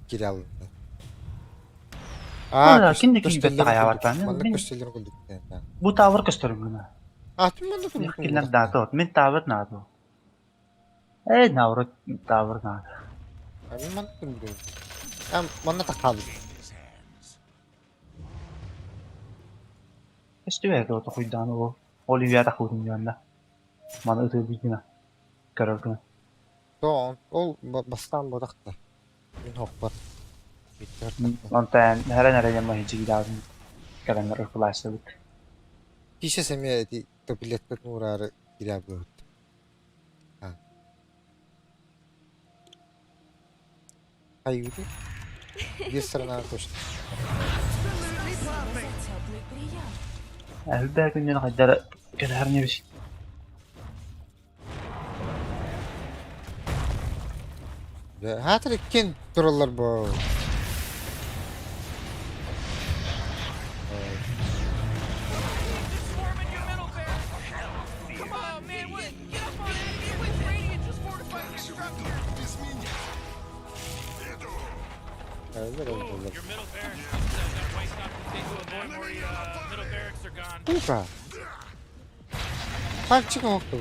киирэл. А, ким да киирбэт хаябаттан. Манна көстөллөр курдук. Бу тавр көстөрүм гына. А, түм манна курдук. Кинилэр даата мин тавр наада. Э, наоборот, тавр наада. А мин манна курдук. А, манна тахалды. Көстүбэ это хуйдаан ол. Ол үйә тахудун янна. Маны ытыы бигина. Көрөр гына. То, ол бастаан бодақта. Мин хоппар. Биттер. Онтан хэрэн эрэ яма хижигидаазын кэлэннэр ыркылаастыбыт. Кише семья эти таблетка нуурары кирябыт. А. Айуды. Биир сторона точно. За теплый прием. Әлбә күннен хайдара кэлэр небис. Хатыр кен тураллар бу. Swarming your middle barracks. Come on, man. What? Get up on it. Get with Radiant. Just fortified their structure. Без меня. Иду. Öyle oldular. Your middle barracks just got wiped off the table. More, more middle barracks are gone. Сука. Пальчик окту.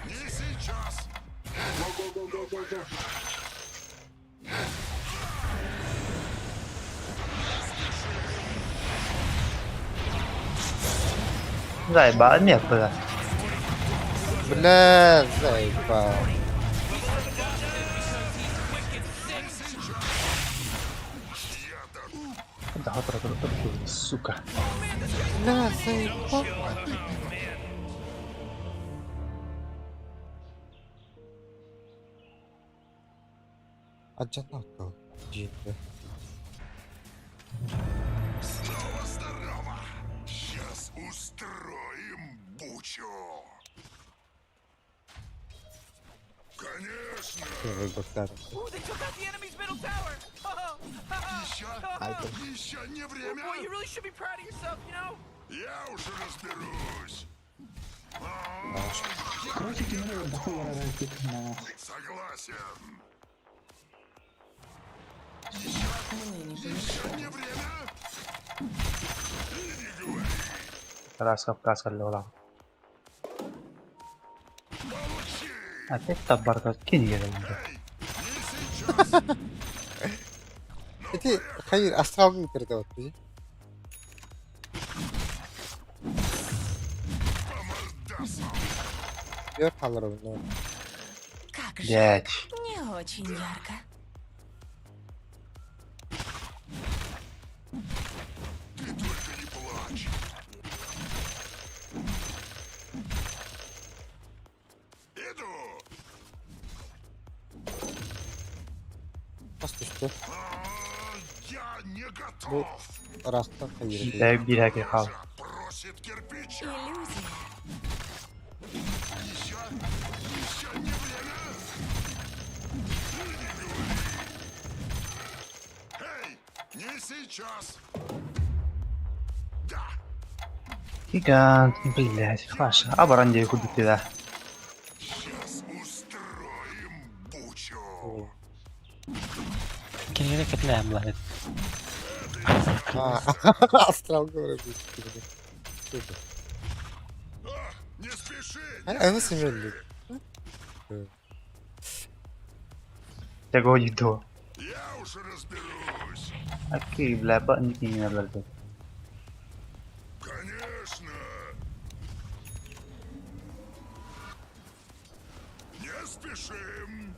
Не сейчас. Заебал, нет, бля. Бля, заебал. Да, сука. Бля, заебал. Аджана то. Жинде. Снова здорово. Сейчас устроим бучу. Конечно. Выбор Ooh, they took out the enemy's middle tower. Еще, еще не время. Boy, you really should be proud of yourself, you know? Я уж разберусь. Согласен. Мне не помешает. Не время. И не говори. Раз кавказ каллола. Получи. Опять табарка кинь Эй, не сейчас. Эти хайыр астралгы передавать. По мордасам. Бер халар onu. Как же. Блять. Не очень ярко. Ты только не плачь. Иду. Бас түстү. А, Я не готов. Растан хайыр. Дай бирәге хал. Просит кирпича. Иллюзия. Еще, еще не время. И не говори. Эй, не сейчас. Да. Гигант, блядь, Фаша. Абаран диye курдук да. Сейчас устроим бучу. Кинигэ кэтилээн булан. А, астрал говорит. Не спеши. Аны семелли. Tego yido. Я уж разберусь. Окей, бля, ба не надо. Конечно. Не спешим.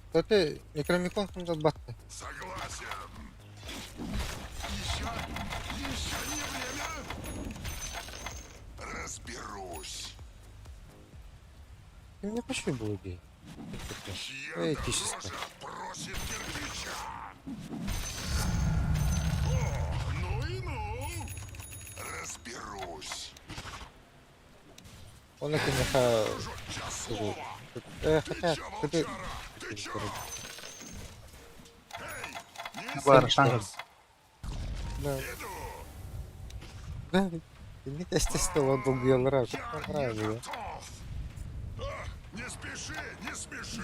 Кстати, Некромикон кымдат батты. Согласен. Еще, еще не время. Разберусь. Ты мне пошли было бей. Эй, Чья-то этическое. рожа просит кирпича. О, ну и ну. Разберусь. Он это не ха... Хотя, ты... Бар, шанга. Да. Да, мне естественно, он был нравится. Нравится. Не спеши, не спеши.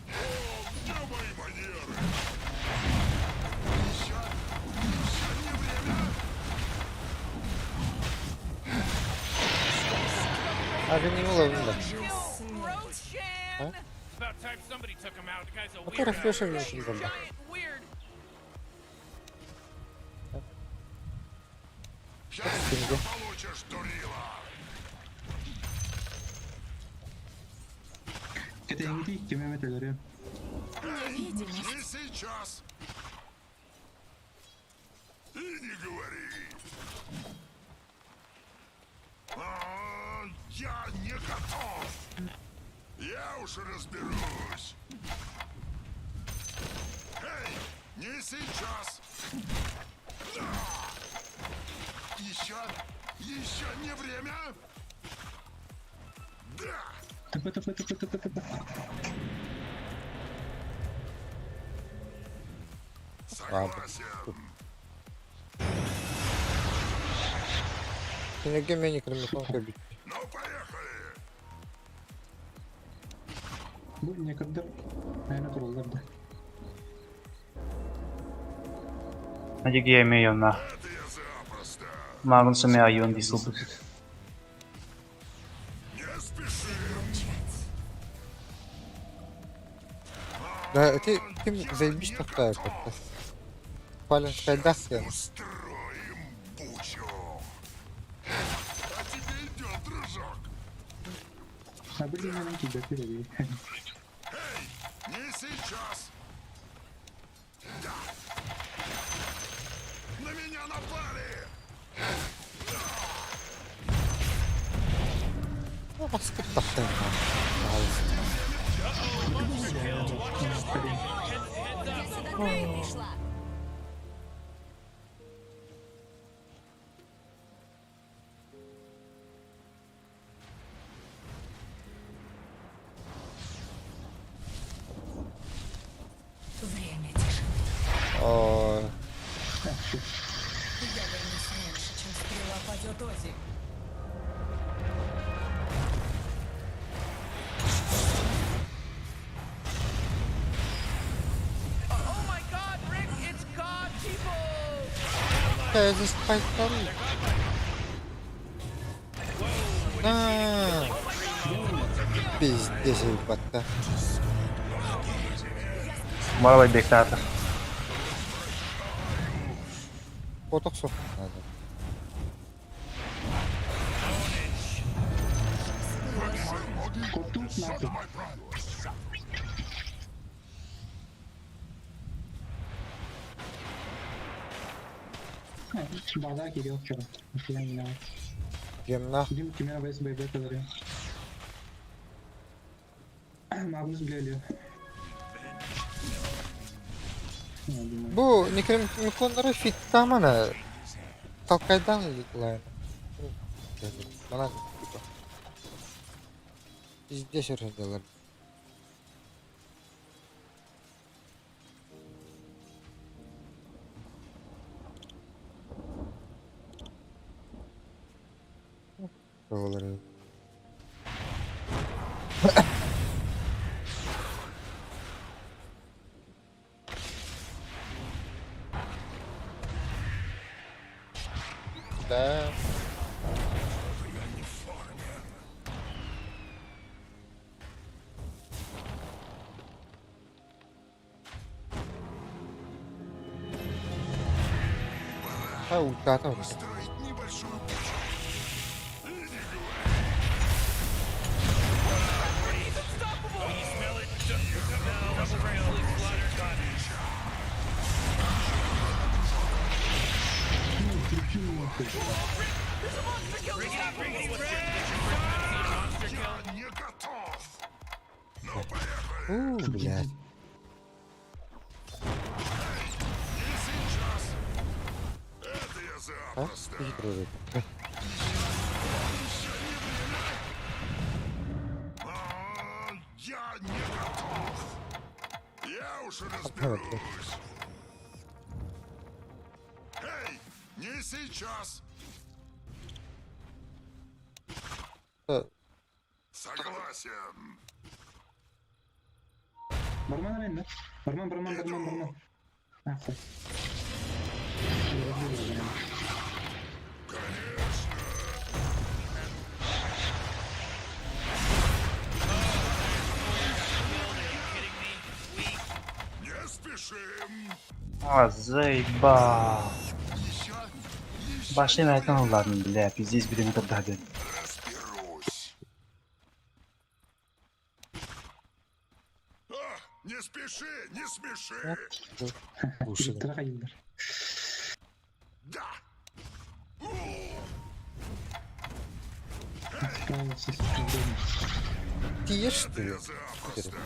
О, где мои манеры? Еще, еще не время. А вы не уловили, да? А? About time somebody took him out. The guy's a А weirdo. ты рефрешер не забыл. Giant weird. Сейчас Кинги. получишь, дурила. Кетеңди кеме метелери. Не сейчас. И не говори. А, я не готов. Я уж разберусь. Эй, не сейчас. Да. Еще, еще не время. Да. ТП ТП ТП ТП ТП. Согласен. Кинеге мен Некромикон кабит. Ну, поехали. Бу не кырдыр. Наверное, тураллар да. Надеги имею на. Это я запросто. Магнус ме айон дисыл. Не спеши. Да, ты, ты заебись такая как-то. Пален хайдас я. Устроим бучу. А тебе идет, дружок. А блин, мен кибер бери. Эй, не сейчас. Да. На меня напали. Ну, баскет такая. Я сюда для пришла. Время тишины. О, Я вернусь раньше, чем стрела падет Ози. Oh my god, Rick, it's God people! я здесь спайкану. На. Пиздец, ребята. Марвай бектатор. Поток сох надо. Копту нахуй. Бада кирил вчера. Нихуя не надо. Гемна. Дим кимера вес ББ говорю. Магнус блели. Бу Некромиконнары фит тамана. Толкайдаан лайна. Манан типа. Везде сылдьаллар. Оҕолор Да. А, ультата. У, блядь. А? Хитрый. Я не готов. Я уж разберусь. Эй, не сейчас. Согласен. Барман аренда. Барман, барман, барман, барман. Нахуй. Не спешим. А, заебал. Башня на этом, ладно, бля, пиздец, будем это дать. Разберусь. А, не спеши, не смеши. Уши. Да. Тиеш, что ли? Запросто.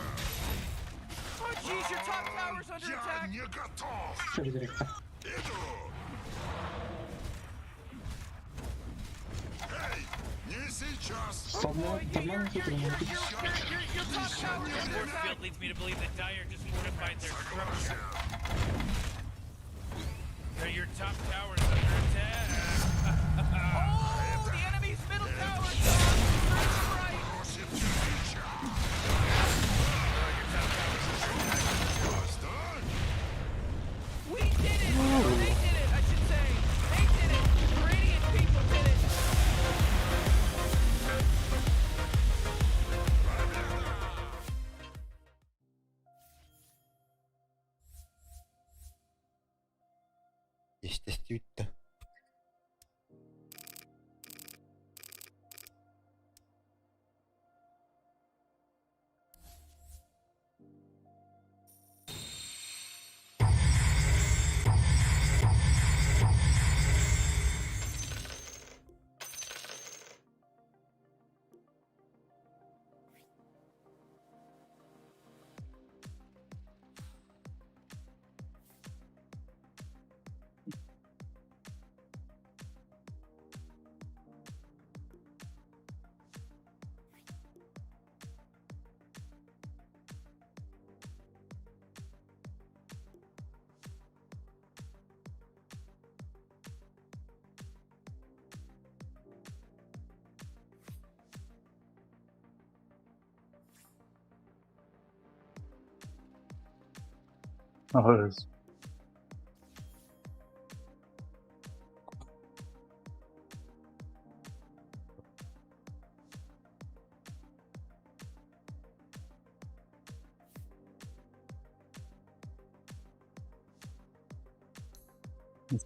Oh jeez, your top tower's under Я attack. не готов. Иду. Эй, не сейчас. Your top tower's under Force attack. field leads me to believe that Dire just fortified their structure. Your top tower's under attack. Oh, the enemy's middle tower's gone. Serves them right. We did it! Or they did it, I should say. They did it. The Radiant people did it. Естественно. Ужас.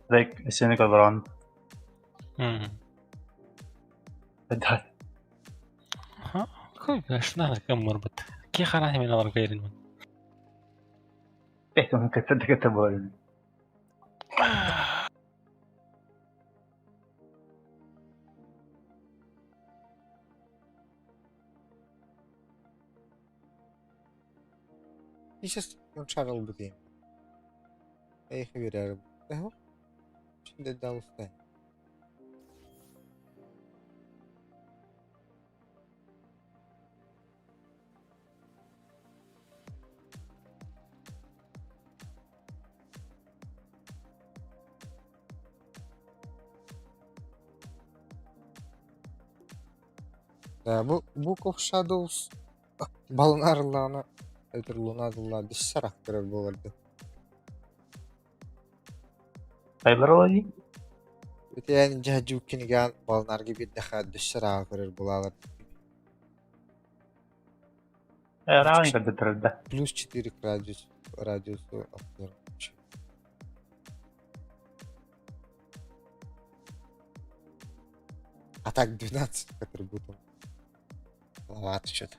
Like, сен колорон. Да. Шнаа кэммэр бит. Ки хараа хэмээн олор гэрин мэн. Это он как-то это больно. Сейчас он шарыл бутым. Эх, веряр. Şimdi dalsın. Да, бу Book of Shadows балын арыллаҕына эбэтэр луна арыллаа дөссө көрөр буолар дуу. Тайлар ола дии. Ити эн дьаһдьуу кинигээн балынарга биирдэхэ дөссө ырааҕа көрөр буолаалар. Ыраҕын көрдөтөрөр да. Плюс 4 к радиус, радиусу обзора. А так 12 к атрибутам. Маловато что-то.